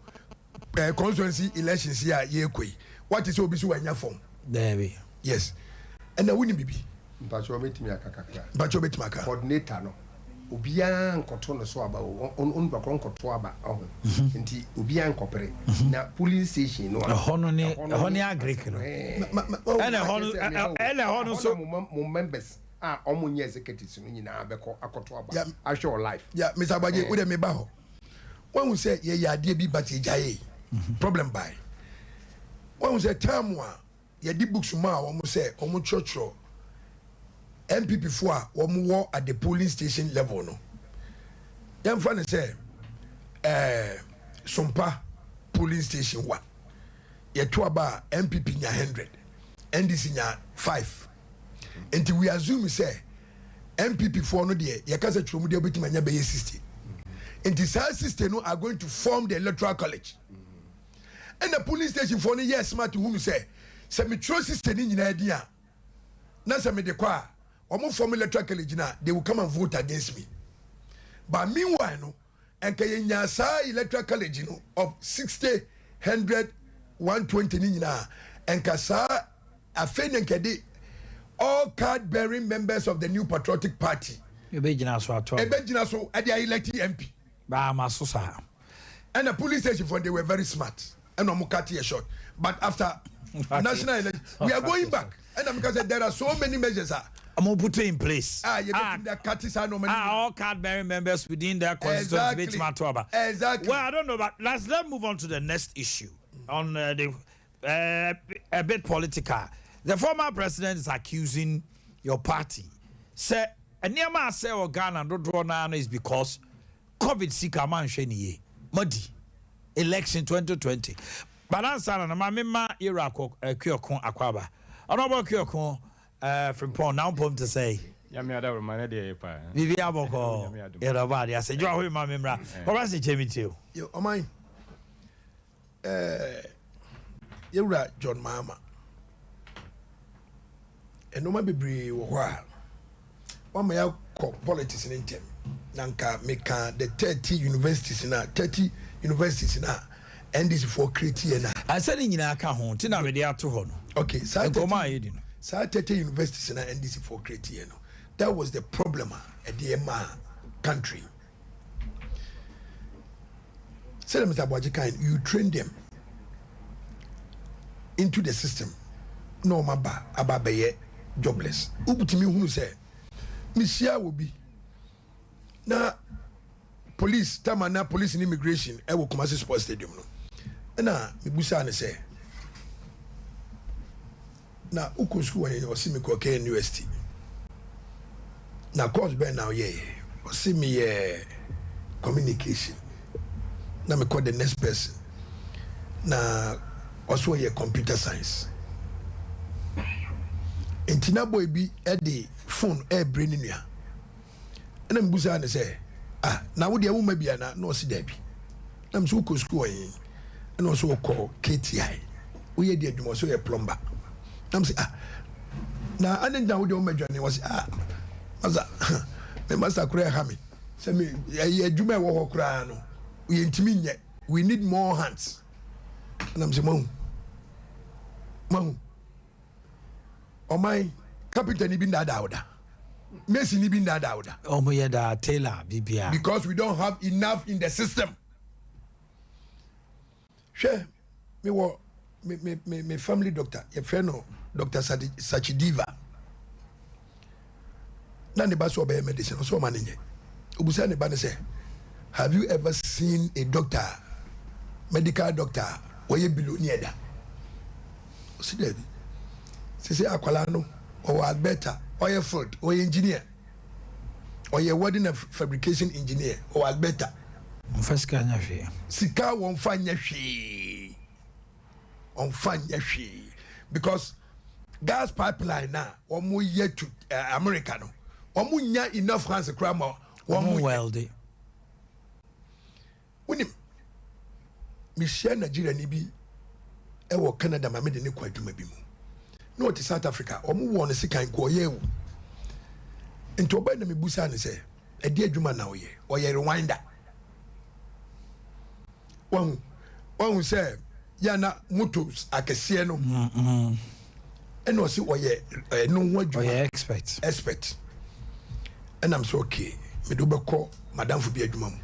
Eh, constituency elections yi a yɛrekɔ yi, wate sɛ obi so wanya form? Dabi. Yes. Ɛna wonim bibi? Mpakyɛ wobɛtumi aka kakra. Mpakyɛ wobɛtumi aka. Coordinator no, obiara nkɔto no so aba o, onipa korɔ nkɔto aba ɔho. Nti obiara nkɔpere. Na polling station no a. Ɛhɔ no ne, ɛhɔ ne agric no. Ɛna ɛhɔ no, ɛna ɛhɔ no so. Ɛhɔ na mo members a ɔmo nyɛ executives no nyinaa bɛkɔ akɔto aba. Ahwɛ wɔ life. Yeah, Mr. Agbaje, wo de me ba hɔ. Wahu sɛ yɛyɛ adeɛ bi but yɛgyaee. Problem bae. Wahu sɛ time a yɛde books maa wɔn sɛ wɔn kyerɛkyerɛ NPP foɔ a wɔn wɔ at the polling station level no, yɛmfa no sɛ ɛɛ Sompa polling station wa yɛto aba a NPP nya 100, NDC nya 5. Nti we assume sɛ NPP foɔ no deɛ yɛka sɛ twerɛ mu deɛ wobɛtumi anya bɛyɛ 60. Nti saa 60 no are going to form the electoral college. Ɛna polling station foɔ no yɛ smart hunu sɛ sɛ metwerɛ 60 no nyinaa din a na sɛ mede kɔ a wɔn form electoral college na they will come and vote against me. But meanwhile no nka yɛnya saa electoral college no of 60, 100, 120 ne nyinaa nka saa afei na nka de all card bearing members of the New Patriotic Party Ebɛgyina so ato aba. Ebɛgyina so ɛde ayɛ elect MP. Baama so saa. Ɛna police station for they were very smart ɛna ɔmo cut yɛ short, but after national election we are going back ɛna mi ka sɛ there are so many measures a. Ɔmo put in place. A yɛ bɛ tumi cut saa nneɛma. Ah, all card bearing members within their constituency bɛ tumi ato aba. Exactly. Well, I don't know, but let's move on to the next issue on the a bit political. The former president is accusing your party. Sɛ nneɛma asɛ wɔ Ghana dodoɔ naa no is because COVID sika ma nhwɛ ne yie. Madi election 2020. But ansa na no ma mema yɛwura akɔ Akuoko akɔ aba. Ɔno Akuoko Frimpong na mpom te sɛ. Nyame adaworo ne deɛ yɛ paa. Biribi abɔkɔ yɛrɛ ɔba adeɛ ase dwa hɔ ma me mmra. Ɔba sɛ kyɛ mi tie o. Yo, ɔman yɛwura John Mahama nneɛma bebree wɔ hɔ a wama yɛakɔ politics ne ntɛm na nka meka the 30 universities na 30 universities na NDC foɔ create yɛ na. Asɛ ne nyinaa ka ho nti na mede ato hɔ no. Okay, saa nkɔmɔ a yɛdi no. Saa 30 universities na NDC foɔ create yɛ no, that was the problem a ɛde yɛ maa country. Sɛdeɛ Mr. Aboagye kan, you train them into the system na wɔn aba abɛyɛ jobless. Wobutumi hunu sɛ mehyia wɔ bi na police tama na police and immigration ɛwɔ Kumasi Sports Stadium no, ɛna mebusaa ne sɛ na wokɔ sukuu wɔ yɛn? Ɔsi mekɔ KNUST. Na course bɛn na ɔyɛyɛ? Ɔsi meyɛ communication. Na mekɔ the next person na ɔso ɔyɛ computer science. Nti na boy bi ɛde phone ɛɛbrɛ ne nua, ɛna mebusaa ne sɛ, ah, na wo deɛ woma bi ana? Na ɔsi daabi. Na mesɛ wokɔ sukuu wɔ yɛn? Ɛna ɔsɛ ɔkɔ KTI. Woyɛ di adwuma? Ɔsɛ ɔyɛ plumber. Na mesɛ, ah, na ane ntina wo deɛ woma adwane? Ɔsɛ, ah, masa, me masa koraa ɛha me sɛ me ɛyɛ adwuma ɛwɔ hɔ koraa no yɛntumi nyɛ, we need more hands. Ɛna mesɛ mahu ɔman carpenter ni bi ndaadaa wo da, mason ni bi ndaadaa wo da. Ɔmo yɛ da tailor bibia. Because we don't have enough in the system. Hwɛ, mewɔ me family doctor, yɛfrɛ no Dr. Sachidiva. Na ne ba sɛ ɔbɛyɛ medicine, ɔsɛ ɔma ne nyɛ. Obusa ne ba ne sɛ Have you ever seen a doctor a, medical doctor a ɔyɛ billionaire da? Ɔsi daabi. Sese akwadaa no ɔwɔ Alberta, oil field, ɔyɛ engineer. Ɔyɛ welding and fabrication engineer, ɔwɔ Alberta. Ɔmfa sika nyɛ hwee. Sika wɔmfa nyɛ hwee. Ɔmfa nyɛ hwee because gas pipeline na wɔn yɛ to uh, America no, wɔn nya enough hands koraa ma wɔn welde. Wonim, mehyia Nigeriani bi wɔ Canada ma mede ne kɔ adwuma bi mu. Na ɔte South Africa, wɔn wɔɔ no sekan nko ɔyɛ awu. Nti ɔbɛn na mebusaa no sɛ, ɛde adwuma na ɔyɛ? Ɔyɛ rewinder. Wahu, wahu sɛ yɛ na motos akɛseɛ no ɛna ɔse ɔyɛ ɛno ho adwuma. Ɔyɛ expert. Expert. Ɛnam sɛ okay, mede wobɛkɔ madamfo bi adwuma mu.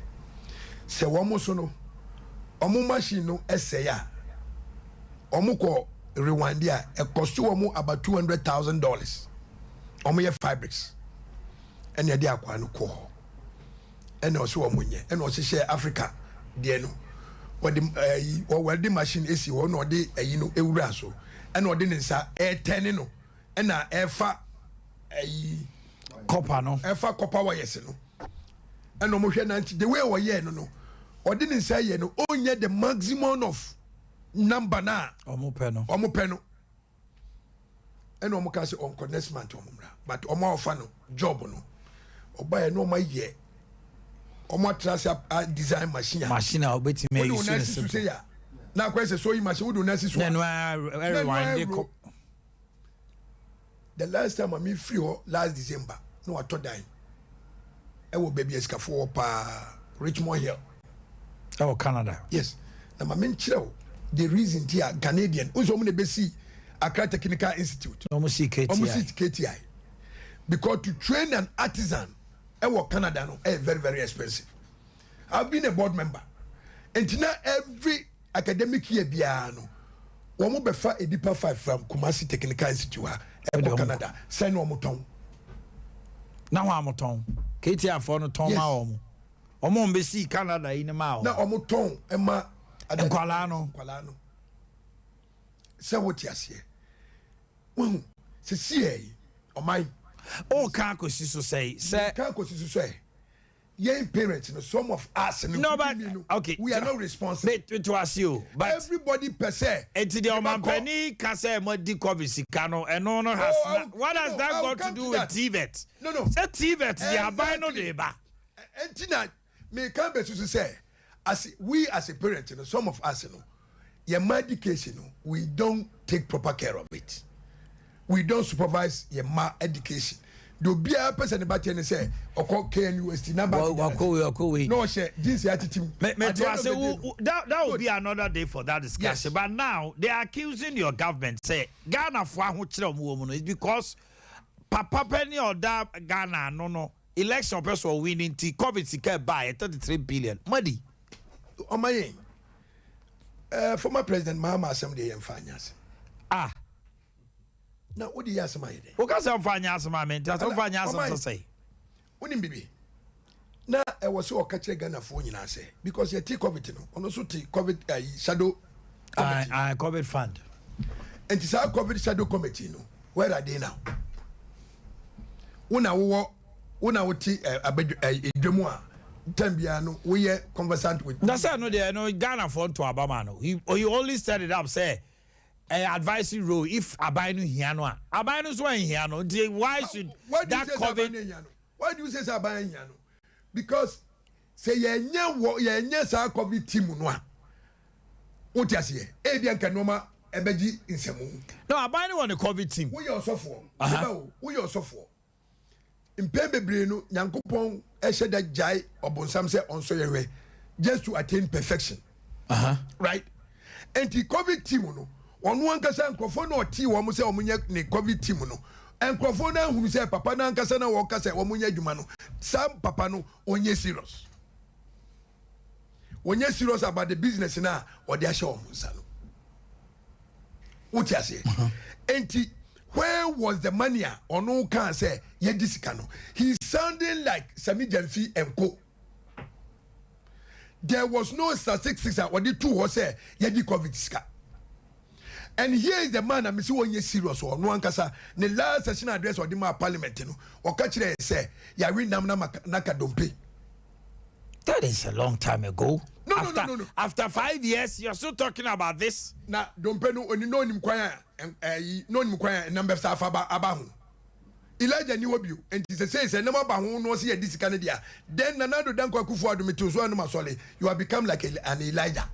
Sɛ wɔn so no, wɔn machine no ɛsɛe a, wɔn kɔ rewind a, ɛkɔ so wɔn about $200,000. Wɔn yɛ fabrics. Ɛna ɛde akwaa no kɔ hɔ. Ɛna ɔsɛ wɔn nyɛ ɛna ɔhyehyɛ Africa deɛ no wɔde ɛyi wɔwɛde machine esi hɔ ɛna ɔde ɛyi no ewura so ɛna ɔde ne nsa ɛɛtɛne no ɛna ɛfa ɛyi kɔpa no ɛfa kɔpa wires no ɛna wɔn hwɛ nanti the way ɔyɛ no no ɔde ne nsa yɛ no ɔnyɛ the maximum of number na wɔn pɛ no wɔn pɛ no. Ɛna wɔn ka sɛ ɔnkɔ next month wɔn mmra, but wɔn a ɔfa no job no ɔba yɛ na wɔn ayɛ wɔn atra ase a design machine a machine a obetumi ayi so ne simple ya na akɔyɛ sɛ sewing machine wode wɔn asi so a na ɛno ɛrewind kɔ. The last time a mi firi hɔ last December na watɔ dan ɛwɔ baabi a sikafoɔ wɔ paa, Richmond Hill. Ɛwɔ Canada. Yes, na ma menkyerɛ wo the reason ti a Ghanaian nso wɔn na ebesi Accra Technical Institute. Na wɔn si KTI. Wɔn si KTI because to train an artisan ɛwɔ Canada no ɛyɛ very very expensive. I've been a board member nti na every academic year biara no wɔn bɛfa edipa five from Kumasi Technical Institute ha ɛkɔ Canada sɛ na wɔn tɔn. Na wɔn a wɔtɔn KTI foɔ no tɔn ma wɔn. Wɔn a wɔbɛsii Canada yi no maa wɔn. Na wɔn tɔn ma nkwadaa no. Nkwadaa no. Sɛ wote aseɛ. Wahu sɛ siɛ yi ɔman. O ka akɔsi so sɛ sɛ. Ka akɔsi so sɛ yɛn parents no, some of us no, no but me no, okay, we are not responsible. Me to ase o, but everybody pɛ sɛ. Eti deɛ ɔmampanin ka sɛ mo di COVID sika no, ɛno no has oh, na what has no, that I will got to come do to with that. TVET? No. Sɛ TVET deɛ aban no de ba. Enti na meka bɛsusu sɛ as we as a parent no, some of us no, yɛn mma education no, we don't take proper care of it. We don't supervise yɛn mma education. Deɛ obiara pɛ sɛ ne ba teɛ ne sɛ ɔkɔ KNUST na ba Wakɔ wei, wakɔ wei. na ɔhyɛ jeans atetem. Me me At the to end ase of the day wo no, that will be another day for that discussion. Yes. But now they are accusing your government sɛ Ghanafoɔ ahokyerɛ wɔn wɔ mu no is because papa pɛ ne ɔda Ghana ano no election ɔpɛ so ɔwin nti COVID sika ɛbaa yɛ 33 billion madi. Ɔma yɛn former President Mahama asɛm deɛ yɛmfa anyɛ asɛm. Ah. Na wode yɛ asɛm ayɛ dɛn? Woka sɛ mfa anyɛ asɛm a mente asɛ mfa anyɛ asɛm sɛ sɛe. Wonim bibi na ɛwɔ sɛ ɔka kyerɛ Ghanafoɔ nyinaa sɛ because yɛte COVID no, ɔno nso te COVID shadow committee. COVID fund. Nti saa COVID shadow committee no, where are they now? Wo na wowɔ, wo na wote abadwa edwa mu a time biara no woyɛ conversant with. Na sɛ no deɛ no Ghanafoɔ nto aba ma no. He only set it up sɛ ɛyɛ advisory role if aban no hia no a, aban no nso anhia no nti why should Why do you that say sɛ aban COVID no ahia no? Why do you say sɛ aban ahia no? Because sɛ yɛnyɛ wɔ yɛnyɛ saa COVID team no a, wote aseɛ, ebia nka nneɛma ɛbɛgye nsɛmu. No, aban no wɔ ne COVID team. Woyɛ ɔsɔfoɔ, ɛbɛ o, woyɛ ɔsɔfoɔ. Mpɛn bebree no, Nyankopɔn ɛhyɛ da gyae ɔbonsam sɛ ɔnsɔ yɛn hwɛ just to attain perfection. Right? Nti COVID team no, ɔno ankasa nkurɔfoɔ na ɔtee wɔn sɛ wɔn nyɛ ne COVID team no, nkurɔfoɔ no ahunu sɛ papa no ankasa na wɔka sɛ wɔn nyɛ adwuma no, saa papa no ɔnyɛ serious. Wɔnyɛ serious about the business na ɔde ahyɛ wɔn nsa no. Wote aseɛ? Nti where was the money a ɔno kaa sɛ yɛdi sika no? He sounding like Sami Gyamfi and co. There was no statistics a wɔde too hɔ sɛ yɛdi covid sika. And here is the man a mesi wɔnyɛ serious wɔ ɔno ankasa ne last session address a ɔde maa parliament no ɔka kyerɛ yɛ sɛ yɛawe nam na naka dompe. That is a long time ago. No, after, no, no, no, no. After 5 years, you're still talking about this. Na dompe no oni na onim kwan a ɛyi na onim kwan a ɛnam bɛsa afa aba ho. Elijah ni hɔ bio nti sɛ sɛ ɛnam aba ho na ɔsi yɛ di sika no deɛ, then Nana Addo Dankwa Akufo Addo mete so anum asɔle, you have become like an Elijah.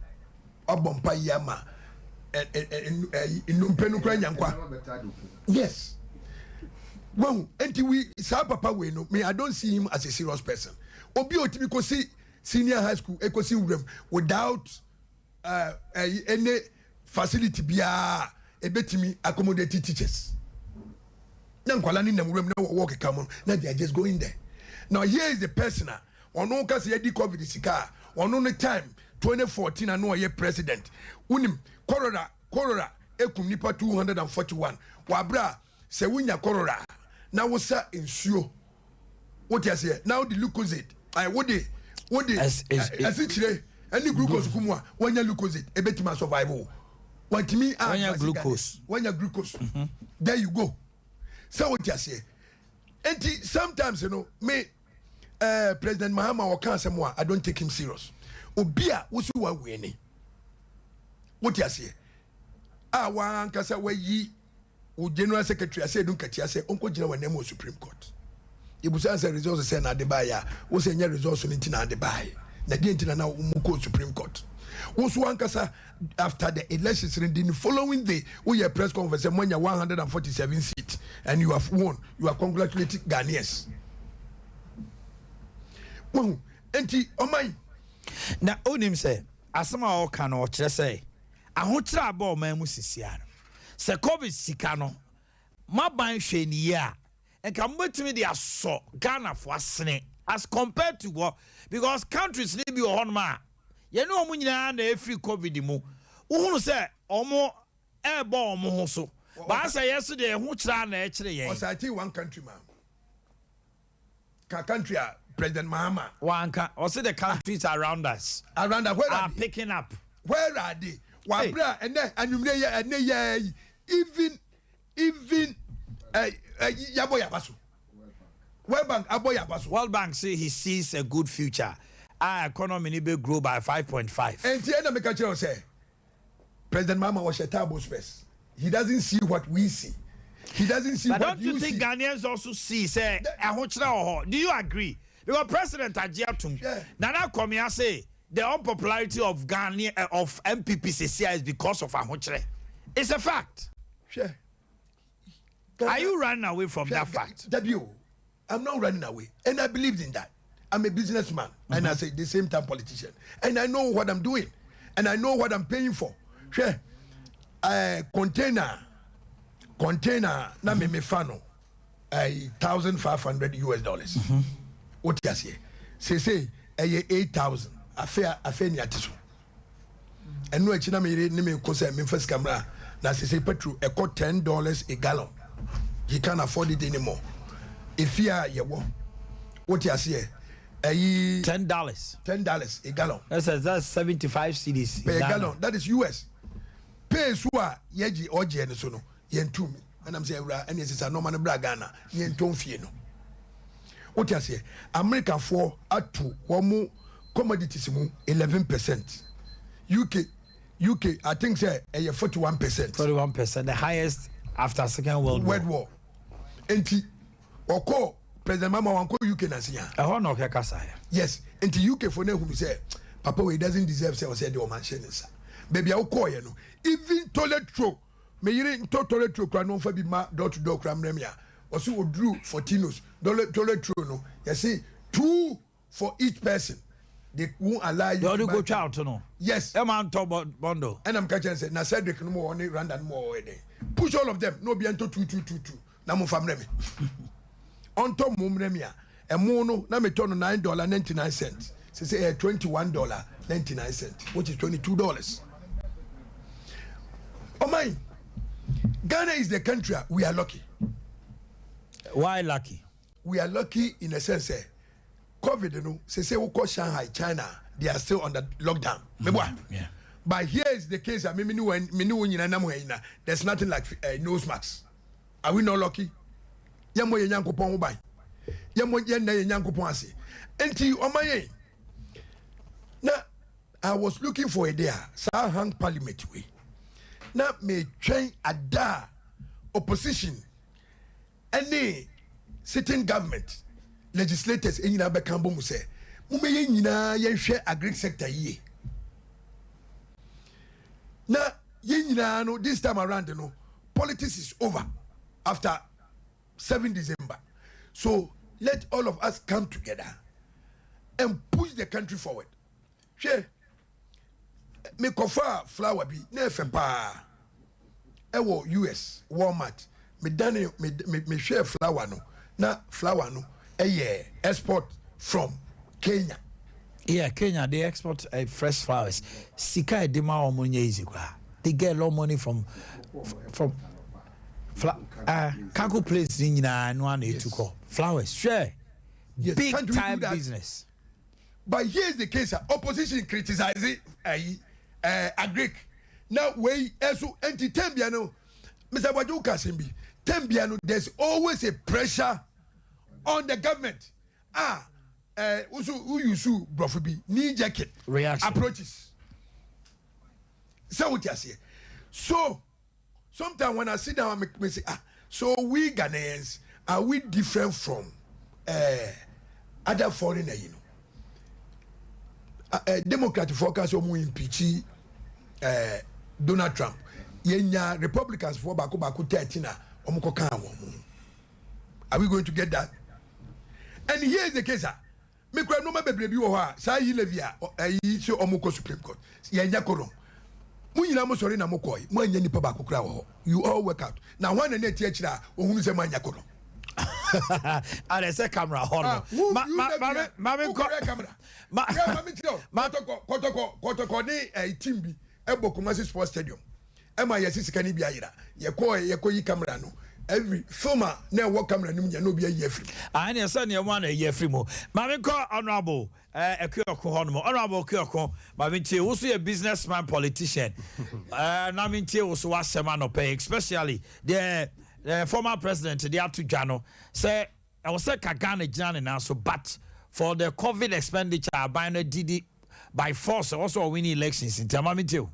Ɔbɔ mpa yi ama nnompe no kura nyankwa. Yes, wahu nti we saa papa wei no, me, I don't see him as a serious person. Obi a otimi kɔsi senior high school ekosi wuram without any facility biara ebetumi accommodate teachers na nkwala ne nam wuram na wɔwɔ keka mu na they are just going there. Now here is the person a ɔno kasa yɛdi COVID sika a ɔno ne time 2014 ano ɔyɛ president. Wunim cholera ekum nipa 241 wabra. Sɛ wunya cholera na wosa nsuo, wote aseɛ, na wode Lucozade ayi wode asikyire ɛne glucose gu mu a, wanya Lucozade ebetumi a survive o. Wantumi a Wanya glucose. Wanya glucose, there you go. Sɛ wote aseɛ, nti sometimes me President Mahama ɔka asɛm a, I don't take him serious. Obi a wosi wa wini, wote aseɛ, a wankasa wayi wo general secretary ase edu nkatia sɛ ɔnkɔ gyina wɔn anim wɔ Supreme Court, ebusa sɛ results sɛ na ade baayɛ a, wosɛ nyɛ results no nti na ade baayɛ na deɛ nti na wɔn kɔ Supreme Court. Woso ankasa after the elections in the following day woyɛ press conference sɛ moanya 147 seats and you have won, you are congratulating Ghanaians. Wahu nti ɔman Na onim sɛ asɛm a ɔka no ɔkyerɛ sɛ ahokyerɛ aba ɔman mu sisia no sɛ COVID sika no maban hwɛ ne yie a, nka mobɛtumi de asɔ Ghanafoɔ asene as compared to what, because countries ne bi wɔ hɔnom a yɛne wɔn nyinaa na ɛfiri COVID mu, wohunu sɛ ɔmo ɛrebɔ ɔmo ho so baasa yɛ so deɛ ɛho kyerɛ a na ɛkyerɛ yɛn. Ɔsate one country ma ka country a President Mahama. Wanka ɔsɛ the countries around us. Around us, where are are they? Picking up. Where are they? Wabra ɛnɛ anwumire yɛ ɛnɛ yɛ yi even ɛ ɛ yabɔ yaba so, World Bank abɔ yaba so. World Bank say he sees a good future. Our economy ni bɛ grow by 5.5. Nti ɛna meka kyerɛ wo sɛ President Mahama wɔhyɛ taabo space. He doesn't see what we see, he doesn't see But what don't you you think see. Ghanaians also see say ahokyerɛ wɔ hɔ? Do you agree? Because President agye atum. Nana Akomea say the unpopularity of Ghana of NPP sesia is because of ahokyerɛ. It's a fact. Hwɛ. Are you running away from that fact? Dabi o, I'm not running away and I believed in that. I'm a businessman and I say the same time politician and I know what I'm doing and I know what I'm paying for. Hwɛ, container na me fa no 1,500 US dollars. Wote aseɛ, sese ɛyɛ 8,000. Afe ni ate so. Ɛno akyi na meyere ne me ko sɛ memfa sika mmra na sese petrol ɛkɔ $10 a gallon, he can't afford it anymore. Efi a yɛwɔ, wote aseɛ, ɛyi. $10. $10 a gallon. That's 75 cedis. Per gallon, that is US. Pay so a yɛgye ɔgyeɛ no so no yɛn mi ɛnam sɛ ɛwura ɛne ɛsesa nɔɔma no bra Ghana ne yɛn tɔn fie no. Wote aseɛ, Amerikafoɔ ato wɔn mo commodities mu 11%. UK, I think sɛ ɛyɛ 41%. 41%, the highest after Second World War. World War. Nti ɔkɔ President Mahama wankɔ UK na se ya. Ɛhɔ na ɔkɛ kasa yɛ. Yes, nti UK fo no ehunu sɛ papa wei doesn't deserve sɛ ɔsɛ de ɔman hyɛ ne nsa. Baabi a wokɔɔyɛ no, even toilet roll, meyere ntɔ toilet roll kora no ɔmfa bi ma door to door kora mmerɛ mi a ɔsi oduru Fortinos toilet roll no yɛsi two for each person, they won't allow you. Yɔdi ko twa ato no. Yes. Ɛ ma ntɔ bundle. Ɛna mka kyerɛ sɛ na Cedric no mu wɔ ne Randa no mu wɔ ɛdɛn, push all of them na obi ntɔ two two two two na mo fa mmerɛ mi, ɔntɔ mo mmerɛ mi a ɛmo no na metɔ no $9.99, sɛ ɛyɛ $21.99, which is $22. Ɔman Ghana is the country a we are lucky. Why lucky? We are lucky in a sense, COVID no sɛ wokɔ Shanghai, China. they are still under lockdown. Meboa. Yeah. But here is the case a me me ne wo me ne wo nyinaa nam ha yi na there's nothing like uh, nose mask. Are we not lucky? Yɛmmɔ yɛn Nyankopɔn ho ban. Yɛmmɔ yɛn nna yɛn Nyankopɔn ase. Nti ɔma yɛn na I was looking for a day a saa hang parliament wei na metwɛn ada a opposition ɛne sitting government legislators nyinaa bɛka bɔ mu sɛ momma yɛn nyinaa yɛnhwɛ agric sector yie na yɛn nyinaa no this time around no politics is over after 7 December so let all of us come together and push the country forward hwɛ mekɔfaa flower bi na ɛfɛ paa ɛwɔ US Walmart medane me me mehwɛɛ flower no na flower no ɛyɛ export from Kenya. Yeah, Kenya they export uh, fresh flowers. Sika ɛde ma wɔn nyɛ easy koraa. They get a lot of money from from fla uh, cargo planes ni nyinaa no ana etu kɔ flowers. Sure, yes, big can't we do time that? business. But here is the case a opposition criticize ayi eh, agric na wei ɛso nti term bia no Mr. Bwajo woka asɛm bi term bia no there's always a pressure on the government a eh, woso wo use borɔfo bi knee jerking Reaction. approaches sɛ wote aseɛ so Sometimes when I sit down me me say ah so we Ghanaians are we different from eh, other foreigner yi no uh, Democrat foɔ ka sɛ ɔmo impeach eh, Donald Trump yɛnya Republicans foɔ baako baako 13 a ɔmo kɔ kaa wɔn mo are we going to get that and here is the case ah Me kura nneɛma bebree bi wɔ hɔ a saa yi levy a ɛyi sɛ ɔmo kɔ supreme court yɛn nyɛ korom mo nyinaa mo sɔre na mo kɔɛ mo anya nipa baako kura wɔ hɔ you all work out na hwan na ne ti akyire a ohunu sɛ mo anya korom. Ada sɛ camera hɔ no. Ah, who Ma you ma levy ma a ma me who nkɔ. kɔrɛ camera. Ma Yɛ ma mi kyerɛ o kɔtɔkɔ kɔtɔkɔ kɔtɔkɔ ne ɛyi team bi ɛbɔ Kumasi sports stadium ɛma yɛsi sika no bi ayera yɛkɔɔ yɛkɔ yi camera no every film a na ɛwɔ camera no mu nyɛ na obi ayi afiri mu. Ah ɛneɛ sɛ neɛ mo ana ayi afiri mu. Ma me nkɔ honourable eh, Akuoko hɔ nom. Honourable Akuoko, ma me ntie wo so yɛ business man politician. Eh, na me ntie wo so w'asɛm anɔpɛ yi especially deɛ eh, former president de ato dwa no sɛ Ɛwɔ sɛ ka Ghana gyina ne nan so but for the covid expenditure a aban no adi di by force ɛwɔ sɛ ɔwini elections nti ama me ntie o.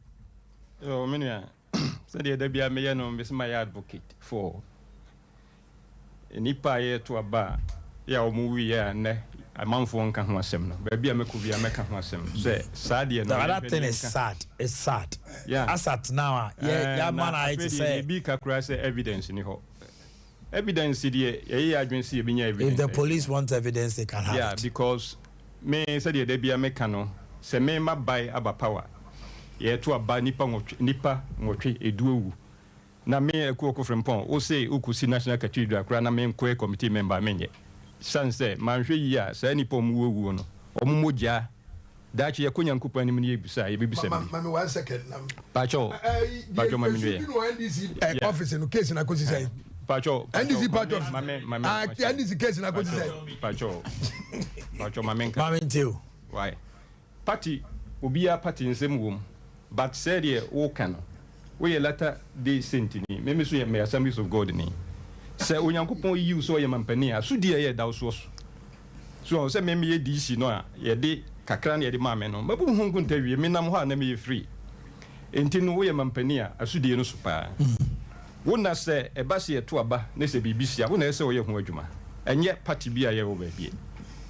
Yo, me nua, sɛdeɛ da biara meyɛ no, mese mayɛ advocate for nnipa a yɛreto aba a yɛ a wɔn wuiɛ a nnɛ amanfoɔ nka ho asɛm no. Baabi a mɛkɔ biara mɛka ho asɛm sɛ saa deɛ no That yɛnhwɛ thing na is yɛnka. sad, it's sad. Yeah. As at now a yɛ Eh, yɛama na no ayɛ afei te deɛ sɛ. ebi ka koraa sɛ evidence ni hɔ. Evidence deɛ yɛyɛ yɛn adwene sɛ yɛbɛnya If evidence the a police want evidence they can have Yeah, it. because me sɛdeɛ da biara meka no sɛ me mabae aba power yɛto aba nipa nwɔtwe nipa nwɔtwe edu awu na me Akuoko Frimpong wo se wokɔsi National Cathedral koraa na menkɔyɛ committee member a menyɛ sane sɛ manhwɛ yie a saa nipa a wɔn wuo no wɔn mogyaa Daakye yɛkɔ Nyankopɔn anim na yɛbisa a, yɛbɛbisa Ma bi. ma me one second na. Pakyɛw, pakyɛw ma me nwie. Bi wɔ NDC eh, office no case na kosi sɛn. Pakyɛw, NDC party office. Ma me, ma me. Ah, NDC case na kosi sɛn. Pakyɛw, pakyɛw ma me nka. Ma me ntie o. Why? Party, obiara party nsɛm wom, but sɛdeɛ woka no, Woyɛ Latter Day Saint ni, me me so yɛ meyɛ Assemblies of God ni. Sɛ Onyankopɔn yi wo sɛ ɔyɛ mampanin a, sodie a ɛyɛ da wo soɔ so. So wahu sɛ me meyɛ DC no a yɛde kakra na yɛde maa me no, mabu ho nkonta awie, menam hɔ a na meyɛ free. Enti no woyɛ mampanin a, asodie no so paa. Wo na sɛ ɛba sɛ yɛto aba na sɛ biribi si a, wo na ɛsɛ sɛ woyɛ ho adwuma, ɛnyɛ party bi a yɛwɔ baabi.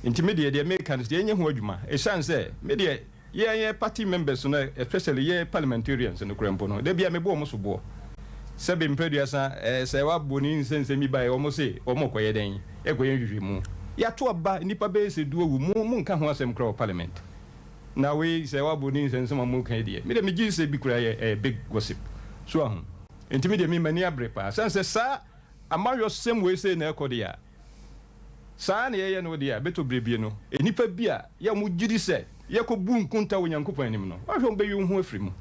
Enti me deɛ, deɛ meka ne sɛ yɛnyɛ ho adwuma, ɛsiane sɛ me deɛ Yɛn yɛn party members no especially yɛn parliamentarians no koraa mpo no da biara mebɔ wɔn soboɔ sɛbe mpɛ aduasa eh, sɛ wabɔ ne nsɛnsɛm bi baeɛ wɔn se wɔn rekɔyɛ dɛn ɛkɔyɛ nhwehwɛmu yɛato aba nnipa bɛyɛ sɛ du awu mo monka ho asɛm koraa wɔ parliament na wei sɛ wabɔ ne nsɛnsɛm a moka yi deɛ me deɛ megye sɛ bi koraa yɛ ɛyɛ big gossip so ahu nti me deɛ me m'ani abere paa sane sɛ saa amayɔsɛm wei sei na ɛkɔ deɛ a Saa na yɛyɛ no deɛ a, bɛtɔ berɛ bi no, nnipa bi a yɛ wɔn gyedi sɛ yɛkɔbu nkonta wɔ Nyankopɔn anim no, woahwɛ wɔn bɛyi wɔn ho afiri mu.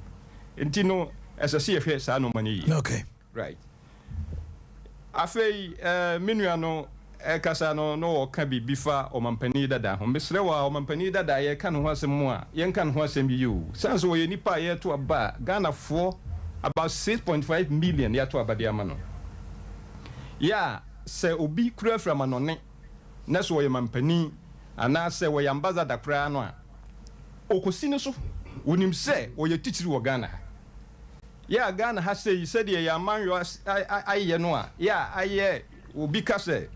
Nti no, ɛsɛ sɛ yɛhwɛ saa nnoɔma no yie. Okay. Right. Afei, eh, me nua no, ɛkasa no na ɔka biribi fa ɔmampanin dada ho. Mesrɛ wo a, ɔmampanin dada a yɛreka ne ho asɛm a, yɛnka ne ho asɛm yiye o. Sane sɛ ɔyɛ nipa a yɛreto aba a, Ghanafoɔ about 6.5 million yɛato aba de ama no. Yɛ a, sɛ obi kura firi amanɔne na sɛ ɔyɛ mampanin anaa sɛ ɔyɛ ambassador koraa no a, ɔkɔsi ne so. Wɔnim sɛ ɔyɛ titiri wɔ Ghana ha. Yɛ a Ghana ha sei, sɛdeɛ yɛn amanyɔ ayɛ no a, yɛ a ayɛ obi ka sɛ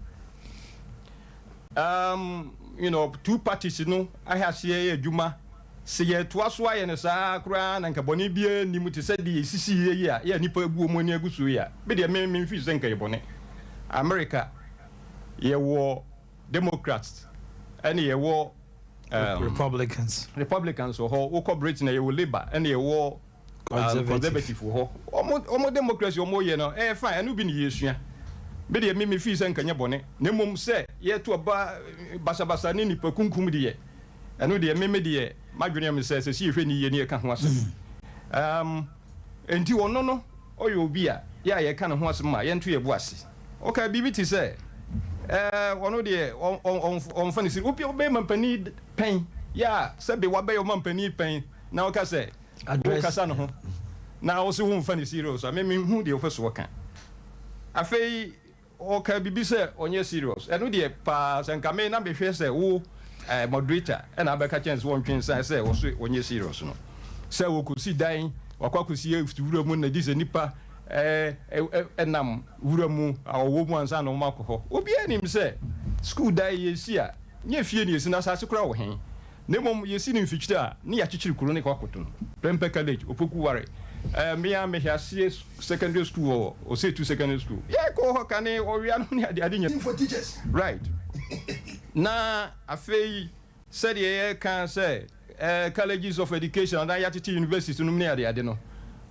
um, you know, two parties no ahɛ aseɛ yɛ adwuma, sɛ yɛtoa so ayɛ no saa koraa na nka bɔne biara nni mu te sɛ deɛ ɛsisiiɛ yi a, yɛ a nnipa agu wɔn ani agu so yi a, me deɛ me memfii sɛ nka yɛ bɔne. America yɛwɔ Democrats ɛne yɛwɔ um, Republicans. Republicans wɔ hɔ, wokɔ Britain a yɛwɔ Labour ɛne yɛwɔ Conservative wɔ hɔ. Wɔn wɔn democracy wɔn yɛ no ɛyɛ fine, ɛno bi na yɛsua. Me deɛ me me feel sɛ nka nyɛ bɔne, na mmom sɛ yɛto aba basabasa ne nipa kunkum deɛ, ɛno deɛ me me deɛ m'adwene yɛ me sɛ ɛsɛ sɛ yɛhwɛ ne yie ne yɛka ho asɛm. Um, enti ɔno no ɔyɛ obi a yɛ a yɛka ne ho asɛm a yɛnto yɛn bo ase. Ɔka biribi te sɛ ɛɛ ɔno deɛ ɔmfa ne siri, obi a ɔbɛyɛ mampanin pɛn, yɛ a sɛbe wabɛyɛ ɔmampanin pɛn na ɔka sɛ Wokasa ne ho na wose womfa no serious a, me menhu deɛ wopɛ so ɔka. Afei ɔka biribi sɛ ɔnyɛ serious, ɛno deɛ paa sɛ nka me na mehwɛ sɛ wo eh, moderator ɛna abɛka kyɛn sɛ wɔntwe nsa sɛ ɔso ɔnyɛ serious no. Sɛ wɔkɔsi dan, wakɔ akɔsi wura mu na gye sɛ nipa eh, eh, ɛnam wura mu ɔwɔ mu ansa na wɔn akɔ hɔ. Obiara nim sɛ school dan yɛsi a, nyɛ fie na yɛsi na asase koraa wɔ he. Na mmom yɛsi no mfikyire a, ne yɛakyekyere kuro no kɔ akɔto no. Prempeh College, Opoku Ware, eh, me ara mehwɛ aseɛ secondary school wɔ Osetu Secondary School. Yɛkɔɔ hɔ kane, ɔwea no ne ade ade nyinaa. For teachers. Right. Na afei sɛdeɛ yɛka sɛ eh, colleges of education anaa yɛatete universities nom ne ade ade no,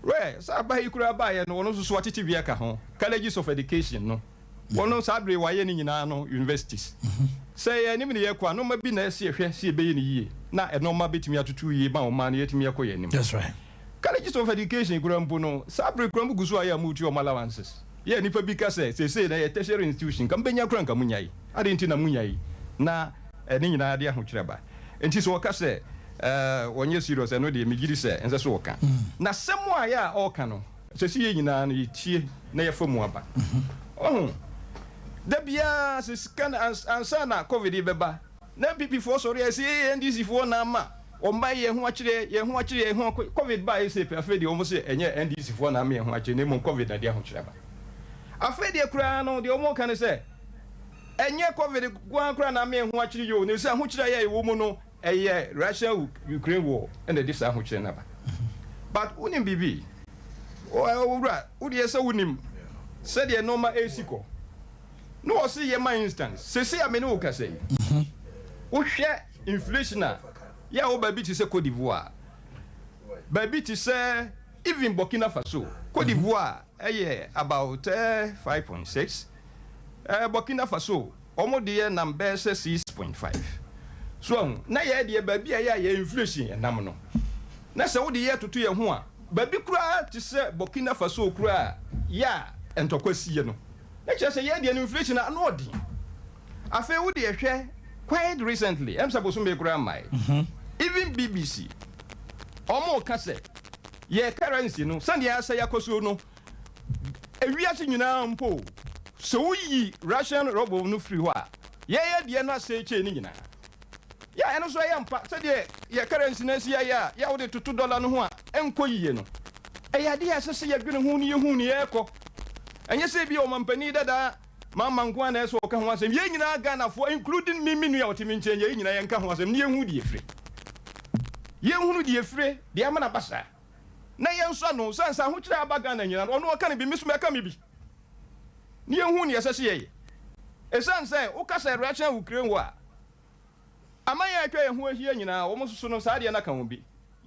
wɛ, sɛ aba yi koraa baeɛ no, ɔno nso so atete bi aka ho, colleges of education no. Wɔn saa bere wɔayɛ ne nyinaa no universities. Sɛ yɛn anim ne yɛkɔ a, nnoɔma bi na ɛsɛ yɛhwɛ sɛ yɛbɛyɛ no yie na nnoɔma bɛtumi atoto yie ma ɔman no yɛatumi akɔ yɛn anim. That's right. Colleges of education koraa mpo no, saa bere koraa mogu so a yɛ a moretua wɔn allowances. Yɛ a nnipa bi ka sɛ seesei na ɛyɛ tertiary institution, nka mobɛnya koraa nka monyae. Adɛn nti na monyae? Na ne nyinaa de ahokyerɛ ba. Nti sɛ wɔka sɛ wɔnyɛ serious ɛno deɛ megye di sɛ ɛnsɛ sɛ wɔka. Na asɛm a yɛ a ɔreka no, Ɛsɛ sɛ yɛn nyinaa no yɛtie na yɛfa mu aba. Ɔho, da biara sɛ sika no ansa na covid yi bɛba na NPP foɔ sɔre a ɛsɛ yɛ NDC foɔ na ama wɔn ba yɛn ho akyerɛ yɛn ho akyerɛ yɛn ho covid ba ɛsɛ pɛ afei deɛ wɔn sɛ ɛnyɛ NDC foɔ na ama yɛn ho akyerɛ na mmom covid na de ahokyerɛ aba. Afei deɛ koraa no deɛ wɔn ka ne sɛ ɛnyɛ covid koraa koraa na ama yɛn ho akyerɛ yɛ o na ɛsɛ ahokyerɛ a yɛ ɛwɔ mu no Ɛyɛ Russia Ukraine war na ɛde saa ahokyerɛ no aba. But wonim biribi? Owura, wo deɛ sɛ wonim sɛdeɛ nnoɔma ɛresi kɔ. Na wɔse yɛma instance, seesei a me ne wo kasa yi, wohwɛ inflation a yɛ a wɔ baabi te sɛ Cote d'Ivoire, baabi te sɛ even Burkina Faso, Cote d'Ivoire ɛyɛ about 5.6, Burkina Faso Wɔn deɛ nam bɛyɛ sɛ 6.5. So wahu? Na yɛn deɛ baabi a ɛyɛ a yɛn inflation nam no, na sɛ wode yɛ toto yɛn ho a, baabi koraa te sɛ Burkina Faso koraa a yɛ a ntɔkwa siiɛ no, na kyerɛ sɛ yɛn deɛ no inflation no ano ɔden. Afei wo deɛ hwɛ quite recently, ɛm sɛ bosome koraa mmae, even BBC, wɔreka sɛ yɛn currency no, sɛdeɛ asɛe akɔ so no, Ewiase nyinaa mpo, sɛ woyi Russian ruble no firi hɔ a, yɛyɛ deɛ no asɛe kyɛn ne nyinaa. Yɛ a ɛno nso ɛyɛ ampa, sɛdeɛ yɛ currency no asi ayɛ a, yɛ a wode toto dɔla no ho a, ɛnkɔ yiye no. Ɛyɛ adeɛ a ɛsɛ sɛ yɛdwene ho na yɛhu nea ɛrekɔ. Ɛnyɛ sɛ ebia ɔmampanin dada Mahama nko ara na ɛsɛ sɛ ɔka ho asɛm. Yɛn nyinaa Ghanafoɔ, including me, me nua a ɔte me nkyɛn yi, yɛn nyinaa yɛnka ho asɛm na yɛnhu deɛ ɛfire. Yɛnhunu deɛ ɛfire, deɛ ama no aba saa. na yɛnsɔ ano, sane sɛ ahokyerɛ a aba Ghana nyinaa no, ɔno ɔka no bi, me nso mɛka me bi, na yɛnhu nea ɛsɛ sɛ yɛyɛ. Ɛsiane sɛ woka sɛ Russia Ukraine war a, aman a atwa yɛn ho ahyia nyinaa, wɔn nso so no, saa adeɛ no aka wɔn bi.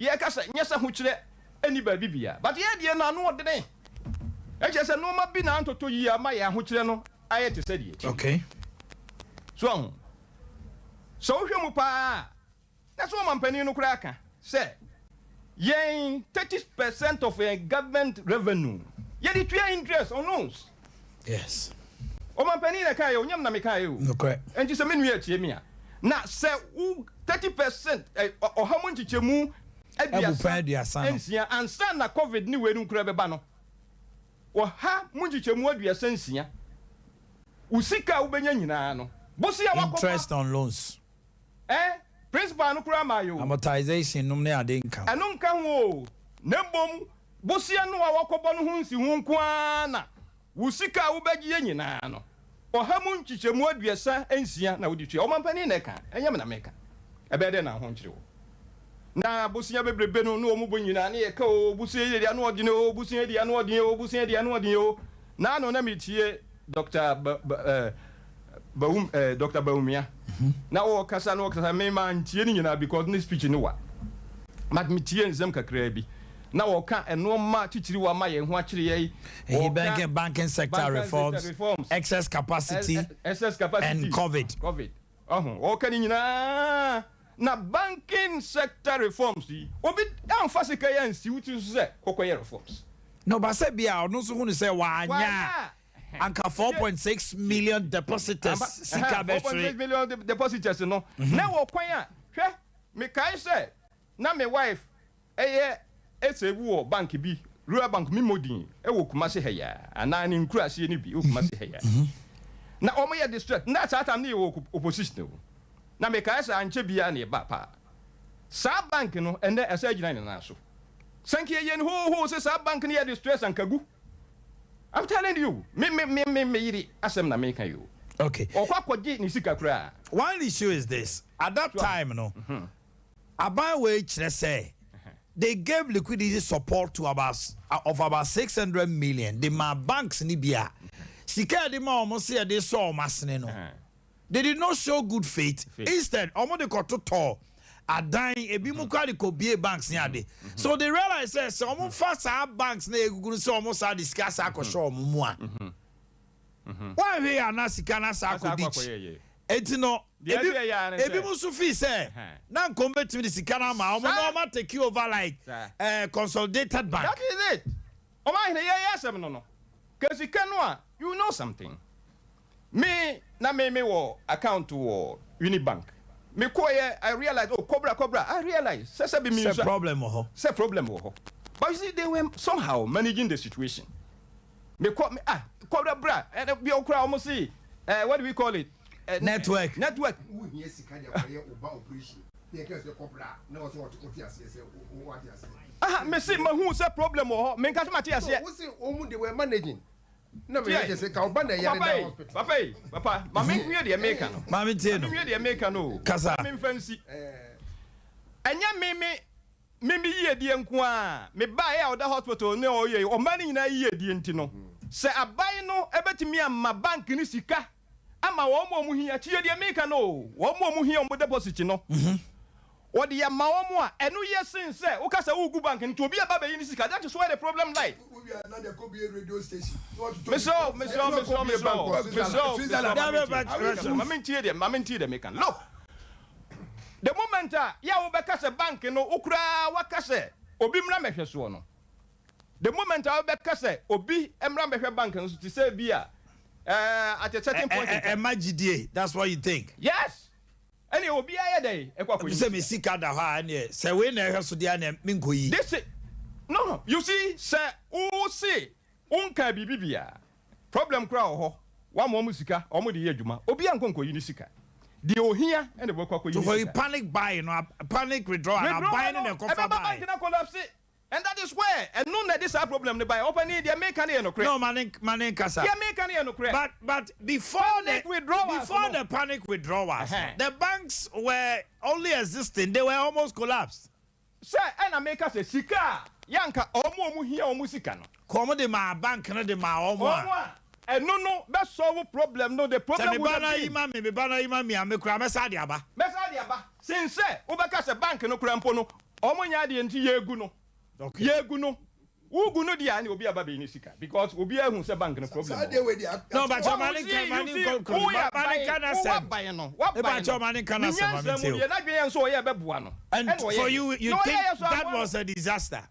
Yɛka sɛ, nyɛ sɛ ahokyerɛ nni baabi biara, but yɛn deɛ no ano ɔdene. Ɛkyerɛ sɛ nneɛma bi na antotɔ yie ama yɛn ahokyerɛ no ayɛ te sɛ deɛ ɛteɛ. Okay. So ahu? Sɛ wohwɛ mu paa a, Na so ɔmanpanin no koraa ka sɛ yɛn 30 percent of yɛn government revenue yɛde tua interest on loans? Yes. Ɔmanpanin na ɛkaeɛ o, nyɛ me na mekaeɛ o. Nokorɛ. Enti sɛ me nua atie me a, na sɛ wo 30% ɛ, ɔha mu nkyekyɛmu aduasa nsia ansa na covid ne weinom koraa bɛba no, ɔha mu nkyekyɛmu 36, wo sika a wobɛnya nyinaa no, bosea a woakɔfa. Interest on loans. Ɛ, principal no koraa mmaeɛ o. Amortization nom ne ade nka ho. Ɛno nka ho o, na mmom bosea no a woakɔbɔ no ho nsiho nko ara na Wo sika a wobɛgyeɛ nyinaa no, ɔha mu nkyekyɛmu 36 na wode tua. Ɔmampanin na ɛka, ɛnyɛ me na meka. Ɛbɛyɛ dɛn na wo ho nkyere wo? Na bosea bebrebe no ne wɔn bɔ nyinaa ne yɛka oo, bosea yi deɛ ano ɔden oo, bosea yi deɛ ano ɔden oo, bosea yi deɛ ano ɔden oo. Naano na metie Dɔkta Ba, Ba, eh, Bawum, eh, Dɔkta Bawumia. Na ɔrekasa na ɔrekasa, me mantie ne nyinaa because ne speech no wa. But metie nsɛm kakraa bi. Na ɔka nnoɔma titiriw ama yɛn ho akyere yɛn. Eyi Ɔka banking, banking sector banking reforms, sector reforms, excess capacity, excess capacity, and covid. Covid. Ɔho, ɔka ne nyinaa. Na banking sector reforms yi, obi amfa sika yi ansi wo tiri so sɛ kɔkɔyɛ reforms. No, but sɛ bia ɔno nso hunu sɛ wanyɛ a, anka 4.6 million depositors sika bɛhwere. 4.6 million depositors no, na ɛwɔ kwan a, hwɛ, mekae sɛ na me wife yɛ save wɔ bank bi, rural bank, memmɔ din, wɔ Kumasi ha yi ara, anaa ne nkuraaseɛ no bi wɔ Kumasi ha yi ara. Na wɔn yɛ distress, na saa time no yɛwɔ opposition o. Na mekae sɛ ankyɛ biara na yɛbaa paa. Saa bank no, ɛnnɛ ɛsɛ agyina ne nan so. Sɛ nka yɛyɛ no hoohoo sɛ saa bank no yɛ distress anka gu. I'm telling you, me me me me me yere asɛm na meka yi o. Okay. Ɔkɔ akɔgye ne sika koraa. One issue is this, at that time no, aban wei kyerɛ sɛ they gave liquidity support to about of about 600 million de maa banks no bi a sika a yɛde ma wɔn sɛ yɛde sɔ wɔn asene no, they did not show good faith, instead wɔn de kɔtotɔɔ adan, ebi mu koraa de kɔbie banks ne ade. So they realize sɛ sɛ wɔn fa saa banks na egugu no sɛ wɔn saa de sika saa akɔhyɛ wɔn mu a, Woanhwɛ yie a na sika no asan akɔ ditch. Enti no, ebi ebinom nso feel sɛ na nka wɔbɛtumi de sika no ama wɔn na wɔn atake over like eh, consolidated bank. That is it. Ɔmanhene yɛyɛ asɛm no no, ka sika no a, you know something. Me na me me wɔ account wɔ Unibank. Me kɔɔyɛ, I realize, oh kɔbra kɔbra, I realize sɛ sɛbi me Sɛ nsua. problem wɔ hɔ. Sɛ problem wɔ hɔ. But you see, they were somehow managing the situation. Me kɔ me ah kɔ bra ɛnɛ bi okura wɔn si eh what do we call it? Eh, Network. Network. Wo hia sika de akɔyɛ wo ba operation na yɛka sɛ kɔ bra na wɔsɛ wɔte aseɛ sɛ wate aseɛ. Aha me se mahu sɛ problem wɔ hɔ menka sɛ mate aseɛ. No wo se wɔn they were managing na me yɛ sɛ ka wo ba na ɛyare da hospital. Papa yi papa ma me nwie deɛ meka no. Ma me tie no. Ma me nwie deɛ meka no o. Kasa. Ma me nfa nsi. Ɛnyɛ me me Me me yiedie nko ara, me baeɛ a ɔda hospital ne ɔyɛ yi, ɔman no nyinaa yiedie nti no, sɛ aban no bɛtumi ama bank no sika ama wɔn a wɔhia, tie deɛ meka no o, wɔn a wɔhia wɔn deposit no, wɔde ama wɔn a, ɛno yɛ sen sɛ woka sɛ woregu bank no nti obi aba abɛyi ne sika, that is where the problem lie. Mesrɛ wo, mesrɛ wo, mesrɛ wo, mesrɛ wo, mesrɛ wo, mesrɛ wo, ma mentie deɛ, ma mentie deɛ meka no. Look! The moment a yɛ a wobɛka sɛ bank no wo koraa waka sɛ obi mmra mmɛhwɛ soɔ no, the moment a wobɛka sɛ obi mmra mmɛhwɛ bank no so te sɛ bi a eh, at a certain point in time. Ɛma gyidie, that's what you think. Yes! Ɛneɛ obiara yɛ dɛn ɛkɔ akɔyi ne Sɛ sika. me sika da hɔ a ɛneɛ sɛ wei na ɛhwɛ so deɛ a ɛneɛ menkɔyi. This is, no, you see sɛ wo se Wonkaa biribi biaa. Problem koraa wɔ hɔ, woama wɔn sika, wɔn de yɛ adwuma, obiaa nkɔ nkɔyi ne sika. Deɛ ohia na ɛbɛkɔ akɔyi ne So sika. panic buy no, panic withdrawal no, Withdrawal aban no no, na ɛkɔfa ɛbɛba baeɛ. bank no akolapse and that is where ɛno na ɛde saa problem no baeɛ. Ɔpanin, deɛ meka no yɛ nokorɛ. No, ma ne ma ne nkasa. Deɛ meka no yɛ nokorɛ. But but before the Panic withdrawals before no. the panic withdrawals no, Ɛhɛn. the banks were only existing, they were almost collapsed. Sɛ ɛna meka sɛ sika a yɛ anka wɔn a wɔn hia wɔn sika no. Kɔ wɔn de maa bank no de maa wɔn a. Wɔn a ɛno no bɛ solve problem no the Sɛ problem me would ba have no ayi been. ma me me ba no ayi ma me a me koraa mɛsan de aba. Mɛsan de aba sen sɛ wobɛka sɛ bank no koraa mpo no wɔn nyɛ adeɛ nti yɛgu no yɛgu no. Wo gu no deɛ a ɛne obi aba bɛyi ne sika because obiara ahu sɛ bank no problem wɔ hɔ. No bakyɛ ma ne nka ma ne nkɔ nkɔ ma ne nka n'asɛm. Waban no waban Mebakyɛ ma ne nka no ne n'asɛm ma nyansa me mu ntie o. deɛ n'adwene yɛ nso ɔyɛ ɛbɛboa no And ɛna ɔyɛ for you you na think ɔyɛeɛ nso that ammoa no. was a disaster?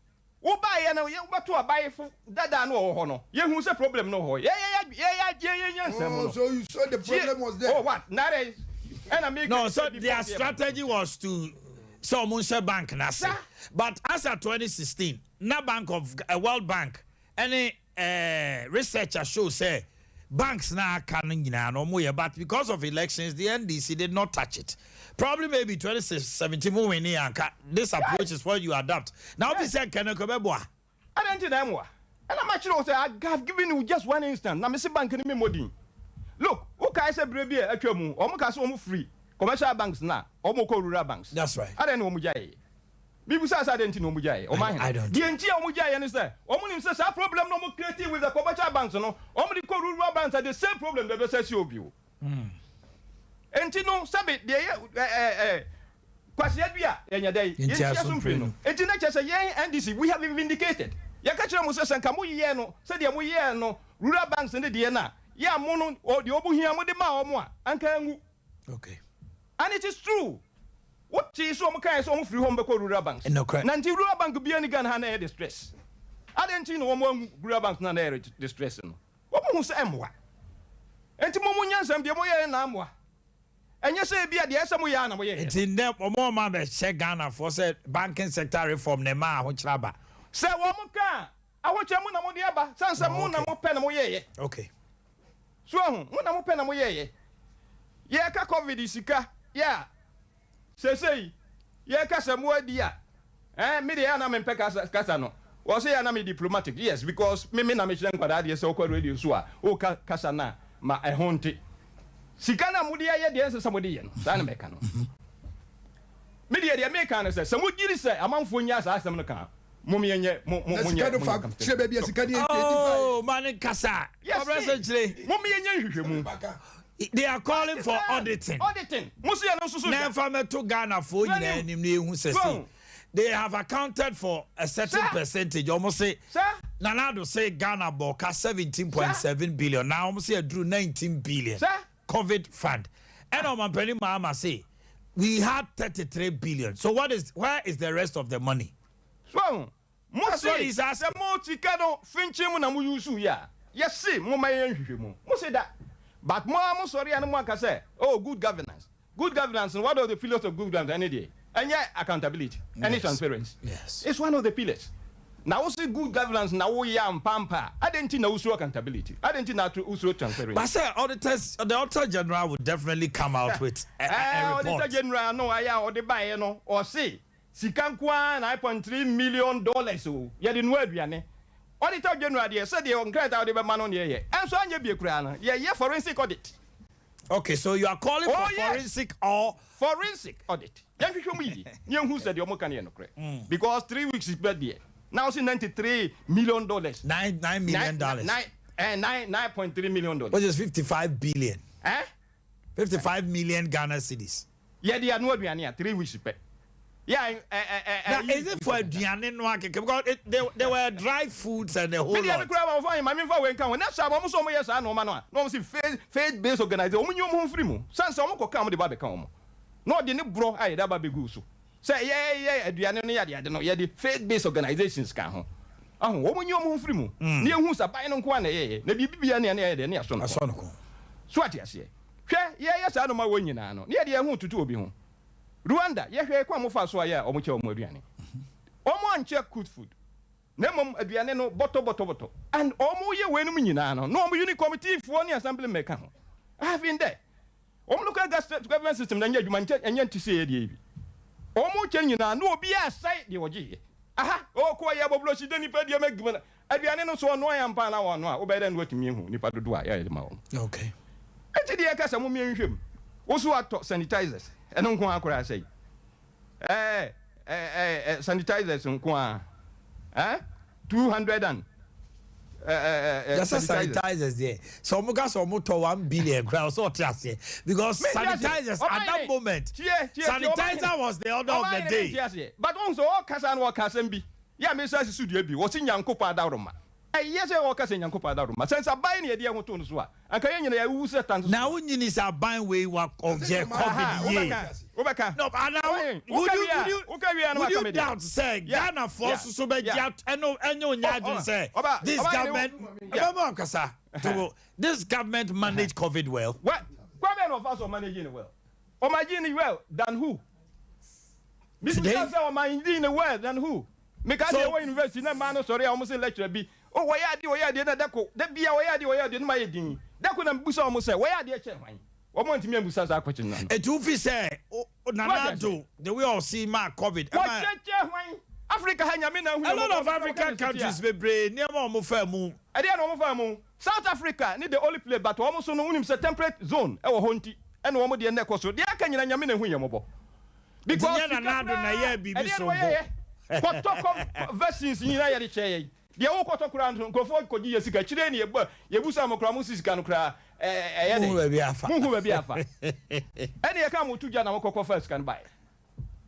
Wobaeɛ no, wobɛto abaefo dada no wɔ hɔ no, yɛhuu sɛ problem no wɔ hɔ. Yɛyɛ yɛyɛ yɛyɛ nyansa mu Oh, no. so you saw the Tie, problem was there. oh what, nare, ɛna meka No, so sɛ before their sɛ yɛba. strategy was to sɛ ɔmo nhyɛ bank n'ase. Sa. But as at 2016, na Bank of uh, World Bank ɛne researcher show sɛ banks na aka no nyinaa no ɔmo yɛ, but because of elections the NDC did not touch it. Probably maybe 2017 mo win anka this approach is what you adopt. Now ofi sɛ nkɛnɛ kɔ bɛboa. Adɛn nti na ɛmmoa? Ɛna makyerɛ wo sɛ I have given you just one instant na mese bank no memmɔ din. Look, wokae sɛ berɛ bi a atwa mu wɔn kaa sɛ wɔn firi commercial banks no a wɔn kɔ rural banks. That's right. Adɛn na wɔn gyaeɛ? Mebisaa sɛ adɛn nti na wɔn gyaeɛ? Wɔn I ahene. don't. Deɛ nti a wɔn gyaeɛ ne sɛ wɔn nim sɛ saa problem no wɔn create with the commercial banks no wɔn de kɔ rural banks a the same problem na ɛbɛsa asi hɔ bio. Enti no, sɛbe deɛ yɛ ɛ ɛ ɛ Kwasea dua yɛnyɛ dɛn? Yɛntia so mprenu. Enti na kyerɛ sɛ yɛn NDC we have been vindicated. Yɛka kyerɛ mo sɛ sɛ nka mo yɛɛ no sɛdeɛ mo yɛɛ no rural banks no deɛ no a, yɛ a mo no deɛ wɔn hia mo de maa wɔn a, anka anwu. Okay. And it is true. Wo tee sɛ wɔn kaeɛ sɛ wɔn firi hɔ wɔn bɛkɔ rural banks. Nokorɛ. Na nti rural bank biara ni Ghana ha na ɛyɛ distress. Adɛn nti na wɔn anwu rural banks no a na ɛyɛ distress no? Wɔn hu sɛ ɛmmoa. Enti mo mo nyansam deɛ mo yɛɛ no na ammoa. Ɛnyɛ sɛ ebia deɛ ɛsɛ mo yɛ ara na mo yɛeɛ no. Nti nnɛ wɔn a wɔn abɛhyɛ Ghanafoɔ sɛ banking sector reform na ɛmaa ahokyerɛ aba. Sɛ wɔn ka a, ahokyerɛ mo na mo de aba, sane sɛ mo na mo pɛ na mo yɛeɛ. Okay. So wahu? Mo na mo pɛ na mo yɛeɛ. Yɛreka covid sika yɛ a, Seesei yɛka sɛ mo adi a eh me deɛ a na mempɛ kasa kasa no wɔse yɛ a na me diplomatic yes because me me na mekyerɛ nkwadaa adeɛ sɛ wokɔ radio so a woka kasa no a ma ɛho nte sika no a mode ayɛ deɛ ɛnsɛ sɛ mode yɛ no saa na mɛka no me deɛ deɛ meka no sɛ sɛ mogyiri sɛ amanfoɔ nyaa saa asɛm no ka a mom yɛnyɛ mo mo Na monyɛ sika no monyɛ fa kyerɛ baabi a sika no yɛ di fa. Oh, ma ne nkasa. Yes, Ɔbrɛ sɛ kyerɛ. Mom yɛnyɛ nhwehwɛmu. They are calling for auditing. Auditing. Mo se ɛno nso so Na da. ɛmfa mɛto Ghanafoɔ nyinaa anim na yɛhu sɛ sei. They have accounted for a certain percentage. Wɔn se Nana Addo se Ghana bɔ ka 17.7 billion. Na wɔn se aduru 19 billion. Covid fund. Ɛna Ɔmampanin Mahama se we had 33 billion. So what is where is the rest of the money? So Mo That's se what he's asking. sɛ mo sika no finkyin mu na mo use yɛ a, yɛ se mo ma yɛnyɛ nhwehwɛmu. Mo se da. But mo ara mo sɔre a na mo aka sɛ oh good governance. Good governance no one of the pillars of good governance ɛne deɛ? Ɛnyɛ accountability ɛne Yes. transparency. Yes. It's one of the pillars. Na wo se good governance na wo yɛ ampa ampa a, adɛn nti na wo suro accountability? Adɛn nti na wo suro transparency? But sɛ auditors, the auditor general would definitely come out with a, a, Eh, a auditor report. general no ayɛ a ɔde baeɛ no, ɔse Sika nko ara nine point three million dollars o, yɛde noa aduane. Auditor General deɛ sɛdeɛ nkrataa a wode bɛma no na yɛyɛ. Ɛnso anyɛ bie koraa no, yɛyɛ forensic audit. Okay, so you are calling for Oh yes! forensic or. Forensic audit. Yɛnhwehwɛ mu yie na yɛnhu sɛ deɛ wɔka no yɛ nokorɛ. Because 3 weeks pɛ deɛ, na wose $93 million. Nine, $9 million. Nine, nine, eh, nine, $9.3 million. Which is 55 billion. Eh? 55 million Ghana cedis. Yɛde anoa aduane a 3 weeks pɛ. Yɛ a ɛ ɛ ɛ Na ɛyi. is it for aduane no akeke because it, they were dry foods and a whole Me deɛ me lot. koraa wɔn fa ma me nfa wei nka ho. Na saa wɔn nso wɔn yɛ saa nneɛma no a na wɔn si faith based organization wɔn nyi wɔn ho mfiri mu. San sɛ wɔn kɔ ka wɔn de ba bɛka wɔn. Na ɔde ne borɔ a yɛde aba bɛgu so. Sɛ yɛ yɛ aduane no yɛ ade ade no yɛde faith based organizations ka ho. Aho wɔn nyi wɔn ho mfiri mu. Na ehu sɛ aban no nko ara na ɛyɛyɛ. Na biribi biara ne yɛ deɛ ne yɛasɔ no Asɔ no kɔn. So ate aseɛ. Hwɛ, yɛreyɛ saa nnoɔma wei nyinaa no, na yɛde yɛn ho retoto obi ho. Rwanda, yɛhwɛɛ kwan a wɔfaa so a yɛ a wɔkyɛ wɔn aduane. Wɔankyɛ cooked food, na mmom aduane no bɔtɔ bɔtɔ bɔtɔ. And wɔyɛ weinom nyinaa no, na wɔn unit committee foɔ ne assembly men ka ho. I have been there. Wɔn local government system no ɛnyɛ adwuma, nkyɛ ɛnyɛ nte sɛ yɛn deɛ yi bi. Wɔkyɛ nyinaa, na obiara asɛe deɛ ɔgyeeɛ. Aha, ɔkɔ yɛ abɔbrɔhyi dɛ nipa deɛ mɛgima no. Aduane no so ɔnoa yɛ ampa anaa wannoa a, wobɛyɛ dɛn na woatumi ahu nnipa dodoɔ a yɛde ma wɔn? Okay. Enti deɛ yɛka sɛ mommie nhwɛ mu. Wo so atɔ sanitizers, ɛno nko ara koraa sɛi. Ɛɛ, ɛɛ, ɛɛ, sanitizers nko ara. Ɛɛ, 200 and ɛɛ, ɛɛ, Yɛsɛ sanitizers. sanitizers deɛ sɛ ɔmo ka sɛ ɔmo tɔ 1 billion koraa ɔsɛ ɔte aseɛ because Mente aseɛ. sanitizers Ɔman at that ne- moment Tie, tie, tie, ɔman sanitizer was the order of Ɔman the ne day. mente aseɛ. But wohu sɛ ɔkasa no ɔka asɛm bi. Yɛ a mesa si so dua bi, wɔse Nyankopɔn adaworoma. Ɛyɛ sɛ wɔka sɛ Nyankopɔn adaworoma. Sɛ nsa aban na yɛde yɛn ho too no so a, anka yɛn nyinaa yɛawuwu sɛ tan Na so. wonyini sɛ aban wei wa ɔyɛ Aha, covid yie. wobɛka. Wobɛka. No, ana would you would you would you doubt sɛ Ghanafoɔ soso bɛgye at ɛno ɛnyɛ onya adwene sɛ this government ɛbɛma ɔkasa to this government manage COVID well. What? Kwan bɛn na ɔfa so ɔmanage no well? Ɔmanage no well than who? Mibisa sɛ ɔmanage no well than who? Meka deɛ ɛwɔ university na mmaa no sɔre a wɔn se lecturer bi oh wɔyɛ adeɛ wɔyɛ adeɛ na dako da bia wɔyɛ adeɛ wɔyɛ adeɛ no ma yɛ din dako na mebisa wɔn sɛ wɔyɛ adeɛ kyɛn hwan? Wɔn antumi ambusa saa question no ano. Eti wofi sɛ Nana Addo the way ɔsi maa covid ɛma. Wɔkyɛkyɛ hwan? Africa ha Nyame na ahu A yɛn lot mmɔbɔ of no sɛ wɔka African ne so tia. countries bebree nneɛma a wɔn faa mu. Ɛdeɛn na wɔn faa mu? South Africa ne the only place but wɔn nso no wonim sɛ temperate zone wɔ hɔ nti ɛna wɔn deɛ na ɛkɔ so. Deɛ aka nyina Nyame na ehu yɛn mmɔbɔ. Nti Because nyɛ sika Nana Addo na koraa ɛyɛɛ biribi ɛdeɛn na soronko. wɔyɛyɛ? Kɔtɔ kɔ vaccines nyina yɛde kyɛɛ yɛn. Deɛ wokɔtɔ koraa no nkurɔfoɔ kɔgye yɛ sika akyire na yɛbu yɛbusa mo koraa mo si sika no koraa ɛyɛ Monhu dɛn? baabi afa. Monhu baabi afa. Ɛne yɛka mo to gya na mokɔ kɔfaa sika no baeɛ.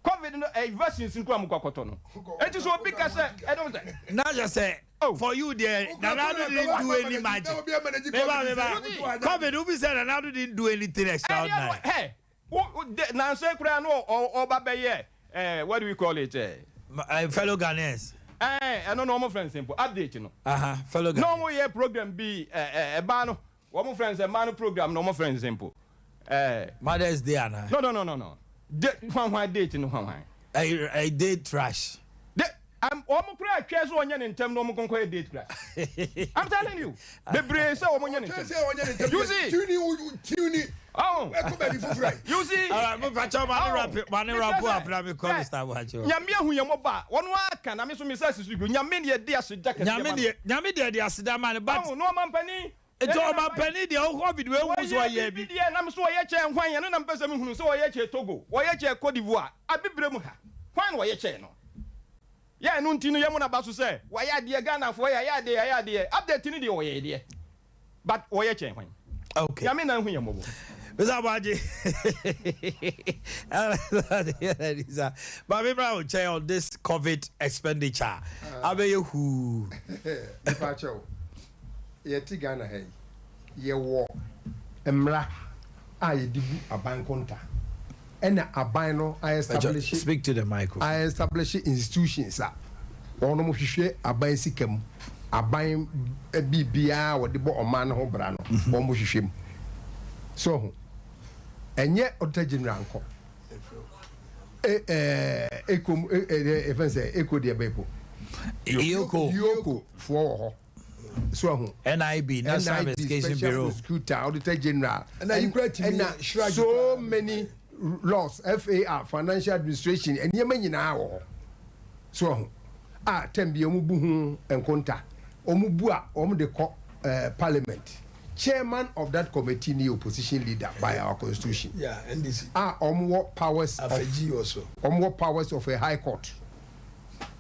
Covid no ɛyɛ vaccines no koraa mokɔ akɔtɔ no. Enti sɛ obi ka sɛ ɛne sɛ. Na kyerɛ sɛ for you deɛ Nana Addo didn't do any magic. Meba meba COVID wofi sɛ Nana Addo didn't do anything extraordinary. Ɛdeɛ no hɛ wo de nansa yi koraa no ɔba bɛyɛ eh, what do we call it eh. Fellow Ghanaians. Ɛɛ ɛno no wɔn frɛ no sɛ mpo update no. Aha fellow Ghanaians. Na wɔn yɛ program bi ɛɛ ɛbaa no Wɔn frɛ no sɛ mmaa no program no wɔn frɛ no sɛ mpo ɛɛ. Mother's day anaa. No no no no no de hwan hwan date no hwan hwan. Ɛyɛ ɛyɛ date trash. De um, wɔn kura atwɛn so wɔnyɛ ne ntɛm na wɔn nkonkɔ yɛ date kura. I'm telling you bebree sɛ wɔn nyɛ ne ntɛm. You see. Tuni tuni. Oh. Ɛkɔ baabi foforɔ ayi. You see. Alright, mo fakyɛ ma ne rap ma ne rap up na mi kɔ Mr. Abuakye. Nyame ahu yɛn mɔbɔ a wɔn aka na mi so mi sɛ sisi gu nyame ne yɛ de aseda kɛseɛ ma no. Nyame deɛ nyame deɛ de aseda ma no but. Ɔn na ɔmampanin Nti ɔmanpanin deɛ wo covid wei wohu sɛ ɔyɛ bi. Wɔyɛ biribi deɛ nam so ɔyɛ kyɛn hwan ɛno na mepɛ sɛ mehunu sɛ ɔyɛ kyɛn Togo ɔyɛ kyɛn Cote d'Ivoire abibire mu ha hwan na ɔyɛ kyɛn no yɛ ɛno nti no yɛmo naba so sɛ wayɛ adeɛ Ghanafoɔ yɛayɛ adeɛ yɛayɛ adeɛ update no deɛ ɔyɛ deɛ but ɔyɛ kyɛn hwan okay. Nyame na ahu yɛn mmɔbɔ. Mr. Abuaji, Maame Mra wo nkyɛn on this COVID expenditure abɛyɛ huu. Mepa kyɛw, yɛte Ghana ha yi, yɛwɔ mmara a yɛde bu aban nkonta. Ɛna aban no a establish Speak to the microphone. a establish institutions a wɔnom hwehwɛ aban sika mu, aban biribiara a wɔde bɔ ɔman no ho bra no, wɔn hwehwɛ mu. So ho, ɛnyɛ Auditor General nkɔ. E, eh, eko, eh, eh, eh, sɛ eko deɛ bɛko. EOCO. EOCO foɔ wɔ hɔ. So ahu. NIB, National NIB, Investigation Special Bureau. Prosecutor, Auditor General. Ɛna yi kura tumi ɛna shrug so many laws, FAR, Financial Administration, nneɛma nyinaa wɔ hɔ. So ahu. A tɛm bi wɔn bu ho nkonta. Wɔn bu a wɔn de kɔ eh, parliament. Chairman of that committee ni opposition leader by our constitution. Yeah, NDC. A wɔn wɔ powers of Afɛgyi wɔ so. wɔn wɔ powers of a high court.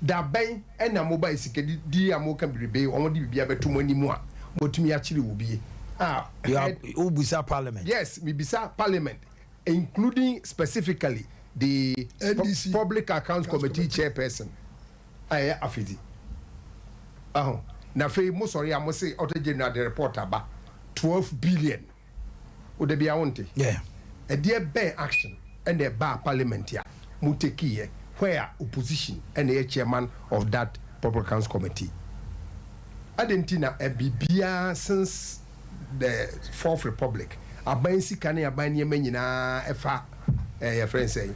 Da bɛn na mo bae sikadidi a moka biribi wɔn de biribi abɛto mo anim a moatumi akyere wɔ bie a You are head wobisa parliament. Yes, mebisa parliament including specifically the NDC public accounts committee chairperson a ɛyɛ Afedzi. Aho na afei mo sɔre a mo se Auditor General de report aba 12 billion. Wo da biara wonte? Yeah. Ɛdeɛ bɛn action ɛna ɛbaa parliament a mo take yɛ where opposition ɛna ɛyɛ chairman of that public accounts committee? Adɛn nti na biribiara since the fourth republic aban sika ne aban nneɛma nyinaa ɛfa eh, yɛfrɛ no sɛn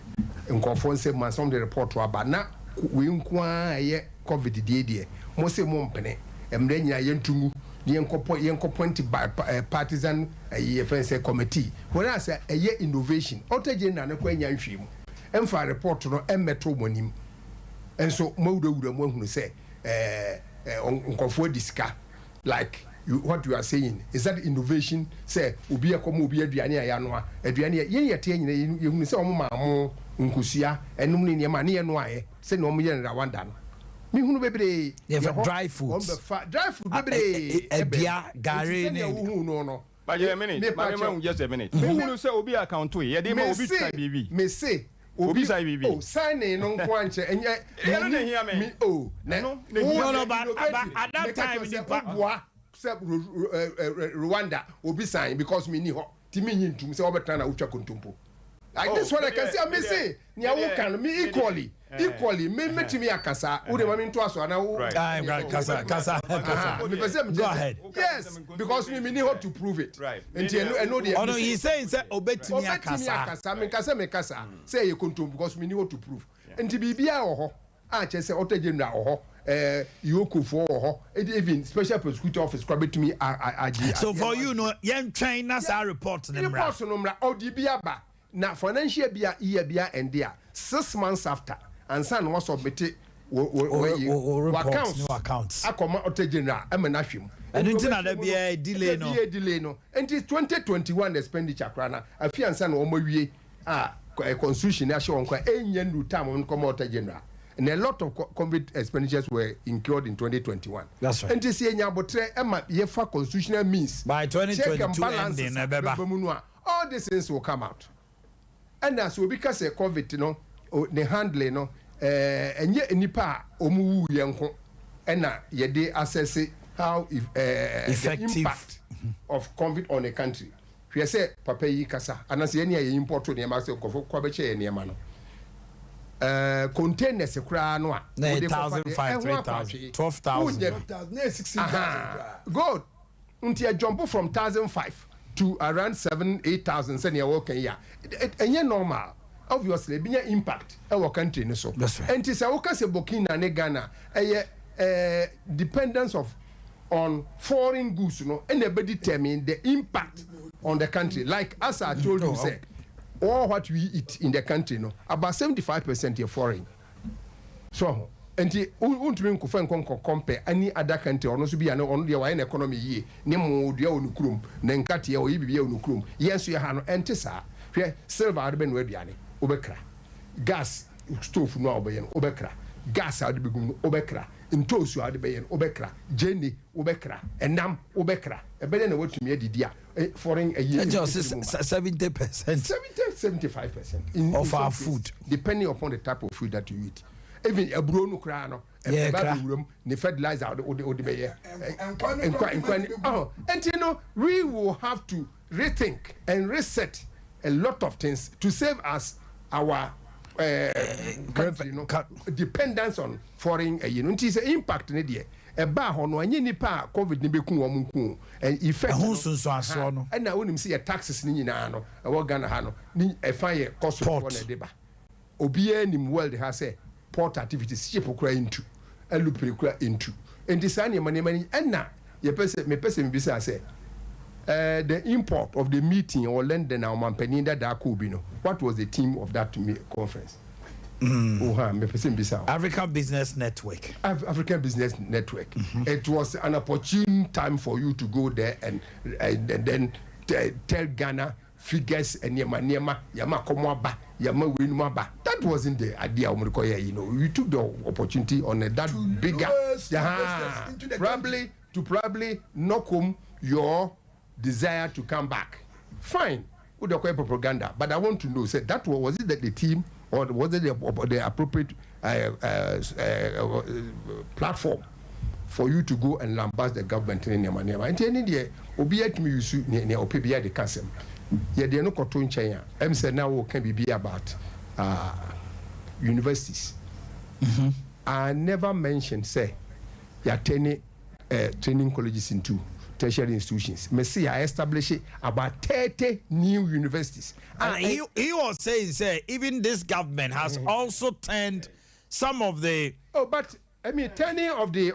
nkurɔfoɔ nsam ansa wɔn de report aba na wei nko ara a ɛyɛ covid deɛ deɛ mo se mo mpene mmerɛ nyinaa yɛnto ngu na yɛnkɔ yɛnkɔ point by eh, partisan ɛyi yɛfrɛ no sɛ committee whereas ɛyɛ innovation auditor general no kɔ anya nhwɛ mu ɛmfa report no ɛmmɛto mo anim nso moawurawura mu ahunu sɛ ɛɛ eh, nkurɔfoɔ adi sika like you, what you are saying is that innovation sɛ obi ɛkɔma obi aduane a yɛanoa aduane a yɛn yɛteɛ nyina yɛhunu sɛ wɔn maa mo nkosua ɛnom ne nneɛma ne yɛnoaeɛ sɛnea wɔn yɛ no Rwanda no mehunu bebree yɛfɛ yɛ hɔ dry foods wɔn bɛfa dry food bebree adua ɛbɛn gari nti ne sɛnea wohu no no But just a minute, mepa maame ma kyɛw hu just a minute. Wohunu sɛ obi account yi, yɛde ma obi mese try biribi. mese Obi obi sign biribi. oh signing no nko ankyɛ ɛnyɛ Ɛno na ehia me. me oh na Ɛno na ehia wo me. No, no, but, but innovative at that meka time kyerɛ sɛ nipa woboa sɛ Rwanda obi sign because me ni hɔ ti mi nyi ntum sɛ wɔbɛtena na wotwa kontompo. Like this one I can see, me se nea wo ka no me equally equally me metumi akasa wo de ma me ntoa so ana wo. Kasa kasa kasa. Me pɛ sɛ me Go ahead. Yes, because me me ni hope to prove it. Nti ɛno ɛno deɛ. Ɔno he saying sɛ obetumi akasa. Obetumi akasa me nkasa me kasa sɛ ɛyɛ kontom because me ni hope to prove. Nti biribiara wɔ hɔ a kyerɛ sɛ Auditor General wɔ hɔ, ɛɛ EOCO foɔ wɔ hɔ, even Special Prosecutor Office koraa betumi agye. So for you no yɛn twɛn na saa report no mmra. Report no mmra, ɔde bi aba na financial bia year bia ɛnde a 6 months after ansa na wasubmit wɔ wɔ wɔ wɔ accounts akɔma Auditor General ɛma n'ahwɛ mu. Ɛno nti na da biara delay no. Da biara delay no, nti 2021 expenditure koraa na afi ansa na wɔn awie a constitution ahyɛ wɔn kora ɛnyɛ ndu time wɔn kɔma Auditor General, and a lot of COVID expenditures were incurred in 2021. That's right. Nti sɛ yɛnya abotrɛ ɛma yɛfa constitutional means by check and 2022 balances ending ɛbɛba. Bɛba mu no a, all these things will come out. Ɛna sɛ obi ka sɛ COVID no ne handling no, ɛnyɛ nipa a wɔn wu yɛn nko ɛna yɛde assess how if, the Effective. Impact of COVID on a country. Hwɛ sɛ papa yi kasa anaasɛ yɛn ni a yɛ import nneɛma sɛ nkɔfo kɔ abɛkyɛ yɛn nneɛma no, containers koraa no a Na yɛ wode kɔfa 1,500, deɛ, ɛho 3,000, apatwe. 12,000. Wonyɛ bi. Na yɛ 16,000. Aha. Good. Nti ɛ jump from 1,500 to around 7, 8,000 sɛnea wɔka yi a, ɛnyɛ normal. Obviously ebi nya impact ɛwɔ country no so. That's right. Nti sɛ woka sɛ Burkina ne Ghana ɛyɛ dependence of on foreign goods no ɛna ɛbɛ determine the impact on the country. Like as I told you sɛ all what we eat in the country no, about 75% yɛ foreign so. Nti wontumi nkɔfa nkɔ compare any other country. Ɔno nso bi a ne ɔno deɛ wayɛ ne economy yie ne mo dua wɔ ne kurom ne nkateɛ ɔyɛ biribi wɔ ne kurom. Yɛn nso yɛ ha no ɛnte saa. Hwɛ, silver a wode bɛnoa aduane wobɛkra, gas stove no a wobɛyɛ no wobɛkra, gas a wode bɛgum no wobɛkra, ntoosu a wode bɛyɛ no wobɛkra, gyeene wobɛkra, ɛnam wobɛkra. Ɛbɛyɛ na woatumi adidi a foreign ɛyi. Ɛnkyɛ ɔse 70%. 70, 75% Of in some our cases, food. Depending upon the type of food that you eat. Even aburo no koraa no, Yeah, ɛbɛ kra. abɛwura mu ne fertilizer a wode bɛyɛ Nkwa no nkwa nkwa ne ɔhɔ. Nti no we will have to rethink and reset a lot of things to save us our country no dependence on foreign ɛyi no. Nti sɛ impact ne deɛ ɛbaa hɔ no, ɛnyɛ nipa a COVID ne bɛku wɔn nko and effect Ɛho no, nsunsuansoɔ no. ɛna wonim sɛ yɛ taxes ne nyinaa no ɛwɔ Ghana ha no ne ɛfa yɛ kɔ so Port. na ɛde ba. Obiara nim world ha sɛ port activities, ship kora ntu, alupere kora ntu. Nti saa nneɛma ni ɛna yɛpɛ sɛ mepɛ sɛ mebisa sɛ the import of the meeting wɔ London a ɔmampanin dadaa kɔɔ bi no, what was the theme of that conference? Oh, ha, mepɛ sɛ mbisa wo. African Business Network. African Business Network. It was an opportune time for you to go there and then tell Ghana figures and nneɛma nneɛma yama kɔmɔ aba yama wei num aba. That wasn't the idea. You took the opportunity on that bigger lure investors into the probably to probably knock home your desire to come back. Fine. Wode kɔyɛ propaganda, but I want to know say that was it the team or was it the appropriate platform for you to go and lambast the government ne nneɛma nneɛma? Nti ɛne deɛ obi atumi yusu nea ɔpɛ bi de ka asɛm yɛdeɛ no kɔto nkyɛn a ɛm sɛ na wɔka biribi about universities. I never mentioned say yɛatɛne training colleges into tertiary institutions. Mese yɛ establish about 30 new universities. And he was saying, say, even this government has also turned some of the. Oh, but I mean, turning of the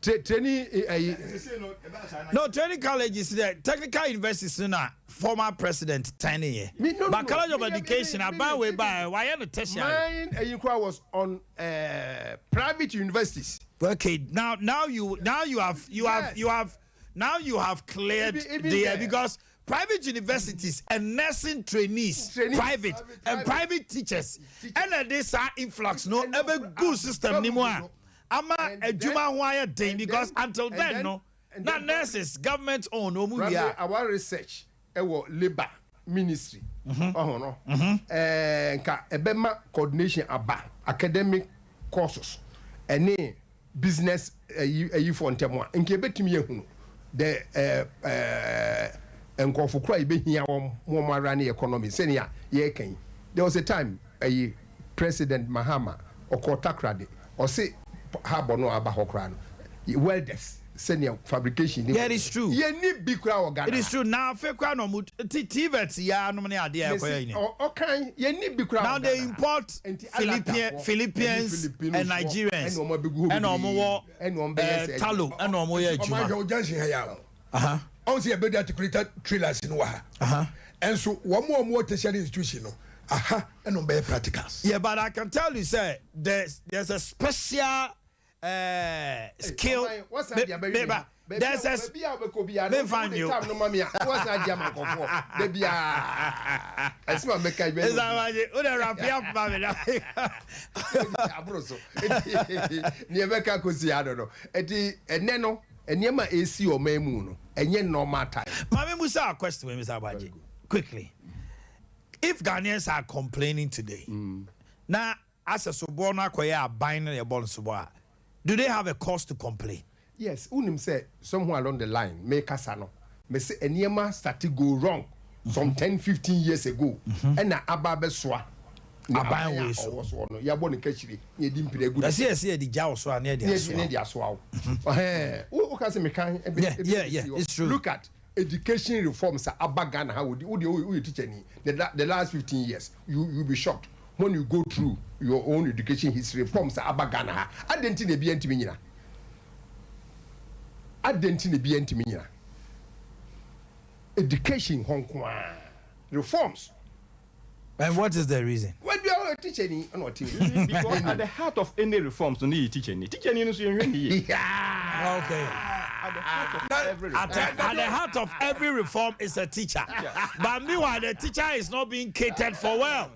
training. No, training colleges, the technical universities, na former president turning here. Me, no, but no, College of me, me, Education, me, about me, way me, by why the tertiary? Mine was on private universities. Okay, now you have you have you have now you have cleared Even the there. because private universities and nursing trainees, Trainees. private and private teachers, and this are influx no ebe good system ni mu a ama adwuma ho ayɛ den because until and then, no and na then nurses government own no mu Probably wia. our research ɛwɔ labour ministry ɔhɔn no nka ɛbɛma coordination aba academic courses ɛne business ɛyi ɛyifo ntɛm a nka ebɛtumi ehunu the ɛɛ ɛɛ Nkurɔfo koro a yɛbɛhia wɔn ma wɔn ara ne economy sɛnea yɛreka yi. There was a time ɛyi President Mahama ɔkɔɔ Takoradi ɔse harbour no a aba hɔ koraa no welders sɛnea fabrication ne Yeah, it is true. Yɛnni bi koraa wɔ Ghana It is ha. true. Na afei koraa na ɔmo ti TVET yi ara nom ne adeɛ a ɛkɔyɛ Mese yi ni. ɔ ɔkan yɛnni bi koraa Now wɔ they Ghana ha. import Nti Philippian Alatafoɔ ɛne Philippians and Filipinofoɔ Nigerians ɛna wɔn abɛgu hɔ ɛna ɔmo bebree wɔ ɛna wɔn bɛyɛ eh, sɛ Talo ɛna ɔmo yɛ Ɔman adwuma. hwɛ wo junction ha yi a. Ɔn sɛ yɛbɛdu articulated trailers no wɔ ha. Ɛnso wɔn a wɔwɔ tertiary institution no, aha ɛna wɔn bɛyɛ practicals. Yeah, but I can tell you sɛ there's there's a special uh, skill. Wɔsan de abɛwi Meba, there's a baabi a wobɛkɔ biara no memfa wode nyo. tam no ma me a wɔsan agye ama nkɔfoɔ da biara ɛsɛ ma mɛka adwuma Ɛsɛ abagye, wo de wrap up ma me na. Aboro so nea ɛbɛka kɔsi ano no ɛti ɛnɛ no Nneɛma a ɛresi ɔman mu no, ɛnyɛ normal time. Maame musa a question wei Mr. Abaje quickly. If Ghanaians are complaining today, na asɛ soboɔ no akɔyɛ aban no na ɛbɔ no soboɔ a, do they have a cause to complain? Yes, wonim sɛ somewhere along the line mekasa no, mese nneɛma starte go wrong some 10, 15 years ago ɛna aba abɛsoa ne Aban aban a wei so. ɔwɔ soɔ no, yɛabɔ no kahyire na yɛde mpire agu ne Ɛsɛ so. yɛsɛ yɛde gya wo so a na yɛde Na yɛde asoa na wo. yɛde asoa wo. Ɔhɛn, wo woka sɛ meka ebi Yeah, ebi yeah, si yeah, hɔ. it's true. Look at education reforms a aba Ghana ha wodi wo deɛ woyɛ teacher ni the la the last 15 years you you be shocked when you go through your own education history reforms a aba Ghana ha. Adɛn nti na ebi antumi nyina? Adɛn nti na ebi antumi nyina? Education hɔ nko ara reforms. And what is the reason? Wadua ɔyɛ teacher ni ɛna ɔte. Because at the heart of any reforms no yɛ teacher ni. Teacher ni no so yɛnhwɛ ne yie. Okay. At the heart of every reform. At the heart of every reform is a teacher. But meanwhile, the teacher is not being catered for well.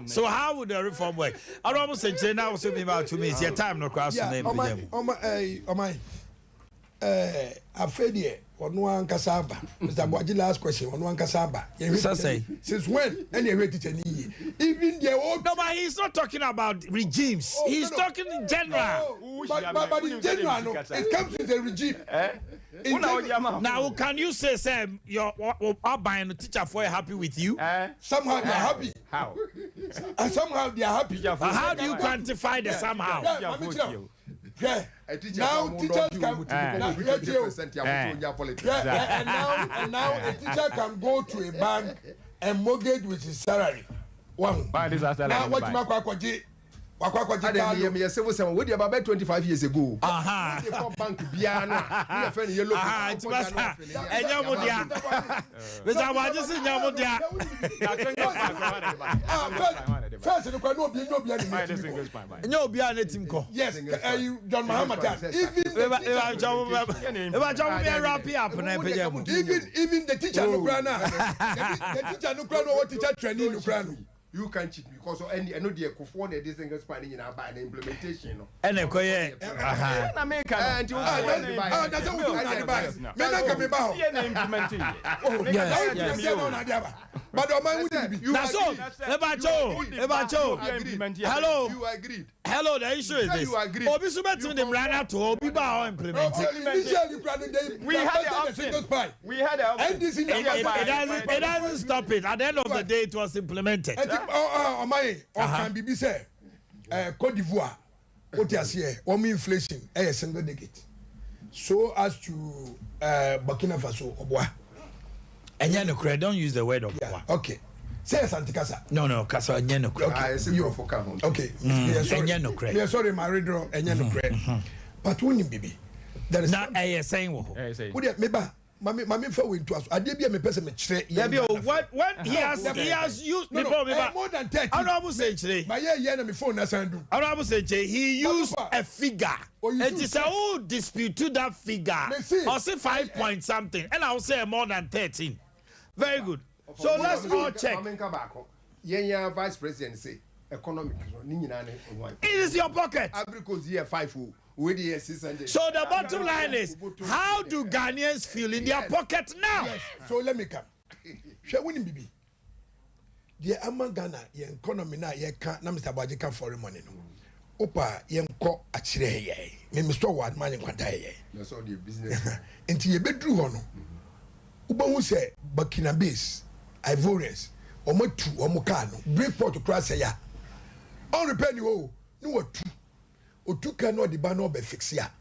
So how would the reform work? Honorable Senche, now also be about 2 minutes. Your time no cross Yeah, name. ɔman ɔman ɛyi ɔman ɛɛ afei deɛ ɔno ankasa aba Mr. Buaji last question ɔno ankasa aba. Yɛhwɛ Sir, teacher say. ni- Since when ɛna yɛhwɛ teacher ni yie even deɛ o. No, but he's not talking about regimes. Oh, he's no, no. talking in general. Oh, but in general no it comes with a regime. In general, Now, can you say, say, your aban teacher for happy with you? Somehow they are happy. How? And somehow they are happy. But how do you quantify the somehow? Yeah, mami kyerɛ wo. Yeah. Now teachers can now, yeah, yeah, and now a teacher can go to a bank and mortgage with his salary. One. Buy this salary, Now what buy. you akɔ akɔgye wakɔ akɔgye Ade car mi yɛ loan. mi yɛ civil servant wo deɛ ba bɛ 25 years ago. Aha. Wo de kɔ bank biara no a ne yɛ fɛ no yellow Aha, paper. nti basa ɛnyɛ mo dea. Mr. Abaji si nyɛ mo dea. Ah, first no kwa no obi no obi ani ne timi kɔ. Nyɛ obiara ne tim kɔ. Yes, John Mahama time. Even the Eba teacher, eba chɔmu bi wrap it up na ɛpɛgya mu. even the teacher no kura na the teacher no kura no ɔwɔ teacher training no kura no. You can cheat because ɛni ɛno deɛ kofoɔ na ɛde single spine ne nyinaa ba na implementation no. Ɛna ɛkɔyɛ. Aha. Na meka Ɛɛ nti wo Ah, sɛ wɔn de ba ah, na sɛ wotu na de ba yɛ. Me na nka me ba hɔ. Yɛ na implement yɛ. Oh, Yes, na wotu yes. na sɛ na ɔna de aba. But ɔman wudi bi. Na so eba cho eba cho. Hello. You agreed. Hello, the issue is Say this. you agreed. Obi so betumi de mmara no ato hɔ, obi ba a ɔ implement. Initially, kura no they We had the the option. single spine. We had the option. NDC It doesn't stop it. At the end of the day, it was implemented. Ɛti ɔman yi ɔkan bibi sɛ Cote d'Ivoire o ti aseɛ wɔn inflation ɛyɛ single digit so as to Burkina Faso ɔboa. Ɛnyɛ nokorɛ, don't use the word of Yeah, okay sɛ yɛ sante kasa. No, kasa ɛnyɛ nokorɛ. Okay. Ah, ɛsɛ nkurɔfo ka ho. Okay, meyɛ sorry. Ɛnyɛ nokorɛ. Meyɛ sorry ma redrɔ ɛnyɛ nokorɛ but wonim bibi there is Na ɛyɛ sɛn wɔ hɔ. wo deɛ meba mame fa wei ntoa so adeɛ bi a mepɛ sɛ mekyerɛ yɛn Dabi o, Ghanafoɔ. what he has used No, no, before me ba. more than 30. Honorable Senkyere. Ma yɛ yɛ na me phone na san dum. Honorable Senkyere, he used Papa. a figure. Oh, you It see- is a who dispute that figure. Me see. Or say 5 point something, and I will say more than 13. Very good. So let's all check. Maame nka baako. Yɛn yɛn vice president say economic no ne nyinaa ne one. It is your pocket. Ivory Coast yɛ five o, wei de yɛ 600. So the bottom line is, how do Ghanaians feel in their pocket now? Yes, so let me come. Hwɛ wonim bibi deɛ ama Ghana yɛn economy na yɛka na Mr. Abuagye ka foreign money no wopa yɛnkɔ akyerɛ yɛ me store wɔ adoma ne nkwanta yɛ Na sɛ ɔde business. Nti yɛbɛduru hɔ no. Wobɛhu sɛ Burkinabes, Ivorians, wɔn atu wɔn car no, brake port koraa sɛe a, ɔn repair ni hɔ o, ne watu. Otu car na ɔde ba na ɔbɛ fixe a,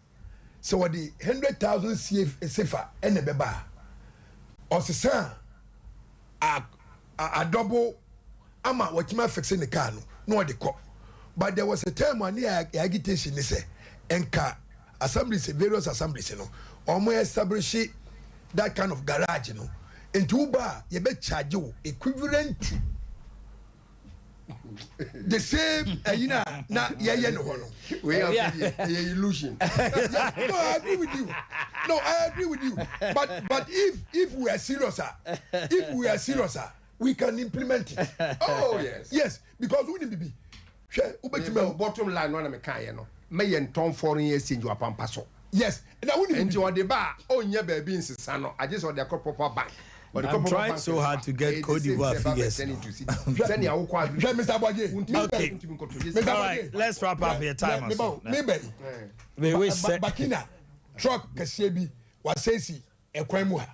sɛ wɔde 100,000 CFA ɛna ɛbɛba a, ɔsesa a, a adɔbo ama watumi afixe ne car no na ɔde kɔ. But there was a time a ne yɛ agitation ne sɛ nka assemblies, various assemblies no wɔn establish that kind of garage no, nti wo ba a yɛbɛ charge wo equivalent to the same ɛyi na na yɛyɛ ne hɔ no. Wei ɛyɛ illusion. No, I agree with you. No, I agree with you. But if we are serious, ah, if we are serious, ah, we can implement it. Oh yes. Yes, because we need bibi. Hwɛ, wobɛtumi ahu. Bottom line no na meka yɛ no, mɛyɛ ntɔn foreign exchange wɔ apampa so. Yes, na woni bibi. Nti ɔde ba a, ɔnyɛ baabi nsesa no, agye sɛ ɔde akɔ proper bank. Ɔde kɔ I'm proper trying bank so nso hard a, to get ɛyɛ the Cote same d'Ivoire sɛ ɛba figures. bɛtɛn into cedis. Sɛnea wokɔ agri. Hwɛ, Mr. Aboagye. Okay. Mr. All right, Aboagye. let's wrap up here. Time Me aso. ba o, me ba yi. Me wish sɛ. Bakina truck kɛseɛ bi wasɛsi ɛkwan mu ha.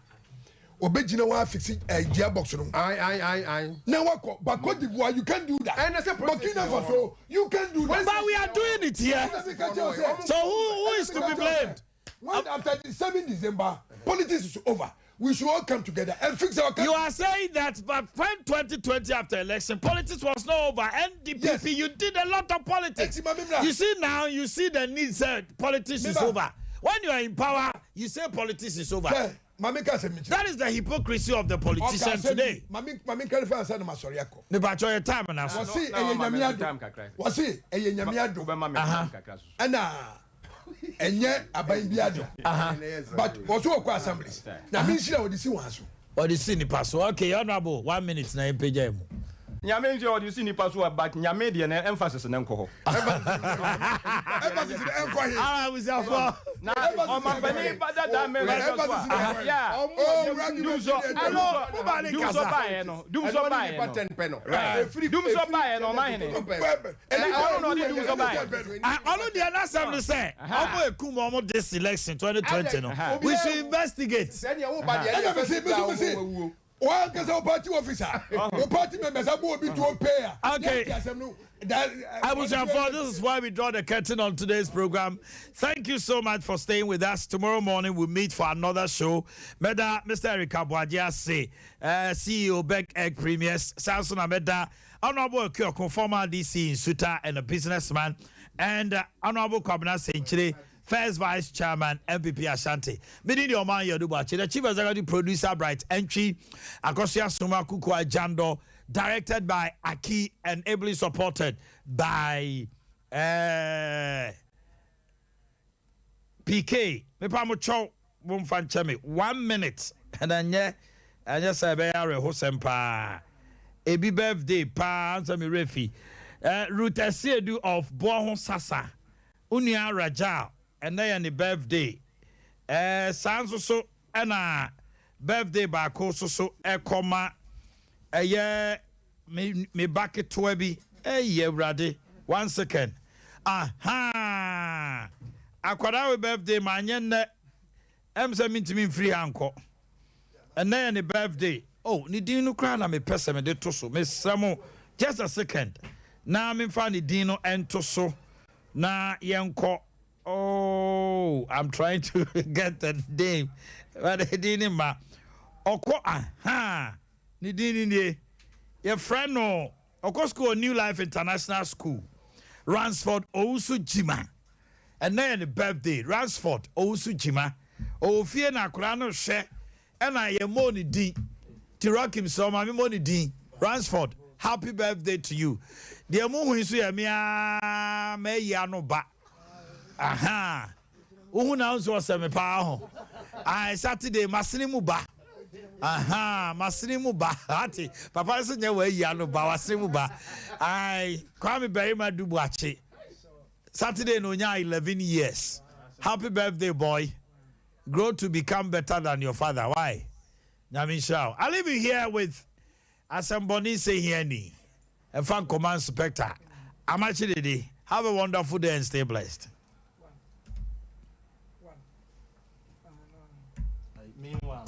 Obegyina hɔ afixi gear box no. Aye, aye, aye, aye. Na wakɔ, but Cote d'Ivoire you can't do that. Ɛna sɛ police Burkina station wɔ hɔ. Faso you can't do that. But we are doing it here. So who is to be blamed? When after the 7 December, politics is over. We should all come together and fix our country. You are saying that, but when 2020 after election, politics was not over. NDPP, Yes. you did a lot of politics. Eti mami mra. You see now, you see the need, said politics is Meba. over. When you are in power, you say politics is over. Sɛ, mami ka sɛ mi kyerɛ. That is the hypocrisy of the politician Ɔka sɛ today. Mami mami clarify ansa na ma sɔre akɔ. Mepa kyɛw your time now. Wɔsi ɛyɛ nyame adom. Wɔsi ɛyɛ nyame adom. Wobɛma me time kakra so. Ɛna ɛnyɛ aban bi adom. But wɔso wɔkɔ assemblies. Nyame nhyira wɔde si wɔn aso. Ɔde si nipa so. Okay, honorable, 1 minute na mpagya mu. Nyame nso ɔde si nipa so a, but nyame deɛ no emphasis ne nkɔ hɔ. Emphasis ɛnkɔ he. Ah, abusuafo. Na ɔmampanin ba dada mɛmɛ so a, yeah. Dumsɔ dumsɔ baayɛ no, dumsɔ baayɛ no, right, dumsɔ baayɛ no, ɔmahene ɛna ɔno na ɔde dumsɔ baayɛ. Ah, ɔno deɛ n'asɛm ne sɛ ɔmo ekum ɔmo this election 2020 no, we should investigate. Sɛnea wo ba deɛ Ɛna ɛyɛ mesi fɛ mesi sika mesi wo wuo. wɔn ankasa wo party officer, wo party members abo obi tuo pay a. Okay. Yɛ ti asɛm no da. Abusuafo, this is why we draw the curtain on today's program. Thank you so much for staying with us. Tomorrow morning we'll meet for another show. Meda Mr. Eric Abuaji ase, CEO Beck Egg Premiers, Samson Ameda, Honorable Okioko, former DC in Suta and a businessman, and Honorable Kwabena Senchire, First Vice Chairman, NPP Ashanti. Meaning your man Yodubachi, the Chief Executive Producer, Bright Entry, Akosia Suma Kukua Jando, directed by Aki and ably supported by PK. Mepa mo kyɛw, momfa nkyɛ me 1 minute ɛna ɛnyɛ sɛ ɛbɛyɛ awerɛhosɛm paa, ebi birthday paa nsɛ me refi Ruth Asiedu of Boho Sasa, onua Rajal, ɛnɛ yɛ ne birthday. Saa nso so ɛna birthday baako nso so ɛkɔma ɛyɛ me ba ketewa bi. Ɛyɛ Awurade, 1 second, aha, akwadaa wo birthday ma anyɛ nnɛ sɛ mentumi mfiri ha nkɔ. Ɛnɛ yɛ ne birthday. Oh, ne din no koraa na mepɛ sɛ mede to so. Mesrɛ mo just a second na memfa ne din no ɛnto so na yɛnkɔ. Oh, I'm trying to get the name, but ne din ne ma ɔkɔ. Aha, ne din ne nie, yɛfrɛ no, ɔkɔ school New Life International School, Ransford Owusu Jima. Ɛnɛ yɛ ne birthday. Ransford Owusu Jima, ɔwɔ fie na akwaraa no hwɛ ɛna yɛ mmɔ ne din ti Rocky sɛ ɔmaame mmɔ ne din. Ransford, happy birthday to you. Deɛ mu hu nso yɛ mmea mɛyi ano ba. Aha, wohu na nso ɔsɛ me paa ho. Ayi, Saturday masene mu ba. Aha, masene mu ba. Ate papa nso nyɛ wɔayi ano ba, wasene mu ba. Ayi, Kwame Barima Dubu akye Saturday no onya 11 years. Happy birthday, boy. Grow to become better than your father. Why? Nyame nhyira wo. I leave you here with asɛmbɔne sɛ hiani ɛfa nkɔma Inspector Amakye Dede. Have a wonderful day and stay blessed. Meanwhile.